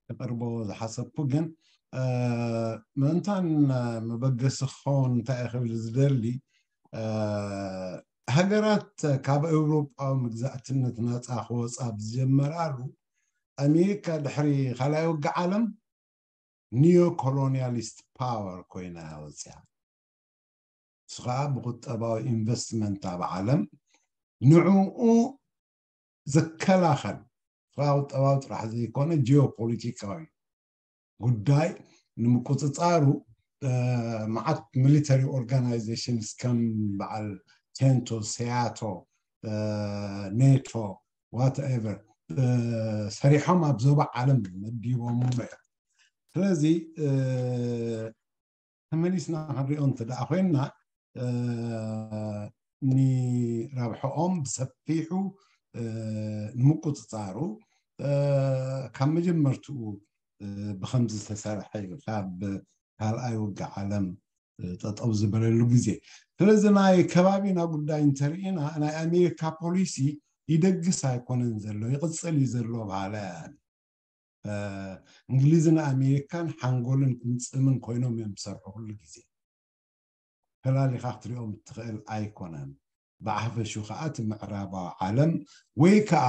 ክቐርቦ ዝሓሰብኩ ግን ምእንታን መበገሲ ክኸውን እንታይ ክብል ዝደሊ ሃገራት ካብ ኤውሮጳዊ መግዛእትነት ናፃ ክወፃ ብዝጀመራሉ ኣሜሪካ ድሕሪ ካልኣይ ውግእ ዓለም ኒዮ ኮሎኒያሊስት ፓወር ኮይና ወፅያ ከዓ ብቁጠባዊ ኢንቨስትመንት ኣብ ዓለም ንዕኡ ዝከላኸል ቁጠባዊ ጥራሕ ዘይኮነ ጂኦፖለቲካዊ ጉዳይ ንምቁፅፃሩ መዓት ሚሊተሪ ኦርጋናይዜሽንስ ከም በዓል ቴንቶ፣ ሴያቶ፣ ኔቶ፣ ዋትኤቨር ሰሪሖም ኣብ ዞባ ዓለም መዲቦም እዮም። ስለዚ ተመሊስና ክንሪኦ እንተ ደኣ ኮይንና ንረብሐኦም ብሰፊሑ ንምቁፅፃሩ ካብ መጀመርትኡ ብከምዚ ዝተሰርሐ እዩ። ካብ ካልኣይ ውግእ ዓለም ጠጠው ዝበለሉ ግዜ። ስለዚ ናይ ከባቢና ጉዳይ እንተርኢና ናይ ኣሜሪካ ፖሊሲ ይደግስ ኣይኮነን ዘሎ፣ ይቕፅል እዩ ዘሎ በሃላይ። እንግሊዝን ኣሜሪካን ሓንጎልን ቅንፅምን ኮይኖም እዮም ዝሰርሑ ኩሉ ግዜ። ፈላሊኻ ክትሪኦም እትኽእል ኣይኮነን። ብሓፈሹ ከዓ እቲ ምዕራባዊ ዓለም ወይ ከዓ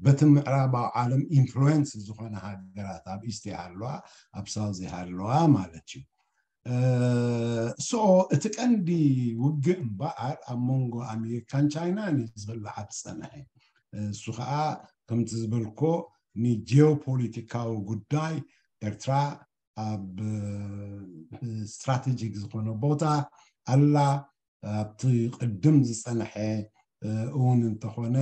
በቲ ምዕራባዊ ዓለም ኢንፍሉዌንስ ዝኾነ ሃገራት ኣብ ኢስት ይሃለዋ ኣብ ሳውዝ ይሃለዋ ማለት እዩ። ሶ እቲ ቀንዲ ውግእ እምበኣር ኣብ መንጎ ኣሜሪካን ቻይናን እዩ ዝብላዓት ዝፀንሐ። እሱ ከዓ ከምቲ ዝበልኮ ንጂኦፖለቲካዊ ጉዳይ ኤርትራ ኣብ ስትራቴጂክ ዝኾነ ቦታ ኣላ። ኣብቲ ቅድም ዝፀንሐ እውን እንተኾነ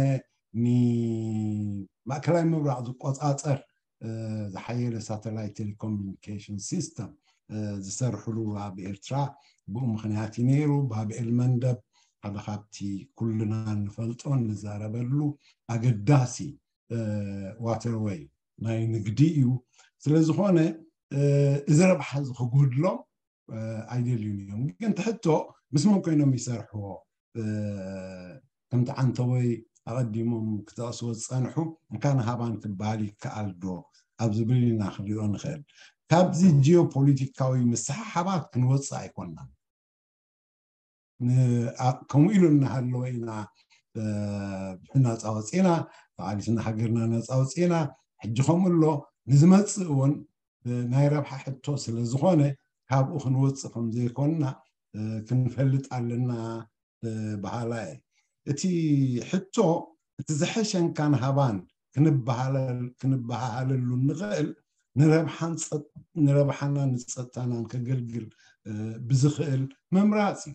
ንማእከላይ ምብራቕ ዝቆፃፀር ዝሓየለ ሳተላይት ቴሌኮሙኒኬሽን ሲስተም ዝሰርሕሉ ኣብ ኤርትራ ብኡ ምኽንያት እዩ ነይሩ። ባብኤል መንደብ ሓደ ካብቲ ኩልና እንፈልጦ እንዛረበሉ ኣገዳሲ ዋተርወይ ናይ ንግዲ እዩ። ስለዝኾነ እዚ ረብሓ እዚ ክጎድሎም ኣይደልዩን እዮም። ግን ትሕቶ ምስ መን ኮይኖም ይሰርሕዎ? ከምቲ ዓንተወይ ኣቐዲሞም ክጠቕስዎ ዝፀንሑ እንካን ሃባን ክበሃል ይከኣል ዶ ኣብ ዝብል ኢና ክንሪኦ ንኽእል። ካብዚ ጂኦፖለቲካዊ ምስሕሓባት ክንወፅእ ኣይኮንናን። ከምኡ ኢሉ እናሃለወ ኢና ናፃ ወፂና፣ ተቓሊስና ሃገርና ናፃ ወፂና። ሕጂ ከምኡ ኣሎ። ንዝመፅእ እውን ናይ ረብሓ ሕቶ ስለ ዝኾነ ካብኡ ክንወፅእ ከም ዘይኮንና ክንፈልጥ ኣለና በሃላ እየ። እቲ ሕቶ እቲ ዝሐሸ እንካን ሃባን ክንበሃሃለሉ እንኽእል ንረብሓና ንፀጥታናን ከገልግል ብዝኽእል ምምራፅ እዩ።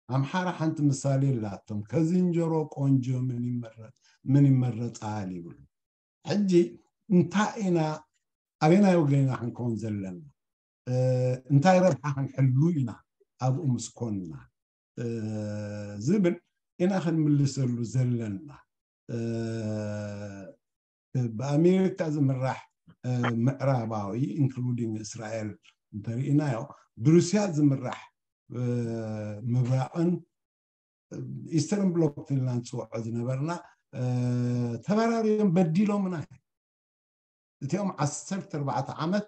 ኣምሓራ ሓንቲ ምሳሌ ኣላቶም፣ ከዝንጀሮ ቆንጆ ምን ይመረፃል ይብሉ። ሕጂ እንታይ ኢና ኣበናይ ወገን ኢና ክንከውን ዘለና? እንታይ ረብሓ ክንሕሉ ኢና ኣብኡ ምስ ኮንና ዝብል ኢና ክንምልሰሉ ዘለና። ብኣሜሪካ ዝምራሕ ምዕራባዊ ኢንክሉዲንግ እስራኤል እንተርኢናዮ ብሩስያ ዝምራሕ ምብራቕን ኢስተርን ብሎክ ኢልና ንፅውዖ ዝነበርና ተበራርዮም በዲሎምና እዮም። እቲኦም ዓሰርተ ኣርባዕተ ዓመት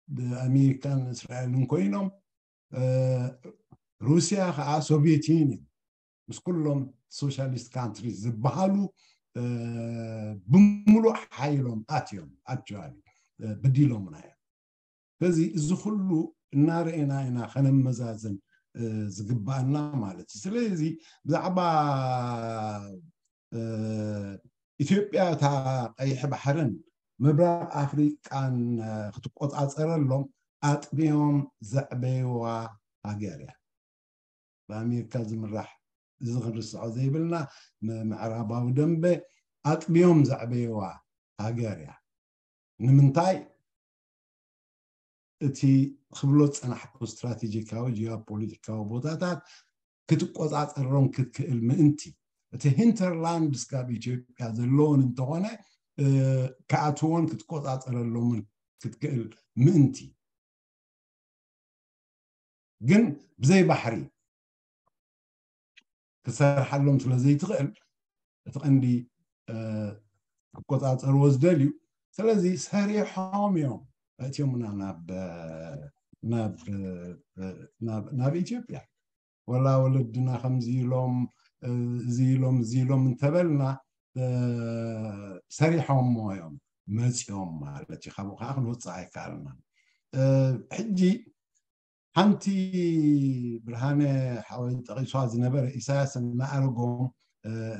ብኣሜሪካን እስራኤልን ኮይኖም ሩስያ ከዓ ሶቪየት ዩኒየን ምስ ኩሎም ሶሻሊስት ካንትሪስ ዝበሃሉ ብምሉእ ሓይሎም ኣትዮም ኣክቹዋሊ በዲሎምና እዮም። ስለዚ እዚ ኩሉ እናረኤና ኢና ከነመዛዝን ዝግባኣና ማለት እዩ። ስለዚ ብዛዕባ ኢትዮጵያ እታ ቀይሕ ባሕርን ምብራቕ ኣፍሪቃን ክትቆፃፀረሎም ኣጥቢዮም ዘዕበይዋ ሃገር እያ። ብኣሜሪካ ዝምራሕ እዚ ክንርስዖ ዘይብልና ምዕራባዊ ደንበ ኣጥቢዮም ዘዕበይዋ ሃገር እያ። ንምንታይ? እቲ ክብሎ ዝፀናሕኩ ስትራቴጂካዊ ጂኦፖለቲካዊ ቦታታት ክትቆፃፀሮም ክትክእል ምእንቲ፣ እቲ ሂንተርላንድስ ካብ ኢትዮጵያ ዘለውን እንተኾነ ክኣትዎን ክትቆፃፀረሎምን ክትክእል ምእንቲ። ግን ብዘይ ባሕሪ ክሰርሓሎም ስለ ዘይትኽእል እቲ ቀንዲ ክቆፃፀርዎ ዝደልዩ። ስለዚ ሰሪሖም እዮም ኣእትዮምና ናብ ናብ ናብ ኢትዮጵያ። ወላ ወለድና ከምዚ ኢሎም እዚ ኢሎም እዚ ኢሎም እንተበልና ሰሪሖሞ እዮም መፂኦም ማለት እዩ። ካብኡ ከዓ ክንወፅእ ኣይከኣልናን። ሕጂ ሓንቲ ብርሃነ ሓወይ ጠቒሷ ዝነበረ ኢሳያስ እናኣረጎም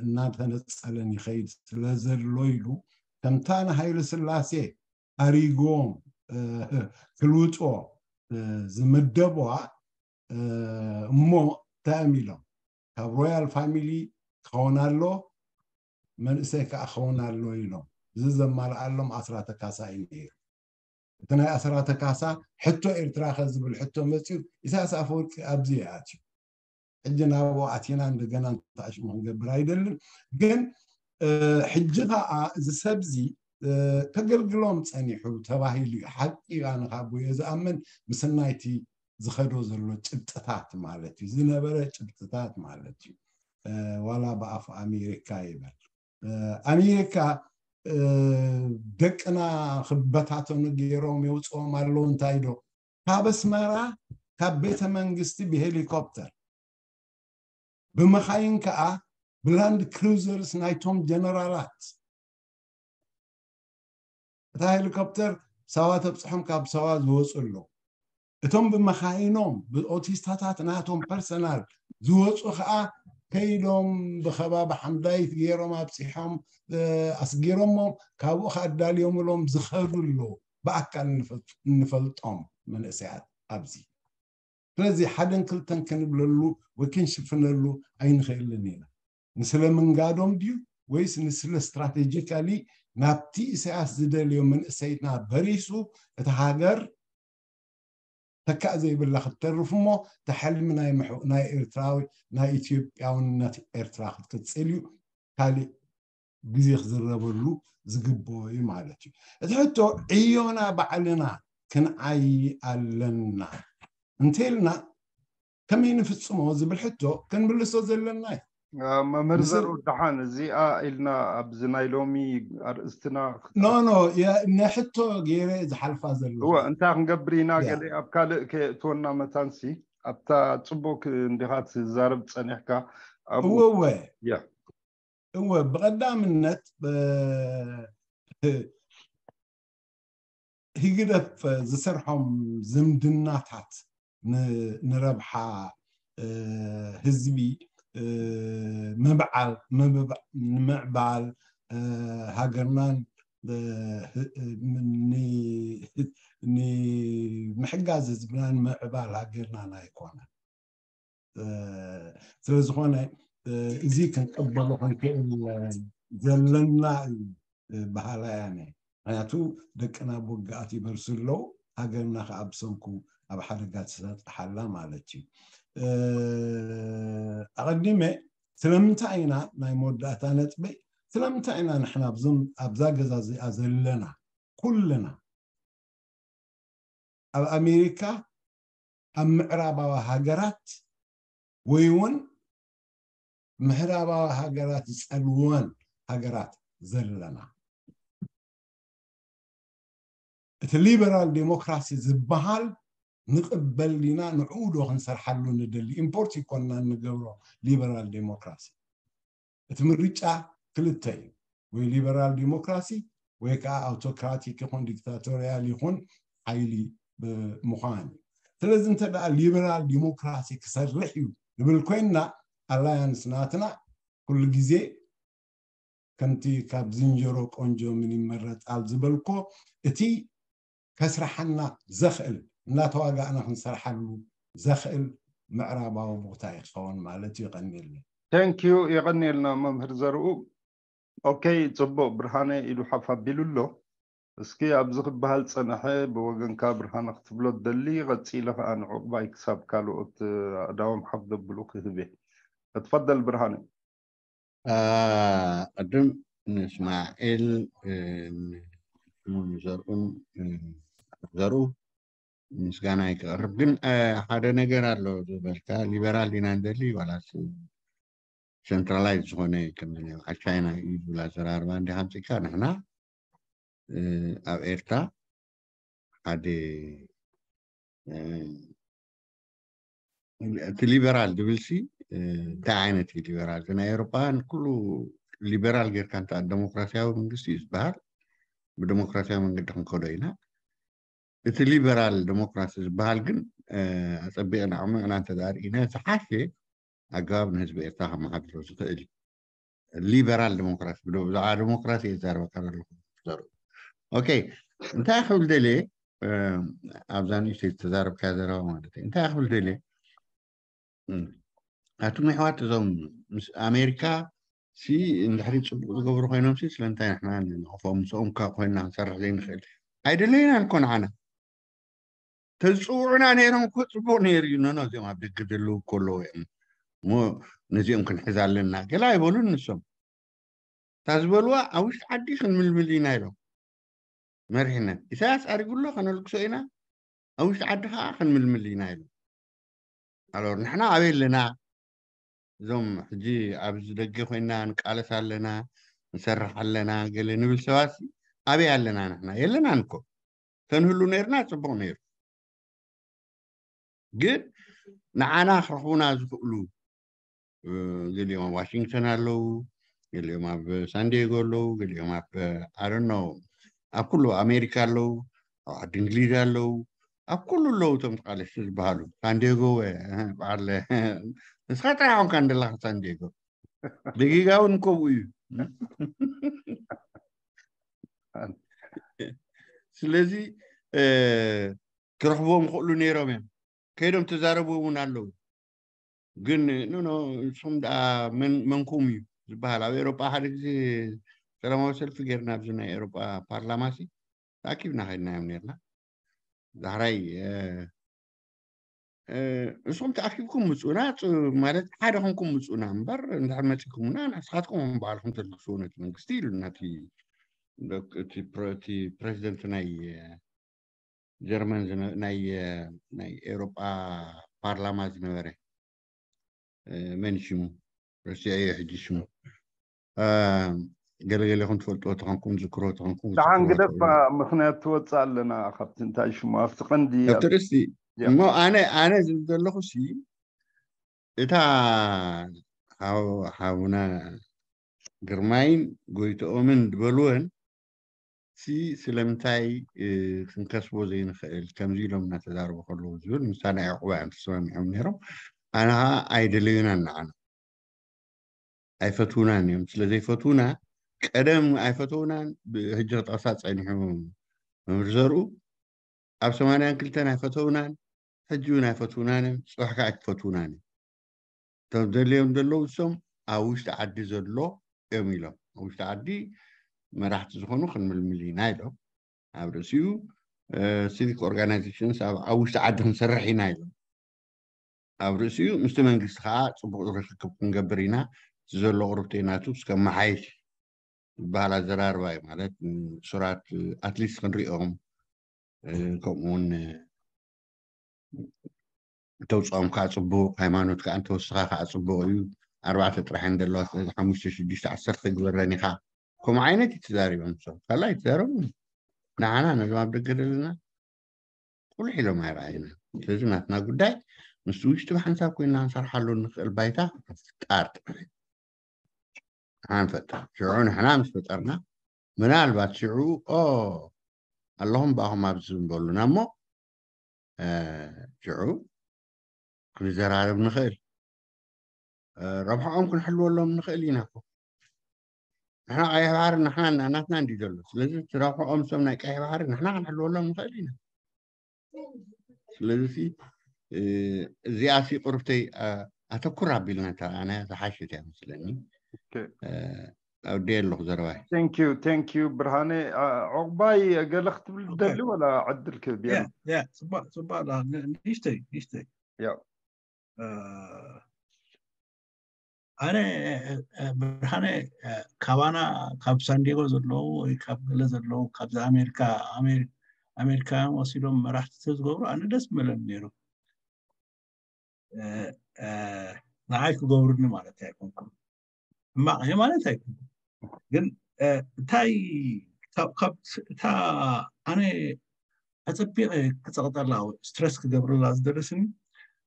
እናተነጸለን ይኸይድ ስለ ዘሎ ኢሉ ከምታ ንሃይለ ስላሴ ኣሪጎም ክልውጥዎ ዝመደብዋ እሞ እንታይ እዮም ኢሎም ካብ ሮያል ፋሚሊ ክኸውን ኣሎ መንእሰይ ከዓ ክኸውን ኣሎ ኢሎም እዚ ዘማልኣሎም ኣስራተ ካሳ እዩ ነይሩ እቲ ናይ ኣስራተ ካሳ ሕቶ ኤርትራ ከ ዝብል ሕቶ መፅዩ ኢሳያስ ኣፈወርቂ ኣብዚ ይኣትዩ ሕጂ ናብኡ ኣቲና እንደገና እንተኣሽሙ ክንገብር ኣይደልን ግን ሕጂ ከዓ እዚ ሰብዚ ከገልግሎም ፀኒሑ ተባሂሉ እዩ ሓቂ ኣነ ካብ እየ ዝኣምን ምስናይቲ ዝኸዶ ዘሎ ጭብጥታት ማለት እዩ ዝነበረ ጭብጥታት ማለት እዩ ዋላ ብኣፍ ኣሜሪካ ይበል ኣሜሪካ ደቅና ክበታተኑ ገይሮም የውፅኦም ኣለዉ እንታይ ዶ ካብ ኣስመራ ካብ ቤተ መንግስቲ ብሄሊኮፕተር ብመኻይን ከዓ ብላንድ ክሩዘርስ ናይቶም ጀነራላት እታ ሄሊኮፕተር ሳዋ ተብፅሖም ካብ ሳዋ ዝወፁ ኣለዉ እቶም ብመኻይኖም ብኦቲስታታት ናቶም ፐርሰናል ዝወፁ ከዓ ከይዶም ብከባቢ ሓምዳይት ገይሮም ኣብፂሖም ኣስጊሮሞም ካብኡ ከዓ ኣዳልዮምሎም ዝኸዱ ኣለዉ ብኣካል እንፈልጦም መንእሰያት ኣብዚ ስለዚ ሓደን ክልተን ክንብለሉ ወይ ክንሽፍነሉ ኣይንኽእልን ኢና ንስለ ምንጋዶም ድዩ ወይስ ንስለ ስትራቴጂካሊ ናብቲ ኢሳያስ ዝደልዮ መንእሰይና በሪሱ እቲ ሃገር ተካእ ዘይብላ ክትተርፍ እሞ ተሐልሚ ናይ ናይ ኤርትራዊ ናይ ኢትዮጵያውነት ኤርትራ ክትቅፅል እዩ ካሊእ ግዜ ክዝረበሉ ዝግብኦ እዩ ማለት እዩ እቲ ሕቶ ዕዮና ባዕልና ክንዓይ ኣለና እንተልና ከመይ ንፍፅሞ ዝብል ሕቶ ክንምልሶ ዘለና እዩ መምህር ዘርኡ ደሓን እዚኣ ኢልና ኣብዚ ናይ ሎሚ ኣርእስትና ኖ ኖ ንሕቶ ገይረ ዝሓልፋ ዘሎ እወ እንታይ ክንገብር ኢና ገለ ኣብ ካልእ ከየእትወና መታንሲ ኣብታ ፅቡቅ እንዲኻ ትዛረብ ፀኒሕካ እወ እወ እወ ብቐዳምነት ህግደፍ ዝሰርሖም ዝምድናታት ንረብሓ ህዝቢ ምብዓል ንምዕባል ሃገርናን ንምሕጋዝ ህዝብናን ምዕባል ሃገርናን ኣይኮነን ስለዝኾነ እዚ ክንቀበሎ ክንክእል ዘለና እዩ በሃላይ ኣነ ምክንያቱ ደቅና ብውግኣት ይበርሱ ኣለዉ ሃገርና ከዓ ብሰንኩ ኣብ ሓደጋ ትሰጥሓላ ማለት እዩ ኣቐዲመ ስለምንታይ ኢና ናይ መወዳእታ ነጥበይ ስለምንታይ ኢና ንሕና ኣብዛ ገዛ እዚኣ ዘለና ኩልና ኣብ ኣሜሪካ ኣብ ምዕራባዊ ሃገራት ወይ እውን ምዕራባዊ ሃገራት ዝፀልወን ሃገራት ዘለና እቲ ሊበራል ዴሞክራሲ ዝበሃል ንቕበል ዲና ንዕኡ ዶ ክንሰርሓሉ ንደሊ ኢምፖርት ይኮንና ንገብሮ ሊበራል ዴሞክራሲ እቲ ምርጫ ክልተ እዩ ወይ ሊበራል ዲሞክራሲ ወይ ከዓ ኣውቶክራቲክ ይኹን ዲክታቶሪያል ይኹን ሓይሊ ምዃን እዩ ስለዚ እንተ ሊበራል ዲሞክራሲ ክሰርሕ እዩ ንብል ኮይንና ኣላያንስ ናትና ኩሉ ግዜ ከምቲ ካብ ዝንጀሮ ቆንጆ ምን ይመረጣል ዝበልኮ እቲ ከስራሓና ዘኽእል እናተዋጋእና ክንሰርሓሉ ዘኽእል ምዕራባዊ ቦታ እዩ ክኸውን ማለት እዩ ይቐኒልና ተንኪዩ የቐኒልና መምህር ዘርኡ ኦኬ ፅቡቅ ብርሃነ ኢሉ ሓፍ ኣቢሉ ኣሎ እስኪ ኣብዚ ክበሃል ፀነሐ ብወገንካ ብርሃነ ክትብሎ ትደሊ ቀፂለ ከዓ ንዕቁባይ ክሳብ ካልኦት ኣእዳዎም ሓፍ ዘብሉ ክህብ እየ እትፈደል ብርሃነ ቅድም ንእስማዒል ንዘርኡን ዘርኡ ምስጋና ይክቐርብ ግን ሓደ ነገር ኣሎ ዝበልካ ሊበራል ዲና ንደሊ ዋላ ሰንትራላይዝ ዝኾነ ከም ቻይና እዩ ዝብል ኣዘራርባ እንዲ ሓምፂካ ንሕና ኣብ ኤርትራ ሓደ እቲ ሊበራል ዝብል ሲ እንታይ ዓይነት እዩ ሊበራል ናይ ኤሮጳውያን ኩሉ ሊበራል ጌርካ እንተ ዴሞክራሲያዊ መንግስቲ እዩ ዝበሃል ብዴሞክራሲያዊ መንገዲ ክንከዶ ኢና እቲ ሊበራል ዴሞክራሲ ዝበሃል ግን ኣፀቢቕና ኣዕሚቕና እንተዳርኢና ዝሓሸ ኣገባብ ንህዝቢ ኤርትራ ከመሓድሮ ዝኽእል ሊበራል ዲሞክራሲ፣ ብዛዕባ ዲሞክራሲ እየ ዝዛረበካ ዘለኹ። ኦኬ፣ እንታይ ክብል ደልየ ኣብዛ ንእሽተይ ዝተዛረብካያ ዘረባ ማለት እዩ። እንታይ ክብል ደልየ ኣቱም ኣሕዋት እዞም ምስ ኣሜሪካ ሲ እንድሕሪ ፅቡቅ ዝገብሩ ኮይኖም ሲ ስለምንታይ ንሕና ንንቕፎም? ምስኦም ካ ኮይንና ክንሰርሕ ዘይንኽእል? ኣይደለየናን እኮ ንዓና። ተዝፅውዑና ነይሮም እኮ ፅቡቅ ነይሩ እዩ። ኖኖ እዚኦም ኣብ ደገ ዘለዉ እኮ ኣለዉ እዮም እሞ ነዚኦም ክንሕዝ ኣለና ገለ ኣይበሉን ንሶም። እታ ዝበልዋ ኣብ ውሽጢ ዓዲ ክንምልምል ኢና ኢሎም መሪሕነት ኢሳያስ ኣሪጉ ኣሎ ከነልግሶ ኢና ኣብ ውሽጢ ዓዲ ከዓ ክንምልምል ኢና ኢሎም። ኣሎር ንሕና ኣበይ ኣለና? እዞም ሕጂ ኣብዚ ደገ ኮይና ንቃለስ ኣለና ንሰርሕ ኣለና ገለ ንብል ሰባት ኣበይ ኣለና? ንሕና የለናን እኮ። ተንህሉ ነርና ፅቡቅ ነይሩ። ግን ንዓና ክረኽቡና ዝኽእሉ ገሊኦም ኣብ ዋሽንግተን ኣለዉ፣ ገሊኦም ኣብ ሳንዲየጎ ኣለዉ፣ ገሊኦም ኣብ ኣረኖ ኣብ ኩሉ ኣሜሪካ ኣለዉ፣ ኣብ ዓዲ እንግሊዝ ኣለዉ፣ ኣብ ኩሉ ኣለዉ እቶም ተቃለስቲ ዝበሃሉ። ሳንዲየጎ በዓል ንስኻ ጥራሕ ኾንካ እንደለኻ ሳንዲየጎ ደጊጋ እውን ከምኡ እዩ። ስለዚ ክረኽብዎም ይኽእሉ ነይሮም እዮም። ከይዶም ተዛረቡ እውን ኣለዉ። ግን ኖኖ ንስኹም ደኣ መንኩም እዩ ዝበሃል። ኣብ ኤሮጳ ሓደ ግዜ ሰላማዊ ሰልፊ ጌርና ኣብዚ ናይ ኤሮጳ ፓርላማ ሲ ተኣኪብና ከድናዮም ነርና። ዳሕራይ ንስኹም ተኣኪብኩም ምፁና ማለት ሓደ ኮንኩም ምፁና እምበር እንድሕር መፂኩምና ንስኻትኩም ባዕልኩም ተልግስዎ ነቲ መንግስቲ ኢሉ ነቲ ፕረዚደንት ናይ ጀርመን ናይ ኤሮጳ ፓርላማ ዝነበረ መን ሽሙ ረሲዐዮ ሕጂ ሽሙ ገለገለ ኹም ትፈልጥዎ ተኾንኩም ዝክሮ ተኾንኩም ደሓን ግደፋ ምክንያት ትወፅእ ኣለና ካብቲ እንታይ ሽሙ ኣብቲ ቀንዲ ኣብቲ ርእሲ እሞ ኣነ ኣነ ዝብል ዘለኹ ሲ እታ ሓውና ግርማይን ጎይትኦምን ዝበልወን ሲ ስለምንታይ ክንከስቦ ዘይንኽእል ከምዚ ኢሎም እናተዛረቡ ከለዉ ዝብል ምሳና ዕቑባ እዮም ተሰማሚዖም ነይሮም። ኣነ ከዓ ኣይደለዩናን ንዓና ኣይፈትውናን እዮም። ስለ ዘይፈትውና ቀደም ኣይፈተውናን ብሕጂ ክጠቕሳ ፀኒሑ መምህር ዘርኡ ኣብ ሰማንያን ክልተን ኣይፈተውናን ሕጂ እውን ኣይፈትውናን እዮም። ፅባሕ ከዓ ኣይክፈትውናን እዮም። እቶም ደልዮም ዘለዉ እሶም ኣብ ውሽጢ ዓዲ ዘሎ እዮም ኢሎም ኣብ ውሽጢ ዓዲ መራሕቲ ዝኾኑ ክንምልምል ኢና ኢሎም ኣብ ርእሲኡ ሲቪክ ኦርጋናይዜሽንስ ኣብ ውሽጢ ዓዲ ክንሰርሕ ኢና ኢሎም ኣብ ርእሲኡ ምስቲ መንግስቲ ከዓ ፅቡቅ ርክክብ ክንገብር ኢና እቲ ዘሎ ቅርብተይ ናቱ እስከመሓይሽ ዝበሃል ኣዘራርባ እዩ ማለት ሱራት ኣትሊስት ክንሪኦም ከምኡውን እንተውፅኦም ከዓ ፅቡቅ ሃይማኖት ከዓ እንተወስኻ ከዓ ፅቡቅ እዩ ኣርባዕተ ጥራሕ እንደለዋ ስለዚ ሓሙሽተ ሽዱሽተ ዓሰርተ ግበረን ኢኻ ከምኡ ዓይነት እዩ ተዛሪቦም ሰብ ካልኣይ ተዛረቡ ንዓና ነዞም ኣብ ደገ ዘለና ቁልሕ ኢሎም ኣይረኣዩና ስለዚ ናትና ጉዳይ ምስ ውሽጢ ብሓንሳብ ኮይና ንሰርሓሉ ንኽእል ባይታ ምፍጣር ጥራሕ እዩ ንሓንፈጥር ሽዑ ንሕና ምስ ፈጠርና ምናልባት ሽዑ ኦ ኣለኹም ብኣኹም ኣብዚ ዝበሉና እሞ ሽዑ ክንዘራረብ ንኽእል ረብሓኦም ክንሕልወሎም ንኽእል ኢና እኮ ንሕና ቀይሕ ባሕሪ ንሕና ናትና እንዲ ዘሎ ስለዚ ረብሓኦም ሰብ ናይ ቀይሕ ባሕሪ ንሕና ክንሕልወሎም ንኽእል ኢና ስለዚ እዚኣ ሲ ቅርብተይ ኣተኩር ኣቢልና ተረኣናያ ዝሓሸት እያ መስለኒ ኣውዴ ኣለኹ ዘረባይ ቴንኪዩ ቴንኪዩ ብርሃነ ዕቑባይ ገለ ክትብል ደሊ ወላ ዕድል ክህብ እየ ጽባእ ጽባእ ንእሽተይ ንእሽተይ ያ ኣነ ብርሃነ ካባና ካብ ሳንዲጎ ዘለዉ ወይ ካብ ገለ ዘለዉ ካብዚ ኣሜሪካ ኣሜሪካውያን ወሲዶም መራሕቲ ተዝገብሩ ኣነ ደስ ምበለኒ ነይሩ ንዓይ ክገብሩኒ ማለት ኣይኮንኩም ሕማቕ እየ ማለት ኣይኮንኩም ግን እንታይ ካብ እታ ኣነ ኣፀቢቐ ክፀቕጠላ ስትረስ ክገብረላ ዝደለስኒ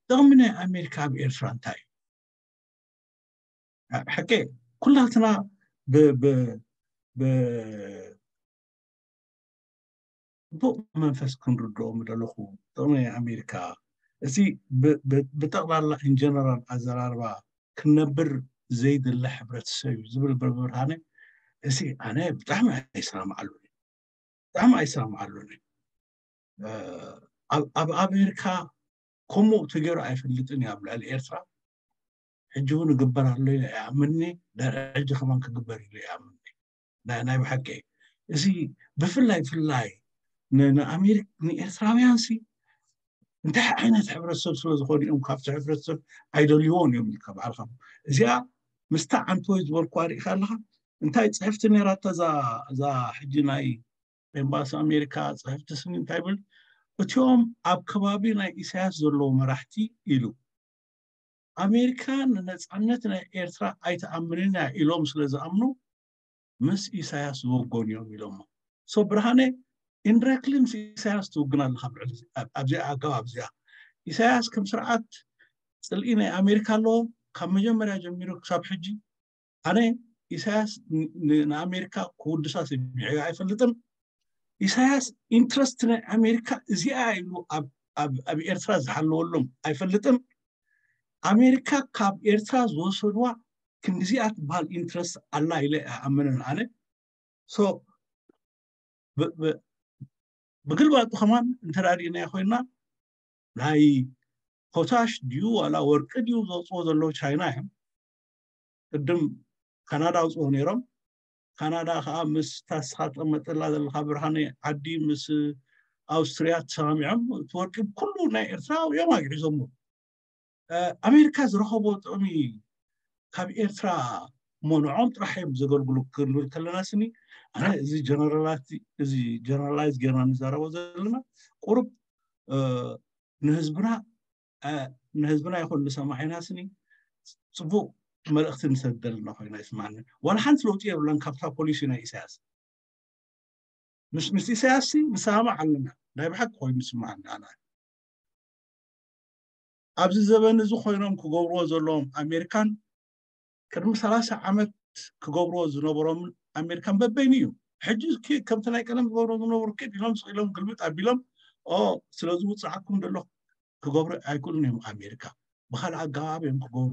ጥቕሚ ናይ ኣሜሪካ ኣብ ኤርትራ እንታይ እዩ ሓቂ ኩላትና ብፅቡቅ መንፈስ ክንርድኦ ምደለኹ ጥቕሚ ኣሜሪካ እዚ ብጠቕላላ ኢንጀነራል ኣዘራርባ ክነብር ዘይድለ ሕብረተሰብ እዩ ዝብል ብርሃነ፣ እዚ ኣነ ብጣዕሚ ኣይሰማማዓሉን፣ ብጣዕሚ ኣይሰማማዓሉን። ኣብ ኣሜሪካ ከምኡ ተገይሩ ኣይፈልጥን እዩ ኣብ ልዕሊ ኤርትራ። ሕጂ እውን ይግበር ኣሎ ኢለ ይኣምንኒ፣ ድሕሪ ሕጂ ከማን ክግበር ኢለ ይኣምንኒ። ናይ ብሓቂ እዚ ብፍላይ ፍላይ ንኤርትራውያን ሲ እንታይ ዓይነት ሕብረተሰብ ስለ ዝኾኑ እዮም ካብቲ ሕብረተሰብ ኣይደልይዎን እዮም ኢልካ ባዕልካ። እዚኣ ምስታ ዓንተወይ ዝበልኩዋ ርኢኻ ኣለኻ። እንታይ ፅሕፍቲ ነይራታ እዛ ሕጂ ናይ ኤምባሲ ኣሜሪካ ፅሕፍቲ ስኒ እንታይ ብል፣ እቲኦም ኣብ ከባቢ ናይ ኢሳያስ ዘለዉ መራሕቲ ኢሉ፣ ኣሜሪካ ንነፃነት ናይ ኤርትራ ኣይትኣምንን እያ ኢሎም ስለ ዝኣምኑ ምስ ኢሳያስ ዝወገኑ እዮም ኢሎሞ። ሶ ብርሃነ ኢንድረክሊ ምስ ኢሳያስ ትውግን ኣለካ። ኣብዚኣ ኣገባብ እዚኣ ኢሳያስ ከም ስርዓት ፅልኢ ናይ ኣሜሪካ ኣለዎ ካብ መጀመርያ ጀሚሩ ክሳብ ሕጂ። ኣነ ኢሳያስ ንኣሜሪካ ክውድሳ ሰሚዐዮ ኣይፈልጥን። ኢሳያስ ኢንትረስት ናይ ኣሜሪካ እዚኣ ኢሉ ኣብ ኤርትራ ዝሓለወሎም ኣይፈልጥን። ኣሜሪካ ካብ ኤርትራ ዝወሰድዋ ክንዲዚኣ ትበሃል ኢንትረስት ኣላ ኢለ ኣይኣምንን ኣነ። ብግልባጡ ከማን እንተራዲእናዮ ኮይና ናይ ፖታሽ ድዩ ዋላ ወርቂ ድዩ ዘውፅዎ ዘለዉ ቻይና እዮም። ቅድም ካናዳ ኣውፅዎ ነይሮም። ካናዳ ከዓ ምስ ታስኻ ጠመጥላ ዘለካ ብርሃነ ዓዲ ምስ ኣውስትርያ ተሰማሚዖም እቲ ወርቂ ኩሉ ናይ ኤርትራ እዮም ኣግሒዞሞ። ኣሜሪካ ዝረኸቦ ጥቕሚ ካብ ኤርትራ መኖዖም ጥራሕ እዮም ዘገልግሉ ክንብል ከለና ስኒ ኣነ እዚ ጀነራላይዝ ጌርና ንዛረቦ ዘለና ቁሩብ ንህዝብና ንህዝብና ይኹን ንሰማዒና ስኒ ፅቡቅ መልእክቲ ንሰደልና ኮይና ይስማዓኒ። ዋላ ሓንቲ ለውጢ የብላን ካብታ ፖሊሲ ናይ ኢሳያስ። ምስ ምስ ኢሳያስ ንሰማማዕ ኣለና ናይ ብሓቂ ኮይኑ ይስማዓኒ ኣነ። ኣብዚ ዘበን እዚ ኮይኖም ክገብርዎ ዘለዎም ኣሜሪካን ቅድሚ ሰላሳ ዓመት ክገብርዎ ዝነበሮምን ኣሜሪካን በበይኑ እዩ። ሕጂ ከምቲ ናይ ቀደም ዝገብርዎ ዝነበሩ ኪድ ኢሎም ስቕ ኢሎም ግልብጥ ኣቢሎም ኦ ስለዚ ውፅዓኩም ደሎ ክገብሩ ኣይክእሉን እዮም። ኣሜሪካ ብካልእ ኣገባብ እዮም ክገብሩ።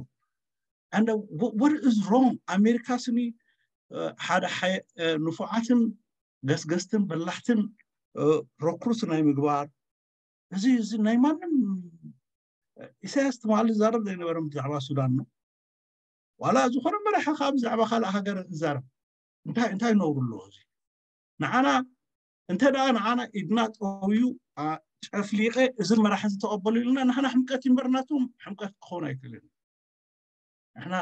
And what is wrong? ኣሜሪካ ስኒ ሓደ ንፉዓትን ገስገስትን በላሕትን ረክሩት ናይ ምግባር እዚ እዚ ናይ ማንም ኢሳያስ ትማሊ ዝዛረብ ዘይነበረ ብዛዕባ ሱዳን ነው። ዋላ ዝኾነ መራሒ ካብ ብዛዕባ ካልእ ሃገር ዝዛረብ እንታይ እንታይ ነውሩ ኣለዎ? እዚ ንዓና እንተ ደኣ ንዓና ኢድና ጠውዩ ጨፍሊቐ እዚ መራሒ ዝተቐበሉ ኢልና ንሕና ሕምቀት ይንበር ናቶም ሕምቀት ክኸውን ኣይክእልን። ንሕና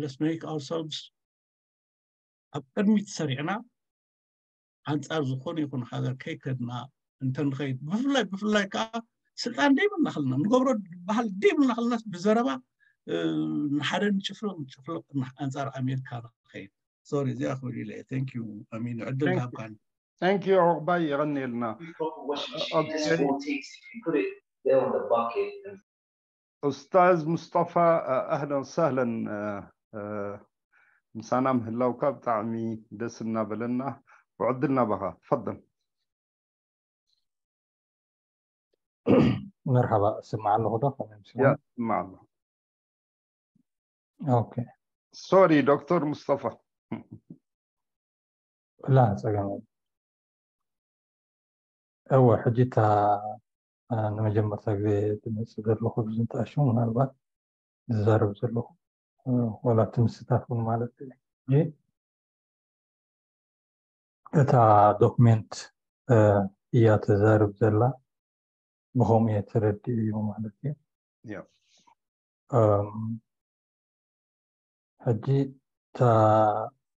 let's make ourselves ኣብ ቅድሚት ሰሪዕና ኣንጻር ዝኾነ ይኹን ሃገር ከይከድና እንተንኸይድ ብፍላይ ብፍላይ ከዓ ስልጣን ደይብልና ክልና ንገብሮ ባህል ደይብልና ክልናስ ብዘረባ ንሓደ ንጭፍልቕ ንጭፍልቕ ኣንጻር ኣሜሪካ ንኸይድ። ሶሪ እዚኣ ክብል ኢለ። Thank you ኣሚን ዕድል ሃብካኒ። Thank you ዑቕባይ የቐንየልና። ኡስታዝ ሙስጠፋ ኣህለን ሳህለን ምሳና ምህላውካ ብጣዕሚ ደስ እናበለና። ብዕድል ናባኻ ትፈደል። መርሓባ እስማዕ ኣለኹ ዶ? ያ እስማዕ ኣለኹ። ኦኬ ሶሪ ዶክተር ሙስጠፋ ላ ጸገም እወ ሕጂ እታ ንመጀመርታ ግዜ ዝመፅእ ዘለኹ ብዝንተኣሹ ምናልባት ዝዛረብ ዘለኹ ዋላ እቲ ምስታፍ እውን ማለት እዩ። እታ ዶክሜንት እያ ተዛርብ ዘላ ብኸምኡ እየ ተረዲኡ እዩ ማለት እዩ። ሕጂ እታ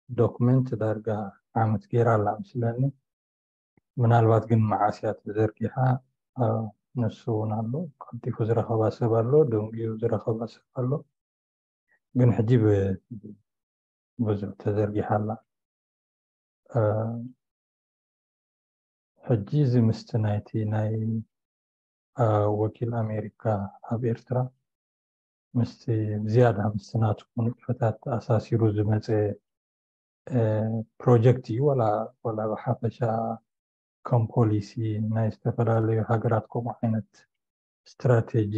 ዶክሜንት ዳርጋ ዓመት ገይራ ኣላ ምስለኒ። ምናልባት ግን መዓስ እያ ተዘርጊሓ ንሱ እውን ኣሎ። ቀልጢፉ ዝረኸባ ሰብ ኣሎ፣ ደንጉዩ ዝረኸባ ሰብ ኣሎ። ግን ሕጂ ብዙሕ ተዘርጊሓ ኣላ። ሕጂ እዚ ምስቲ ናይቲ ናይ ወኪል ኣሜሪካ ኣብ ኤርትራ ምስቲ ብዝያዳ ምስቲ ናቱ ንጥፈታት ኣሳሲሩ ዝመፀ ፕሮጀክት እዩ። ዋላ ዋላ ብሓፈሻ ከም ፖሊሲ ናይ ዝተፈላለዩ ሃገራት ከምኡ ዓይነት ስትራቴጂ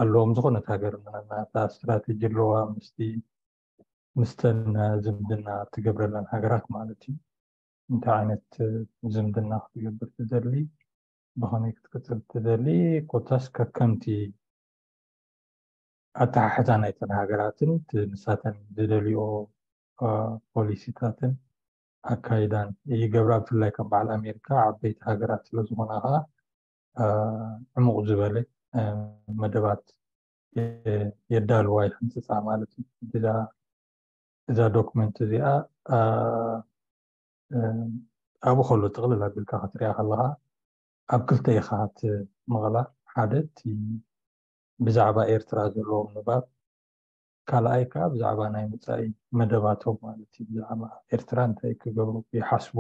ኣለዎም። ዝኾነት ሃገር ናታ ስትራቴጂ ኣለዋ ምስቲ ምስተን ዝምድና ትገብረለን ሃገራት ማለት እዩ። እንታይ ዓይነት ዝምድና ክትገብር ትደሊ፣ ብኸመይ ክትቅፅል ትደሊ፣ ኮታስ ከከምቲ ኣተሓሕዛ ናይተን ሃገራትን ንሳተን ዝደልዮ ፖሊሲታትን ኣካይዳን ይገብራ። ብፍላይ ከም በዓል ኣሜሪካ ዓበይቲ ሃገራት ስለዝኾና ከዓ ዕሙቕ ዝበለ መደባት የዳልዋ ይሕንፅፃ ማለት እዩ። እዛ ዶክመንት እዚኣ ኣብኡ ከሎ ጥቕልል ኣቢልካ ክትሪኣ ከለኻ ኣብ ክልተ ኢኻ ትመቕላ። ሓደ እቲ ብዛዕባ ኤርትራ ዘለዎም ንባብ፣ ካልኣይ ከዓ ብዛዕባ ናይ መፃኢ መደባቶም ማለት እዩ። ብዛዕባ ኤርትራ እንታይ ክገብሩ ይሓስቡ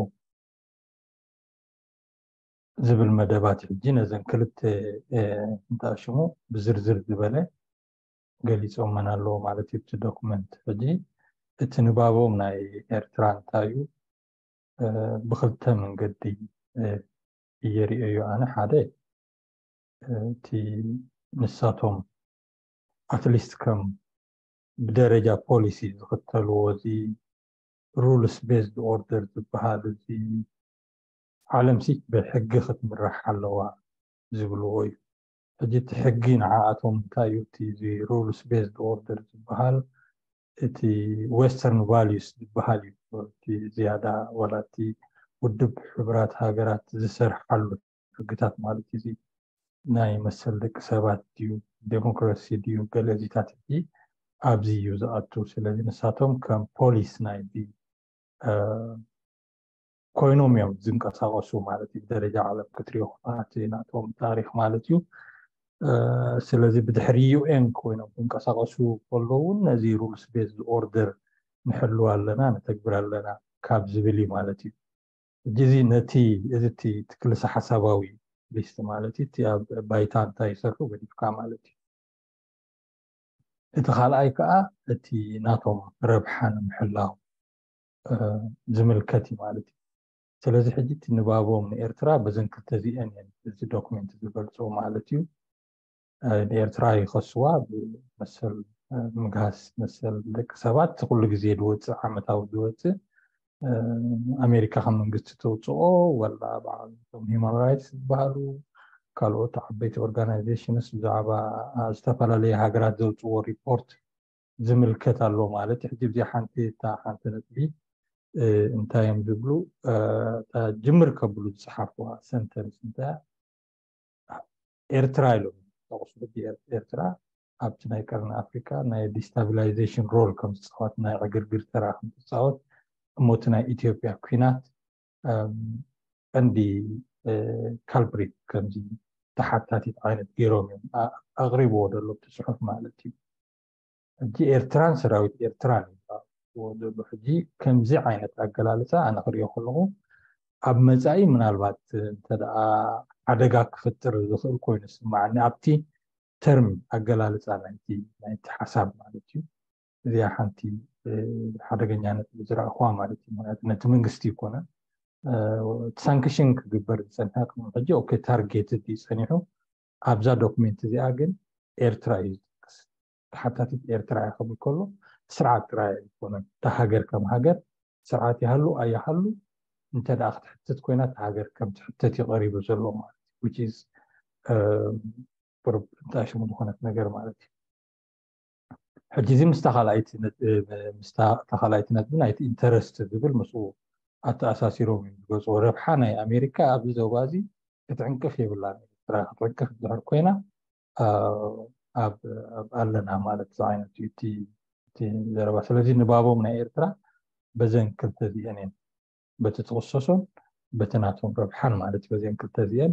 ዝብል መደባት ሕጂ ነዘን ክልተ እንታይ ሽሙ ብዝርዝር ዝበለ ገሊፆመን ኣለዎ ማለት እዩ። እቲ ዶክመንት ሕጂ እቲ ንባቦም ናይ ኤርትራ እንታይ እዩ ብክልተ መንገዲ እየ ርእዮ። ኣነ ሓደ እቲ ንሳቶም ኣትሊስት ከም ብደረጃ ፖሊሲ ዝኽተልዎ እዚ ሩልስ ቤዝድ ኦርደር ዝበሃል እዚ ዓለም ሲ ብሕጊ ክትምራሕ ኣለዋ ዝብልዎ እዩ። ሕጂ እቲ ሕጊ ንዓኣቶም እንታይ እዩ? እቲ እዚ ሩልስ ቤዝድ ኦርደር ዝበሃል እቲ ዌስተርን ቫልዩስ ዝበሃል እዩ። እቲ ዝያዳ ዋላ እቲ ውድብ ሕቡራት ሃገራት ዝሰርሓሉ ሕግታት ማለት እዩ። እዚ ናይ መሰል ደቂ ሰባት ድዩ፣ ዴሞክራሲ ድዩ፣ ገለ እዚታት ሕጂ ኣብዚ እዩ ዝኣቱ። ስለዚ ንሳቶም ከም ፖሊስ ናይዚ ኮይኖም እዮም ዝንቀሳቐሱ ማለት እዩ። ብደረጃ ዓለም ክትሪኦ እቲ ናቶም ታሪክ ማለት እዩ። ስለዚ ብድሕሪ ዩ ኤን ኮይኖም ክንቀሳቐሱ ከለዉ እውን ነዚ ሩልስ ቤዝድ ኦርደር ንሕልው ኣለና፣ ነተግብር ኣለና ካብ ዝብል እዩ ማለት እዩ። ሕጂ እዚ ነቲ እዚ እቲ ክልሰ ሓሳባዊ ሊስት ማለት እዩ። እቲ ኣብ ባይታ እንታይ ይሰርሑ ገዲፍካ ማለት እዩ። እቲ ካልኣይ ከዓ እቲ ናቶም ረብሓ ንምሕላው ዝምልከት እዩ ማለት እዩ። ስለዚ ሕጂ እቲ ንባቦም ንኤርትራ በዘን ክልተ እዚአን እየን እዚ ዶክሜንት ዝገልጾ ማለት እዩ። ንኤርትራ ይኸስዋ ብመሰል ምግሃስ መሰል ደቂ ሰባት ኩሉ ግዜ ዝወፅእ ዓመታዊ ዝወፅእ ኣሜሪካ ከም መንግስቲ ተውፅኦ ወላ በዓል ሂማን ራይትስ ዝበሃሉ ካልኦት ዓበይቲ ኦርጋናይዜሽንስ ብዛዕባ ዝተፈላለየ ሃገራት ዘውፅዎ ሪፖርት ዝምልከት ኣሎ ማለት እዩ። ሕጂ እዚኣ ሓንቲ እታ ሓንቲ ነጥቢ እንታይ እዮም ዝብሉ ጅምር ከብሉ ዝፅሓፍዋ ሰንተንስ እንታይ ኤርትራ ኢሎም ጠቕሱ። ሕጂ ኤርትራ ኣብቲ ናይ ቀርኒ ኣፍሪካ ናይ ዲስታቢላይዜሽን ሮል ከም ዝፃወት ናይ ዕግርግር ተራ ከም ትፃወት እሞ እቲ ናይ ኢትዮጵያ ኩናት ቀንዲ ካልፕሪት ከምዚ ተሓታቲት ዓይነት ገይሮም እዮም ኣቕሪብዎ ዘሎ እቲ ፅሑፍ ማለት እዩ። ሕጂ ኤርትራን ሰራዊት ኤርትራን ይባልዎ ዘሎ። ሕጂ ከምዚ ዓይነት ኣገላልፃ ኣነ ክሪኦ ከለኹ ኣብ መፃኢ ምናልባት እንተደኣ ሓደጋ ክፍጥር ዝኽእል ኮይኑ ስማዓኒ ኣብቲ ተርም ኣገላልፃ ናይቲ ናይቲ ሓሳብ ማለት እዩ። እዚኣ ሓንቲ ሓደገኛ ነጥቢ ዝረእኹዋ ማለት እዩ። ምክንያቱ ነቲ መንግስቲ ይኮነ ሳንክሽን ክግበር ዝፀንሐ ቅድሚ ሕጂ ኦኬ ታርጌት እዩ ፀኒሑ። ኣብዛ ዶክሜንት እዚኣ ግን ኤርትራ እዩ ዝጠቅስ። ተሓታቲት ኤርትራ እያ ክብል ከሎ ስርዓት ጥራይ ኣይኮነን። እታ ሃገር ከም ሃገር ስርዓት ይሃሉ ኣይሃሉ እንተ ደኣ ክትሕትት ኮይና እታ ሃገር ከም ትሕተት እዩ ቀሪቡ ዘሎ ማለት እዩ። እንታይ ሽሙ ዝኾነት ነገር ማለት እዩ። ሕጂ እዚ ምስታ ካልኣይቲ ምስታ ካልኣይቲ ነጥቢ ናይቲ ኢንተረስት ዝብል ምስኡ ኣተኣሳሲሮም እዮም ዝገፅዎ። ረብሓ ናይ ኣሜሪካ ኣብዚ ዞባ እዚ ክትዕንቅፍ የብላን። ኤርትራ ክትዕንቅፍ እንድሕር ኮይና ኣብ ኣለና ማለት ዝዓይነት እዩ እቲ ዘረባ። ስለዚ ንባቦም ናይ ኤርትራ በዘን ክልተ እዚአን እየን፣ በቲ ትኽሰሶን በቲ ናቶም ረብሓን ማለት እዩ። በዘን ክልተ እዚአን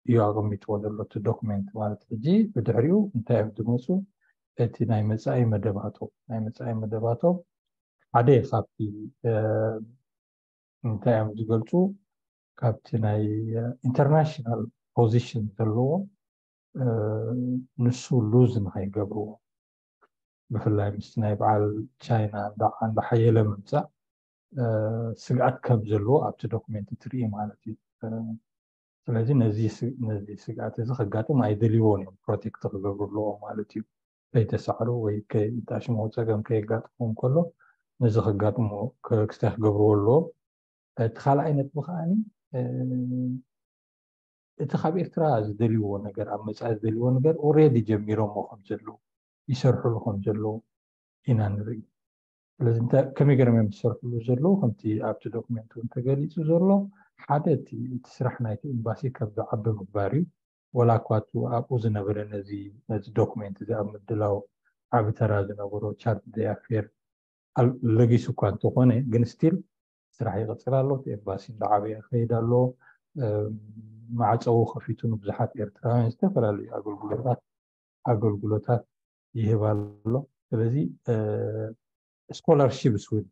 እዩ ኣቐሚጥዎ ዘሎ እቲ ዶክሜንት ማለት። ሕጂ ብድሕሪኡ እንታይ እዮም ዝመፁ? እቲ ናይ መፃኢ መደባቶም ናይ መፃኢ መደባቶም ሓደ ካብቲ እንታይ እዮም ዝገልፁ ካብቲ ናይ ኢንተርናሽናል ፖዚሽን ዘለዎ ንሱ ሉዝ ንኸይገብርዎ ብፍላይ ምስቲ ናይ በዓል ቻይና እንዳሓየለ ምምፃእ ስግኣት ከም ዘለዎ ኣብቲ ዶክሜንት ትርኢ ማለት እዩ። ስለዚ ነዚ ስግኣት እዚ ከጋጥም ኣይደልይዎን እዮም። ፕሮቴክት ክገብሩ ኣለዎም ማለት እዩ። ከይተሳዕሩ ወይ ከይጣሽሙ ጸገም ከየጋጥሞም ከሎ ነዚ ከጋጥሞ ክስታይ ክገብርዎ ኣለዎም። እቲ ካልኣይ ነጥቢ ከዓኒ እቲ ካብ ኤርትራ ዝደልይዎ ነገር ኣብ መጻኢ ዝደልይዎ ነገር ኦሬዲ ጀሚሮሞ ከም ዘለዉ ይሰርሕሉ ከም ዘለዉ ኢና ንርኢ። ስለዚ እንታይ ከመይ ገይሮም እዮም ዝሰርሕሉ ዘለዉ? ከምቲ ኣብቲ ዶክመንት እውን ተገሊጹ ዘሎ ሓደ እቲ እቲ ስራሕ ናይቲ ኤምባሲ ከም ዝዓቢ ምግባር እዩ። ወላ እኳ ኣብኡ ዝነበረ ነዚ ነዚ ዶክመንት እዚ ኣብ ምድላው ዓቢ ተራ ዝነበሮ ቻርት ደይ ኣፌር ለጊሱ እኳ እንተኾነ ግን ስቲል ስራሕ ይቕጽል ኣሎ። እቲ ኤምባሲ እንዳዓበየ ይኸይድ ኣሎ። ማዕፀዉ ከፊቱ ንብዙሓት ኤርትራውያን ዝተፈላለዩ ኣገልግሎታት ኣገልግሎታት ይህብ ኣሎ። ስለዚ ስኮላርሺፕስ እውን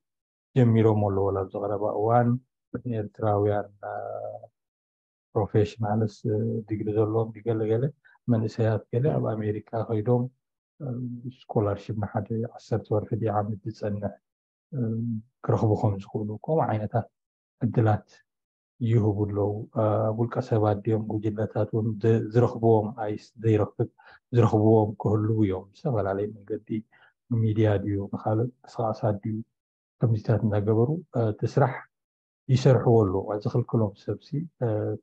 ጀሚሮም ኣለዎ። ኣብ ዝቐረባ እዋን ንኤርትራውያን ፕሮፌሽናልስ ዲግሪ ዘለዎም ገለገለ መንእሰያት ገለ ኣብ ኣሜሪካ ከይዶም ስኮላርሺፕ ንሓደ ዓሰርተ ወርሒ ዲ ዓመት ዝፀንሕ ክረኽቡ ከም ዝኽእሉ ከምኡ ዓይነታት ዕድላት ይህቡ ኣለዉ። ውልቀ ሰባት ድዮም ጉጅለታት እውን ዝረኽብዎም ኣይስ ዘይረኽብ ዝረኽብዎም ክህልዉ እዮም። ዝተፈላለየ መንገዲ ሚድያ ድዩ ንካልእ ምንቅስቃሳት ድዩ ከምዚታት እናገበሩ እቲ ስራሕ ይሰርሕዎ ኣለዉ። ዝኽልክሎም ሰብሲ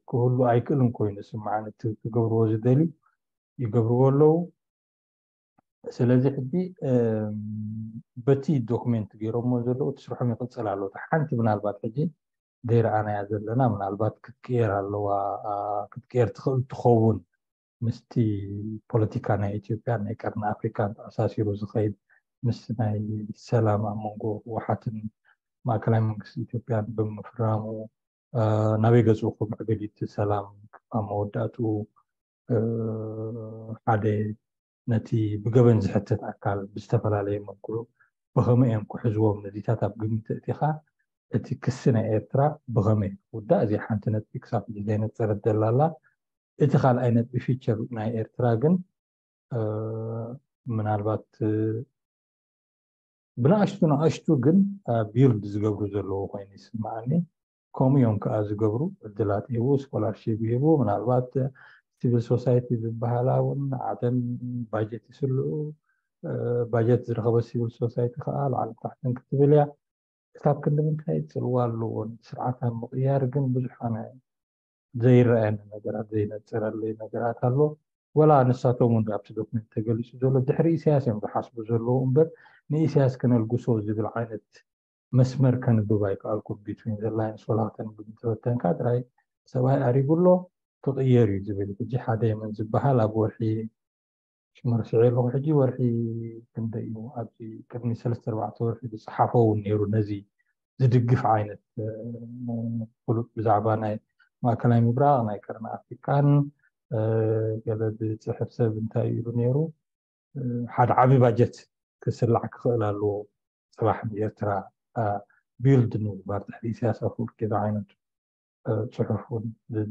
ክህሉ ኣይክእልን ኮይኑ ስምዓን እቲ ክገብርዎ ዝደልዩ ይገብርዎ ኣለዉ። ስለዚ ሕጂ በቲ ዶክሜንት ገይሮሞ ዘለዉ እቲ ስርሖም ይቕፅል ኣለዉ። ሓንቲ ምናልባት ሕጂ ዘይረኣናያ ዘለና ምናልባት ክትቅየር ኣለዋ ክትቅየር ትኽእል ትኸውን ምስቲ ፖለቲካ ናይ ኢትዮጵያ ናይ ቀርኒ ኣፍሪካ ተኣሳሲሩ ዝኸይድ ምስ ናይ ሰላም ኣብ መንጎ ህወሓትን ማእከላይ መንግስቲ ኢትዮጵያን ብምፍራሙ ናበይ ገፁ ክምዕብል እቲ ሰላም ኣብ መወዳእትኡ ሓደ ነቲ ብገበን ዝሕተት ኣካል ብዝተፈላለየ መልክዑ ብኸመይ እዮም ክሕዝዎም ነዚታት ኣብ ግምት እቲኻ እቲ ክሲ ናይ ኤርትራ ብኸመይ ክውዳእ እዚ ሓንቲ ነጥቢ ክሳብ ሕጂ ዘይነፀረት ዘላላ እቲ ካልኣይ ነጥቢ ፊቸር ናይ ኤርትራ ግን ምናልባት ብንኣሽቱ ንኣሽቱ ግን ቢልድ ዝገብሩ ዘለዉ ኮይኑ ይስምዓኒ። ከምኡ እዮም ከዓ ዝገብሩ ዕድላት ይህቡ ስኮላርሺፕ ይህቡ ምናልባት ሲቪል ሶሳይቲ ዝበሃላ እውን ዓተን ባጀት ይስልዑ። ባጀት ዝረኸበ ሲቪል ሶሳይቲ ከዓ ላዕሊ ታሕትን ክትብል እያ። ክሳብ ክንዲ ምንታይ ፅልዋ ኣለዎ ስርዓት ኣብ ምቕያር ግን ብዙሕ ኣነ ዘይረኣየኒ ነገራት ዘይነፀረለይ ነገራት ኣሎ። ወላ ንሳቶም እውን ኣብቲ ዶክመንት ተገሊፁ ዘሎ ድሕሪ ኢሳያስ እዮም ዝሓስቡ ዘለዉ እምበር ንኢሳያስ ከነልግሶ ዝብል ዓይነት መስመር ከንብብ ኣይከኣልኩን። ቢትዊን ዘ ላይንስ ወላ ከተንብብ እንተፈተንካ ጥራይ ሰብኣይ ኣሪጉ ኣሎ ክቕየር እዩ ዝብል። ሕጂ ሓደ የመን ዝበሃል ኣብ ወርሒ ሽመርሲዒ ኣለኹ ሕጂ ወርሒ ክንደይ እዩ ኣብዚ ቅድሚ ሰለስተ ኣርባዕተ ወርሒ ዝፀሓፎ እውን ነይሩ ነዚ ዝድግፍ ዓይነት ፍሉጥ ብዛዕባ ናይ ማእከላይ ምብራቕ ናይ ቀርኒ ኣፍሪካን ገለ ዝፅሕፍ ሰብ እንታይ ኢሉ ነይሩ ሓደ ዓብዪ ባጀት ክስላዕ ክኽእል ኣለዎ ፅባሕ ንኤርትራ ቢልድ ንምግባር ድሕሪ ኢሳያስ ኣፈወርቂ ዝዓይነቱ ፅሑፍ እውን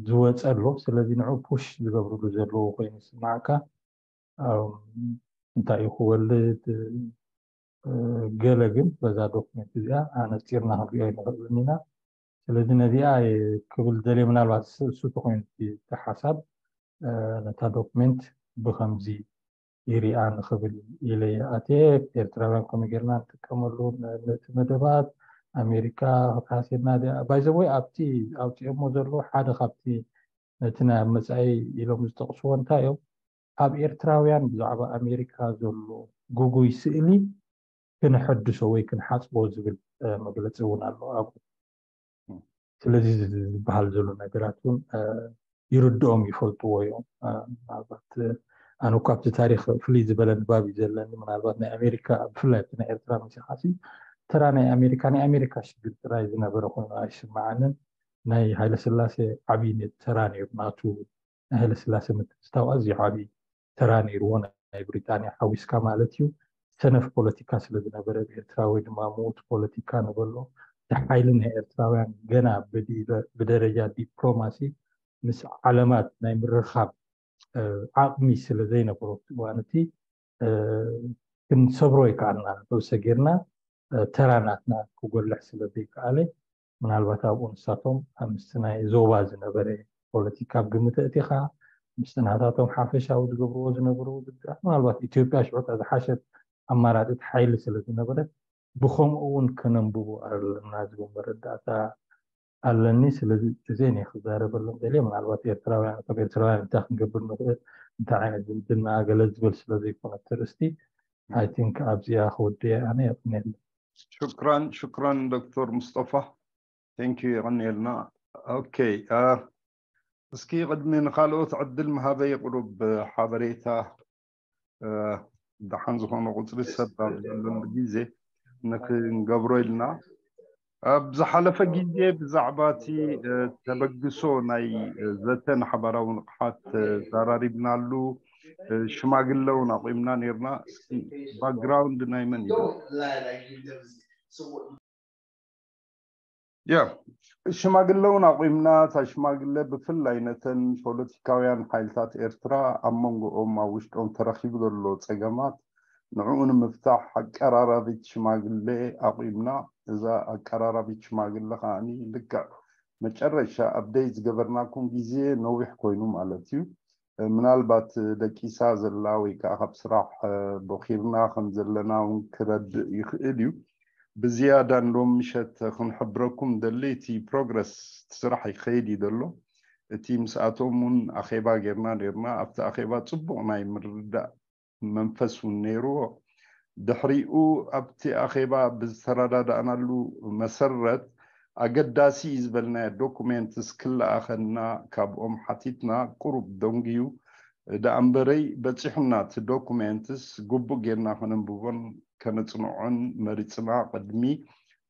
ዝወፀ ኣሎ። ስለዚ ንዑ ፑሽ ዝገብርሉ ዘለዉ ኮይኑ ይስማዕካ እንታይ እዩ ክወልድ ገለ ግን በዛ ዶክመንት እዚኣ ኣነፂርና ክንሪኦ ኣይንኽእልን ኢና። ስለዚ ነዚኣ ክብል ደልየ ምናልባት እሱ ተኮይኑ እቲ ሓሳብ ነታ ዶክመንት ብከምዚ ይሪኣ ንኽብል ኢለ ይኣትየ። ኤርትራውያን ከመይ ጌርና ንጥቀመሉ ነቲ መደባት ኣሜሪካ ክትሃስየና ድያ? ባይዘወይ ኣብቲ ኣውፅኦሞ ዘለዉ ሓደ ካብቲ ነቲ ናይ ኣብ መፃኢ ኢሎም ዝጠቕስዎ እንታይ እዮም ኣብ ኤርትራውያን ብዛዕባ ኣሜሪካ ዘሎ ጉጉይ ስእሊ ክነሐድሶ ወይ ክንሓፅቦ ዝብል መግለፂ እውን ኣሎ ኣብኡ። ስለዚ ዝበሃል ዘሎ ነገራት እውን ይርድኦም ይፈልጥዎ እዮም። ምናልባት ኣነ እኳ ኣብቲ ታሪክ ፍልይ ዝበለ ንባብ እዩ ዘለኒ። ምናልባት ናይ ኣሜሪካ ብፍላይ ኣብቲ ናይ ኤርትራ መሲኻሲ ተራ ናይ ኣሜሪካ ናይ ኣሜሪካ ሽግር ጥራይ ዝነበረ ኮይኑ ኣይስምዓንን። ናይ ሃይለስላሴ ዓብዪ ተራ ነይሩ ናቱ ናይ ሃይለስላሴ ምትእትታው ኣዝዩ ዓብዪ ተራ ነይርዎ ናይ ብሪጣንያ ሓዊስካ ማለት እዩ። ሰነፍ ፖለቲካ ስለ ዝነበረ ብኤርትራ ወይ ድማ ምዉት ፖለቲካ ንበሎ እቲ ሓይሊ ናይ ኤርትራውያን ገና ብደረጃ ዲፕሎማሲ ምስ ዓለማት ናይ ምርኻብ ዓቕሚ ስለ ዘይነበሮ እዋን እቲ ክንሰብሮ ይከኣልና ነብሰ ጌርና ተራ ናትና ክጎልሕ ስለ ዘይከኣለ ምናልባት ኣብኡ ንሳቶም ምስቲ ናይ ዞባ ዝነበረ ፖለቲካ ኣብ ግምት ኣእቲኻ፣ ምስ ናታቶም ሓፈሻዊ ዝገብርዎ ዝነበሩ ውድድራት፣ ምናልባት ኢትዮጵያ ሽዑ እታ ዝሓሸት ኣማራፂት ሓይሊ ስለ ዝነበረት፣ ብኸምኡ እውን ከነንብቦ ኣለና ዝብል መረዳእታ ኣለኒ። ስለዚ እዚ እየ ክዛረበሎም ደልየ። ምናልባት ኤርትራውያን፣ ካብ ኤርትራውያን እንታይ ክንገብር ንኽእል፣ እንታይ ዓይነት ዝምድና፣ ገለ ዝብል ስለ ዘይኮነ እቲ ርእስቲ፣ I think ኣብዚኣ ክወድእ ኣነ። የቕንየለይ። ሽክራን ሽክራን ዶክተር ሙስጠፋ፣ thank you፣ የቐንየልና። ኦኬ፣ እስኪ ቅድሚ ንካልኦት ዕድል ምሃበይ፣ ቁሩብ ሓበሬታ፣ ደሓን ዝኾነ ቁፅሪ ሰብ ኣብ ዘለሉ ግዜ ንክንገብሮ ኢልና። ኣብ ዝሓለፈ ግዜ ብዛዕባ እቲ ተበግሶ ናይ ዘተ ንሓባራዊ ንቕሓት ተዛራሪብናሉ፣ ሽማግለ እውን ኣቑምና ነይርና። እስኪ ባክግራውንድ ናይ መን እዩ? ያ፣ ሽማግለ እውን ኣቑምና። እታ ሽማግለ ብፍላይ ነተን ፖለቲካውያን ሓይልታት ኤርትራ ኣብ መንጎኦም ኣብ ውሽጦም ተረኺቡ ዘሎ ጸገማት ንዕኡ ንምፍታሕ ኣቀራራቢት ሽማግለ ኣቑምና። እዛ ኣቀራራቢት ሽማግለ ከዓኒ ልክዕ መጨረሻ ኣፕደይት ዝገበርናኩም ግዜ ነዊሕ ኮይኑ ማለት እዩ። ምናልባት ደቂሳ ዘላ ወይ ከዓ ካብ ስራሕ ቦኺርና ከም ዘለና እውን ክረድእ ይኽእል እዩ። ብዝያዳ ንሎም ምሸት ክንሕብረኩም ደሊ እቲ ፕሮግረስ እቲ ስራሕ ይኸይድ እዩ ዘሎ። እቲ ምስኣቶም እውን ኣኼባ ጌርና ነርና። ኣብቲ ኣኼባ ፅቡቕ ናይ ምርዳእ መንፈስ እውን ነይርዎ። ድሕሪኡ ኣብቲ ኣኼባ ብዝተረዳዳእናሉ መሰረት ኣገዳሲ እዩ ዝበልናዮ ዶኩሜንትስ ክለኣኸና ካብኦም ሓቲትና። ቁሩብ ደንጉዩ ደኣ እምበረይ በፂሑና። እቲ ዶኩሜንትስ ግቡእ ጌርና ከነንብቦን ከነፅንዖን መሪፅና። ቅድሚ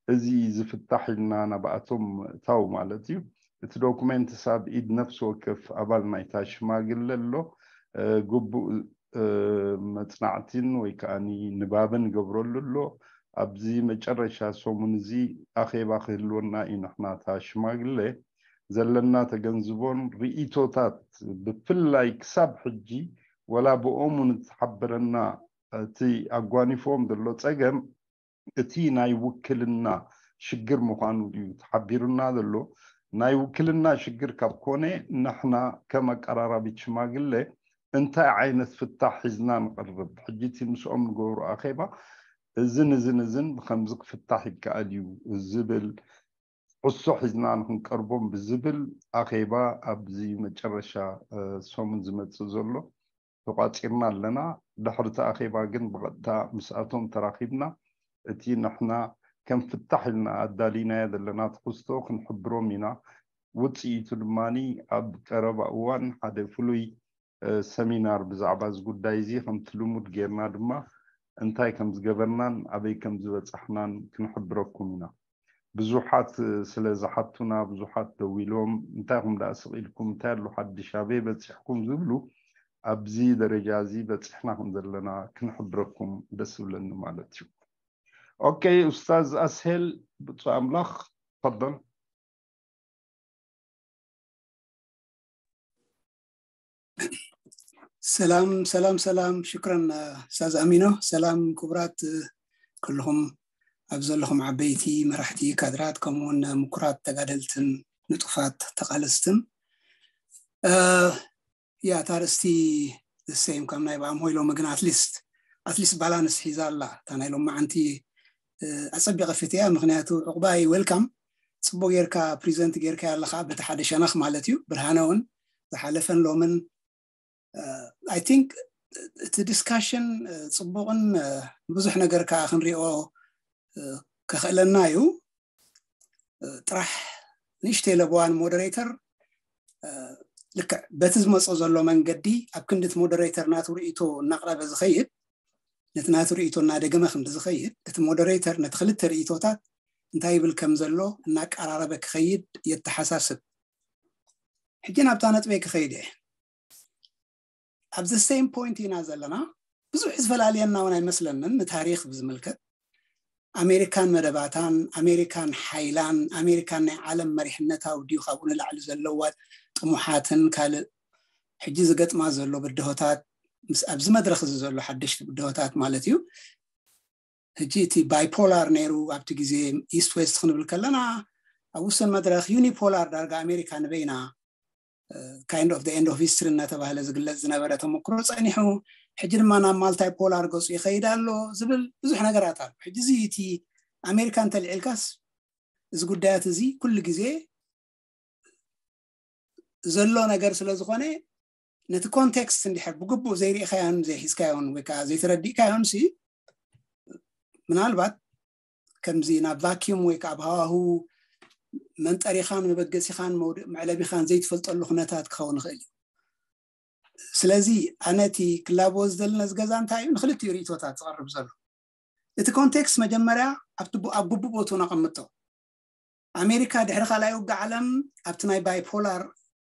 እዚ ዝፍታሕ ኢልና ናብኣቶም ምእታው ማለት እዩ። እቲ ዶኩሜንትስ ኣብ ኢድ ነፍሲ ወከፍ ኣባል ናይታ ሽማግለ ኣሎ። ግቡእ መፅናዕቲን ወይ ከዓ ንባብን ገብረሉ ኣሎ። ኣብዚ መጨረሻ ሰሙን እዚ ኣኼባ ክህልወና እዩ። ንሕና እታ ሽማግለ ዘለና ተገንዝቦን ርእይቶታት ብፍላይ ክሳብ ሕጂ ወላ ብኦሙ ንዝተሓበረና እቲ ኣጓኒፎም ዘሎ ፀገም እቲ ናይ ውክልና ሽግር ምዃኑ እዩ ተሓቢሩና ዘሎ። ናይ ውክልና ሽግር ካብ ኮነ ንሕና ከም ኣቀራራቢት ሽማግለ እንታይ ዓይነት ፍታሕ ሒዝና ንቐርብ? ሕጂ እቲ ምስኦም ንገብሮ ኣኼባ እዝን እዝን እዝን ብከምዚ ክፍታሕ ይከኣል እዩ ዝብል ሕሶ ሒዝና ንክንቀርቦም ብዝብል ኣኼባ ኣብዚ መጨረሻ ሰሙን ዝመፅእ ዘሎ ተቋፂርና ኣለና። ድሕሪ እቲ ኣኼባ ግን ብቐጥታ ምስኣቶም ተራኺብና እቲ ንሕና ከም ፍታሕ ኢልና ኣዳሊናዮ ዘለና ትሕዝቶ ክንሕብሮም ኢና። ውፅኢቱ ድማ ኣብ ቀረባ እዋን ሓደ ፍሉይ ሰሚናር ብዛዕባ እዚ ጉዳይ እዚ ከምቲ ልሙድ ጌርና ድማ እንታይ ከም ዝገበርናን ኣበይ ከም ዝበፃሕናን ክንሕብረኩም ኢና። ብዙሓት ስለ ዝሓቱና ብዙሓት ደዊሎም እንታይ ኹም ደኣ ስቕ ኢልኩም እንታይ ኣሎ ሓድሽ ኣበይ በፂሕኩም ዝብሉ ኣብዚ ደረጃ እዚ በፂሕና ከም ዘለና ክንሕብረኩም ደስ ዝብለኒ ማለት እዩ። ኦኬ ኡስታዝ ኣስሄል ብፁዕ ኣምላኽ ተፈደል። ሰላም ሰላም ሰላም ሽክረን ኡስታዝ ኣሚኖ። ሰላም ክቡራት ኩልኹም ኣብ ዘለኹም ዓበይቲ መራሕቲ ካድራት ከምኡውን ምኩራት ተጋደልትን ንጡፋት ተቓለስትን። ያ ታርስቲ ሰይም ከም ናይ ብኣም ሆይሎ ምግን ኣትሊስት ኣትሊስት ባላንስ ሒዛ ኣላ እታ ናይ ሎም መዓንቲ። ኣፀቢቐ ፍትያ ምክንያቱ ዕቑባይ ዌልካም ፅቡቅ ጌርካ ፕሪዘንት ጌርካ ኣለካ በቲ ሓደ ሸነኽ ማለት እዩ። ብርሃነ እውን ዝሓለፈን ሎምን ኣይ ቲንክ እቲ ዲስካሽን ፅቡቅን ብዙሕ ነገር ከዓ ክንሪኦ ከኽእለና እዩ። ጥራሕ ንእሽተይ ለበዋን ሞደሬተር ልክዕ በቲ ዝመፆ ዘሎ መንገዲ ኣብ ክንዲ እቲ ሞደሬተር ናቱ ርእይቶ እናቕረበ ዝኸይድ ነቲ ናቱ ርእይቶ እናደገመ ክንዲ ዝኸይድ እቲ ሞደሬተር ነቲ ክልተ ርእይቶታት እንታይ ይብል ከም ዘሎ እናቀራረበ ክኸይድ የተሓሳስብ። ሕጂ ናብታ ነጥበይ ክኸይድ እየ። ኣብ the same point ኢና ዘለና። ብዙሕ ዝፈላልየና እውን ኣይመስለንን። ንታሪክ ብዝምልከት ኣሜሪካን መደባታን ኣሜሪካን ሓይላን ኣሜሪካን ናይ ዓለም መሪሕነታዊ ድዩ ካብኡ ንላዕሊ ዘለዋ ጥሙሓትን ካልእ ሕጂ ዝገጥማ ዘሎ ብድሆታት ምስ ኣብዚ መድረክ እዚ ዘሎ ሓደሽቲ ብድሆታት ማለት እዩ። ሕጂ እቲ ባይፖላር ነይሩ ኣብቲ ግዜ ኢስት ዌስት ክንብል ከለና ኣብ ውሱን መድረክ ዩኒፖላር ዳርጋ ኣሜሪካ ንበይና kind of the end of history እናተባህለ ዝግለጽ ዝነበረ ተመክሮ ጸኒሑ፣ ሕጂ ድማ ናብ ማልታይ ፖላር ገጹ ይኸይድ ኣሎ ዝብል ብዙሕ ነገራት ኣሎ። ሕጂ እዚ እቲ ኣሜሪካ እንተልዒልካስ እዚ ጉዳያት እዚ ኩሉ ግዜ ዘሎ ነገር ስለ ዝኾነ ነቲ ኮንቴክስት እንድሕር ብግቡእ ዘይርኢኻዮን ዘይሒዝካዮን ወይ ከዓ ዘይተረዲእካዮን ሲ ምናልባት ከምዚ ናብ ቫኪዩም ወይ ከዓ ኣብ ሃዋሁ መንጠሪኻን መበገሲኻን መውድእ መዕለቢኻን ዘይትፈልጠሉ ኩነታት ክኸውን ይኽእል እዩ። ስለዚ ኣነ እቲ ክላቦ ዝደሊ ነዚ ገዛ እንታይ እዩ ንክልቲኡ ርእቶታት ዝቐርብ ዘሎ። እቲ ኮንቴክስት መጀመርያ ኣብቲ ቡ- ኣብ ግቡእ ቦትኡ ነቐምጦ። ኣሜሪካ ድሕሪ ካልኣይ ውግእ ዓለም ኣብቲ ናይ ባይፖላር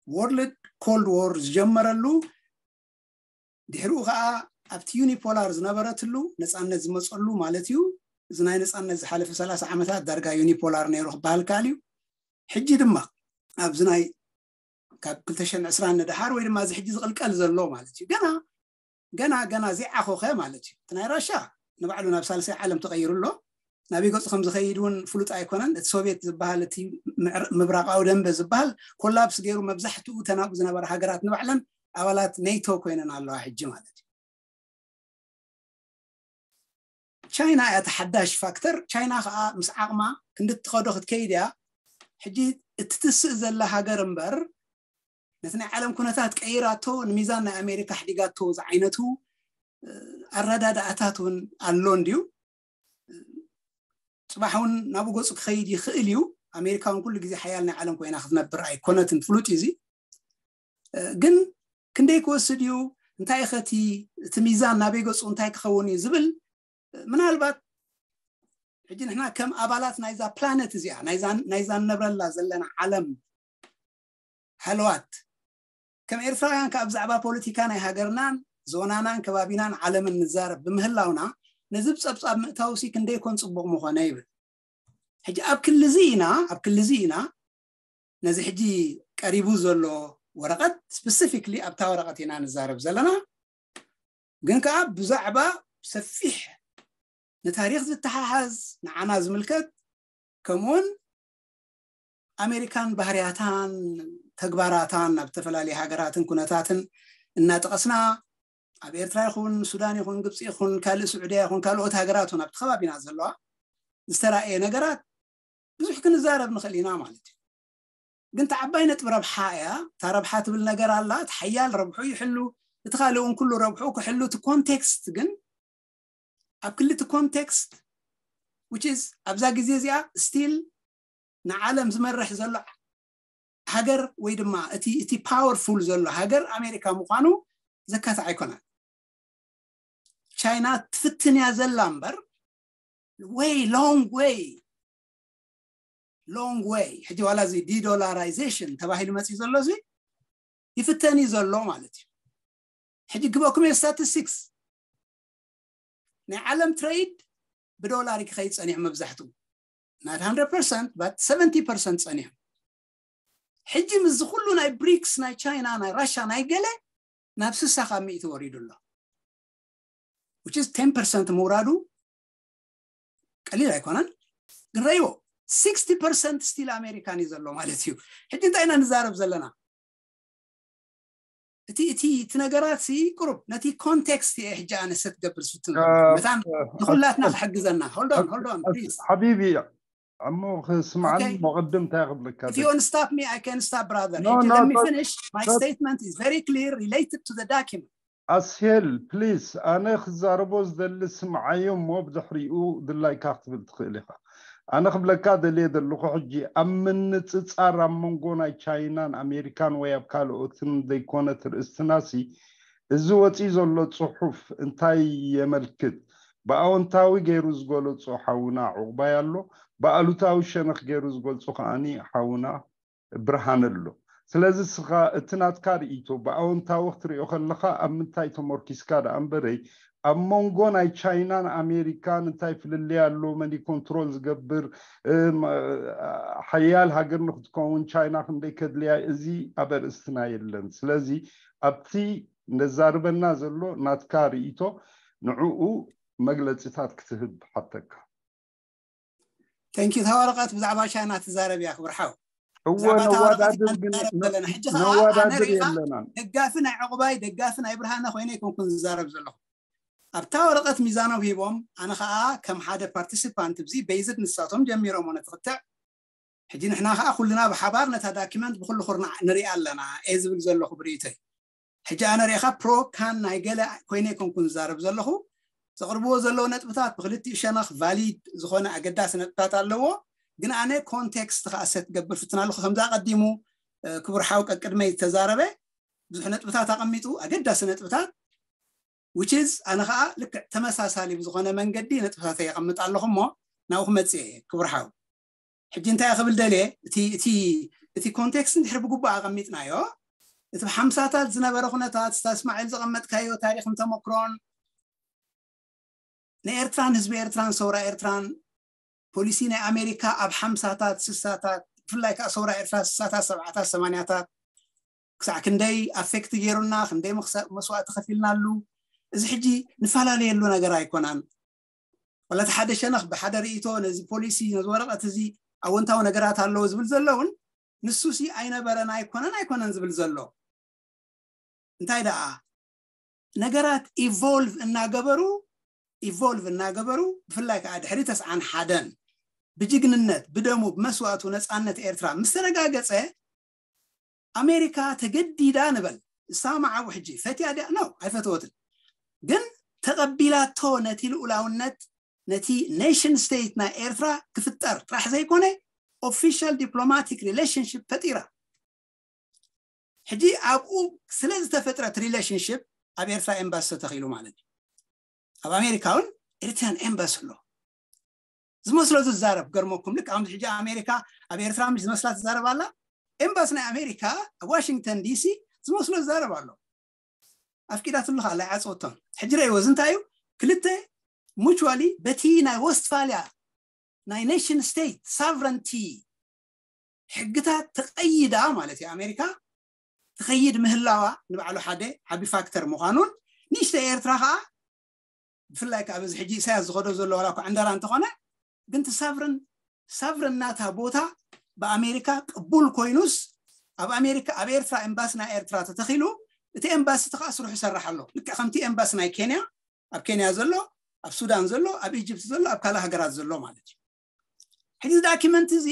ወርልድ ኮልድ ዎር ዝጀመረሉ ድሕሪኡ ከዓ ኣብቲ ዩኒፖላር ዝነበረትሉ ነፃነት ዝመፀሉ ማለት እዩ። እዚ ናይ ነፃነት ዝሓለፈ ሰላሳ ዓመታት ዳርጋ ዩኒፖላር ነይሩ ክበሃል ከኣል እዩ። ሕጂ ድማ ኣብዚ ናይ ካብ ክልተ ሽሕን ዕስራን ንደሓር ወይ ድማ እዚ ሕጂ ዝቕልቀል ዘሎ ማለት እዩ። ገና ገና ገና ዘይዓኾኸ ማለት እዩ። እቲ ናይ ራሻ ንባዕሉ ናብ ሳልሳይ ዓለም ተቐይሩ ኣሎ። ናበይ ገፁ ከም ዝኸይድ እውን ፍሉጥ ኣይኮነን። እቲ ሶቪየት ዝበሃል እቲ ምዕር- ምብራቃዊ ደንበ ዝበሃል ኮላፕስ ገይሩ መብዛሕትኡ ተናብኡ ዝነበረ ሃገራት ንባዕለን ኣባላት ኔቶ ኮይነን ኣለዋ ሕጂ ማለት እዩ። ቻይና እያ እቲ ሓዳሽ ፋክተር። ቻይና ከዓ ምስ ዓቕማ ክንዲ እትኸዶ ክትከይድ እያ። ሕጂ እትትስእ ዘላ ሃገር እምበር ነቲ ናይ ዓለም ኩነታት ቀይራቶ ንሚዛን ናይ ኣሜሪካ ኣሕዲጋቶ ዝዓይነቱ ኣረዳድኣታት እውን ኣሎ እንድዩ። ፅባሕ እውን ናብኡ ገፁ ክኸይድ ይኽእል እዩ። ኣሜሪካ እውን ኩሉ ግዜ ሓያል ናይ ዓለም ኮይና ክትነብር ኣይኮነትን፣ ፍሉጥ እዩ እዚ። ግን ክንደይ ክወስድ እዩ፣ እንታይ ከቲ እቲ ሚዛን ናበይ ገፁ እንታይ ክኸውን እዩ ዝብል ምናልባት ሕጂ ንሕና ከም ኣባላት ናይዛ ፕላነት እዚኣ ናይዛ ናይዛ ንነብረላ ዘለና ዓለም ሃለዋት ከም ኤርትራውያን ከዓ ብዛዕባ ፖለቲካ ናይ ሃገርናን ዞናናን ከባቢናን ዓለምን ንዛረብ ብምህላውና ነዚ ብፀብፃብ ምእታውሲ ክንደይ ኮን ፅቡቕ ምኾነ ይብል። ሕጂ ኣብ ክሊ እዚ ኢና ኣብ ክሊ እዚ ኢና ነዚ ሕጂ ቀሪቡ ዘሎ ወረቐት ስፔሲፊክሊ ኣብታ ወረቐት ኢና ንዛረብ ዘለና። ግን ከዓ ብዛዕባ ሰፊሕ ንታሪክ ዝተሓሓዝ ንዓና ዝምልከት ከምኡውን ኣሜሪካን ባህርያታን ተግባራታን ኣብ ዝተፈላለዩ ሃገራትን ኩነታትን እናጠቐስና ኣብ ኤርትራ ይኹን ሱዳን ይኹን ግብፂ ይኹን ካልእ ስዑድያ ይኹን ካልኦት ሃገራት እውን ኣብቲ ከባቢና ዘለዋ ዝተራእየ ነገራት ብዙሕ ክንዛረብ ንኽእል ኢና ማለት እዩ። ግን እታ ዓባይ ነጥቢ ረብሓ እያ። እታ ረብሓ ትብል ነገር ኣላ። እቲ ሓያል ረብሑ ይሕሉ፣ እቲ ካልእ እውን ኩሉ ረብሑ ክሕሉ። እቲ ኮንቴክስት ግን ኣብ ክልቲ ኮንቴክስት which is ኣብዛ ግዜ እዚኣ ስቲል ንዓለም ዝመርሕ ዘሎ ሃገር ወይ ድማ እቲ እቲ ፓወርፉል ዘሎ ሃገር ኣሜሪካ ምዃኑ ዘካትዕ ኣይኮነን። ቻይና ትፍትን እያ ዘላ እምበር ወይ ሎንግ ወይ ሎንግ ወይ ሕጂ ዋላ እዚ ዲዶላራይዜሽን ተባሂሉ መፅኡ ዘሎ እዚ ይፍተን እዩ ዘሎ ማለት እዩ። ሕጂ ግበኩም ስታቲስቲክስ ናይ ዓለም ትሬድ ብዶላር ክኸይድ ፀኒሑ መብዛሕትኡ not hundred percent but seventy percent ፀኒሑ። ሕጂ ምስ ኩሉ ናይ ብሪክስ ናይ ቻይና ናይ ራሻ ናይ ገለ ናብ ስሳ ካብ ሚእቲ ወሪዱ ኣሎ። Which is ten percent ምውራዱ ቀሊል ኣይኮነን። ግን ረይዎ sixty percent ስቲል ኣሜሪካን እዩ ዘሎ ማለት እዩ። ሕጂ እንታይ ኢና ንዛረብ ዘለና? እቲ እቲ እቲ ነገራት ሲ ቁሩብ ነቲ ኮንቴክስት እየ ሕጂ ኣነ ሰት ገብር ዝፍትን መታን ንኩላትና ክሕግዘና። Hold on, hold on, please. ሓቢቢ እሞ ክስምዓኒ እሞ ቅድም እንታይ ክብለካ If you want to stop me, I can stop, brother. No, no, let me finish. My statement is very clear related to the document. ኣስሄል ፕሊስ፣ ኣነ ክዛረቦ ዝደሊ ስምዓዮ እሞ ብድሕሪኡ ድላይካ ክትብል ትኽእል ኢኻ። ኣነ ክብለካ ደልየ ዘለኹ ሕጂ ኣብ ምንፅፃር ኣብ መንጎ ናይ ቻይናን ኣሜሪካን ወይ ኣብ ካልኦትን ዘይኮነ ትርእስትናሲ እዚ ወፂ ዘሎ ፅሑፍ እንታይ የመልክት? ብኣወንታዊ ገይሩ ዝገለፆ ሓውና ዕቑባይ ኣሎ፣ ብኣሉታዊ ሸነኽ ገይሩ ዝገልፁ ከዓኒ ሓውና ብርሃን ኣሎ። ስለዚ ስኻ እቲ ናትካ ርእይቶ ብኣወንታዊ ክትሪኦ ከለኻ ኣብ ምንታይ ተመርኪስካ ደኣ እምበረይ ኣብ መንጎ ናይ ቻይናን ኣሜሪካን እንታይ ፍልልይ ኣሎ፣ መን ኮንትሮል ዝገብር፣ ሓያል ሃገር ንክትከውን ቻይና ክንደይ ከድልያ፣ እዚ ኣብ ኣርእስትና የለን። ስለዚ ኣብቲ ነዛርበና ዘሎ ናትካ ርእይቶ ንዕኡ መግለፂታት ክትህብ ሓተካ። Thank you። እታ ወረቐት ብዛዕባ ቻይና ትዛረብ እያ ክብርሓው። እወ፣ ነዋዳድር ግን ዘለና ሕጂ ከዓ ኣነ ርኢኻ ደጋፊ ናይ ዕቑባይ ደጋፊ ናይ ብርሃነ ኮይነ ኣይኮንኩን ዝዛረብ ዘለኹ። ኣብታ ወረቐት ሚዛኖም ሂቦም ኣነ ከዓ ከም ሓደ ፓርቲሲፓንት ብዚ በይዝድ ንሳቶም ጀሚሮም ነቲ ክትዕ። ሕጂ ንሕና ከዓ ኩልና ብሓባር ነታ ዳኪመንት ብኩሉ ኩርናዕ ንሪኣ ኣለና እየ ዝብል ዘለኹ ብርእይቶይ። ሕጂ ኣነ ርኢኻ ፕሮ ካን ናይ ገለ ኮይነ ኣይኮንኩን ዝዛረብ ዘለኹ። ዘቕርብዎ ዘለዉ ነጥብታት ብክልቲኡ ሸነኽ ቫሊድ ዝኾነ ኣገዳሲ ነጥብታት ኣለዎ። ግን ኣነ ኮንቴክስት ከዓ ሰት ገብር ፍትን ኣለኹ። ከምዚ ኣቐዲሙ ክቡር ሓው ቀቅድመይ ዝተዛረበ ብዙሕ ነጥብታት ኣቐሚጡ፣ ኣገዳሲ ነጥብታት፣ which is ኣነ ከዓ ልክዕ ተመሳሳሊ ብዝኾነ መንገዲ ነጥብታት የቐምጥ ኣለኹ። እሞ ናብኡ ክመፅእ እየ ክቡር ሓው። ሕጂ እንታይ ክብል ደልየ፣ እቲ ኮንቴክስት እንድሕር ብግቡእ ኣቐሚጥናዮ፣ እቲ ብሓምሳታት ዝነበረ ኩነታት፣ ስታ እስማዒል ዘቐመጥካዮ ታሪኽን ተመክሮን ንኤርትራን ህዝቢ ኤርትራን ሰውራ ኤርትራን ፖሊሲ ናይ ኣሜሪካ ኣብ ሓምሳታት ስሳታት፣ ብፍላይ ከዓ ሰውራ ኤርትራ ስሳታት ሰብዓታት ሰማንያታት ክሳዕ ክንደይ ኣፌክት ገይሩና፣ ክንደይ መስዋእቲ ከፊልናሉ፣ እዚ ሕጂ ንፈላለየሉ ነገር ኣይኮናን። ወላ እቲ ሓደ ሸነኽ ብሓደ ርእይቶ ነዚ ፖሊሲ ነዚ ወረቐት እዚ ኣወንታዊ ነገራት ኣለዎ ዝብል ዘሎ እውን ንሱ ሲ ኣይነበረን ኣይኮነን ኣይኮነን ዝብል ዘሎ እንታይ ደኣ ነገራት ኢቮልቭ እናገበሩ ኢቮልቭ እናገበሩ ብፍላይ ከዓ ድሕሪ ተስዓን ሓደን ብጅግንነት ብደሙ ብመስዋእቱ ነፃነት ኤርትራ ምስ ተረጋገፀ ኣሜሪካ ተገዲዳ ንበል እሳ መዓቡ ሕጂ ፈትያ ድያ ነው ኣይፈተወትን ግን ተቐቢላቶ ነቲ ልኡላውነት ነቲ ኔሽን ስቴት ናይ ኤርትራ ክፍጠር ጥራሕ ዘይኮነ ኦፊሻል ዲፕሎማቲክ ሪሌሽንሽፕ ፈጢራ ሕጂ ኣብኡ ስለ ዝተፈጥረት ሪሌሽንሽፕ ኣብ ኤርትራ ኤምባሲ ተተኺሉ ማለት እዩ ኣብ ኣሜሪካ እውን ኤርትራን ኤምባሲ ኣሎ ዝመስሎ ዝዛረብ ገርመኩም ልክ ኣሁን ሕጂ ኣሜሪካ ኣብ ኤርትራ ምሽ ዝመስላ ትዛረብ ኣላ ኤምባሲ ናይ ኣሜሪካ ኣብ ዋሽንግተን ዲሲ ዝመስሎ ዝዛረብ ኣሎ ኣፍቂዳትሉ ከዓ ኣይዓፀወቶን ሕጂ ረእይዎ እዚ እንታይ እዩ ክልተ ሙቹዋሊ በቲ ናይ ወስትፋልያ ናይ ኔሽን ስቴት ሳቨረንቲ ሕግታት ተቐይዳ ማለት እዩ ኣሜሪካ ትኸይድ ምህላዋ ንባዕሉ ሓደ ዓቢ ፋክተር ምዃኑን ንእሽተ ኤርትራ ከዓ ብፍላይ ከዓ በዚ ሕጂ ኢሳያስ ዝኸዶ ዘሎ ዋላ እኳ ዕንደራ እንተኾነ ግን ሳፍርን ሳፍርን ናታ ቦታ ብኣሜሪካ ቅቡል ኮይኑስ ኣብ ኣሜሪካ ኣብ ኤርትራ ኤምባሲ ናይ ኤርትራ ተተኺሉ እቲ ኤምባሲ እቲ ከዓ ስርሑ ይሰርሕ ኣሎ ልክዕ ከምቲ ኤምባሲ ናይ ኬንያ ኣብ ኬንያ ዘሎ ኣብ ሱዳን ዘሎ ኣብ ኢጅፕት ዘሎ ኣብ ካልእ ሃገራት ዘሎ ማለት እዩ ሕጂ ዳኪመንት እዚ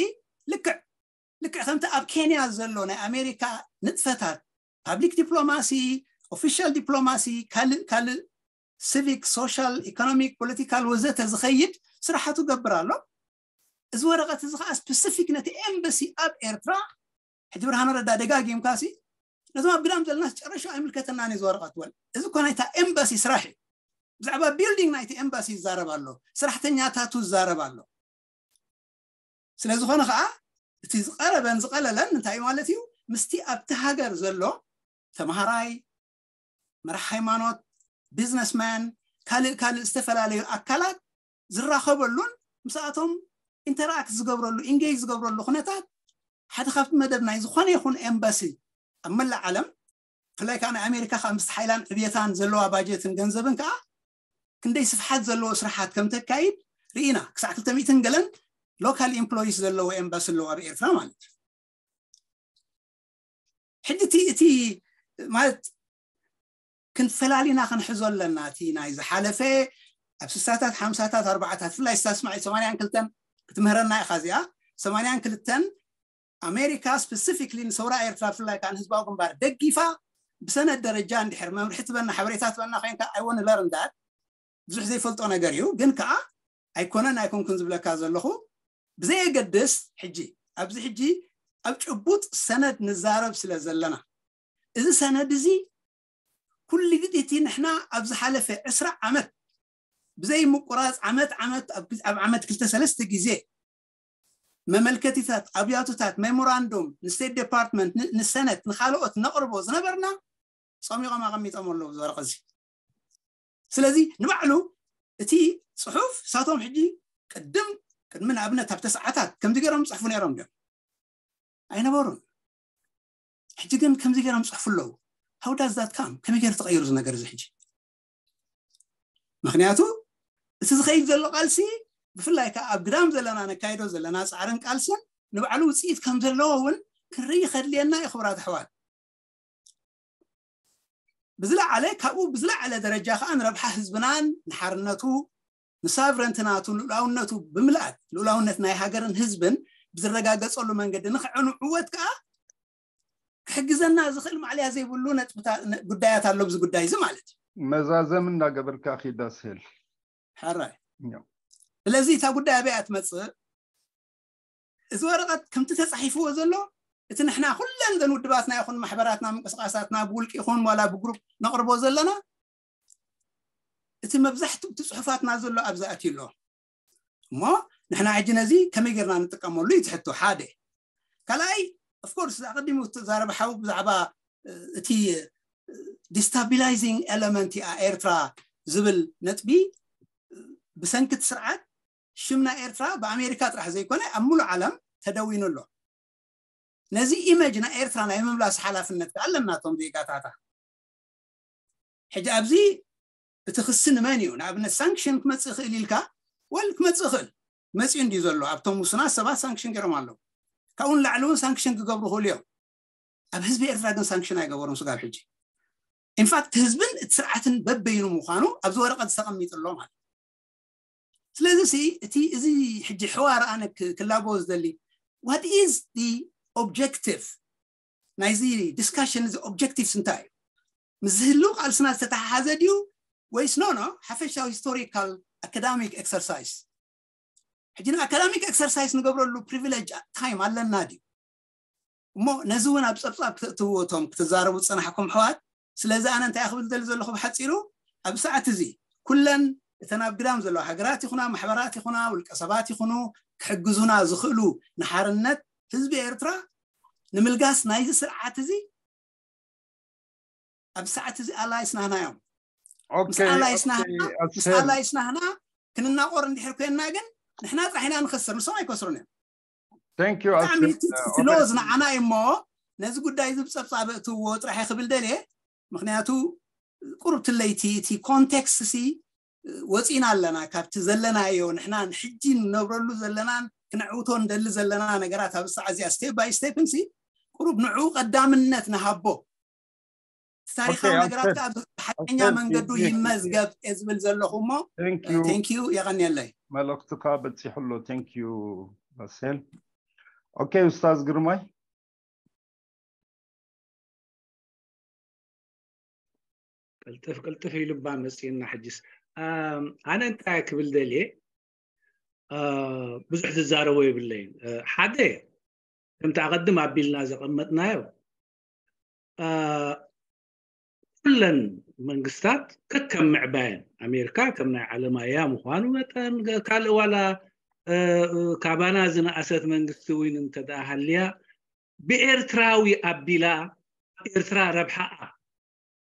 ልክዕ ልክዕ ከምቲ ኣብ ኬንያ ዘሎ ናይ ኣሜሪካ ንጥፈታት ፓብሊክ ዲፕሎማሲ ኦፊሻል ዲፕሎማሲ ካልእ ካልእ ሲቪክ ሶሻል ኢኮኖሚክ ፖለቲካል ወዘተ ዝኸይድ ስራሓቱ ገብር ኣሎ እዚ ወረቐት እዚ ከዓ ስፔሲፊክ ነቲ ኤምባሲ ኣብ ኤርትራ ሕጂ ብርሃነ ረዳ ደጋጊምካ ሲ ነቶም ኣብ ግዳም ዘለና ጨረሹ ኣይምልከተናን እዩ ዝወረቐት ወል እዚ እኮ ናይታ ኤምባሲ ስራሕ እዩ ብዛዕባ ቢልዲንግ ናይቲ ኤምባሲ ይዛረብ ኣሎ ሰራሕተኛታቱ ይዛረብ ኣሎ ስለ ዝኾነ ከዓ እቲ ዝቐረበን ዝቐለለን እንታይ እዩ ማለት እዩ ምስቲ ኣብቲ ሃገር ዘሎ ተምሃራይ መራሕ ሃይማኖት ቢዝነስማን ካልእ ካልእ ዝተፈላለዩ ኣካላት ዝራኸበሉን ምስኣቶም ኢንተራክት ዝገብረሉ ኢንጌጅ ዝገብረሉ ኩነታት ሓደ ካብቲ መደብ ናይ ዝኾነ ይኹን ኤምባሲ ኣብ መላእ ዓለም ብፍላይ ከዓ ናይ ኣሜሪካ ከዓ ምስ ሓይላን ዕብየታን ዘለዋ ባጀትን ገንዘብን ከዓ ክንደይ ስፍሓት ዘለዎ ስራሓት ከም ተካይድ ርኢና ክሳዕ ክልተ ሚእትን ገለን ሎካል ኢምፕሎይስ ዘለዎ ኤምባሲ ኣለዎ ኣብ ኤርትራ ማለት እዩ ሕጂ እቲ እቲ ማለት ክንፈላሊና ክንሕዞ ኣለና እቲ ናይ ዝሓለፈ ኣብ ስሳታት ሓምሳታት ኣርባዓታት ፍላይ ስታስማዒ ሰማንያን ክልተን ክትምህረና ኢኻ እዚኣ ሰማንያን ክልተን ኣሜሪካ ስፔሲፊክሊ ንሰውራ ኤርትራ ብፍላይ ከዓ ንህዝባዊ ግንባር ደጊፋ ብሰነድ ደረጃ እንድሕር መምርሒ ትበና ሓበሬታ ትበና ኮይንካ ኣይወን ለርን ዳት ብዙሕ ዘይፈልጦ ነገር እዩ ግን ከዓ ኣይኮነን ኣይኮንኩን ዝብለካ ዘለኹ ብዘየገድስ ሕጂ ኣብዚ ሕጂ ኣብ ጭቡጥ ሰነድ ንዛረብ ስለ ዘለና እዚ ሰነድ እዚ ኩሉ ግዜ እቲ ንሕና ኣብ ዝሓለፈ ዕስራ ዓመት ብዘይ ምቁራፅ ዓመት ዓመት ኣብ ዓመት ክልተ ሰለስተ ግዜ መመልከቲታት ኣብያቱታት ሜሞራንዱም ንስቴት ዴፓርትመንት ንሰነት ንካልኦት ነቕርቦ ዝነበርና ፀሚቖም ኣቐሚጦም ኣለዉ ዝወረቐ እዚ ስለዚ ንባዕሉ እቲ ፅሑፍ ሳቶም ሕጂ ቅድም ቅድሚ ንኣብነት ኣብ ተስዓታት ከምዚ ገይሮም ፅሕፉ ነይሮም ድዮም ኣይነበሩን ሕጂ ግን ከምዚ ገይሮም ፅሕፉ ኣለዉ how does that come ከመይ ገይሩ ተቐይሩ እዚ ነገር እዚ ሕጂ ምክንያቱ እቲ ዝኸይድ ዘሎ ቃልሲ ብፍላይ ከዓ ኣብ ግዳም ዘለና ነካይዶ ዘለና ፃዕርን ቃልስን ንባዕሉ ውፅኢት ከም ዘለዎ እውን ክንርኢ ከድልየና እዩ። ክቡራት ኣሕዋት፣ ብዝለዓለ ካብኡ ብዝለዓለ ደረጃ ከዓ ንረብሓ ህዝብናን ንሓርነቱ ንሳቭረንቲ ናቱ ልኡላውነቱ ብምልኣት ልኡላውነት ናይ ሃገርን ህዝብን ብዝረጋገፀሉ መንገዲ ንክዕኑ ዕወት ከዓ ክሕግዘና ዝኽእል ማዕልያ ዘይብሉ ነጥብታ- ነ- ጉዳያት ኣሎ ኣብዚ ጉዳይ እዚ ማለት እዩ። መዛዘም እንዳገበርካ ኪድ ኣስሄል። ሕራይ ያው። ስለዚ እታ ጉዳይ ኣበይ እያ ትመፅእ? እዚ ወረቐት ከምቲ ተፃሒፍዎ ዘሎ እቲ ንሕና ኩለን ዘን ውድባትና ይኹን ማሕበራትና ምንቅስቃሳትና ብውልቂ ይኹን ዋላ ብግሩፕ ነቕርቦ ዘለና እቲ መብዛሕትኡ እቲ ፅሑፋትና ዘሎ ኣብዚ ኣትዩ ኣሎ። እሞ ንሕና ሕጂ ነዚ ከመይ ጌርና ንጥቀመሉ እዩ ትሕቶ ሓደ። ካልኣይ ኦፍኮርስ ኣቐዲሙ ዝተዛረበ ሓው ብዛዕባ እ፣ እቲ ዲስታቢላይዚንግ ኤለመንት እያ ኤርትራ ዝብል ነጥቢ እ፣ ብሰንኪ እቲ ስርዓት ሽም ናይ ኤርትራ ብኣሜሪካ ጥራሕ ዘይኮነ ኣብ ሙሉእ ዓለም ተደዊኑ ኣሎ። ነዚ ኢመጅ ናይ ኤርትራ ናይ ምምላስ ሓላፍነት ከዓ ኣለና እቶም ዜጋታታ። ሕጂ ኣብዚ እቲ ክሲ ንመን እዩ? ንኣብነት ሳንክሽን ክመፅእ ይኽእል ኢልካ? ወል ክመፅእ ይኽእል፣ መፂኡ እንድዩ ዘሎ። ኣብቶም ውሱናት ሰባት ሳንክሽን ገይሮም ኣለዉ። ካብኡ ንላዕሊ እውን ሳንክሽን ክገብሩ ይኽእሉ እዮም። ኣብ ህዝቢ ኤርትራ ግን ሳንክሽን ኣይገበሩን ስጋብ ሕጂ። ኢንፋክት ህዝብን እቲ ስርዓትን በበይኑ ምዃኑ ኣብዚ ወረቐት ተቐሚጡ ኣሎ ማለት እዩ። ስለዚ ሲ እቲ እዚ ሕጂ ሕዋር ኣነ ክ- ክላቦ ዝደሊ what is the objective ናይዚ ዲስካሽን እዚ ኦብጀክቲቭስ እንታይ እዩ? ምስ ዝህልው ቃልስና ዝተተሓሓዘ ድዩ ወይስ ኖ ኖ ሓፈሻዊ ሂስቶሪካል ኣካዳሚክ ኤክሰርሳይዝ? ሕጂ ንኣካዳሚክ ኤክሰርሳይዝ ንገብረሉ ፕሪቪሌጅ ታይም ኣለና ድዩ? እሞ ነዚ እውን ኣብ ፀብፃብ ክተእትውዎ እቶም ክትዛረቡ ዝፀናሕኩም ኣሕዋት። ስለዚ ኣነ እንታይ ክብል ደሊ ዘለኹ ብሓፂሩ ኣብ ሰዓት እዚ ኩለን እተን ኣብ ግዳም ዘለዋ ሃገራት ይኹና ማሕበራት ይኹና ውልቀ ሰባት ይኹኑ ክሕግዙና ዝኽእሉ ንሓርነት ህዝቢ ኤርትራ ንምልጋስ ናይዚ ስርዓት እዚ ኣብ ሰዓት እዚ ኣላይስ ናህና እዮም። ምስ ኦኬ ኣላይስ ኦኬ ናህና ምስ ኣስሄል ኣላይስ ናህና ክንናቆር እንድሕር ኮይንና ግን ንሕና ጥራሕ ኢና ንኸስር፣ ንሶም ኣይከስሩን እዮም። thank you ብጣዕሚ ኣስሄል እቲ እቲ ሎዝ ንዓና እዩ እሞ ነዚ ጉዳይ እዚ ብፀብፃብ እትዎ ጥራሕ ክብል ደልየ። ምክንያቱ ቁሩብ ትለይቲ እቲ ኮንቴክስት ሲ ወፂና ኣለና ካብቲ ዘለናዮ ንሕና ንሕጂ ንነብረሉ ዘለናን ክነዕውቶ ንደሊ ዘለና ነገራት ኣብ ሰዓት እዚኣ ስቴፕ ባይ ስቴፕ ንሲ ቁሩብ ንዑ ቀዳምነት ንሃቦ። እቲ ታሪኻዊ ኦኬ፣ ነገራት ኣስሄል፣ ከዓ ብሓቀኛ ኣስሄል፣ መንገዱ thank you። ይመዝገብ እየ ዝብል ዘለኹ እሞ thank you። ቴንክ ዩ የቐንየለይ። መልእኽትካ በፂሑ ኣሎ። thank you ኣስሄል። ኦኬ ኡስታዝ ግርማይ። ቅልጥፍ ቅልጥፍ ኢሉ እባ መፅእና። ሕጅስ ኣም፣ ኣነ እንታይ ክብል ደልየ አ፣ ብዙሕ ዝዛረቦ የብለይን። አ፣ ሓደ ከምቲ ኣቐድም ኣቢልና ዘቐመጥናዮ አ፣ ኩለን መንግስታት ከከም ምዕባየን ኣሜሪካ ከም ናይ ዓለማያ ምዃኑ መጠን ካልእ ዋላ አ፣ ካባና ዝነኣሰት መንግስቲ እውን እንተደኣ ሃልያ ብኤርትራዊ ኣቢላ ኤርትራ ረብሓኣ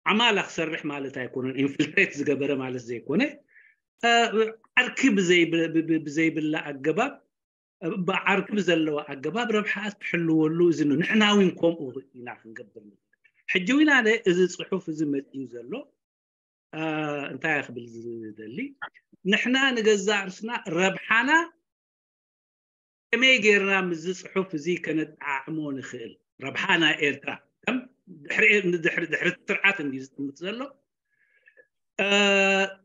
ዓማላ ክሰርሕ ማለት ኣይኮነን። ኢንፊልትሬት ዝገበረ ማለት ዘይኮነ አ፣ ዓርኪ ብዘይ- ብ- ብ- ብዘይብላ ኣገባብ ብዓርኪ ብዘለዋ ኣገባብ ረብሓኣ ትሕልወሉ እዚ ን- ንሕና እውን ከምኡ ኢና ክንገብር ንኽእል። ሕጂ እውን ኣነ እዚ ፅሑፍ እዚ መፅኡ ዘሎ አ፣ እንታይ ክብል ዝደሊ ንሕና ንገዛእ ርስና ረብሓና ከመይ ጌርና ምስዚ ፅሑፍ እዚ ከነጠዓዕሞ ንኽእል ረብሓ ናይ ኤርትራ ከም ድሕሪ ድሕሪ ድሕሪ ስርዓት እንድዩ ዝጥምት ዘሎ። አ፣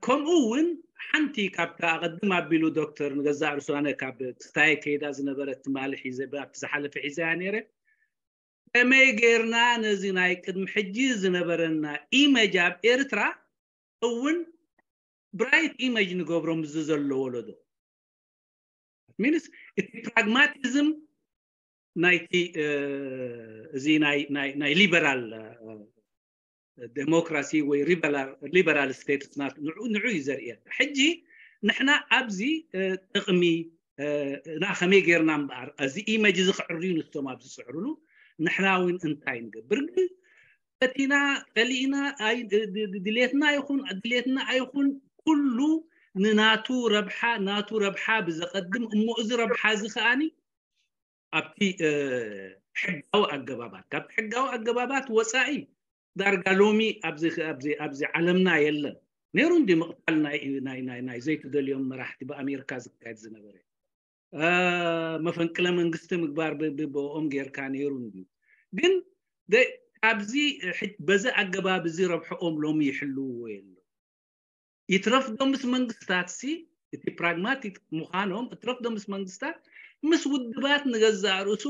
ከምኡ እውን ሓንቲ ካብታ ኣቐድም ኣቢሉ ዶክተር ንገዛእ ርሱ ኣነ ካብ ክስታይ ከይዳ ዝነበረት ትማሊ ሒዘ ኣብቲ ዝሓለፈ ሒዘያ ነይረ። ከመይ ጌርና ነዚ ናይ ቅድሚ ሕጂ ዝነበረና ኢመጅ ኣብ ኤርትራ እውን ብራይት ኢመጅ ንገብሮ ምስዚ ዘሎ ወለዶ ሚንስ እቲ ፕራግማቲዝም ናይቲ እ፣ እዚ ናይ ናይ ናይ ሊበራል እ፣ ዴሞክራሲ ወይ ሊበራል ስቴትስ ንዑ ንዑ እዩ ዘርእየና። ሕጂ ንሕና ኣብዚ እ፣ ጥቕሚ እ፣ ና ከመይ ጌርና እምበኣር እዚ ኢመጅ እዚ ክዕርዩ ንሶም ኣብ ዝፅዕርሉ ንሕና እውን እንታይ ንገብር ግን ፈቲና ጠሊእና ኣይ- ድ- ድ- ድሌትና ይኹን ድሌትና ኣይኹን ኩሉ ንናቱ ረብሓ ናቱ ረብሓ ብዘቐድም እሞ እዚ ረብሓ እዚ ከኣኒ ኣብቲ እ፣ ሕጋዊ ኣገባባት ካብቲ ሕጋዊ ኣገባባት ወፃኢ ዳርጋ ሎሚ ኣብዚ ኣብዚ ኣብዚ ዓለምና የለን ነይሩ እንዲ ምቕታል ናይ ናይ ናይ ናይ ዘይትደልዮም መራሕቲ ብኣሜሪካ ዝካየድ ዝነበረ መፈንቅለ መንግስቲ ምግባር ብኦም ጌርካ ነይሩ እንድዩ። ግን ኣብዚ በዚ ኣገባብ እዚ ረብሐኦም ሎሚ ይሕልውዎ የሎ። ይትረፍዶ ምስ መንግስታት ሲ እቲ ፕራግማቲክ ምዃኖም እትረፍዶ ምስ መንግስታት ምስ ውድባት ንገዛእ ርእሱ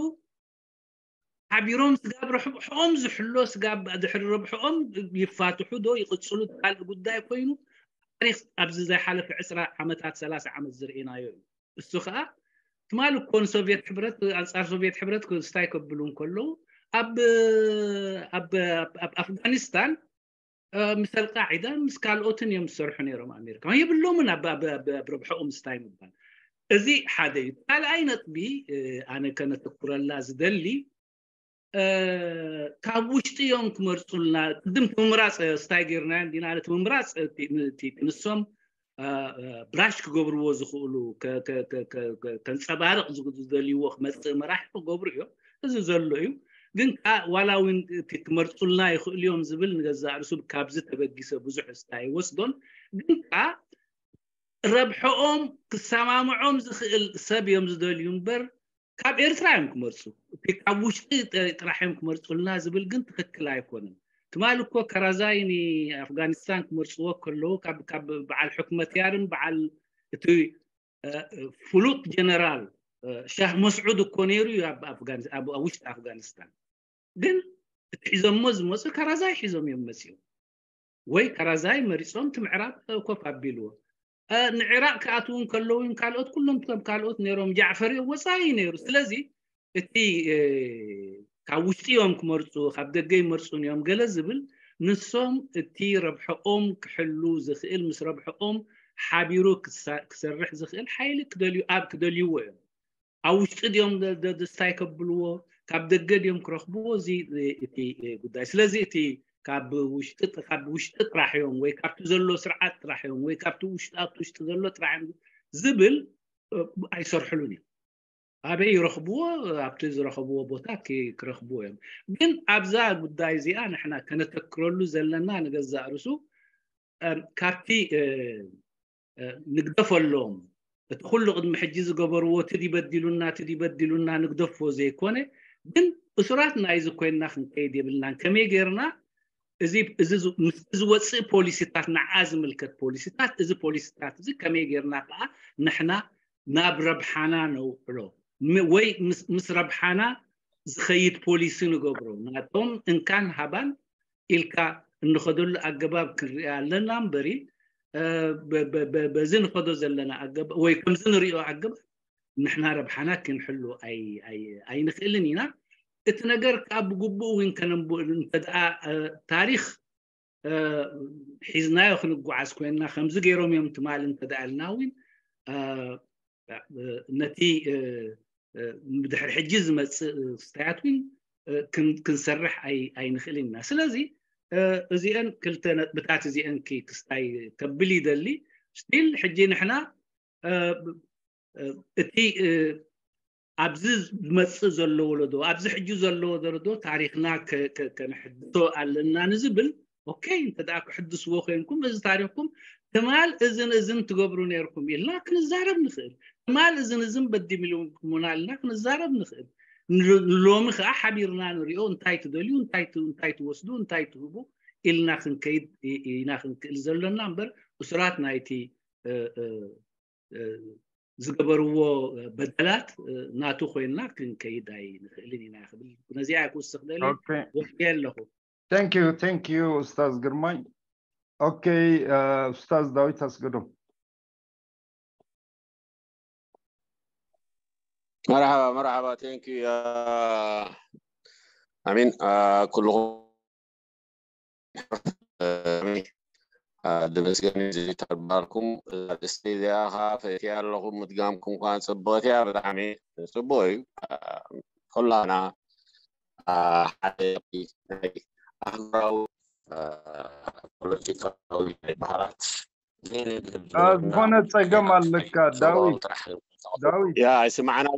ሓቢሮም ስጋብ ረብሕኦም ዝሕሎ ስጋብ ድሕሪ ረብሕኦም ይፋትሑ ዶ ይቕፅሉ ካልእ ጉዳይ ኮይኑ ታሪክ ኣብዚ ዘይሓለፈ ዕስራ ዓመታት ሰላሳ ዓመት ዝርኢናዮ እዩ። እሱ ከዓ ትማሊ እኮ ንሶቪየት ሕብረት ኣንፃር ሶቪየት ሕብረት ክስታይ ከብሉ እንከለዉ ኣብ ኣብ ኣፍጋኒስታን ምስ ኣልቃዒዳ ምስ ካልኦትን እዮም ዝሰርሑ ነይሮም ኣሜሪካ የብሎምን ኣብ ረብሐኦም ስታይ ምባል። እዚ ሓደ እዩ። ካልኣይ ነጥቢ ኣነ ከነተኩረላ ዝደሊ ካብ ውሽጢ እዮም ክመርፁልና። ቅድም ምምራፅ ስታይ ገይርና እንዲና ነቲ ምምራፅ ንሶም ብራሽ ክገብርዎ ዝኽእሉ ከንፀባርቕ ዝደልይዎ ክመፅእ መራሒ ክገብሩ እዮም። እዚ ዘሎ እዩ። ግን ዋላ እውን እቲ ክመርፁልና ይኽእሉ እዮም ዝብል ንገዛእ ርእሱ ካብዚ ተበጊሰ ብዙሕ ስታይ ይወስዶን ግን ከዓ ረብሐኦም ክሰማምዖም ዝኽእል ሰብ እዮም ዝደልዩ እምበር ካብ ኤርትራ እዮም ክመርፁ እቲ ካብ ውሽጢ ጥራሕ እዮም ክመርፁልና ዝብል ግን ትኽክል ኣይኮነን። ትማል እኮ ከራዛይ ንኣፍጋኒስታን ክመርፅዎ ከለዉ ካብ በዓል ሕክመትያርን በዓል እቲ ፍሉጥ ጀነራል ሻህ መስዑድ እኮ ነይሩ እዩ ኣብ ውሽጢ ኣፍጋኒስታን። ግን እቲ ሒዞሞ ዝመፁ ከራዛይ ሒዞም እዮም መፅኦም ወይ ከራዛይ መሪፆም እቲ ምዕራብ ኮፍ ኣቢልዎ። ንዕራቅ ክኣትዉ ከለዉ ካልኦት ኩሎም ከም ካልኦት ነይሮም። ጃዕፈር ወፃኢ ነይሩ። ስለዚ እቲ ካብ ውሽጢ እዮም ክመርፁ ካብ ደገ ይመርፁን እዮም ገለ ዝብል ንሶም እቲ ረብሐኦም ክሕሉ ዝኽእል ምስ ረብሐኦም ሓቢሩ ክሰርሕ ዝኽእል ሓይሊ ክደልዩ ኣብ ክደልይዎ እዮም። ኣብ ውሽጢ ድዮም ደስታይ ከብልዎ ካብ ደገ ድዮም ክረኽብዎ እዚ እቲ ጉዳይ። ስለዚ እቲ ካብ ውሽጢ ካብ ውሽጢ ጥራሕ እዮም ወይ ካብቲ ዘሎ ስርዓት ጥራሕ እዮም ወይ ካብቲ ውሽጢ ኣብቲ ውሽጢ ዘሎ ጥራሕ እዮም ዝብል ኣይሰርሕሉን እዮም። ኣበይ ይረኽብዎ? ኣብቲ ዝረኸብዎ ቦታ ክረኽብዎ እዮም። ግን ኣብዛ ጉዳይ እዚኣ ንሕና ከነተክረሉ ዘለና ንገዛእ ርሱ ካብቲ ንግደፈሎም እቲ ኩሉ ቅድሚ ሕጂ ዝገበርዎ እቲ ዲበዲሉና እቲ ዲበዲሉና ንግደፎ ዘይኮነ ግን እሱራት ናይዚ ኮይንና ክንከይድ የብልናን። ከመይ ገይርና እዚ ዝወፅእ ፖሊሲታት ንዓ ዝምልከት ፖሊሲታት እዚ ፖሊሲታት እዚ ከመይ ገይርና ከዓ ንሕና ናብ ረብሓና ነውዕሎ ወይ ምስ ረብሓና ዝኸይድ ፖሊሲ ንገብሮ ናቶም እንካን ሃባን ኢልካ እንኸደሉ ኣገባብ ክንሪኣ ኣለና እምበሪ በዚ ንኸዶ ዘለና ኣገባብ ወይ ከምዚ ንሪኦ ኣገባብ ንሕና ረብሓና ክንሕሉ ኣይንኽእልን ኢና። እቲ ነገር ከዓ ብግቡእ እውን ከነንብእ እንተደኣ ታሪክ ሒዝናዮ ክንጓዓዝ ኮይንና ከምዚ ገይሮም እዮም ትማል እንተደኣ ኢልና እውን ነቲ ብድሕሪ ሕጂ ዝመፅእ ክስታያት እውን ክንሰርሕ ኣይንኽእል ኢና። ስለዚ እዚአን ክልተ ነጥብታት እዚአን ክስታይ ከብል ይደሊ። ስቲል ሕጂ ንሕና እቲ ኣብዚ ዝመፅእ ዘሎ ወለዶ ኣብዚ ሕጂ ዘሎ ወለዶ ታሪክና ከነሕድሶ ኣለና ንዝብል ኦኬ እንተ ክሕድስዎ ኮይንኩም እዚ ታሪክኩም ትማል እዝን እዝን ትገብሩ ነርኩም ኢልና ክንዛረብ ንኽእል። ትማል እዝን እዝን በዲምልኩሙና ኢልና ክንዛረብ ንኽእል። ንሎሚ ከዓ ሓቢርና ንሪኦ እንታይ ትደልዩ እንታይ ትወስዱ እንታይ ትህቡ ኢልና ክንከይድ ኢና ክንክእል ዘለና እምበር እሱራት ናይቲ ዝገበርዎ በደላት ናቱ ኮይንና ክንከይድ ኣይንኽእልን ኢና ክብል ነዚኣ ክውስኽ ደልየ ወስየ ኣለኹ። Thank you, thank you ኡስታዝ ግርማይ። ኦኬ ኡስታዝ ዳዊት ኣስገዶም። መርሓባ መርሓባ thank you ኣሚን ኩልኹም ድምስገን ዝይተባልኩም እዛ ድስቲ እዚኣ ከዓ ፈትያ ኣለኹ ምድጋምኩም ከዓ ፅቡቅ እያ ብጣዕሚ ፅቡቅ እዩ። ኩላና ሓደ ናይ ኣህጉራዊ ፖለቲካዊ ናይ ባህላት ዝኾነ ፀገም ኣለካ ዳዊት። ዳዊት ያ ኣይስማዕና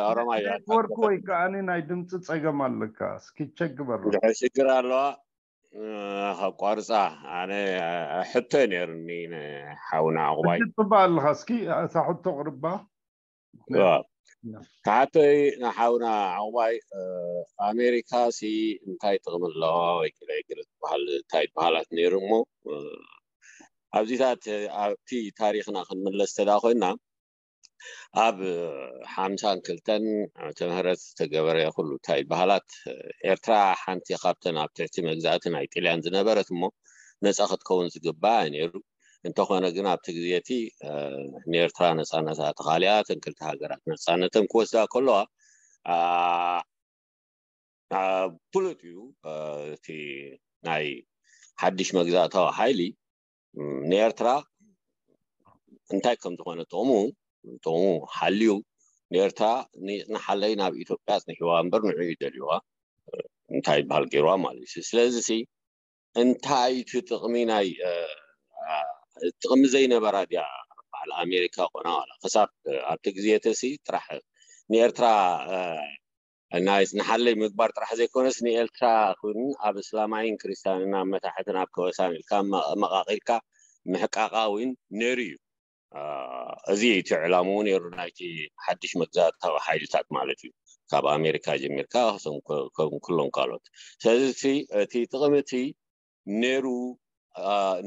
ኦሮማይ ኔትወርክ ወይ ከዓኒ ናይ ድምፂ ፀገም ኣለካ። እስኪ ቸክ ግበሮ። ሽግር ኣለዋ ከቋርፃ ኣነ ሕቶ ነይሩኒ ንሓውና ዕቑባይ ትፅባ ኣለካ። እስኪ እታ ሕቶ ቅርባ ተሓተይ ንሓውና ዕቑባይ፣ ኣሜሪካ ሲ እንታይ ጥቕሚ ኣለዋ ወይ ገለ ገለ ዝበሃል እንታይ በሃላት ነይሩ እሞ፣ ኣብዚታት ኣብቲ ታሪኽና ክንምለስ ተዳ ኮይና፣ ኣብ ሓምሳን ክልተን ዓመተ ምህረት ዝተገበረ ኩሉ እንታይ በሃላት፣ ኤርትራ ሓንቲ ካብተን ኣብ ትሕቲ መግዛእቲ ናይ ጥልያን ዝነበረት እሞ ነፃ ክትከውን ዝግባእ ነይሩ። እንተኾነ ግን ኣብቲ ግዜ እቲ ንኤርትራ ነፃነታ ተኻሊኣ፣ እተን ክልተ ሃገራት ነፃነተን ክወስዳ ከለዋ፣ ፍሉጥ እዩ። እቲ ናይ ሓድሽ መግዛእታዊ ሓይሊ ንኤርትራ እንታይ ከም ዝኾነ ጥቕሙ ጥቕሙ ሓልዩ፣ ንኤርትራ ንሓለይ ናብ ኢትዮጵያ ኣፅኒሕዋ እምበር ንዑ ይደልዩዋ እንታይ ይበሃል ገይርዋ ማለት እዩ። ስለዚ ሲ እንታይ እቲ ጥቕሚ ናይ ጥቕሚ ዘይነበራ ድያ በዓል ኣሜሪካ ኮና ዋላ ክሳብ ኣብቲ ግዜ ተሲ ጥራሕ ንኤርትራ ናይ ንሓለይ ምግባር ጥራሕ ዘይኮነስ ንኤርትራ ኮይኑ ኣብ እስላማይን ክርስቲያንን ኣብ መታሕትን ኣብ ከበሳን ኢልካ መቃቂልካ ምሕቃቃ እውን ነይሩ እዩ። እዚ እቲ ዕላምኡ ነይሩ ናይቲ ሓድሽ መግዛእታዊ ሓይልታት ማለት እዩ። ካብ ኣሜሪካ ጀሚርካ ኩሎም ካልኦት። ስለዚ እቲ ጥቕሚ እቲ ነይሩ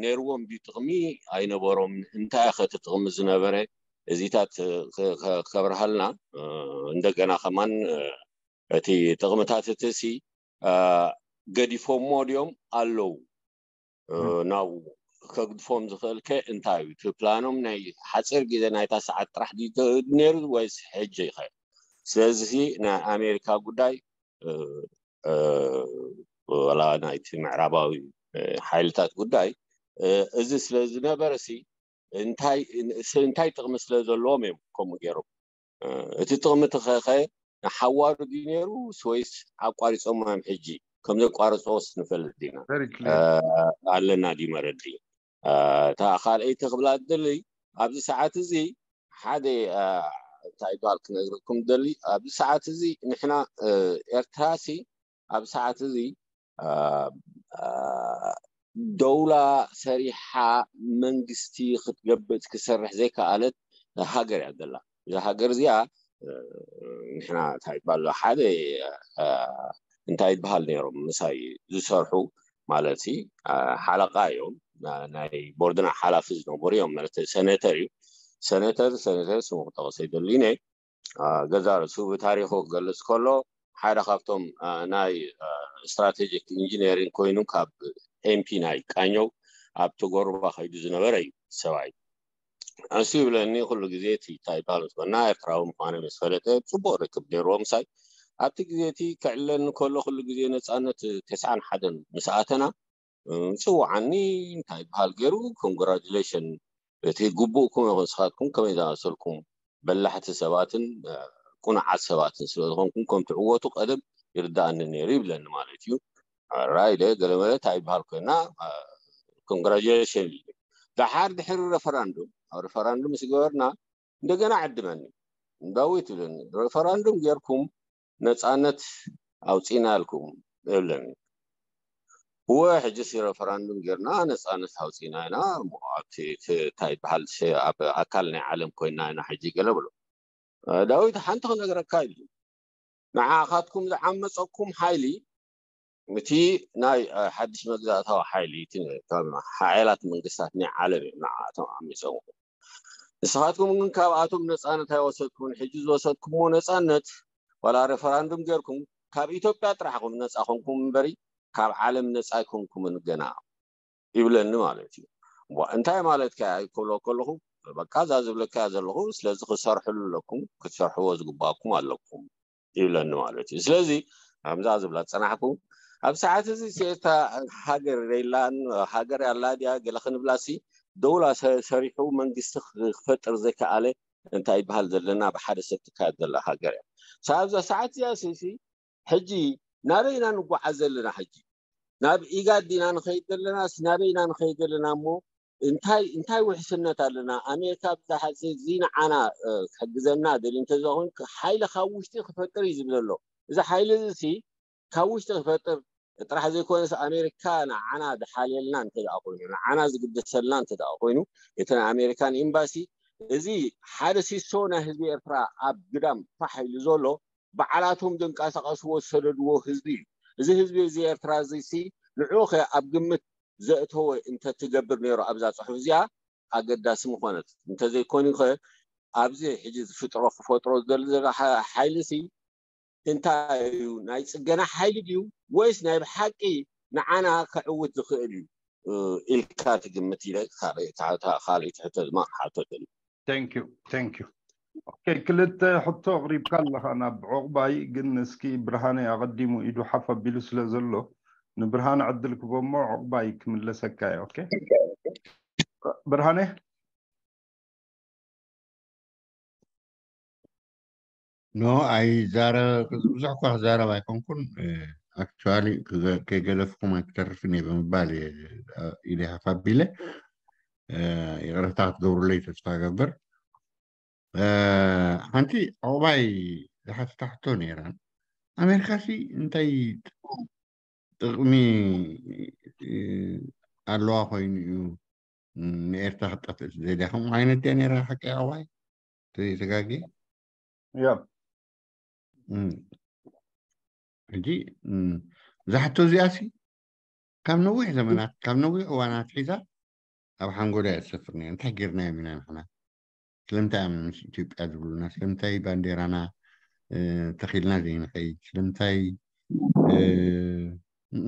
ነይርዎም ድዩ ጥቕሚ ኣይነበሮም? እንታይ ከ እቲ ጥቕሚ ዝነበረ እዚታት ከብርሃልና። እንደገና ከማን እቲ ጥቕምታት እቲ ሲ ገዲፎሞ ድዮም ኣለዉ? ናብኡ ከግድፎም ዝኽእል ከ እንታይ እዩ? እቲ ፕላኖም ናይ ሓፂር ግዜ ናይታ ሰዓት ጥራሕ ድዩ ነይሩ ወይስ ሕጂ ከ? ስለዚ ናይ ኣሜሪካ ጉዳይ ወላ ናይቲ ምዕራባዊ ሓይልታት ጉዳይ እዚ ስለ ዝነበረ ሲ እንታይ ጥቕሚ ስለ ዘለዎም እዮም ከምኡ ገይሮም? እቲ ጥቕሚ እቲ ኸኸ ንሓዋሩ ድዩ ነይሩ ወይስ ኣቋሪፆም እዮም? ሕጂ ከም ዘቋርፅዎስ ንፈልጥ ዲና ኣለና ድዩ መረዲ? እታ ካልኣይቲ ክብላ ዝደሊ ኣብዚ ሰዓት እዚ ሓደ እንታይ ይበሃል ክነግረኩም ደሊ ኣብዚ ሰዓት እዚ ንሕና ኤርትራ ሲ ኣብ ሰዓት እዚ ደውላ ሰሪሓ መንግስቲ ክትገብጥ ክሰርሕ ዘይከኣለት ሃገር እያ ዘላ። እዛ ሃገር እዚኣ ንሕና እንታይ ይባል ሓደ እንታይ ይበሃል ነይሮም ምሳይ ዝሰርሑ ማለት ሓለቃ እዮም። ናይ ቦርድና ሓላፊ ዝነበሩ እዮም ማለት ሰነተር እዩ። ሰነተር ሰነተር ስሙ ክጠቕስ ኣይደልን እየ። ገዛ ርእሱ ብታሪኹ ክገልጽ ከሎ ሓደ ካብቶም ናይ ስትራቴጂክ ኢንጂነሪንግ ኮይኑ ካብ ኤምፒ ናይ ቃኘው ኣብ ተጎርባ ከይዱ ዝነበረ እዩ ሰብኣይ። እሱ ይብለኒ ኩሉ ግዜ እቲ እንታይ ይበሃል ምስ በልና ኤርትራዊ ምዃነ ምስ ፈለጠ ጽቡቕ ርክብ ነይርዎ ምሳይ። ኣብቲ ግዜ እቲ ክዕለኒ ከሎ ኩሉ ግዜ ነጻነት ተስዓን ሓደን ምስ ኣተና ይፅውዓኒ እንታይ ይበሃል ገይሩ ኮንግራጁሌሽን እቲ ግቡእኩም ኢኹም ንስኻትኩም ከመይ ዝኣመሰልኩም በላሕቲ ሰባትን ቁኑዓት ሰባትን ስለ ዝኾንኩም ከም ትዕወቱ ቀደም ይርዳእኒ ነይሩ ይብለኒ ማለት እዩ። ራይደ ገለመለ እንታይ ይበሃል ኮይና ኮንግራጁሌሽን ኢሉ። ደሓር ድሕሪ ረፈራንዱም ኣብ ረፈራንዱም ምስ ገበርና እንደገና ዕድመኒ ዳዊት ይብለኒ ረፈራንዱም ጌርኩም ነፃነት ኣውፂና ኢልኩም ይብለኒ። እወ ሕጂ ሲ ረፈራንዱም ጌርና ነፃነት ኣውፂና ኢና እሞ ኣብቲ እንታይ ይበሃል ኣብ ኣካል ናይ ዓለም ኮይና ኢና ሕጂ ገለ ብሎ። ዳዊት ሓንቲ ክነግረካ ኢሉ ንዓኻትኩም ዝዓመፀኩም ሓይሊ እቲ ናይ ሓድሽ መግዛእታዊ ሓይሊ ሓያላት መንግስታት ናይ ዓለም እዮም ንዓቶም ዓሚፆም። ንስኻትኩም ግን ካብኣቶም ነፃነት ኣይወሰድኩምን። ሕጂ ዝወሰድኩምዎ ነፃነት ዋላ ሬፈራንዱም ጌርኩም ካብ ኢትዮጵያ ጥራሕ ኹም ነፃ ኮንኩም እምበሪ ካብ ዓለም ነፃ ኣይኮንኩምን ገና ይብለኒ ማለት እዩ። እንታይ ማለት ከ ኣይኮሎ ከለኹ በቃ እዛ ዝብለካ ዘለኹ ስለዚ ክሰርሕሉ ኣለኩም ክትሰርሕዎ ዝግባኩም ኣለኩም ይብለኒ ማለት እዩ። ስለዚ ከምዛ ዝብላ ዝፀናሕኩ ኣብ ሰዓት እዚ ሴታ ሃገር የላን ሃገር ያላ ድያ ገለ ክንብላ ሲ ደውላ ሰሪሑ መንግስቲ ክፈጥር ዘይከኣለ እንታይ ይበሃል ዘለና ብሓደ ሰብ ትካየድ ዘላ ሃገር እያ። ሳብዛ ሰዓት እዚኣ ሲ ሕጂ ናበይ ኢና ንጓዓዝ ዘለና? ሕጂ ናብ ኢጋድ ዲና ንኸይድ ዘለና ናበይ ኢና ንኸይድ ዘለና እሞ እንታይ እንታይ ውሕስነት ኣለና? ኣሜሪካ ብዛሓ እዚ ንዓና ክሕግዘና ደልዩ እንተዝኾን ሓይሊ ካብ ውሽጢ ክፈጥር እዩ ዝብል ዘሎ። እዚ ሓይሊ እዚ ካብ ውሽጢ ክፈጥር ጥራሕ ዘይኮነስ ኣሜሪካ ንዓና ዝሓልየልና እንተ ደኣ ኮይኑ ንዓና ዝግደሰልና እንተ ደኣ ኮይኑ እቲ ናይ ኣሜሪካን ኤምባሲ እዚ ሓደ ሲሶ ናይ ህዝቢ ኤርትራ ኣብ ግዳም ፋሕ ኢሉ ዘሎ፣ በዓላቶም ዘንቀሳቐስዎ ዝሰደድዎ ህዝቢ እዩ። እዚ ህዝቢ እዚ ኤርትራ እዚ ሲ ንዑ ከ ኣብ ግምት ዘእተወ እንተትገብር ነይሩ ኣብዛ ጽሑፍ እዚኣ ኣገዳሲ ምኾነት። እንተዘይኮይኑ ከ ኣብዚ ሕጂ ዝፍጥሮ ክፈጥሮ ዝደሊ ዘሎ ሓ- ሓይሊ ሲ እንታይ እዩ? ናይ ጽገና ሓይሊ ድዩ ወይስ ናይ ብሓቂ ንዓና ከዕውት ዝኽእል እዩ ኢልካ ትግምት ኢለ ካልእ ትሕተ ድማ ክሓቶ ደሊ። Thank you, thank you. Okay, ክልተ ሕቶ ኣቕሪብካ ኣለኻ ናብ ዑቕባይ፣ ግን እስኪ ብርሃነ ኣቐዲሙ ኢዱ ሓፍ ኣቢሉ ስለ ዘሎ ንብርሃነ ዕድል ክቦ እሞ ዑቕባይ ክምለሰካ እዩ። Okay ብርሃነ ኖ ኣይዛረብ ብዙሕ እኳ ክዛረብ ኣይኮንኩን። Actually ከይገደፍኩም ኣይክተርፍን እየ ብምባል ኢለ ሓፍ ኣቢለ ይቕረታ ክትገብሩለይ ተስፋ ገብር። ሓንቲ ዕቑባይ ዝሓተታ ሕቶ ነይራ። ኣሜሪካ ሲ እንታይ ጥቕሚ ኣለዋ ኮይኑ እዩ ንኤርትራ ክትጠፍእ ትደልያ? ከምኡ ዓይነት ድያ ነይራ ሓቂ ዕቑባይ? ተጋጊ ያ ሕጂ እዛ ሕቶ እዚኣ ሲ ካብ ነዊሕ ዘመናት ካብ ነዊሕ እዋናት ሒዛ ኣብ ሓንጎላ እያ ትሰፍር ነያ። እንታይ ጌርናዮም ኢና ንሕና? ስለምንታይ እዮም ምስ ኢትዮጵያ ዝብሉና? ስለምንታይ ባንዴራና ተኺልና ዘይንኸይድ? ስለምንታይ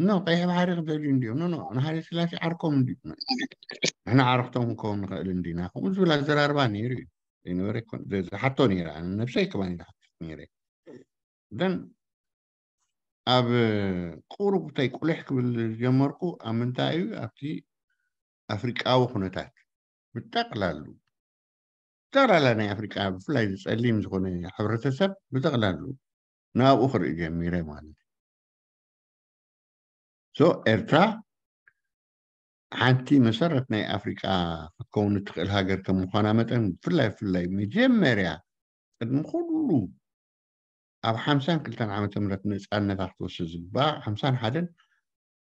ኖ ቀይሕ ባሕሪ ክደልዩ እንዲዮም? ኖ ኖ ንሃይለ ስላሴ ዓርኮም እንዲ ንሕና ዓርክቶም ክንከውን ንኽእል እንዲና? ከምኡ ዝብል ኣዘራርባ ነይሩ እዩ። ዘይነበረ ኣይኮን ዝሓቶ ነይረ። ኣነ ነብሰይ ከማን ኢለ ሓቲት ነይረ። ደን ኣብ ቁሩብ እንታይ ቁልሕ ክብል ዝጀመርኩ ኣብ ምንታይ እዩ ኣብቲ ኣፍሪቃዊ ኩነታት ብጠቕላሉ ጠቕላላ ናይ ኣፍሪቃ ብፍላይ ዝጸሊም ዝኾነ ሕብረተሰብ ብጠቕላሉ ናብኡ ክርኢ ጀሚረ ማለት እዩ። ሶ ኤርትራ ሓንቲ መሰረት ናይ ኣፍሪቃ ክትከውን እትኽእል ሃገር ከም ምዃና መጠን ብፍላይ ብፍላይ መጀመርያ ቅድሚ ኩሉ ኣብ ሓምሳን ክልተን ዓመተ ምህረት ነፃነታ ክትወስድ ዝግባእ ሓምሳን ሓደን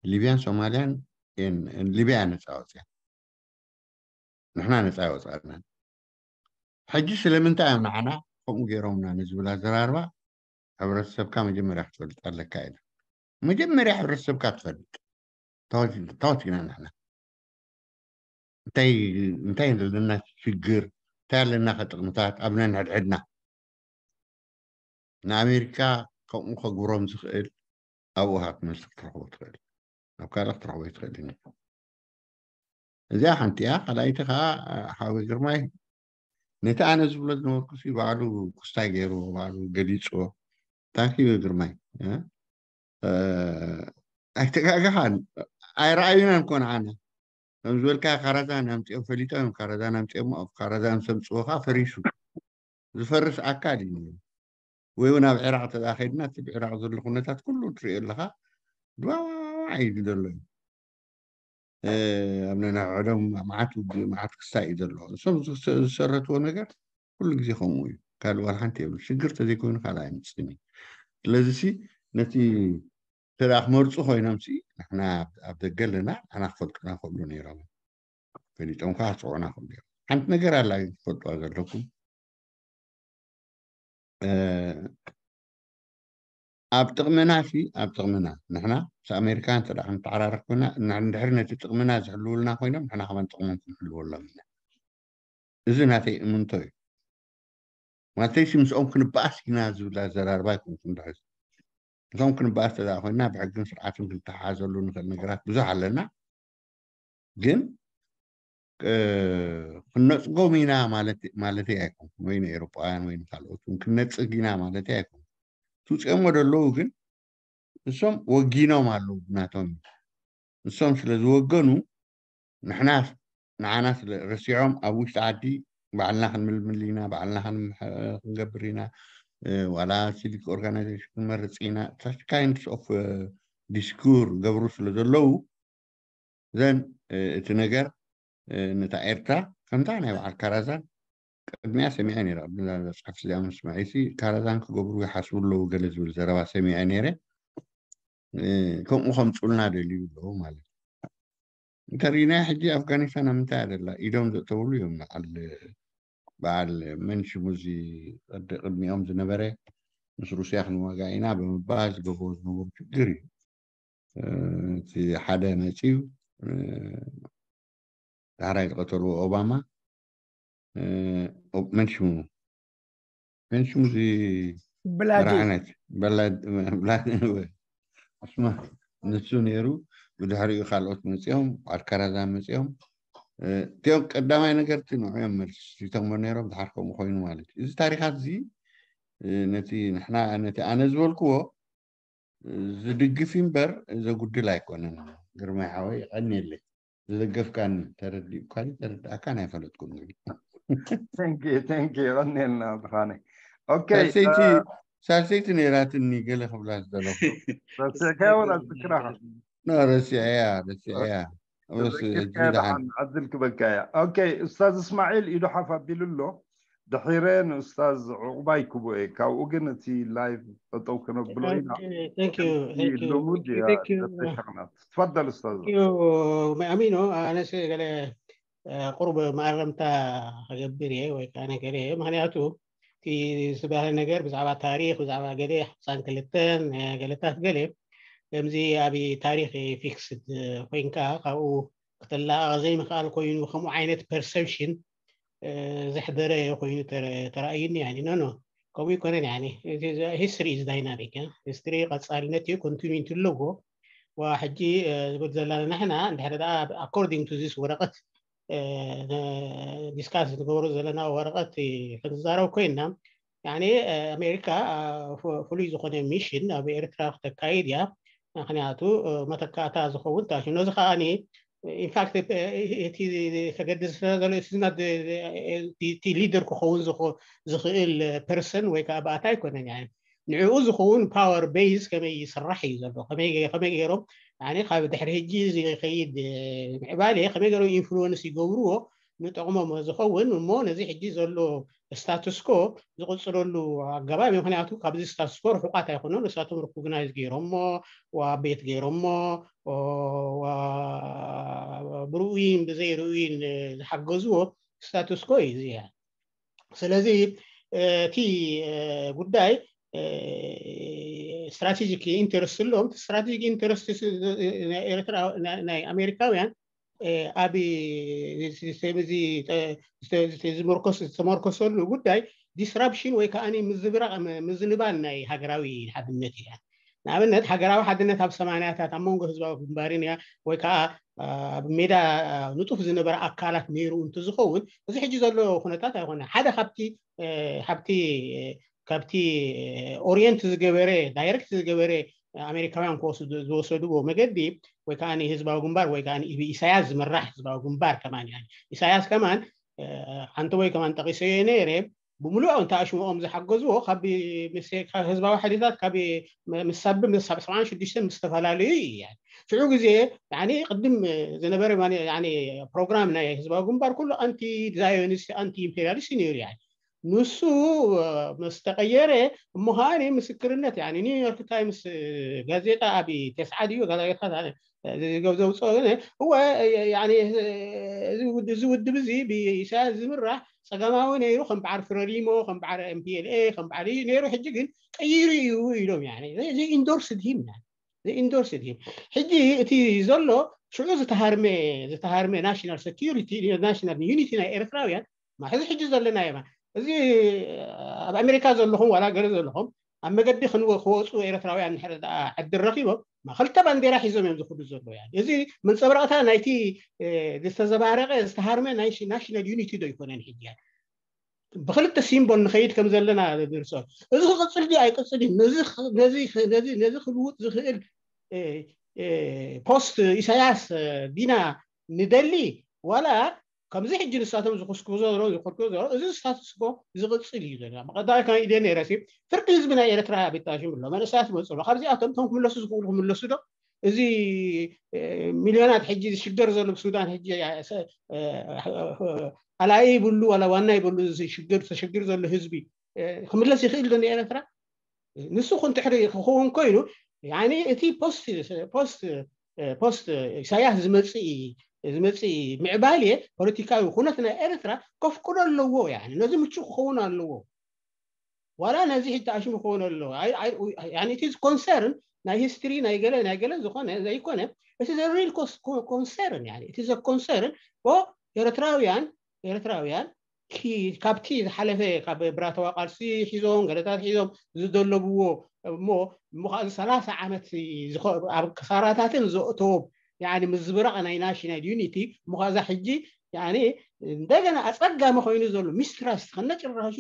ሊብያን ሶማልያን ሊብያ ነፃ ወፅያ ንሕና ነፃ ይወፃእና። ሕጂ ስለምንታይ እዮም ንዓና ከምኡ ገይሮምና ንዝብል ኣዘራርባ ሕብረተሰብካ መጀመርያ ክትፈልጥ ኣለካ ኢለ መጀመርያ ሕብረተሰብካ ትፈልጥ ታወት ኢና ንሕና እንታይ እንታይ ዘለና ሽግር እንታይ ኣለና ከጥቕምታት ኣብ ነንሕድሕድና ንኣሜሪካ ከምኡ ከግብሮም ዝኽእል ኣብኡ ሃት መልሲ ክትረኽቦ ትኽእል ኣብ ካልእ ክትረኽቦ ይትኽእል እዚኣ ሓንቲ እያ። ካልኣይቲ ከዓ ሓወይ ግርማይ ነቲ ኣነ ዝብሎ ዝነበርኩ ሲ ባዕሉ ክስታይ ገይርዎ ባዕሉ ገሊፅዎ። ታንኪዩ ግርማይ ኣይተጋገኻን ኣይረኣዩናን ኮነ ዓና ከም ዝበልካ ካራዛን ኣምፅኦም ፈሊጦም እዮም ካራዛን ኣምፅኦም ኣብ ካራዛን ሰምፅዎ ከዓ ፈሪሱ ዝፈርስ ኣካል እዩ ወይ እውን ኣብ ዕራቕ ተዳኸድና እቲ ብዕራቕ ዘሎ ኩነታት ኩሉ ትሪኦ ኣለካ ድዋዋዕ እዩ ዘሎ እዩ ኣብ ነናዕዕዶም መዓት ውግእ መዓት ክሳይ እዩ ዘሎ እሶም ዝሰረትዎ ነገር ኩሉ ግዜ ከምኡ እዩ ካልእ ዋላ ሓንቲ የብሉ ሽግር ተዘይኮይኑ ካልእ ኣይምፅእን እዩ ስለዚ ሲ ነቲ ተዳ ክመርፁ ኮይኖም ሲ ንሕና ኣብ ደገ ኣለና ንሕና ክፈልጡና ክእሉ ነይሮም ፈሊጦም ከዓ ክፅዕና ክእሉ እዮም ሓንቲ ነገር ኣላ ትፈልጥዋ ዘለኩም ኣብ ጥቕምና ሲ ኣብ ጥቕምና ንሕና ምስ ኣሜሪካ እንተ ደኣ ክንተዓራረኽ ኮይና እንድሕሪ ነቲ ጥቕምና ዝሕልውልና ኮይኖም ንሕና ከማን ጥቕሞም ክንሕልወሎም ኢና እዚ ናተይ እምንቶ እዩ ማለተይ ሲ ምስኦም ክንበኣስ ኢና ዝብል ኣዘራርባ ኣይኮንኩን ድሕዚ ምስኦም ክንበኣስ እንተ ደኣ ኮይና ብሕግን ስርዓትን ክንተሓሓዘሉ ንኽእል ነገራት ብዙሕ ኣለና ግን ክነፅጎም ኢና ማለተይ ኣይኮንኩን ወይ ንኤሮጳውያን ወይ ንካልኦት እውን ክነፅግ ኢና ማለተይ ኣይኮንኩን ትውፅኦሞ ደለዉ ግን እሶም ወጊኖም ኣለዉ ብናቶም እሶም ስለ ዝወገኑ ንሕና ንዓና ስለ ረሲዖም ኣብ ውሽጢ ዓዲ ባዕልና ክንምልምል ኢና ባዕልና ክንገብር ኢና ዋላ ሲቪክ ኦርጋናይዜሽን ክንመርፅ ኢና such kinds of discourse ገብሩ ስለ ዘለዉ ዘን እቲ ነገር ነታ ኤርትራ ከምታ ናይ በዓል ካራዛን ቅድሚያ ሰሚዐ ነይረ ቅድሚ እዛ መፅሓፍ እዚኣ ምስምዐይሲ ካራዛን ክገብሩ ይሓስቡ ኣለዉ ገለ ዝብል ዘረባ ሰሚዐ ነይረ ከምኡ ከምፁልና ደልዩ ኣለዉ ማለት እዩ እንተሪእናዮ ሕጂ ኣፍጋኒስታን ኣብ ምንታይ ኣደላ ኢዶም ዘእተውሉ እዮም በዓል በዓል መን ሽሙ እዚ ቅድሚኦም ዝነበረ ምስ ሩስያ ክንዋጋ ኢና ብምባል ዝገብርዎ ዝነበሩ ችግር እዩ። እቲ ሓደ መፅዩ ዳሕራይ ዝቀተልዎ ኦባማ መን ሽሙ መን ሽሙ እዚ ብላዲ መራዕነት ብላድ ብላድ ስማ ንሱ ነይሩ። ብድሕሪኡ ካልኦት መፅኦም፣ ኣልካራዛ መፅኦም። እቲኦም ቀዳማይ ነገርቲ ንዕኦም መልስ ሲተሞ ነይሮም፣ ድሓር ከምኡ ኮይኑ ማለት እዩ። እዚ ታሪኻት እዚ ነቲ ንሕና ነቲ ኣነ ዝበልክዎ ዝድግፍ እምበር ዘጉድል ኣይኮነን። ግርማይ ሓወይ፣ የቐንየለይ። ዝደገፍካኒ ተረዲኡካኒ ተረዳእካን ኣይፈለጥኩን። Thank you, thank you። የቐንየልና ብርሃነ። ኦኬ፣ ሳልሰይቲ ሳልሰይቲ ነይራትኒ ገለ ክብላ ዝደለኹ። ረሲዕካዮ ወላ ዝክራኻ? ኖ፣ ረሲዐያ፣ ረሲዐያ። በስ ሕጂ ተዘኪርካዮ ደሓን። ደሓን ዕድል ክበልካያ። ኦኬ፣ ኡስታዝ እስማዒል ኢዱ ሓፍ ኣቢሉ ኣሎ። ድሒረ ንኡስታዝ ዕቑባይ ክቡኤ፣ ካብኡ ግን እቲ ላይቭ ጠጠው ክነብሎ ኢና። Thank you, thank you, ልሙድ thank you, እያ thank you. ተተሻቕናት። ትፈደል ኡስታዝ። Thank you፣ ኣሚኖ። ኣነስ ገለ እ፣ ቁሩብ መኣረምታ ከገብር እየ ወይ ከዓ ነገር እየ። ምክንያቱ እቲ ዝበሃል ነገር ብዛዕባ ታሪክ፣ ብዛዕባ ገለ ሓምሳን ክልተን እ፣ ገለታት ገለ ከምዚ ኣብ ታሪክ ፊክስድ ኮይንካ ካብኡ ክትላቐቕ ዘይምኽኣል ኮይኑ ከምኡ ዓይነት ፐርሰፕሽን እ፣ ዘሕደረ ኮይኑ ተረ- ተራእዩኒ። ያኒ ኖ ኖ፣ ከምኡ ይኮነን። ያኒ ሂስትሪ ኢዝ ዳይናሚክ። ሂስትሪ ቀፃልነት እዩ፣ ኮንቲኒቲ ኣለዎ። ዋ ሕጂ እ፣ ዝብል ዘለና ንሕና እንድሕር ደኣ ኣኮርዲንግ ቱ ዚስ ወረቐት እ፣ ዲስካስ ንገብሮ ዘለና ወረቐት ክንዛረብ ኮይና፣ ያኒ እ፣ ኣሜሪካ እ፣ ፍ- ፍሉይ ዝኾነ ሚሽን ኣብ ኤርትራ ክተካይድ እያ። ምክንያቱ እ፣ መተካእታ ዝኸውን ታሽ ነዚ ከዓኒ ኢንፋክት እቲ ከገድስ ዘሎ እቲ ሊደር ክኸውን ዝኽ- ዝኽእል ፐርሰን ወይ ከዓ ባእታ ኣይኮነን። ያኒ ንዕኡ ዝኸውን ፓወር ቤዝ ከመይ ይስራሕ እዩ ዘሎ፣ ከመይ ከመይ ገይሮም፣ ያኒ ካብ ድሕሪ ሕጂ ዝኸይድ እ፣ ምዕባለ ከመይ ገይሮም ኢንፍሉወንስ ይገብርዎ ንጥቕሞም ዝኸውን እሞ ነዚ ሕጂ ዘሎ ስታቱስኮ ዝቕፅለሉ ኣገባብ እዩ። ምክንያቱ ካብዚ ስታቱስኮ ርሑቃት ኣይኮኑን። ንሳቶም ሪኮግናይዝ ገይሮሞ፣ ዋ ቤት ገይሮሞ፣ ዋ ብርኡይን ብዘይርኡይን ዝሓገዝዎ ስታቱስኮ እዩ። እዚ እያ። ስለዚ እ፣ እቲ እ፣ ጉዳይ ስትራቴጂክ ኢንተረስት ኣለዎም። ስትራቴጂክ ኢንተረስት ኤርትራ ናይ ኣሜሪካውያን ኣብ ዝተመርኮስ ዝተመርኮሰሉ ጉዳይ ዲስራፕሽን ወይ ከዓ ምዝብራቅ ምዝንባል ናይ ሃገራዊ ሓድነት እያ። ንኣብነት ሃገራዊ ሓድነት ኣብ ሰማንያታት ኣብ መንጎ ህዝባዊ ግንባርን ወይ ከዓ ኣብ ሜዳ ንጡፍ ዝነበረ ኣካላት ነይሩ እንትዝኸውን እዚ ሕጂ ዘሎ ኩነታት ኣይኮነ ሓደ ካብቲ ካብቲ ኦሪየንት ዝገበረ ዳይሬክት ዝገበረ ኣሜሪካውያን ክወስዱ ዝወሰድዎ መገዲ ወይ ከዓ ህዝባዊ ግንባር ወይ ከዓ ኢሳያስ ዝምራሕ ህዝባዊ ግንባር ከማን ኢሳያስ ከማን ሓንቲ ወይ ከማን ጠቂሰዮ ነይረ ብምሉእ እንተ ኣሽምኦም ዝሓገዝዎ ካብ ህዝባዊ ሓይልታት ካብ ምስ ሳብ ምስ ሰብዓን ሽዱሽተን ምስ ዝተፈላለዩ እዩ ሽዑ ግዜ ቅድም ዝነበረ ፕሮግራም ናይ ህዝባዊ ግንባር ኩሉ ኣንቲ ዛዮኒስት ኣንቲ ኢምፔሪያሊስት ነይሩ ንሱ ምስ ተቀየረ እሞ ከዓ ምስክርነት ኒውዮርክ ታይምስ ጋዜጣ ኣብ ተስዓ ድዩ ጋዜጣ ዘውፅኦ እወ እዚ ውድብ እዚ ብኢሳያስ ዝምራሕ ፀገማዊ ነይሩ ከም በዓል ፍረሊሞ ከም በዓል ኤምፒኤልኤ ከም በዓል ነይሩ ሕጂ ግን ቀይሩ እዩ ኢሎም ኢንዶርስ ድሂም ኢንዶርስ ድሂም ሕጂ እቲ ዘሎ ሽዑ ዝተሃርመ ዝተሃርመ ናሽናል ሴኪሪቲ ናሽናል ዩኒቲ ናይ ኤርትራውያን ማሕዚ ሕጂ ዘለና የማ እዚ ኣብ ኣሜሪካ ዘለኹም ዋላ ገለ ዘለኹም ኣብ መገዲ ክወፁ ኤርትራውያን ሕረ ዕድል ረኪቦም ክልተ ባንዴራ ሒዞም እዮም ዝኽዱ ዘሎ እዚ መንፀብረቕታ ናይቲ ዝተዘባረቀ ዝተሃርመ ናሽናል ዩኒቲ ዶ ይኮነን ሕጂ ብክልተ ሲምቦል ንኸይድ ከም ዘለና ንርሶ እዚ ክቅፅል ድዩ ኣይቅፅል ነዚ ክልውጥ ዝኽእል ፖስት ኢሳያስ ዲና ንደሊ ዋላ ከምዚ ሕጂ ንሳቶም ዝኩስኩ ዘሎ ዝኮርኩ ዘሎ እዚ ስታትስኮ ዝቅፅል እዩ ዘሎ ብቀዳማይ ከመይ ኢደ ነይረ ፍርቂ ህዝቢ ናይ ኤርትራ ቤታሽም ኣሎ መንእሰያት መፅሎ ካብዚኣቶም ቶም ክምለሱ ዝኽእሉ ክምለሱ ዶ እዚ ሚልዮናት ሕጂ ዝሽገር ዘሎ ብሱዳን ሕጂ ኣላይ ይብሉ ዋላ ዋና ይብሉ ዝሽገር ተሸግር ዘሎ ህዝቢ ክምለስ ይኽእል ዶ ንኤርትራ ንሱ ክንትሕሪ ክኸውን ኮይኑ እቲ ፖስት ፖስት ፖስት ኢሳያስ ዝመፅእ ዝመፅእ ምዕባል እየ ፖለቲካዊ ኩነት ናይ ኤርትራ ከፍቅዶ ኣለዎ። ነዚ ምቹ ክኸውን ኣለዎ። ዋላ ነዚ ሕጂ ኣሽሙ ክኾን ኣሎ። ኢትዝ ኮንሰርን ናይ ሂስትሪ ናይ ገለ ናይ ገለ ዝኾነ ዘይኮነ፣ እቲ ዘሪል ኮንሰርን እቲ ዘኮንሰርን ኤርትራውያን ኤርትራውያን ካብቲ ዝሓለፈ ካብ ብራተዋ ቃልሲ ሒዞም ገለታት ሒዞም ዝደለብዎ እሞ እሞ ከዓ ሰላሳ ዓመት ኣብ ክሳራታትን ዘእተዎም ምዝብራቕ ናይ ናሽናል ዩኒቲ ምዃዛ ሕጂ እንደገና ኣፀጋሚ ኮይኑ ዘሎ ሚስትራስት ከነጭራሹ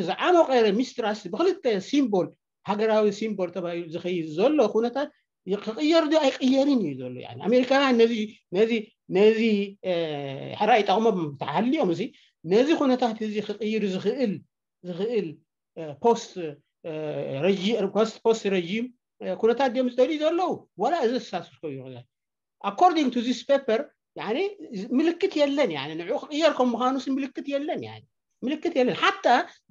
ዝዓሞቐ ሚስትራስት ብክልተ ሲምቦል ሃገራዊ ሲምቦል ተባሂሉ ዝኸይድ ዘሎ ኩነታት ክቕየር ዶ ኣይቅየርን እዩ ዘሎ። ኣሜሪካውያን ነዚ ነዚ ነዚ ሕራ ይጠቕሞም ተሃልዮም እዚ ነዚ ኩነታት እዚ ክቕይር ዝኽእል ዝኽእል ፖስት ፖስት ረጂም ኩነታት ድዮም ዝደልዩ ዘለዉ ዋላ እዚ ስታትስ ኮ ይኽእል ኣኮርዲንግ ቱ ዚስ ፔፐር ምልክት የለን። ንዑ ክቕየር ከም ምዃኑስ ምልክት የለን። ምልክት የለን። ሓታ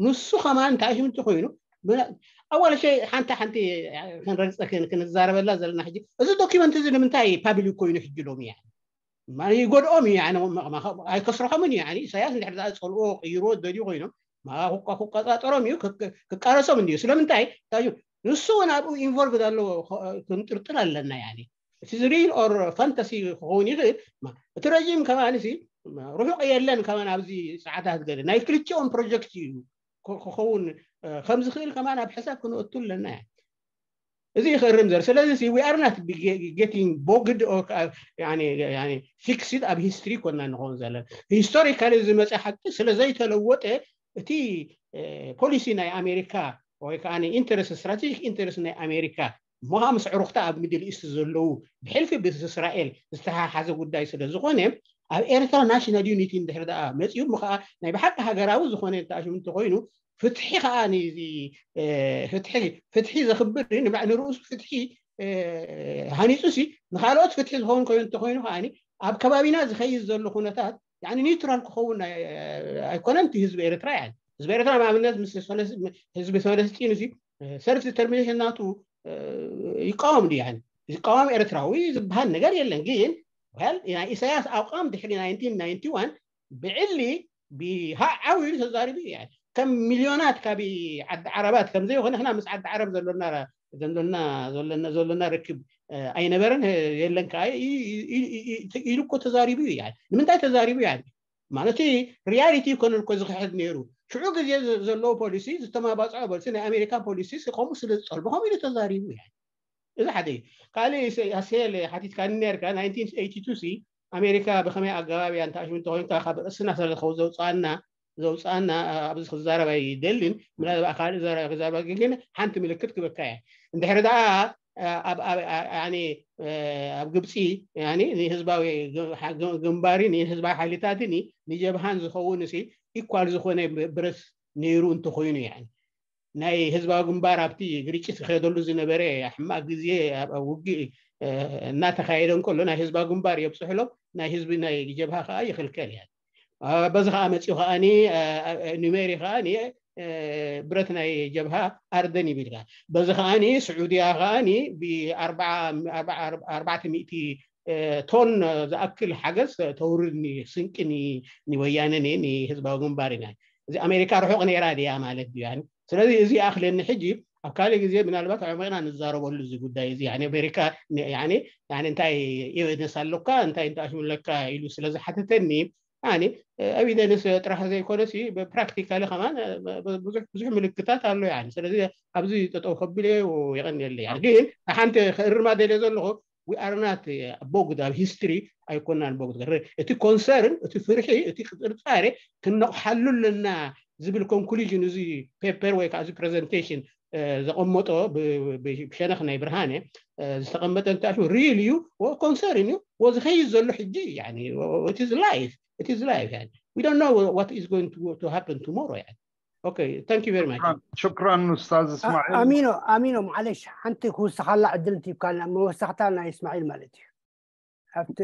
ንሱ ከማን እንታይ ሽምቲ ኮይኑ ኣዋለ ሸይ ሓንቲ ሓንቲ ክንረግፀ ክንዛረበላ ዘለና ሕጂ እዚ ዶኪመንት እዚ ንምንታይ ፓብሊክ ኮይኑ ሕጂ ሎሚ ይጎድኦም እዩ። ኣይከስረሖምን እዩ። ኢሳያስ እንድሕር ዝኣ ፀልኦ ቅይሮ ደልዩ ኮይኖም ክቆፃፀሮም እዩ ክቃረሶም እንድዩ። ስለምንታይ ንሱ እውን ኣብኡ ኢንቮልቭ ኣለዎ ክንጥርጥር ኣለና። እቲ ሪል ኦር ፋንታሲ ክኸውን ይኽእል። እቲ ረጂም ከማን ርሑቕ የለን ከማን ኣብዚ ሰዓታት ገለ ናይ ክልቲኦም ፕሮጀክት እዩ ክኸውን ከም ዝኽእል ከማን ኣብ ሕሳብ ክንእቱ ኣለና። እዚ ይኽእርም ዘር ስለዚ we are not getting bogged or fixed ኣብ ሂስትሪ ኮና ንኸውን ዘለና። ሂስቶሪካሊ ዝመፀ ሓቂ ስለ ዘይተለወጠ እቲ ፖሊሲ ናይ ኣሜሪካ ወይ ከዓ ኢንተረስት ስትራቴጂክ ኢንተረስት ናይ ኣሜሪካ እሞ ምስ ዕሩኽታ ኣብ ሚድል ኢስት ዘለዉ ብሕልፊ ምስ እስራኤል ዝተሓሓዘ ጉዳይ ስለ ዝኾነ ኣብ ኤርትራ ናሽናል ዩኒቲ እንድሕር ደኣ መፂኡ እሞ ከዓ ናይ ብሓቂ ሃገራዊ ዝኾነ ተኣሽሙ እንተኮይኑ ፍትሒ ከዓ ፍትሒ ዘኽብር ንባዕ ንርእሱ ፍትሒ ሃኒፁ ሲ ንካልኦት ፍትሒ ዝኸውን ኮይኑ እንተኮይኑ ከዓ ኣብ ከባቢና ዝኸይድ ዘሎ ኩነታት ኒውትራል ክኸውን ኣይኮነን። ህዝቢ ኤርትራ ህዝቢ ኤርትራ ንኣብነት ህዝቢ ፈለስጢን እዚ ሰልፍ ዲተርሚኔሽን ናቱ ይቃወም ድዩ? ዝቃወም ኤርትራዊ ዝበሃል ነገር የለን። ግን ናይ ኢሳያስ ኣቋም ድሕሪ ናይንቲን ናይንቲ ዋን ብዕሊ ብሃዓው ኢሉ ተዛሪቡ እዩ። ከም ሚልዮናት ካብ ዓዲ ዓረባት ከምዘይኮነ ንሕና ምስ ዓዲ ዓረብ ዘሎና ዘሎና ዘሎና ርክብ ኣይነበረን የለን ከዓ ኢሉ እኮ ተዛሪቡ እዩ። ንምንታይ ተዛሪቡ ማለት ሪያሊቲ ይኮነን እኮ ዝክሕድ ነይሩ። ሽዑ ግዜ ዘለዎ ፖሊሲ ዝተማባፅዖ ፖሊሲ ናይ ኣሜሪካ ፖሊሲ ከምኡ ስለ ዝፀልቦ ከምኡ ኢሉ ተዛሪቡ እዩ። እዚ ሓደ እዩ። ካልእ ኣስሄል ሓቲትካኒ ነርካ ናይንቲን ኤይቲ ቱ ሲ ኣሜሪካ ብከመይ ኣገባብ እያ እንተኣሽሙ እንተኮይንካ ካብ ርእስና ስለ ዝኸውን ዘውፅኣና ዘውፅኣና ኣብዚ ክዛረብ ኣይደልን። ምናልባት ካልእ ዘረ ክዛረብ ግን ሓንቲ ምልክት ክበካ እያ። እንድሕር ደኣ ኣብ ግብፂ ንህዝባዊ ግንባሪ ንህዝባዊ ሓይልታትን ንጀብሃን ዝኸውን ኢኳል ዝኾነ ብረት ነይሩ እንተኮይኑ ናይ ህዝባዊ ግንባር ኣብቲ ግርጭት ዝኸደሉ ዝነበረ ሕማቅ ግዜ ውግእ እናተካየደ እንከሎ ናይ ህዝባዊ ግንባር የብፅሕሎም ናይ ህዝቢ ናይ ጀብሃ ከዓ ይኽልከል እያ። በዚ ከዓ መፂኡ ከዓ ኑሜሪ ከዓ ብረት ናይ ጀብሃ ኣርደን ይብል። በዚ ከዓ ስዑድያ ከዓ ብኣርባዕተ ሚእቲ ቶን ዝኣክል ሓገዝ ተውርድ ስንቂ ንወያነ ንህዝባዊ ግንባር ኢና። እዚ ኣሜሪካ ርሑቕ ነይራ ድያ ማለት ድዩ? ስለዚ እዚ ይኣኽለኒ። ሕጂ ኣብ ካልእ ግዜ ምናልባት ኣዕሚቕና ንዛረበሉ እዚ ጉዳይ እዚ። ኣሜሪካ እንታይ ኤቪደንስ ኣለካ እንታይ እንተኣሽሙለካ ኢሉ ስለ ዝሓተተኒ ኤቪደንስ ጥራሕ ዘይኮነሲ ፕራክቲካሊ ከማን ብዙሕ ምልክታት ኣሎ። ስለዚ ኣብዚ ጠጠው ከብል የቀንየለይ። ግን ሓንቲ ክእርማ ደልየ ዘለኹ we are not bogged ኣብ ሂስትሪ ኣይኮናን bogged። እቲ ኮንሰርን እቲ ፍርሒ እቲ ጥርጣሬ ክነቕሓሉ ኣለና ዝብል ኮንክሉዥን እዚ ፔፐር ወይ ከዓ እዚ ፕሬዘንቴሽን ዘቐመጦ ብሸነኽ ናይ ብርሃነ ዝተቐመጠ እንታይ ሪል እዩ ኮንሰርን እዩ ዝኸይድ ዘሎ ሕጂ ላይፍ ላይፍ we don't know what is going to happen tomorrow. Okay, thank you very much. ሽክራን ኡስታዝ እስማዒል። ኣሚኖ ኣሚኖ ማዓለሽ ሓንቲ ክውስኻላ ዕድል ትይብካልና መወሳኽታ ናይ እስማዒል ማለት እዩ። ኣብቲ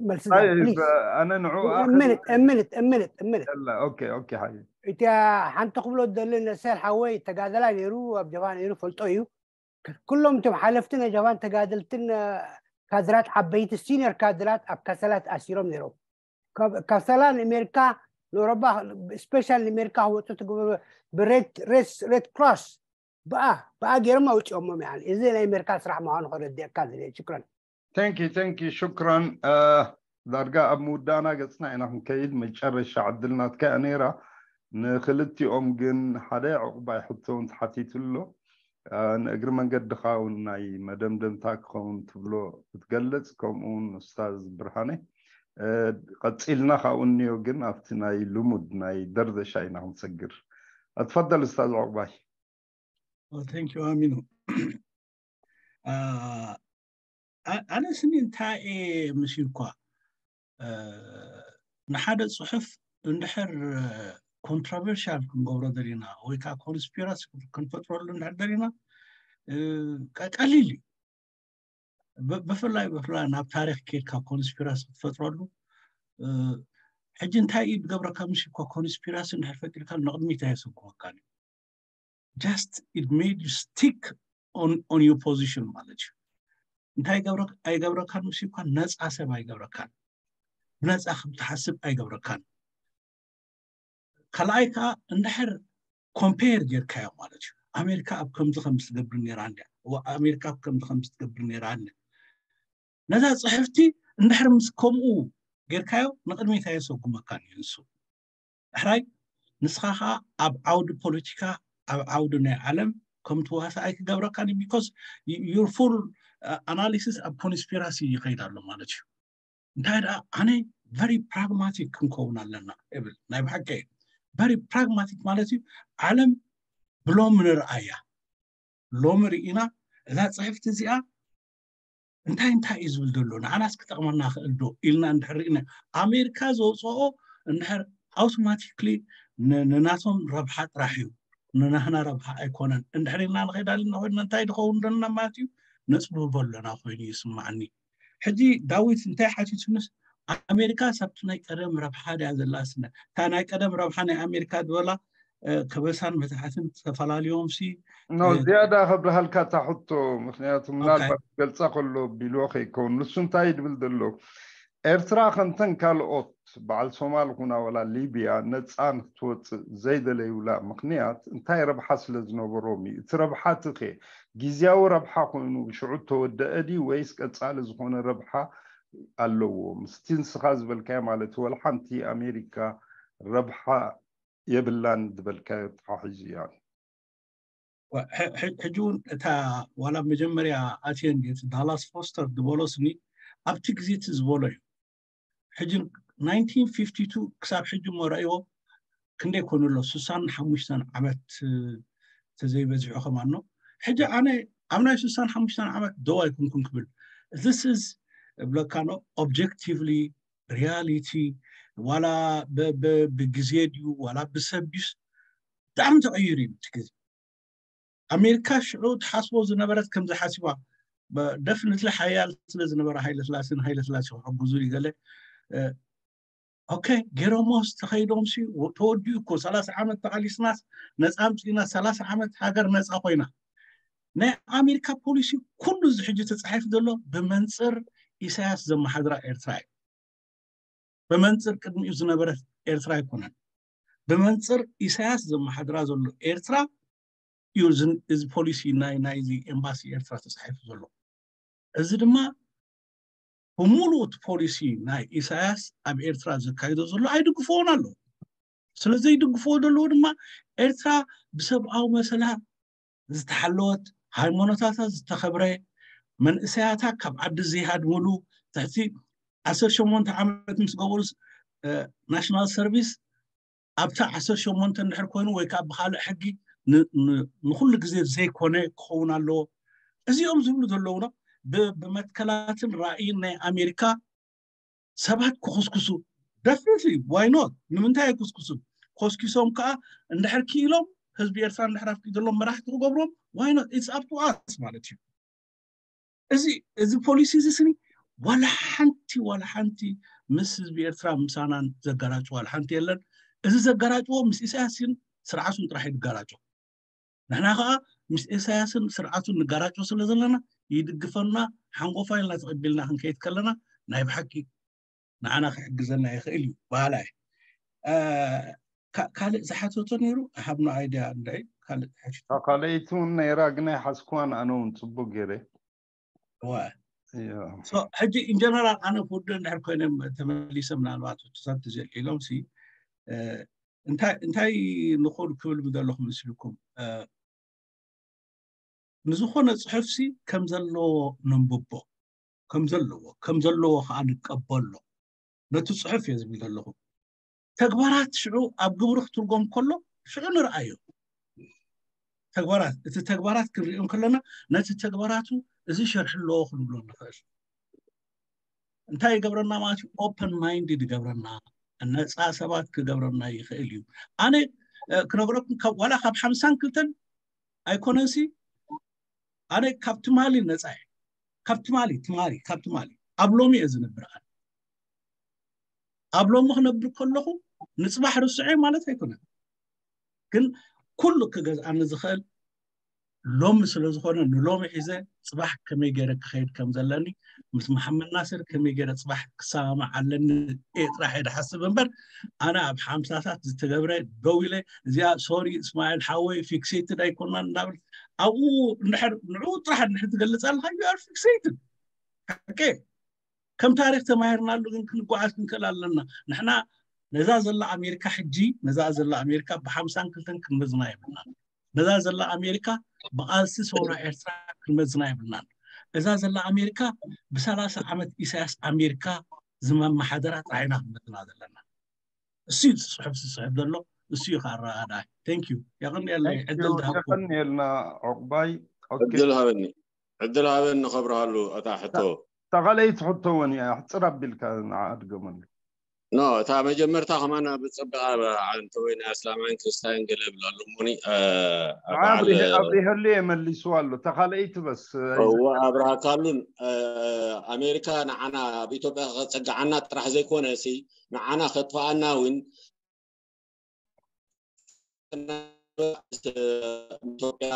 መልሲ ኣነ ንዑ እምንት እምንት እምንት እምንት ኦኬ ኦኬ ሓይ እቲያ ሓንቲ ክብሎ ደሊ ነሰል ሓወይ ተጋደላይ ነይሩ ኣብ ጀብሃ ነይሩ ፈልጦ እዩ። ኩሎም እቶም ሓለፍቲ ናይ ጀብሃን ተጋደልትን ካድራት ዓበይቲ ሲኒየር ካድራት ኣብ ካሰላ ተኣሲሮም ነይሮም። ካብ ካሰላ ንኣሜሪካ ንኣውሮባ ስፔሻል ንኣሜሪካ ክወፁ ትግብሩ ብሬድ ክሮስ ብኣ ብኣ ገይሮም ኣውፅኦሞም። ያ እዚ ናይ ኣሜሪካ ስራሕ ምዃኑ ክረድእካ ዝደሊ። ሽክረን። Thank you, thank you. ሽክራን። ዳርጋ ኣብ ምውዳእና ገፅና ኢና ክንከይድ። መጨረሻ ዕድል ናትካ እያ ነይራ። ንክልቲኦም ግን ሓደ ዕቑባይ ሕቶ እውን ተሓቲቱ ኣሎ። ንእግሪ መንገድኻ እውን ናይ መደምደምታ ክኸውን ትብሎ ክትገልፅ፣ ከምኡ እውን ኡስታዝ ብርሃነ። ቀፂልና ካብኡ እኒኦ ግን ኣብቲ ናይ ልሙድ ናይ ደርደሻ ኢና ክንሰግር። ኣትፈደል ኡስታዝ ዕቑባይ። Thank you ኣሚኑ። ኣነ ስኒ እንታይ እየ ምስ እኳ ንሓደ ፅሑፍ እንድሕር ኮንትሮቨርሻል ክንገብሮ ደሊና ወይ ከዓ ኮንስፒራሲ ክንፈጥረሉ እንድሕር ደሊና ቀሊል እዩ። ብፍላይ ብፍላይ ናብ ታሪክ ኬድካ ኮንስፒራሲ ክትፈጥረሉ ሕጂ እንታይ እዩ ዝገብረካ? ምስ እኳ ኮንስፒራሲ እንድሕር ፈጢርካ ንቕድሚት ኣየሰጉመካን እዩ። Just it made you stick on, on your position ማለት እዩ። እንታይ ኣይገብረካን? ምስ እኳ ነፃ ሰብ ኣይገብረካን። ብነፃ ከም ትሓስብ ኣይገብረካን። ካልኣይ ከዓ እንድሕር ኮምፔር ጌርካዮ ማለት እዩ። ኣሜሪካ ኣብ ከምዚ ከም ትገብር ነይራ እንድያ፣ ኣሜሪካ ኣብ ከምዚ ከም ትገብር ነይራ እንድያ። ነዛ ፅሕፍቲ እንድሕር ምስ ከምኡ ጌርካዮ ንቕድሚት ኣየሰጉመካን እዩ ንሱ። ሕራይ ንስኻ ከዓ ኣብ ዓውዲ ፖለቲካ ኣብ ዓውዲ ናይ ዓለም ከም ትዋሳኣይ ክገብረካን እዩ። Because your full analysis ኣብ ኮንስፒራሲ ይኸይድ ኣሎ ማለት እዩ። እንታይ ደኣ ኣነ very pragmatic ክንከውን ኣለና እብል። ናይ ብሓቂ very pragmatic ማለት እዩ። ዓለም ብሎሚ ንርኣያ። ሎሚ ርኢና እዛ ፅሕፍቲ እዚኣ እንታይ እንታይ እዩ ዝብል ዘሎ፣ ንዓናስ ክጠቕመና ክእል ዶ ኢልና እንድሕር ርኢና፣ ኣሜሪካ ዘውፅኦ እንድሕር ኣውቶማቲክሊ ንናቶም ረብሓ ጥራሕ እዩ፣ ንናህና ረብሓ ኣይኮነን እንድሕር ኢልና ንኸይድ ኣለና ኮይንና እንታይ ድኸውን ደለና ማለት እዩ? ነፅብቦ ኣለና ኮይኑ ይስማዓኒ። ሕጂ ዳዊት እንታይ ሓቲቱንስ ኣሜሪካ ሳብቲ ናይ ቀደም ረብሓ ድያ ዘላ ስነ እታ ናይ ቀደም ረብሓ ናይ ኣሜሪካ ዝበላ ከበሳን መታሕትን ተፈላለዮም ሲ ኖ ዝያዳ ከብርሃልካ እታ ሕቶ፣ ምክንያቱ ምናልባት ገልፃ ከሎ ቢልዎ ከይከውን። ንሱ እንታይ ድብል ዘሎ፣ ኤርትራ ከምተን ካልኦት በዓል ሶማል ኩና ወላ ሊብያ ነፃ ንክትወፅእ ዘይደለዩላ ምክንያት እንታይ ረብሓ ስለ ዝነበሮም እዩ? እቲ ረብሓ እቲ ከ ግዝያዊ ረብሓ ኮይኑ ሽዑ ተወደአ ድዩ ወይስ ቀፃሊ ዝኾነ ረብሓ ኣለዎ? ምስቲ ንስኻ ዝበልካዮ ማለት ወላ ሓንቲ ኣሜሪካ ረብሓ የብላን ዝበልካዮ ተሓሒዙ እያ። ሕጂ እውን እታ ዋላ መጀመርያ ኣትየ እንዲ ዳላስ ፎስተር ዝበሎ ስኒ ኣብቲ ግዜ እቲ ዝበሎ እዩ። ሕጂ ናይንቲን ፊፍቲ ቱ ክሳብ ሕጂ እሞ ረእይዎ ክንደይ ኮኑ ኣሎ? ስሳን ሓሙሽተን ዓመት ተዘይበዚሑ ከማኖ። ሕጂ ኣነ ኣብ ናይ ስሳን ሓሙሽተን ዓመት ደው ኣይኮንኩን ክብል this is እብለካ ኖ ኦብጀክቲቭሊ ሪያሊቲ ዋላ ብግዜ ድዩ ዋላ ብሰብ ድዩስ ብጣዕሚ ተቐይሩ እዩ እቲ ግዜ። ኣሜሪካ ሽዑ ትሓስቦ ዝነበረት ከምዚ ሓሲባ ደፍንትሊ ሓያል ስለ ዝነበረ ሃይለ ስላሴን ሃይለ ስላሴ ክሕግዙ ይገለ ኦኬ ገይሮሞስ ተኸይዶም ሲ ተወዲኡ እኮ ሰላሳ ዓመት ተቓሊስናስ ነፃ ኣምፅእና ሰላሳ ዓመት ሃገር ነፃ ኮይና ናይ ኣሜሪካ ፖሊሲ ኩሉ እዚ ሕጂ ተፃሒፉ ዘሎ ብመንፅር ኢሳያስ ዘመሓድራ ኤርትራ እዩ። ብመንፅር ቅድሚኡ ዝነበረት ኤርትራ ኣይኮነን። ብመንፅር ኢሳያስ ዘመሓድራ ዘሎ ኤርትራ እዩ እዚ ፖሊሲ ናይ ናይዚ ኤምባሲ ኤርትራ ተፃሒፉ ዘሎ። እዚ ድማ ብምሉእ እቲ ፖሊሲ ናይ ኢሳያስ ኣብ ኤርትራ ዘካይዶ ዘሎ ኣይድግፍዎን ኣለዉ። ስለ ዘይድግፍዎ ዘለዉ ድማ ኤርትራ ብሰብኣዊ መሰላ ዝተሓለወት፣ ሃይማኖታታ ዝተኸብረ፣ መንእሰያታ ካብ ዓዲ ዘይሃድምሉ ትሕቲ ዓሰርተ ሸሞንተ ዓመት ምስ ገበሩስ ናሽናል ሰርቪስ ኣብታ ዓሰርተ ሸሞንተ እንድሕር ኮይኑ ወይ ከዓ ብካልእ ሕጊ ንኩሉ ግዜ ዘይኮነ ክኸውን ኣለዎ። እዚኦም ዝብሉ ዘለዉ ዶ ብመትከላትን ራእይን ናይ ኣሜሪካ ሰባት ክኹስኩሱ ደፍኒትሊ ዋይ ኖት ንምንታይ ኣይኩስኩሱ? ኮስኪሶም ከዓ እንድሕር ክኢሎም ህዝቢ ኤርትራ እንድሕር ኣፍቂዶሎም መራሕቲ ክገብሮም ዋይ ኖት ኢትስ ኣፕ ቱ ኣስ ማለት እዩ። እዚ እዚ ፖሊሲ እዚ ስኒ ዋላ ሓንቲ ዋላ ሓንቲ ምስ ህዝቢ ኤርትራ ምሳናን ዘጋራጭ ዋላ ሓንቲ የለን። እዚ ዘጋራጭዎ ምስ ኢሳያስን ስርዓቱን ጥራሕ እዩ ዝጋራጮ። ንሕና ከዓ ምስ ኢሳያስን ስርዓቱን ንጋራጮ ስለ ዘለና ይድግፈና፣ ሓንጎፋ ኢልና ተቐቢልና ክንከይድ ከለና ናይ ብሓቂ ንዓና ክሕግዘና ይኽእል እዩ በሃላይ። ካልእ ዝሓተቶ ነይሩ ሃብኖ ኣይድያ እንዳይ ካልእ ሓቲቱ ካልኣይቲ እውን ነይራ፣ ግን ኣይሓዝኩዋን ኣነ እውን ጽቡቅ ገይረ። እዋ እያ። So ሕጂ ኢንጀነራል ኣነ ክውድእ እንድሕር ኮይነ ተመሊሰ ምናልባት ውጥሳት ትዘል ኢሎም ሲ እንታይ እንታይ ንኽእል ክብል ምደለኹ መስልኩም? ንዝኾነ ጽሑፍሲ ከም ዘለዎ ነንብቦ፣ ከም ዘለዎ ከም ዘለዎ ከዓ ንቀበሎ። ነቲ ጽሑፍ እየ ዝብል ዘለኹ። ተግባራት ሽዑ ኣብ ግብሪ ክትርጎም ከሎ ሽዑ ንርኣዮ። ተግባራት እቲ ተግባራት ክንሪኦ ከለና ነቲ ተግባራቱ እዚ ሸርሒ ኣለዎ ክንብሎ ንኽእል። እንታይ ይገብረና ማለት እዩ? ኦፐን ማይንድድ ይገብረና፣ ነፃ ሰባት ክገብረና ይኽእል እዩ። ኣነ ክነግረኩም ዋላ ካብ ሓምሳን ክልተን ኣይኮነንሲ ኣነ ካብ ትማሊ ነፃ እየ። ካብ ትማሊ ትማሊ ካብ ትማሊ ኣብ ሎሚ እየ ዝነብር። ኣነ ኣብ ሎሚ ክነብር ከለኹ ንፅባሕ ርስዑ ማለት ኣይኮነን፣ ግን ኩሉ ክገዝኣኒ ዝኽእል ሎሚ ስለ ዝኾነ ንሎሚ ሒዘ ፅባሕ ከመይ ገይረ ክኸይድ ከም ዘለኒ ምስ መሓመድ ናስር ከመይ ገይረ ፅባሕ ክሰማማዕ ኣለኒ እየ ጥራሕ እየ ዝሓስብ እምበር ኣነ ኣብ ሓምሳታት ዝተገብረ ደው ኢለ እዚኣ ሶሪ እስማኤል ሓወይ ፊክሴትድ ኣይኮናን እንዳብል ኣብኡ እንድሕር ንዕኡ ጥራሕ እንድሕር ትገልፅ ኣለካ you are fixated። ሓቂ ከም ታሪክ ተማሂርናሉ ግን ክንጓዓዝ ክንክእል ኣለና። ንሕና ነዛ ዘላ ኣሜሪካ ሕጂ ነዛ ዘላ ኣሜሪካ ብሓምሳን ክልተን ክንመዝና የብልናን። ነዛ ዘላ ኣሜሪካ ብቃልሲ ሰውራ ኤርትራ ክንመዝና የብልናን። እዛ ዘላ ኣሜሪካ ብሰላሳ ዓመት ኢሳያስ ኣሜሪካ ዝመመሓደራ ጥራሕና ክንመዝና ዘለና። እሱ እዩ ጽሑፍ ዝጽሕፍ ዘሎ። እሱ እዩ ከኣረኣዳ thank you የቐንየለይ ዕድል ዝሃብኩም። የቐንየልና ዕቑባይ። ኦኬ። ዕድል ሃበኒ ዕድል ሃበኒ ከብርሃሉ እታ ሕቶ ተኻለይቲ ሕቶ እውን እያ፣ ኣሕፅር ኣቢልካ ንዓ ኣድገመሉ። ኖ እታ መጀመርታ ከማን ብፅብቅ ኣንተ ወይ ናይ ኣስላማይን ክርስታይን ገለ ይብል ኣሎ እሞኒ ኣብሪሀሉ እየ መሊስዋ ኣሎ። ተኻለይቲ በስ እወ ኣብርሃካሉን ኣሜሪካ ንዓና ኣብ ኢትዮጵያ ከፀግዓና ጥራሕ ዘይኮነ ሲ ንዓና ከጥፍኣና እውን ኢትዮጵያ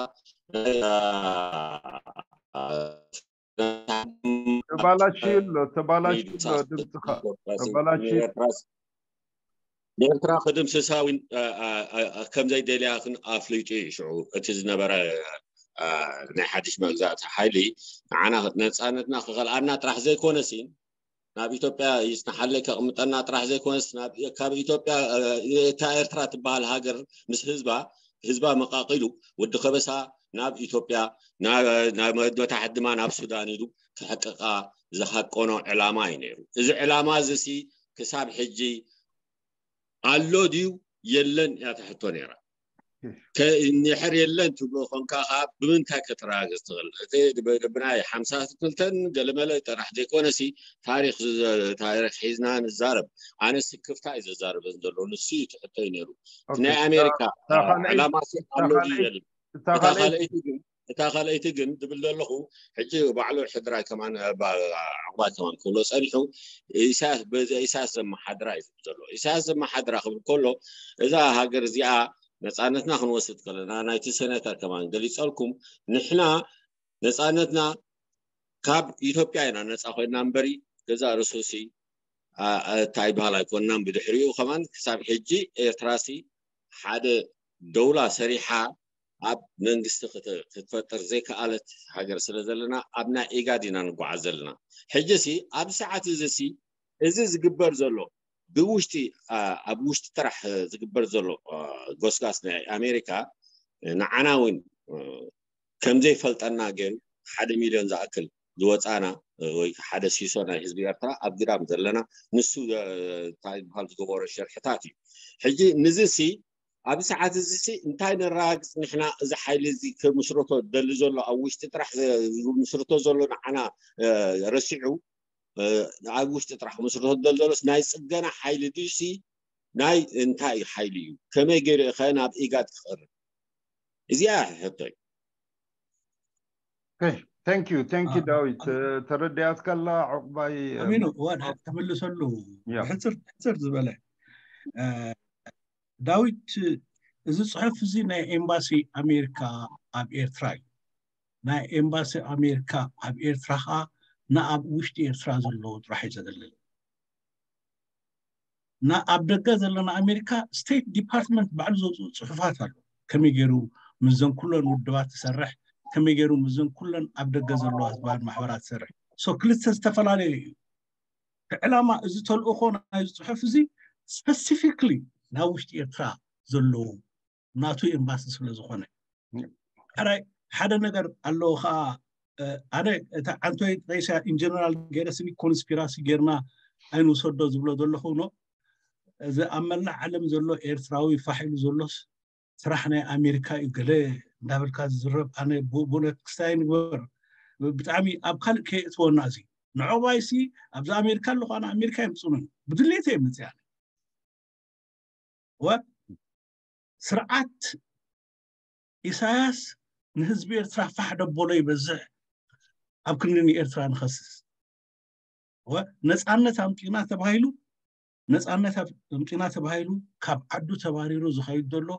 ተባላሽዩ ኣሎ ተባላሽዩ ኣሎ ድምፅኻ ተባላሽዩ። ንኤርትራ ክድምስሳ እውን ከምዘይደልያ ኣፍሊጡ እዩ። ሽዑ እቲ ዝነበረ ናይ ሓድሽ መግዛእቲ ሓይሊ ንዓና ነፃነትና ክኸልኣና ጥራሕ ዘይኮነ ሲ ናብ ኢትዮጵያ ይፅንሓለይ ከቕምጠና ጥራሕ ዘይኮነስ ካብ ኢትዮጵያ እታ ኤርትራ ትበሃል ሃገር ምስ ህዝባ ህዝባ መቃቂሉ ወዲ ከበሳ ናብ ኢትዮጵያ ናብ መታሕት ድማ ናብ ሱዳን ኢሉ ክሕቅቃ ዝሃቀኖ ዕላማ እዩ ነይሩ። እዚ ዕላማ እዚ ሲ ክሳብ ሕጂ ኣሎ ድዩ የለን እያ ትሕቶ ነይራ። እንድሕር የለን ትብሎ ኮንካ ከዓ ብምንታይ ከተረጋግፅ ትኽእል? እቲ ብናይ ሓምሳ ክልተን ገለመለ ጥራሕ ዘይኮነሲ ታሪክ ታሪክ ሒዝና ንዛረብ። ኣነ ስክፍታ እዩ ዘዛርበን ዘሎ ንሱ እዩ ትሕቶ እዩ ነይሩ። ናይ ኣሜሪካ ዕላማ ኣሎ ድዩ የለን? እታ ካልኣይቲ ግን እታ ካልኣይቲ ግን ዝብል ዘለኹ ሕጂ ባዕሉ ሕድራይ ከማን ዕቁባይ ከማን ክብሎ ፀኒሑ ኢሳያስ በዚ ኢሳያስ ዘመሓድራ እዩ ዝብል ዘሎ። ኢሳያስ ዘመሓድራ ክብል ከሎ እዛ ሃገር እዚኣ ነፃነትና ክንወስድ ከለና ናይቲ ሴኔተር ከማን ገሊፀልኩም ንሕና ነፃነትና ካብ ኢትዮጵያ ኢና ነፃ ኮይና እምበሪ ገዛ ርሱሲ እንታይ ይበሃል ኣይኮንናን። ብድሕሪኡ ከማን ክሳብ ሕጂ ኤርትራሲ ሓደ ደውላ ሰሪሓ ኣብ መንግስቲ ክትፈጥር ዘይከኣለት ሃገር ስለ ዘለና ኣብ ናይ ኢጋድ ኢና ንጓዓዝ ዘለና። ሕጂ ሲ ኣብ ሰዓት እዚ ሲ እዚ ዝግበር ዘሎ ብውሽጢ ኣብ ውሽጢ ጥራሕ ዝግበር ዘሎ ጎስጋስ ናይ ኣሜሪካ ንዓና እውን ከምዘይፈልጠና ገይሩ ሓደ ሚልዮን ዝኣክል ዝወፃና ወይ ሓደ ሲሶ ናይ ህዝቢ ኤርትራ ኣብ ግዳም ዘለና ንሱ እንታይ ዝበሃል ዝገበሮ ሸርሕታት እዩ። ሕጂ ንዚ ሲ ኣብ ሰዓት እዚ ሲ እንታይ ነረጋግፅ ንሕና እዚ ሓይሊ እዚ ክምስርቶ ደሊ ዘሎ ኣብ ውሽጢ ጥራሕ ዝምስርቶ ዘሎ ንዓና ረሲዑ ኣብ ውሽጢ ጥራሕ ክምስርቶ ደሊ ዘሎስ ናይ ፅገና ሓይሊ ድዩሲ ናይ እንታይ ሓይሊ እዩ? ከመይ ገይሩ ኸ ናብ ኢጋድ ክቐርብ? እዚኣ ሕቶ እዩ። Thank you thank you ዳዊት ተረዲኣትካ ኣላ። ዕቁባይ ኣሚኑ እዋን ክምልሰሉ ሕፅር ሕፅር ዝበለ ዳዊት እዚ ጽሑፍ እዚ ናይ ኤምባሲ ኣሜሪካ ኣብ ኤርትራ እዩ። ናይ ኤምባሲ ኣሜሪካ ኣብ ኤርትራ ከዓ ንኣብ ውሽጢ ኤርትራ ዘለዎ ጥራሕ እዩ ዘገልግል። ንኣብ ደገ ዘለና ኣሜሪካ ስቴት ዲፓርትመንት ባዕሉ ዘውፅኡ ጽሑፋት ኣሎ። ከመይ ገይሩ ምስዘን ኩለን ውድባት ትሰርሕ፣ ከመይ ገይሩ ምስዘን ኩለን ኣብ ደገ ዘለዋ ህዝባውያን ማሕበራት ትሰርሕ። ሶ ክልተ ዝተፈላለዩ እዩ። እቲ ዕላማ እዚ ተልእኾ ናይዚ ጽሑፍ እዚ ስፐሲፊክሊ ናብ ውሽጢ ኤርትራ ዘለዉ ናቱ ኤምባሲ ስለ ዝኾነ። ሕራይ ሓደ ነገር ኣለዎ ከዓ፣ ኣነ እታ ዓንቶይ ጠቂሰ ኢንጀነራል ገይረ ስኒ ኮንስፒራሲ ጌርና ኣይንውሰዶ ዝብሎ ዘለኹ ኖ። እዚ ኣብ መላእ ዓለም ዘሎ ኤርትራዊ ፋሕ ኢሉ ዘሎስ ስራሕ ናይ ኣሜሪካ እዩ ገለ እንዳበልካ ዝዝረብ፣ ኣነ ብኡ ክስታይ ንግበር። ብጣዕሚ ኣብ ካልእ ከየእትወና እዚ ንዕባይሲ ኣብዚ ኣሜሪካ ኣለኹ፣ ኣነ ኣሜሪካ የምፅኑ ብድሌት የምፅእ። ወ ስርዓት ኢሳያስ ንህዝቢ ኤርትራ ፋሕ ደቦሎ ይበዝሕ ኣብ ክንዲ ንኤርትራ ንኸስስ። ወ ነፃነት ኣምጢና ተባሂሉ፣ ነፃነት ኣምጢና ተባሂሉ ካብ ዓዱ ተባሪሩ ዝኸይድ ዘሎ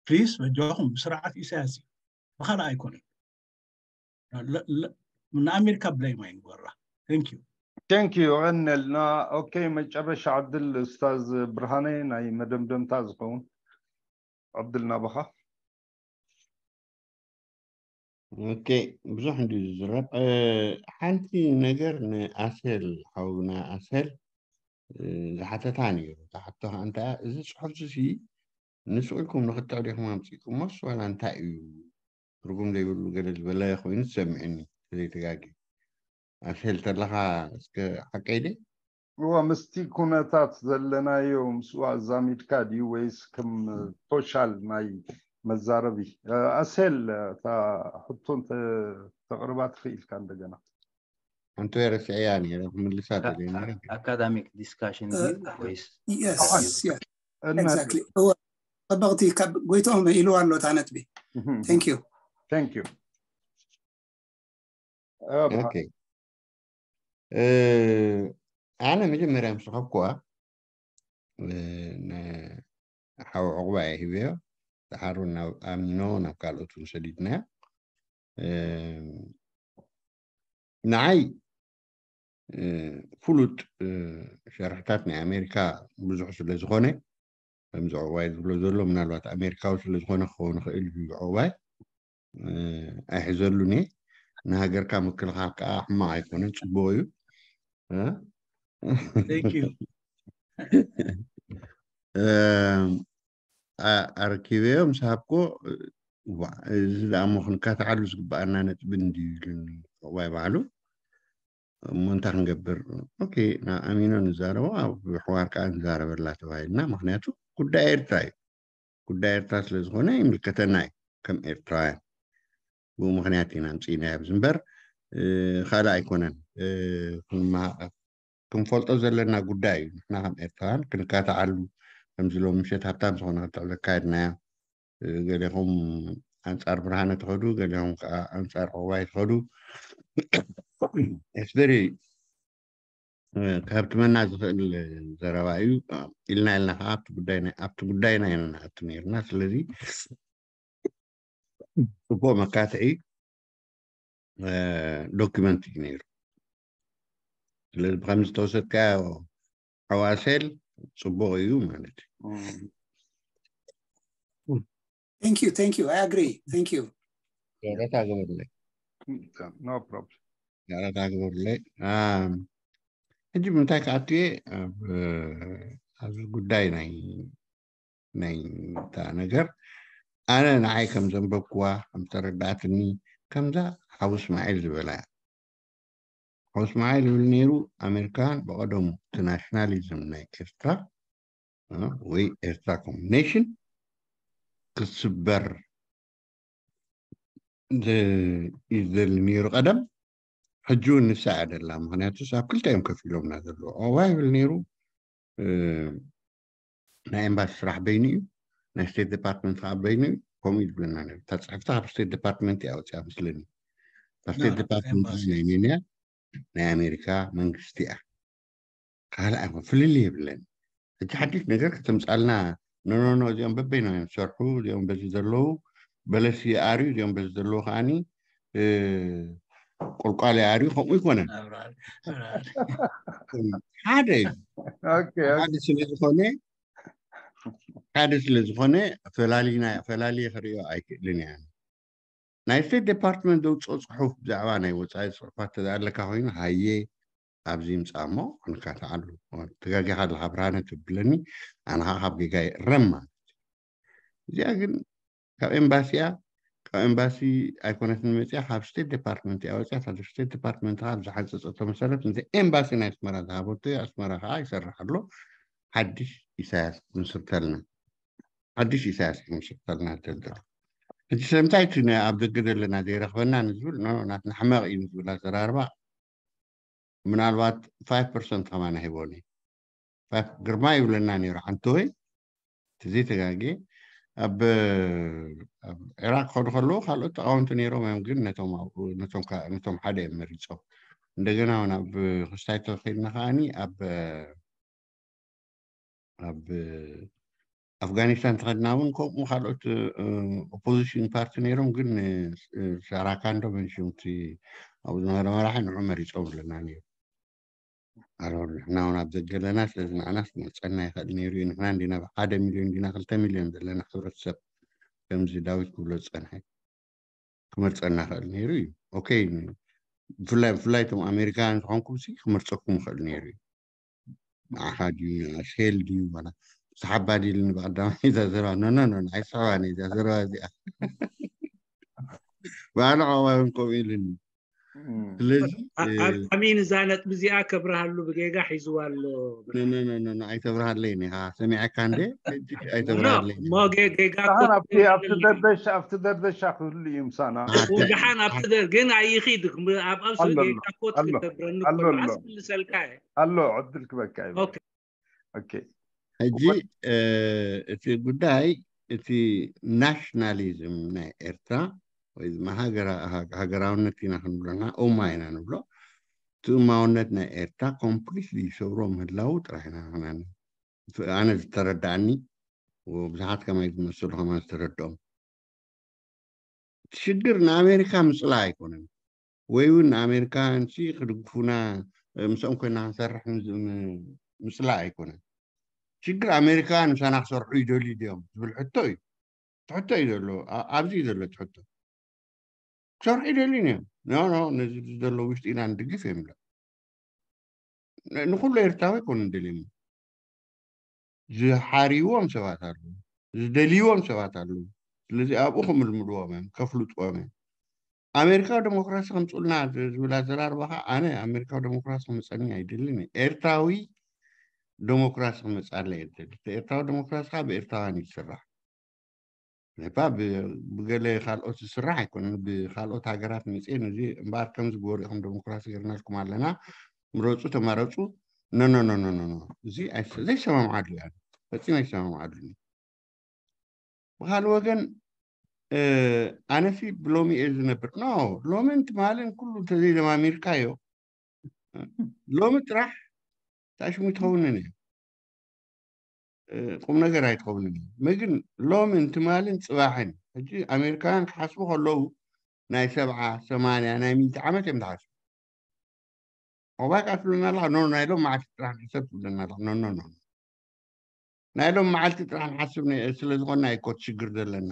ፕሊስ በጃኹም ብስርዓት ኢሳያስ እዩ፣ ብኻልእ ኣይኮነን። ንኣሜሪካ ብለይም ኣይንበራ። Thank you። Thank you። ቀነልና። ኦኬ፣ መጨረሻ ዕድል ኡስታዝ ብርሃነ ናይ መደምደምታ ዝኸውን ዕድል ናባኻ። ኦኬ፣ ብዙሕ እንዲ ዝዝረብ። ሓንቲ ነገር ንኣሰል ሓውና ኣሰል ዝሓተታ ነይሩ። ዝሓቶ ከዓ እንታይ እዚ ጽሑፍ እዚ ንስቁልኩም ንክትዕ ዲኹም ኣምፂእኩሞስ ዋላ እንታይ እዩ ትርጉም ዘይብሉ ገለ ዝበለ ኮይኑ ትሰምዕኒ ዘይተጋጊ ኣስሄል ተለኻ እስከ ሓቀይ ደ እዋ ምስቲ ኩነታት ዘለናዮ ምስኡ ኣዛሚድካ ድዩ ወይስ ከም ቶሻል ናይ መዛረቢ ኣስሄል እታ ሕቶ እንተቅርባ ትኽእል ኢልካ እንደገና ኣንተ ረስዕያ ነረ ክምልሳ ኣካዳሚክ ዲስካሽን ወይስ ጠበቅቲ ካብ ጎይቶም ኢልዋ ኣሎ እታ ነጥቢ። Thank you። Thank you። ኣነ መጀመርያ ምስ ረኸብኩዋ ሓው ዕቑባ እየ ሂበዮ። ድሓሩ ናብ ኣሚኖ ናብ ካልኦት እውን ሰዲድናዮ። ንዓይ ፍሉጥ ሸርሕታት ናይ ኣሜሪካ ብዙሕ ስለ ዝኾነ ከምዚ ዕቑባይ ዝብሎ ዘሎ ምናልባት ኣሜሪካዊ ስለ ዝኾነ ክኸውን ይኽእል እዩ። ዕቑባይ ኣይሕዘሉን እየ። ንሃገርካ ምክልኻል ከዓ ሕማቕ ኣይኮነን፣ ፅቡቕ እዩ። ኣረኪበዮ ምስ ሃብኮ እዚ ደኣ እሞ ክንካትዓሉ ዝግበኣና ነጥቢ እንድዩ ኢሉኒ ዕቑባይ ባዕሉ። እሞ እንታይ ክንገብር? ኦኬ፣ ናብ ኣሚኖ ንዛረቦ፣ ኣብ ሕዋር ከዓ ንዛረበላ ተባሂልና። ምክንያቱ ጉዳይ ኤርትራ እዩ። ጉዳይ ኤርትራ ስለ ዝኾነ ይምልከተና እዩ ከም ኤርትራውያን። ብኡ ምክንያት ኢና ኣምፅእና ኣብዚ እምበር ካልእ ኣይኮነን። ክንፈልጦ ዘለና ጉዳይ እዩ። ንሕና ከም ኤርትራውያን ክንካትዓሉ ከምዚ ሎም ምሸት ሃብታም ዝኾነ ክትዕ ዘካየድናዮ ገሌኹም ኣንጻር ብርሃነ ትኸዱ፣ ገሌኹም ከዓ ኣንጻር ዕቑባይ ትኸዱ። ስሪ ከብትመና ዝኽእል ዘረባ እዩ ኢልና ኢልና ከዓ ኣብቲ ጉዳይና ኢና ንኣቱ ነይርና። ስለዚ ጽቡቕ መካትዒ ዶኪመንት እዩ ነይሩ። ስለዚ ብከምዚ ዝተወሰድካዮ ሓዋሴል ጽቡቕ እዩ ማለት እዩ። Thank you, thank you. I agree. Thank you. ይቕረታ ግበርለይ። No problem. ይቕረታ ግበርለይ። ሕጂ ብምንታይ ክኣትየ ኣብዚ ጉዳይ ናይ ናይ እታ ነገር ኣነ ንዓይ ከም ዘንበብኩዋ ከም ዝተረዳእትኒ ከምዛ ሓው እስማዒል ዝበላ እያ። ሓው እስማዒል ይብል ነይሩ ኣሜሪካውያን ብቐደሙ እቲ ናሽናሊዝም ናይ ኤርትራ ወይ ኤርትራ ኮም ኔሽን ክስበር እዩ ዝደሊ ነይሩ ቀደም። ሕጂ እውን ንሳ እያ ደላ። ምክንያቱ ኣብ ክልተ እዮም ከፊሎምና ዘለዉ። ዕቑባ ይብል ነይሩ ናይ ኤምባሲ ስራሕ በይኑ እዩ፣ ናይ ስቴት ዲፓርትመንት ከዓ በይኑ እዩ። ከምኡ እዩ ዝብለና ነይሩ። እታ ፅሕፍቲ ካብ ስቴት ዲፓርትመንት እያ ወፅያ መስለኒ። እታ ስቴት ዲፓርትመንት ናይ መን እያ? ናይ ኣሜሪካ መንግስቲ እያ። ካልእ ኣይኮን ፍልልይ የብለን። ሕጂ ሓድሽ ነገር ከተምፃልና ኖ ኖ ኖ እዚኦም በበይኖም እዮም ዝሰርሑ። እዚኦም በዚ ዘለዉ በለስ ይኣርዩ፣ እዚኦም በዚ ዘለዉ ከዓኒ እ፣ ቆልቋል ይኣርዩ፣ ከምኡ ይኮነን። ሓደ እዩ። ኦኬ፣ ኦኬ። ሓደ ስለ ዝኾነ ሓደ ስለ ዝኾነ ፈላሊና ፈላሊየ ክርእዮ ኣይክእልን እያ። ናይ ስቴት ዲፓርትመንት ዘውፅኦ ፅሑፍ ብዛዕባ ናይ ወፃኢ ፅሑፋት ተዝኣለካ ኮይኑ ሃየ ኣብዚ ይምፃእ እሞ ክንካትዓሉ። ተጋጊኻ ኣለካ ብርሃነ ትብለኒ፣ ኣነ ከዓ ካብ ጌጋ ይእረም ማለት እዩ። እዚኣ ግን ካብ ኤምባሲ እያ። ካብ ኤምባሲ ኣይኮነትን መፅያ፣ ካብ ስቴት ዲፓርትመንት እያ ወፅያ። ካብ ስቴት ዲፓርትመንት ከዓ ብዝሓንፀፀቶ መሰረት ነቲ ኤምባሲ ናይ ኣስመራ ዝሃበቶ እዩ። ኣስመራ ከዓ ይሰርሕ ኣሎ። ሓድሽ ኢሳያስ ምስርተልና፣ ሓድሽ ኢሳያስ ምስርተልና ደልደሎ። ሕጂ ስለምንታይ እቲ ነ- ኣብ ደገ ዘለና ዘይረኽበና ንዝብል ኖ፣ ናትና ሕመቕ እዩ ንዝብል ኣዘራርባ ምናልባት ፋይቭ ፐርሰንት ከማና ሂቦኒ። ፋይቭ ግርማ ይብለና ነይሩ ሓንተወይ ትዘይ ተጋጌ ኣብ ኣብ ኢራቅ ክኸዱ ከለዉ ካልኦት ተቃወምቲ ነይሮም እዮም፣ ግን ነቶም ኣብኡ ነቶም ካ- ነቶም ሓደ እዮም መሪፆም። እንደገና እውን ኣብ ክስታይ ተኸይድና ከዓኒ ኣብ ኣብ ኣፍጋኒስታን ተኸድና እውን ከምኡ ካልኦት ኦፖዚሽን ፓርቲ ነይሮም፣ ግን ሳራካንዶ መንሽምቲ ኣብኡ ዝነበረ መራሒ ንዑ መሪፆም ኣለና ነይሩ። ኣሮ ንሕና እውን ኣብ ዘገለና ስለዚ ንዓናስ መፀና ይኽእል ነይሩ እዩ። ንሕና እንዲና ሓደ ሚሊዮን እንዲና ክልተ ሚሊዮን ዘለና ሕብረተሰብ ከምዚ ዳዊት ክብሎ ዝፀንሐ ክመርፀና ይኽእል ነይሩ እዩ። ኦኬ፣ ብፍላይ ብፍላይ እቶም ኣሜሪካውያን ዝኾንኩም ሲ ክመርፀኩም ይኽእል ነይሩ እዩ። ንዓኻ ድዩ ንኣስሄል ድዩ ዋላ ሰሓባ ድዩ ኢልኒ ብቐዳማይ እዛ ዘረባ ኖ ኖ ኖ ኣይስሕባን እዛ ዘረባ እዚኣ ባዕሉ ዓዋውን ከምኡ ኢልኒ። ስለዚ ኣሚን እዛ ነጥቢ እዚኣ ከብርሃሉ ብጌጋ ሒዝዋ ኣሎ። ኣይተብርሃለይ ኒኻ ሰሚዐካ እንደ ኣይተብርሃለይ እሞ ጌጋ ኣብቲ ደርደሻ ክህሉ እዩ ምሳና። ደሓን ኣብቲ ግን ኣይኺድ ኣብ ኣብሱ ጌጋ ኮት ክገብረኒ ኣስምልሰልካ ኣሎ ዕድል ክበካ እዩ። ሕጂ እቲ ጉዳይ እቲ ናሽናሊዝም ናይ ኤርትራ ወይ ድማ ሃገራውነት ኢና ክንብሎና እማ ኢና ንብሎ። እቲ እማውነት ናይ ኤርትራ ኮምፕሊትሊ ይሰብሮ ምህላው ጥራሕ ኢና ንሕና ኣነ ዝተረዳእኒ ብዙሓት ከማይ ዝመስሉ ከማ ዝተረድኦም ሽግር ንኣሜሪካ ምፅላ ኣይኮነን ወይ እውን ንኣሜሪካውያን ክድግፉና ምስኦም ኮይና ክንሰርሕ ምፅላ ኣይኮነን። ሽግር ኣሜሪካውያን ምሳና ክሰርሑ ይደልዩ ድዮም ዝብል ሕቶ እዩ። ትሕቶ እዩ ዘሎ ኣብዚ እዩ ዘሎ ትሕቶ ክሰርሑ ይደልዩ እዮም። ኖ ኖ ነዚ ዘሎ ውሽጢ ኢና ንድግፍ እዮም ንኩሉ ኤርትራዊ ኣይኮኑን ደልዮም ዝሓርይዎም ሰባት ኣለዉ ዝደልይዎም ሰባት ኣለዉ። ስለዚ ኣብኡ ክምልምልዎም እዮም ከፍልጥዎም እዮም። ኣሜሪካዊ ዴሞክራሲ ከምፅኡልና ዝብል ኣዘራርባኻ ኣነ ኣሜሪካዊ ዴሞክራሲ ክመፀኒ ኣይደልን። ኤርትራዊ ዴሞክራሲ ክመፅኣለ እየ ዝደሊ። ኤርትራዊ ዴሞክራሲ ከዓ ብኤርትራውያን እዩ ዝስራሕ። ነባ ብገለ ካልኦት ዝስራሕ ኣይኮነን። ብካልኦት ሃገራት መፅኤ ነዚ እምበኣር ከምዚ ግበሩ ኢኹም ዴሞክራሲ ገርናልኩም ኣለና ምረፁ ተመረፁ ኖኖኖኖኖ እዚ ዘይሰማምዓሉ እያ። ፈፂመ ኣይሰማምዓሉኒ። ብካልእ ወገን ኣነሲ ብሎሚ እየ ዝነብር ኖ ሎምን ትማልን ኩሉ እንተዘይደማሚርካዮ ሎሚ ጥራሕ ታሽሙ ይትኸውንን እየ። ቁም ነገር ኣይትኸውንን እዩ። መግን ሎምን ትማልን ፅባሕን ሕጂ ኣሜሪካውያን ክሓስቡ ከለዉ ናይ ሰብዓ ሰማንያ ናይ ሚእቲ ዓመት እዮም ዝሓስቡ። ኦባይ ቃ ትብለና ኣለካ ኖ ናይ ሎም መዓልቲ ጥራሕ ንሕሰብ ትብለና ኣለካ ኖ ኖ ኖ ናይ ሎም መዓልቲ ጥራሕ ንሓስብ ስለ ዝኾንና ኣይኮት ሽግር ዘለና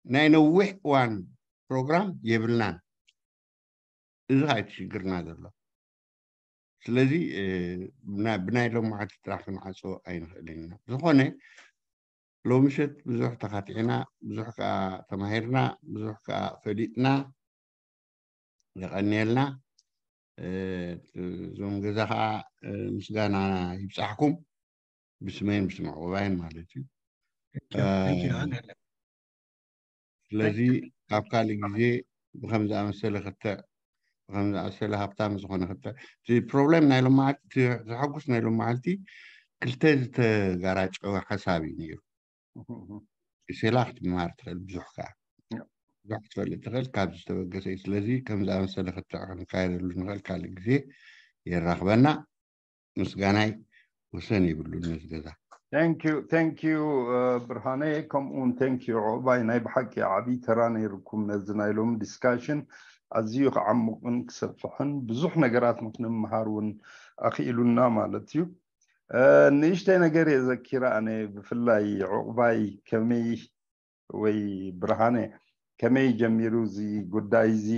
ናይ ነዊሕ እዋን ፕሮግራም የብልናን። እዚ ከዓ እቲ ሽግርና ዘሎ። ስለዚ ብናይ ሎም መዓልቲ ጥራሕ ክንዓፅዎ ኣይንኽእልን ኢና። ዝኾነ ሎምሸት ብዙሕ ተኻቲዕና፣ ብዙሕ ከዓ ተማሂርና፣ ብዙሕ ከዓ ፈሊጥና። የቐንየልና። እዞም ገዛ ከዓ ምስጋና ይብፃሕኩም ብስመይን ብስም ዕቑባይን ማለት እዩ። ስለዚ ኣብ ካልእ ግዜ ብከም ዝኣመሰለ ክትዕ ብከም ዝኣመሰለ ሃብታም ዝኾነ ክትዕ እቲ ፕሮብሌም ናይ ሎማዓልቲ ዘሐጉስ ናይ ሎማዓልቲ ክልተ ዝተጋራጨወ ሓሳብ እዩ ነይሩ። ሴላ ክትመሃር ትኽእል ብዙሕ ከዓ ብዙሕ ክትፈልጥ ትኽእል ካብ ዝተበገሰ እዩ። ስለዚ ከም ዝኣመሰለ ክትዕ ክንካየደሉ ንኽእል ካልእ ግዜ የራኽበና። ምስጋናይ ወሰን የብሉን ነዚ ገዛ። Thank you, thank you ብርሃነ። ከምኡውን thank you ዑቕባይ። ናይ ብሓቂ ዓብዪ ተራ ነይርኩም ነዚ ናይ ሎሚ discussion። ኣዝዩ ክዓሙቕን ክሰፍሕን ብዙሕ ነገራት ንክንምሃር እውን ኣኽኢሉና ማለት እዩ። ንእሽተይ ነገር እየ ዘኪረ ኣነ። ብፍላይ ዑቕባይ ከመይ ወይ ብርሃነ ከመይ ጀሚሩ እዚ ጉዳይ እዚ?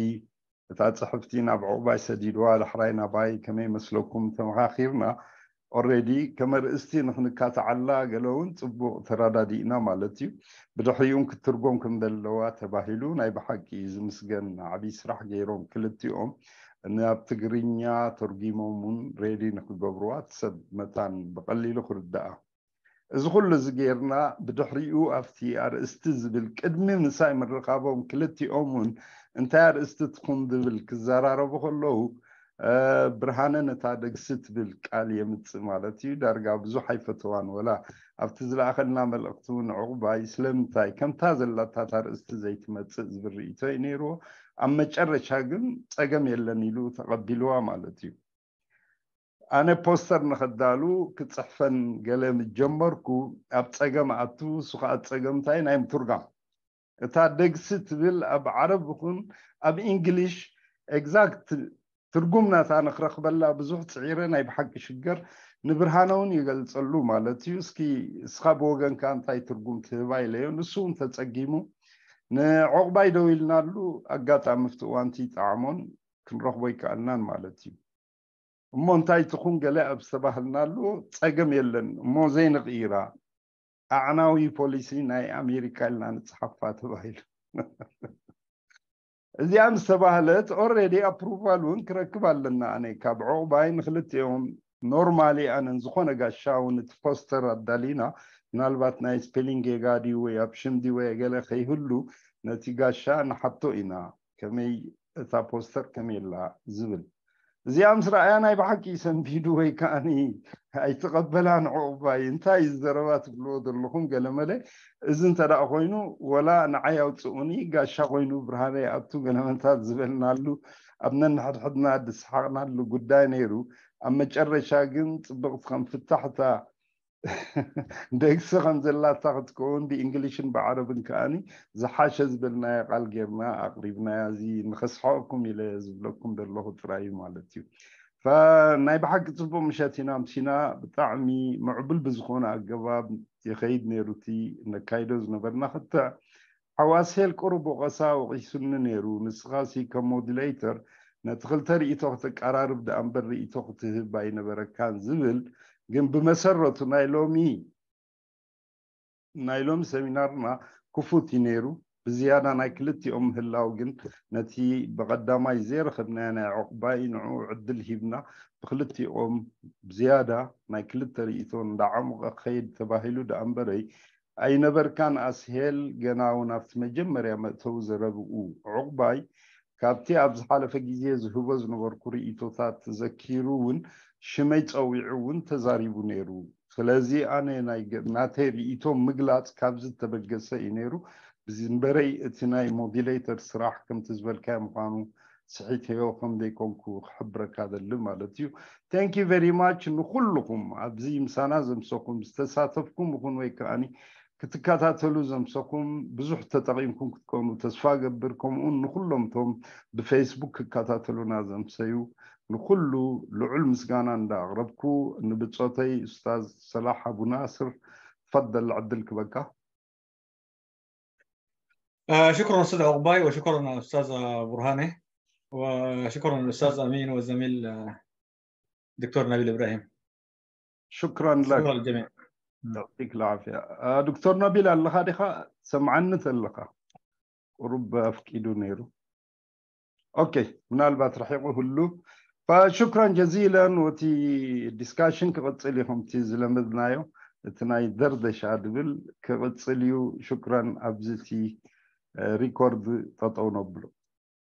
እታ ጽሕፍቲ ናብ ዑቕባይ ሰዲድዋ፣ ዳሕራይ ናባይ ከመይ መስለኩም ተመኻኺርና። Already ከም ኣርእስቲ ንክንካታዓላ ገለ እውን ጽቡቕ ተረዳዲእና ማለት እዩ። ብድሕሪኡን ክትትርጎም ከም ዘለዋ ተባሂሉ ናይ ብሓቂ ዝምስገን ዓብዪ ስራሕ ገይሮም ክልቲኦም። ናብ ትግርኛ ተርጊሞም እውን ready ንክገብርዋ እቲ ሰብ መታን ብቐሊሉ ክርዳኣ። እዚ ኩሉ እዚ ጌርና ብድሕሪኡ ኣብቲ ኣርእስቲ ዝብል ቅድሚ ምሳይ ምርኻቦም ክልቲኦም እውን እንታይ ኣርእስቲ ትኹን ዝብል ክዘራረቡ ከለዉ ብርሃነ ነታ ደግሲ ትብል ቃል የምፅእ ማለት እዩ። ዳርጋ ብዙሕ ኣይፈተዋን፣ ወላ ኣብቲ ዝለኣኸልና መልእኽቲ እውን ዕቑባይ ስለምንታይ ከምታ ዘላታ ኣርእስቲ ዘይትመፅእ ዝብል ርእይቶ እዩ ነይርዎ። ኣብ መጨረሻ ግን ፀገም የለን ኢሉ ተቐቢልዋ ማለት እዩ። ኣነ ፖስተር ንኸዳሉ ክፅሕፈን ገለ ምስ ጀመርኩ ኣብ ፀገም ኣቱ። እሱ ከዓ ፀገም እንታይ? ናይ ምትርጓም። እታ ደግሲ ትብል ኣብ ዓረብ ይኹን ኣብ እንግሊሽ exact ትርጉም ናታ ንክረኽበላ ብዙሕ ፅዒረ። ናይ ብሓቂ ሽገር ንብርሃነ እውን ይገልፀሉ ማለት እዩ። እስኪ እስኻ ብወገንካ እንታይ ትርጉም ትህባ ኢለዮ። ንሱ እውን ተፀጊሙ ንዕቑባይ ደዊልናሉ። ኣጋጣሚ ኣብቲ እዋንቲ ጠዓሞን ክንረኽቦ ይከኣልናን ማለት እዩ። እሞ እንታይ ትኹን ገለ ኣብ ዝተባህልናሉ ፀገም የለን እሞ ዘይንቕይራ ኣዕናዊ ፖሊሲ ናይ ኣሜሪካ ኢልና ንፅሓፋ ተባሂሉ። እዚኣ ምስ ተባህለት already approval እውን ክረክብ ኣለና። ኣነ ካብ ዕቑባይ ንክልቲኦም normally ኣነን ዝኾነ ጋሻ እውን እቲ ፖስተር ኣዳሊና ምናልባት ናይ spelling ጌጋ ድዩ ወይ ኣብ ሽም ድዩ ወይ ገለ ከይህሉ ነቲ ጋሻ ንሓቶ ኢና ከመይ እታ ፖስተር ከመይ ኣላ ዝብል። እዚኣ ምስ ረኣያ ናይ ብሓቂ ሰንቢዱ ወይ ከዓኒ ኣይትቐበላን ዕቑባይ። እንታይ እዩ ዘረባ ትብልዎ ዘለኹም ገለመለ? እዚ እንተ ደኣ ኮይኑ ወላ ንዓይ ኣውፅኡኒ ጋሻ ኮይኑ ብርሃነ ይኣቱ ገለመንታት ዝበልናሉ ኣብ ነንሕድሕድና ዝሰሓቕናሉ ጉዳይ ነይሩ። ኣብ መጨረሻ ግን ፅብቕቲ ከም ፍታሕ እታ ደግሲ ከም ዘላታ ክትከውን ብእንግሊሽን ብዓረብን ከዓኒ ዝሓሸ ዝበልናዮ ቃል ጌርና ኣቕሪብናያ። እዚ ንኸስሓቕኩም ኢለ ዝብለኩም ዘለኹ ጥራይ እዩ ማለት እዩ። ፈ ናይ ብሓቂ ጽቡቕ ምሸት ኢና ኣምሲና። ብጣዕሚ ምዕቡል ብዝኾነ ኣገባብ ይኸይድ ነይሩ እቲ ነካይዶ ዝነበርና ክትዕ። ሓዋስሄል ቁሩብ ወቐሳ ወቒሱኒ ነይሩ። ንስኻሲ ከም ሞዱሌተር ነቲ ክልተ ርእይቶ ክተቀራርብ ደኣ እምበር ርእይቶ ክትህብ ኣይነበረካን ዝብል ግን ብመሰረቱ ናይ ሎሚ ናይ ሎሚ ሰሚናርና ክፉት እዩ ነይሩ። ብዝያዳ ናይ ክልቲኦም ምህላው ግን ነቲ ብቐዳማይ ዘይረኸብናዮ ናይ ዕቑባይ ንዕኡ ዕድል ሂብና ብክልቲኦም ዝያዳ ናይ ክልተ ርእይቶ እንዳዓሙቐ ክኸይድ ተባሂሉ ደኣ እምበረይ ኣይነበርካን ኣስሄል፣ ገና እውን ኣብቲ መጀመርያ መእተዊ ዘረብኡ ዕቑባይ ካብቲ ኣብ ዝሓለፈ ግዜ ዝህቦ ዝነበርኩ ርእይቶታት ተዘኪሩ እውን ሽመይ ጸዊዑ እውን ተዛሪቡ ነይሩ። ስለዚ ኣነ ናይ ገ- ናተይ ርእይቶ ምግላጽ ካብዚ ዝተበገሰ እዩ ነይሩ። ብዝንበረይ እቲ ናይ ሞዲሌተር ስራሕ ከምቲ ዝበልካዮ ምዃኑ ስሒተዮ ከም ዘይኮንኩ ክሕብረካ ደሊ ማለት እዩ። Thank you very much ንኩልኹም ኣብዚ ምሳና ዘምሰኹም ዝተሳተፍኩም ይኹን ወይ ከዓኒ ክትከታተሉ ዘምሰኹም ብዙሕ ተጠቒምኩም ክትኮኑ ተስፋ ገብር። ከምኡውን ንኩሎም እቶም ብፌስቡክ ክከታተሉና ዘምሰዩ ንኩሉ ልዑል ምስጋና እንዳኣቕረብኩ ንብጾተይ ኡስታዝ ሰላሕ ኣቡ ናስር ትፈደል ዕድል ክበካ። آه، شكرا أستاذ عقباي، وشكرا أستاذ برهاني، وشكرا الأستاذ أمين والزميل آه، دكتور نبيل إبراهيم. شكرا لك. شكرا للجميع. يعطيك العافية. آه، دكتور نبيل ኣለኻ ዲኻ? ሰምዓኒ ተለኻ ቁሩብ ኣፍቂዱ ነይሩ። ኦኬ፣ ምናልባት ርሒቑ ህሉ። فشكرا جزيلا። ወቲ ዲስካሽን ክቕጽል እዩ ከምቲ ዝለመድናዮ። እቲ ናይ ደርደሻ ድብል ክቕጽል እዩ። ሽክራን። ኣብዚ እቲ ሪኮርድ ጠጠው ነብሎ።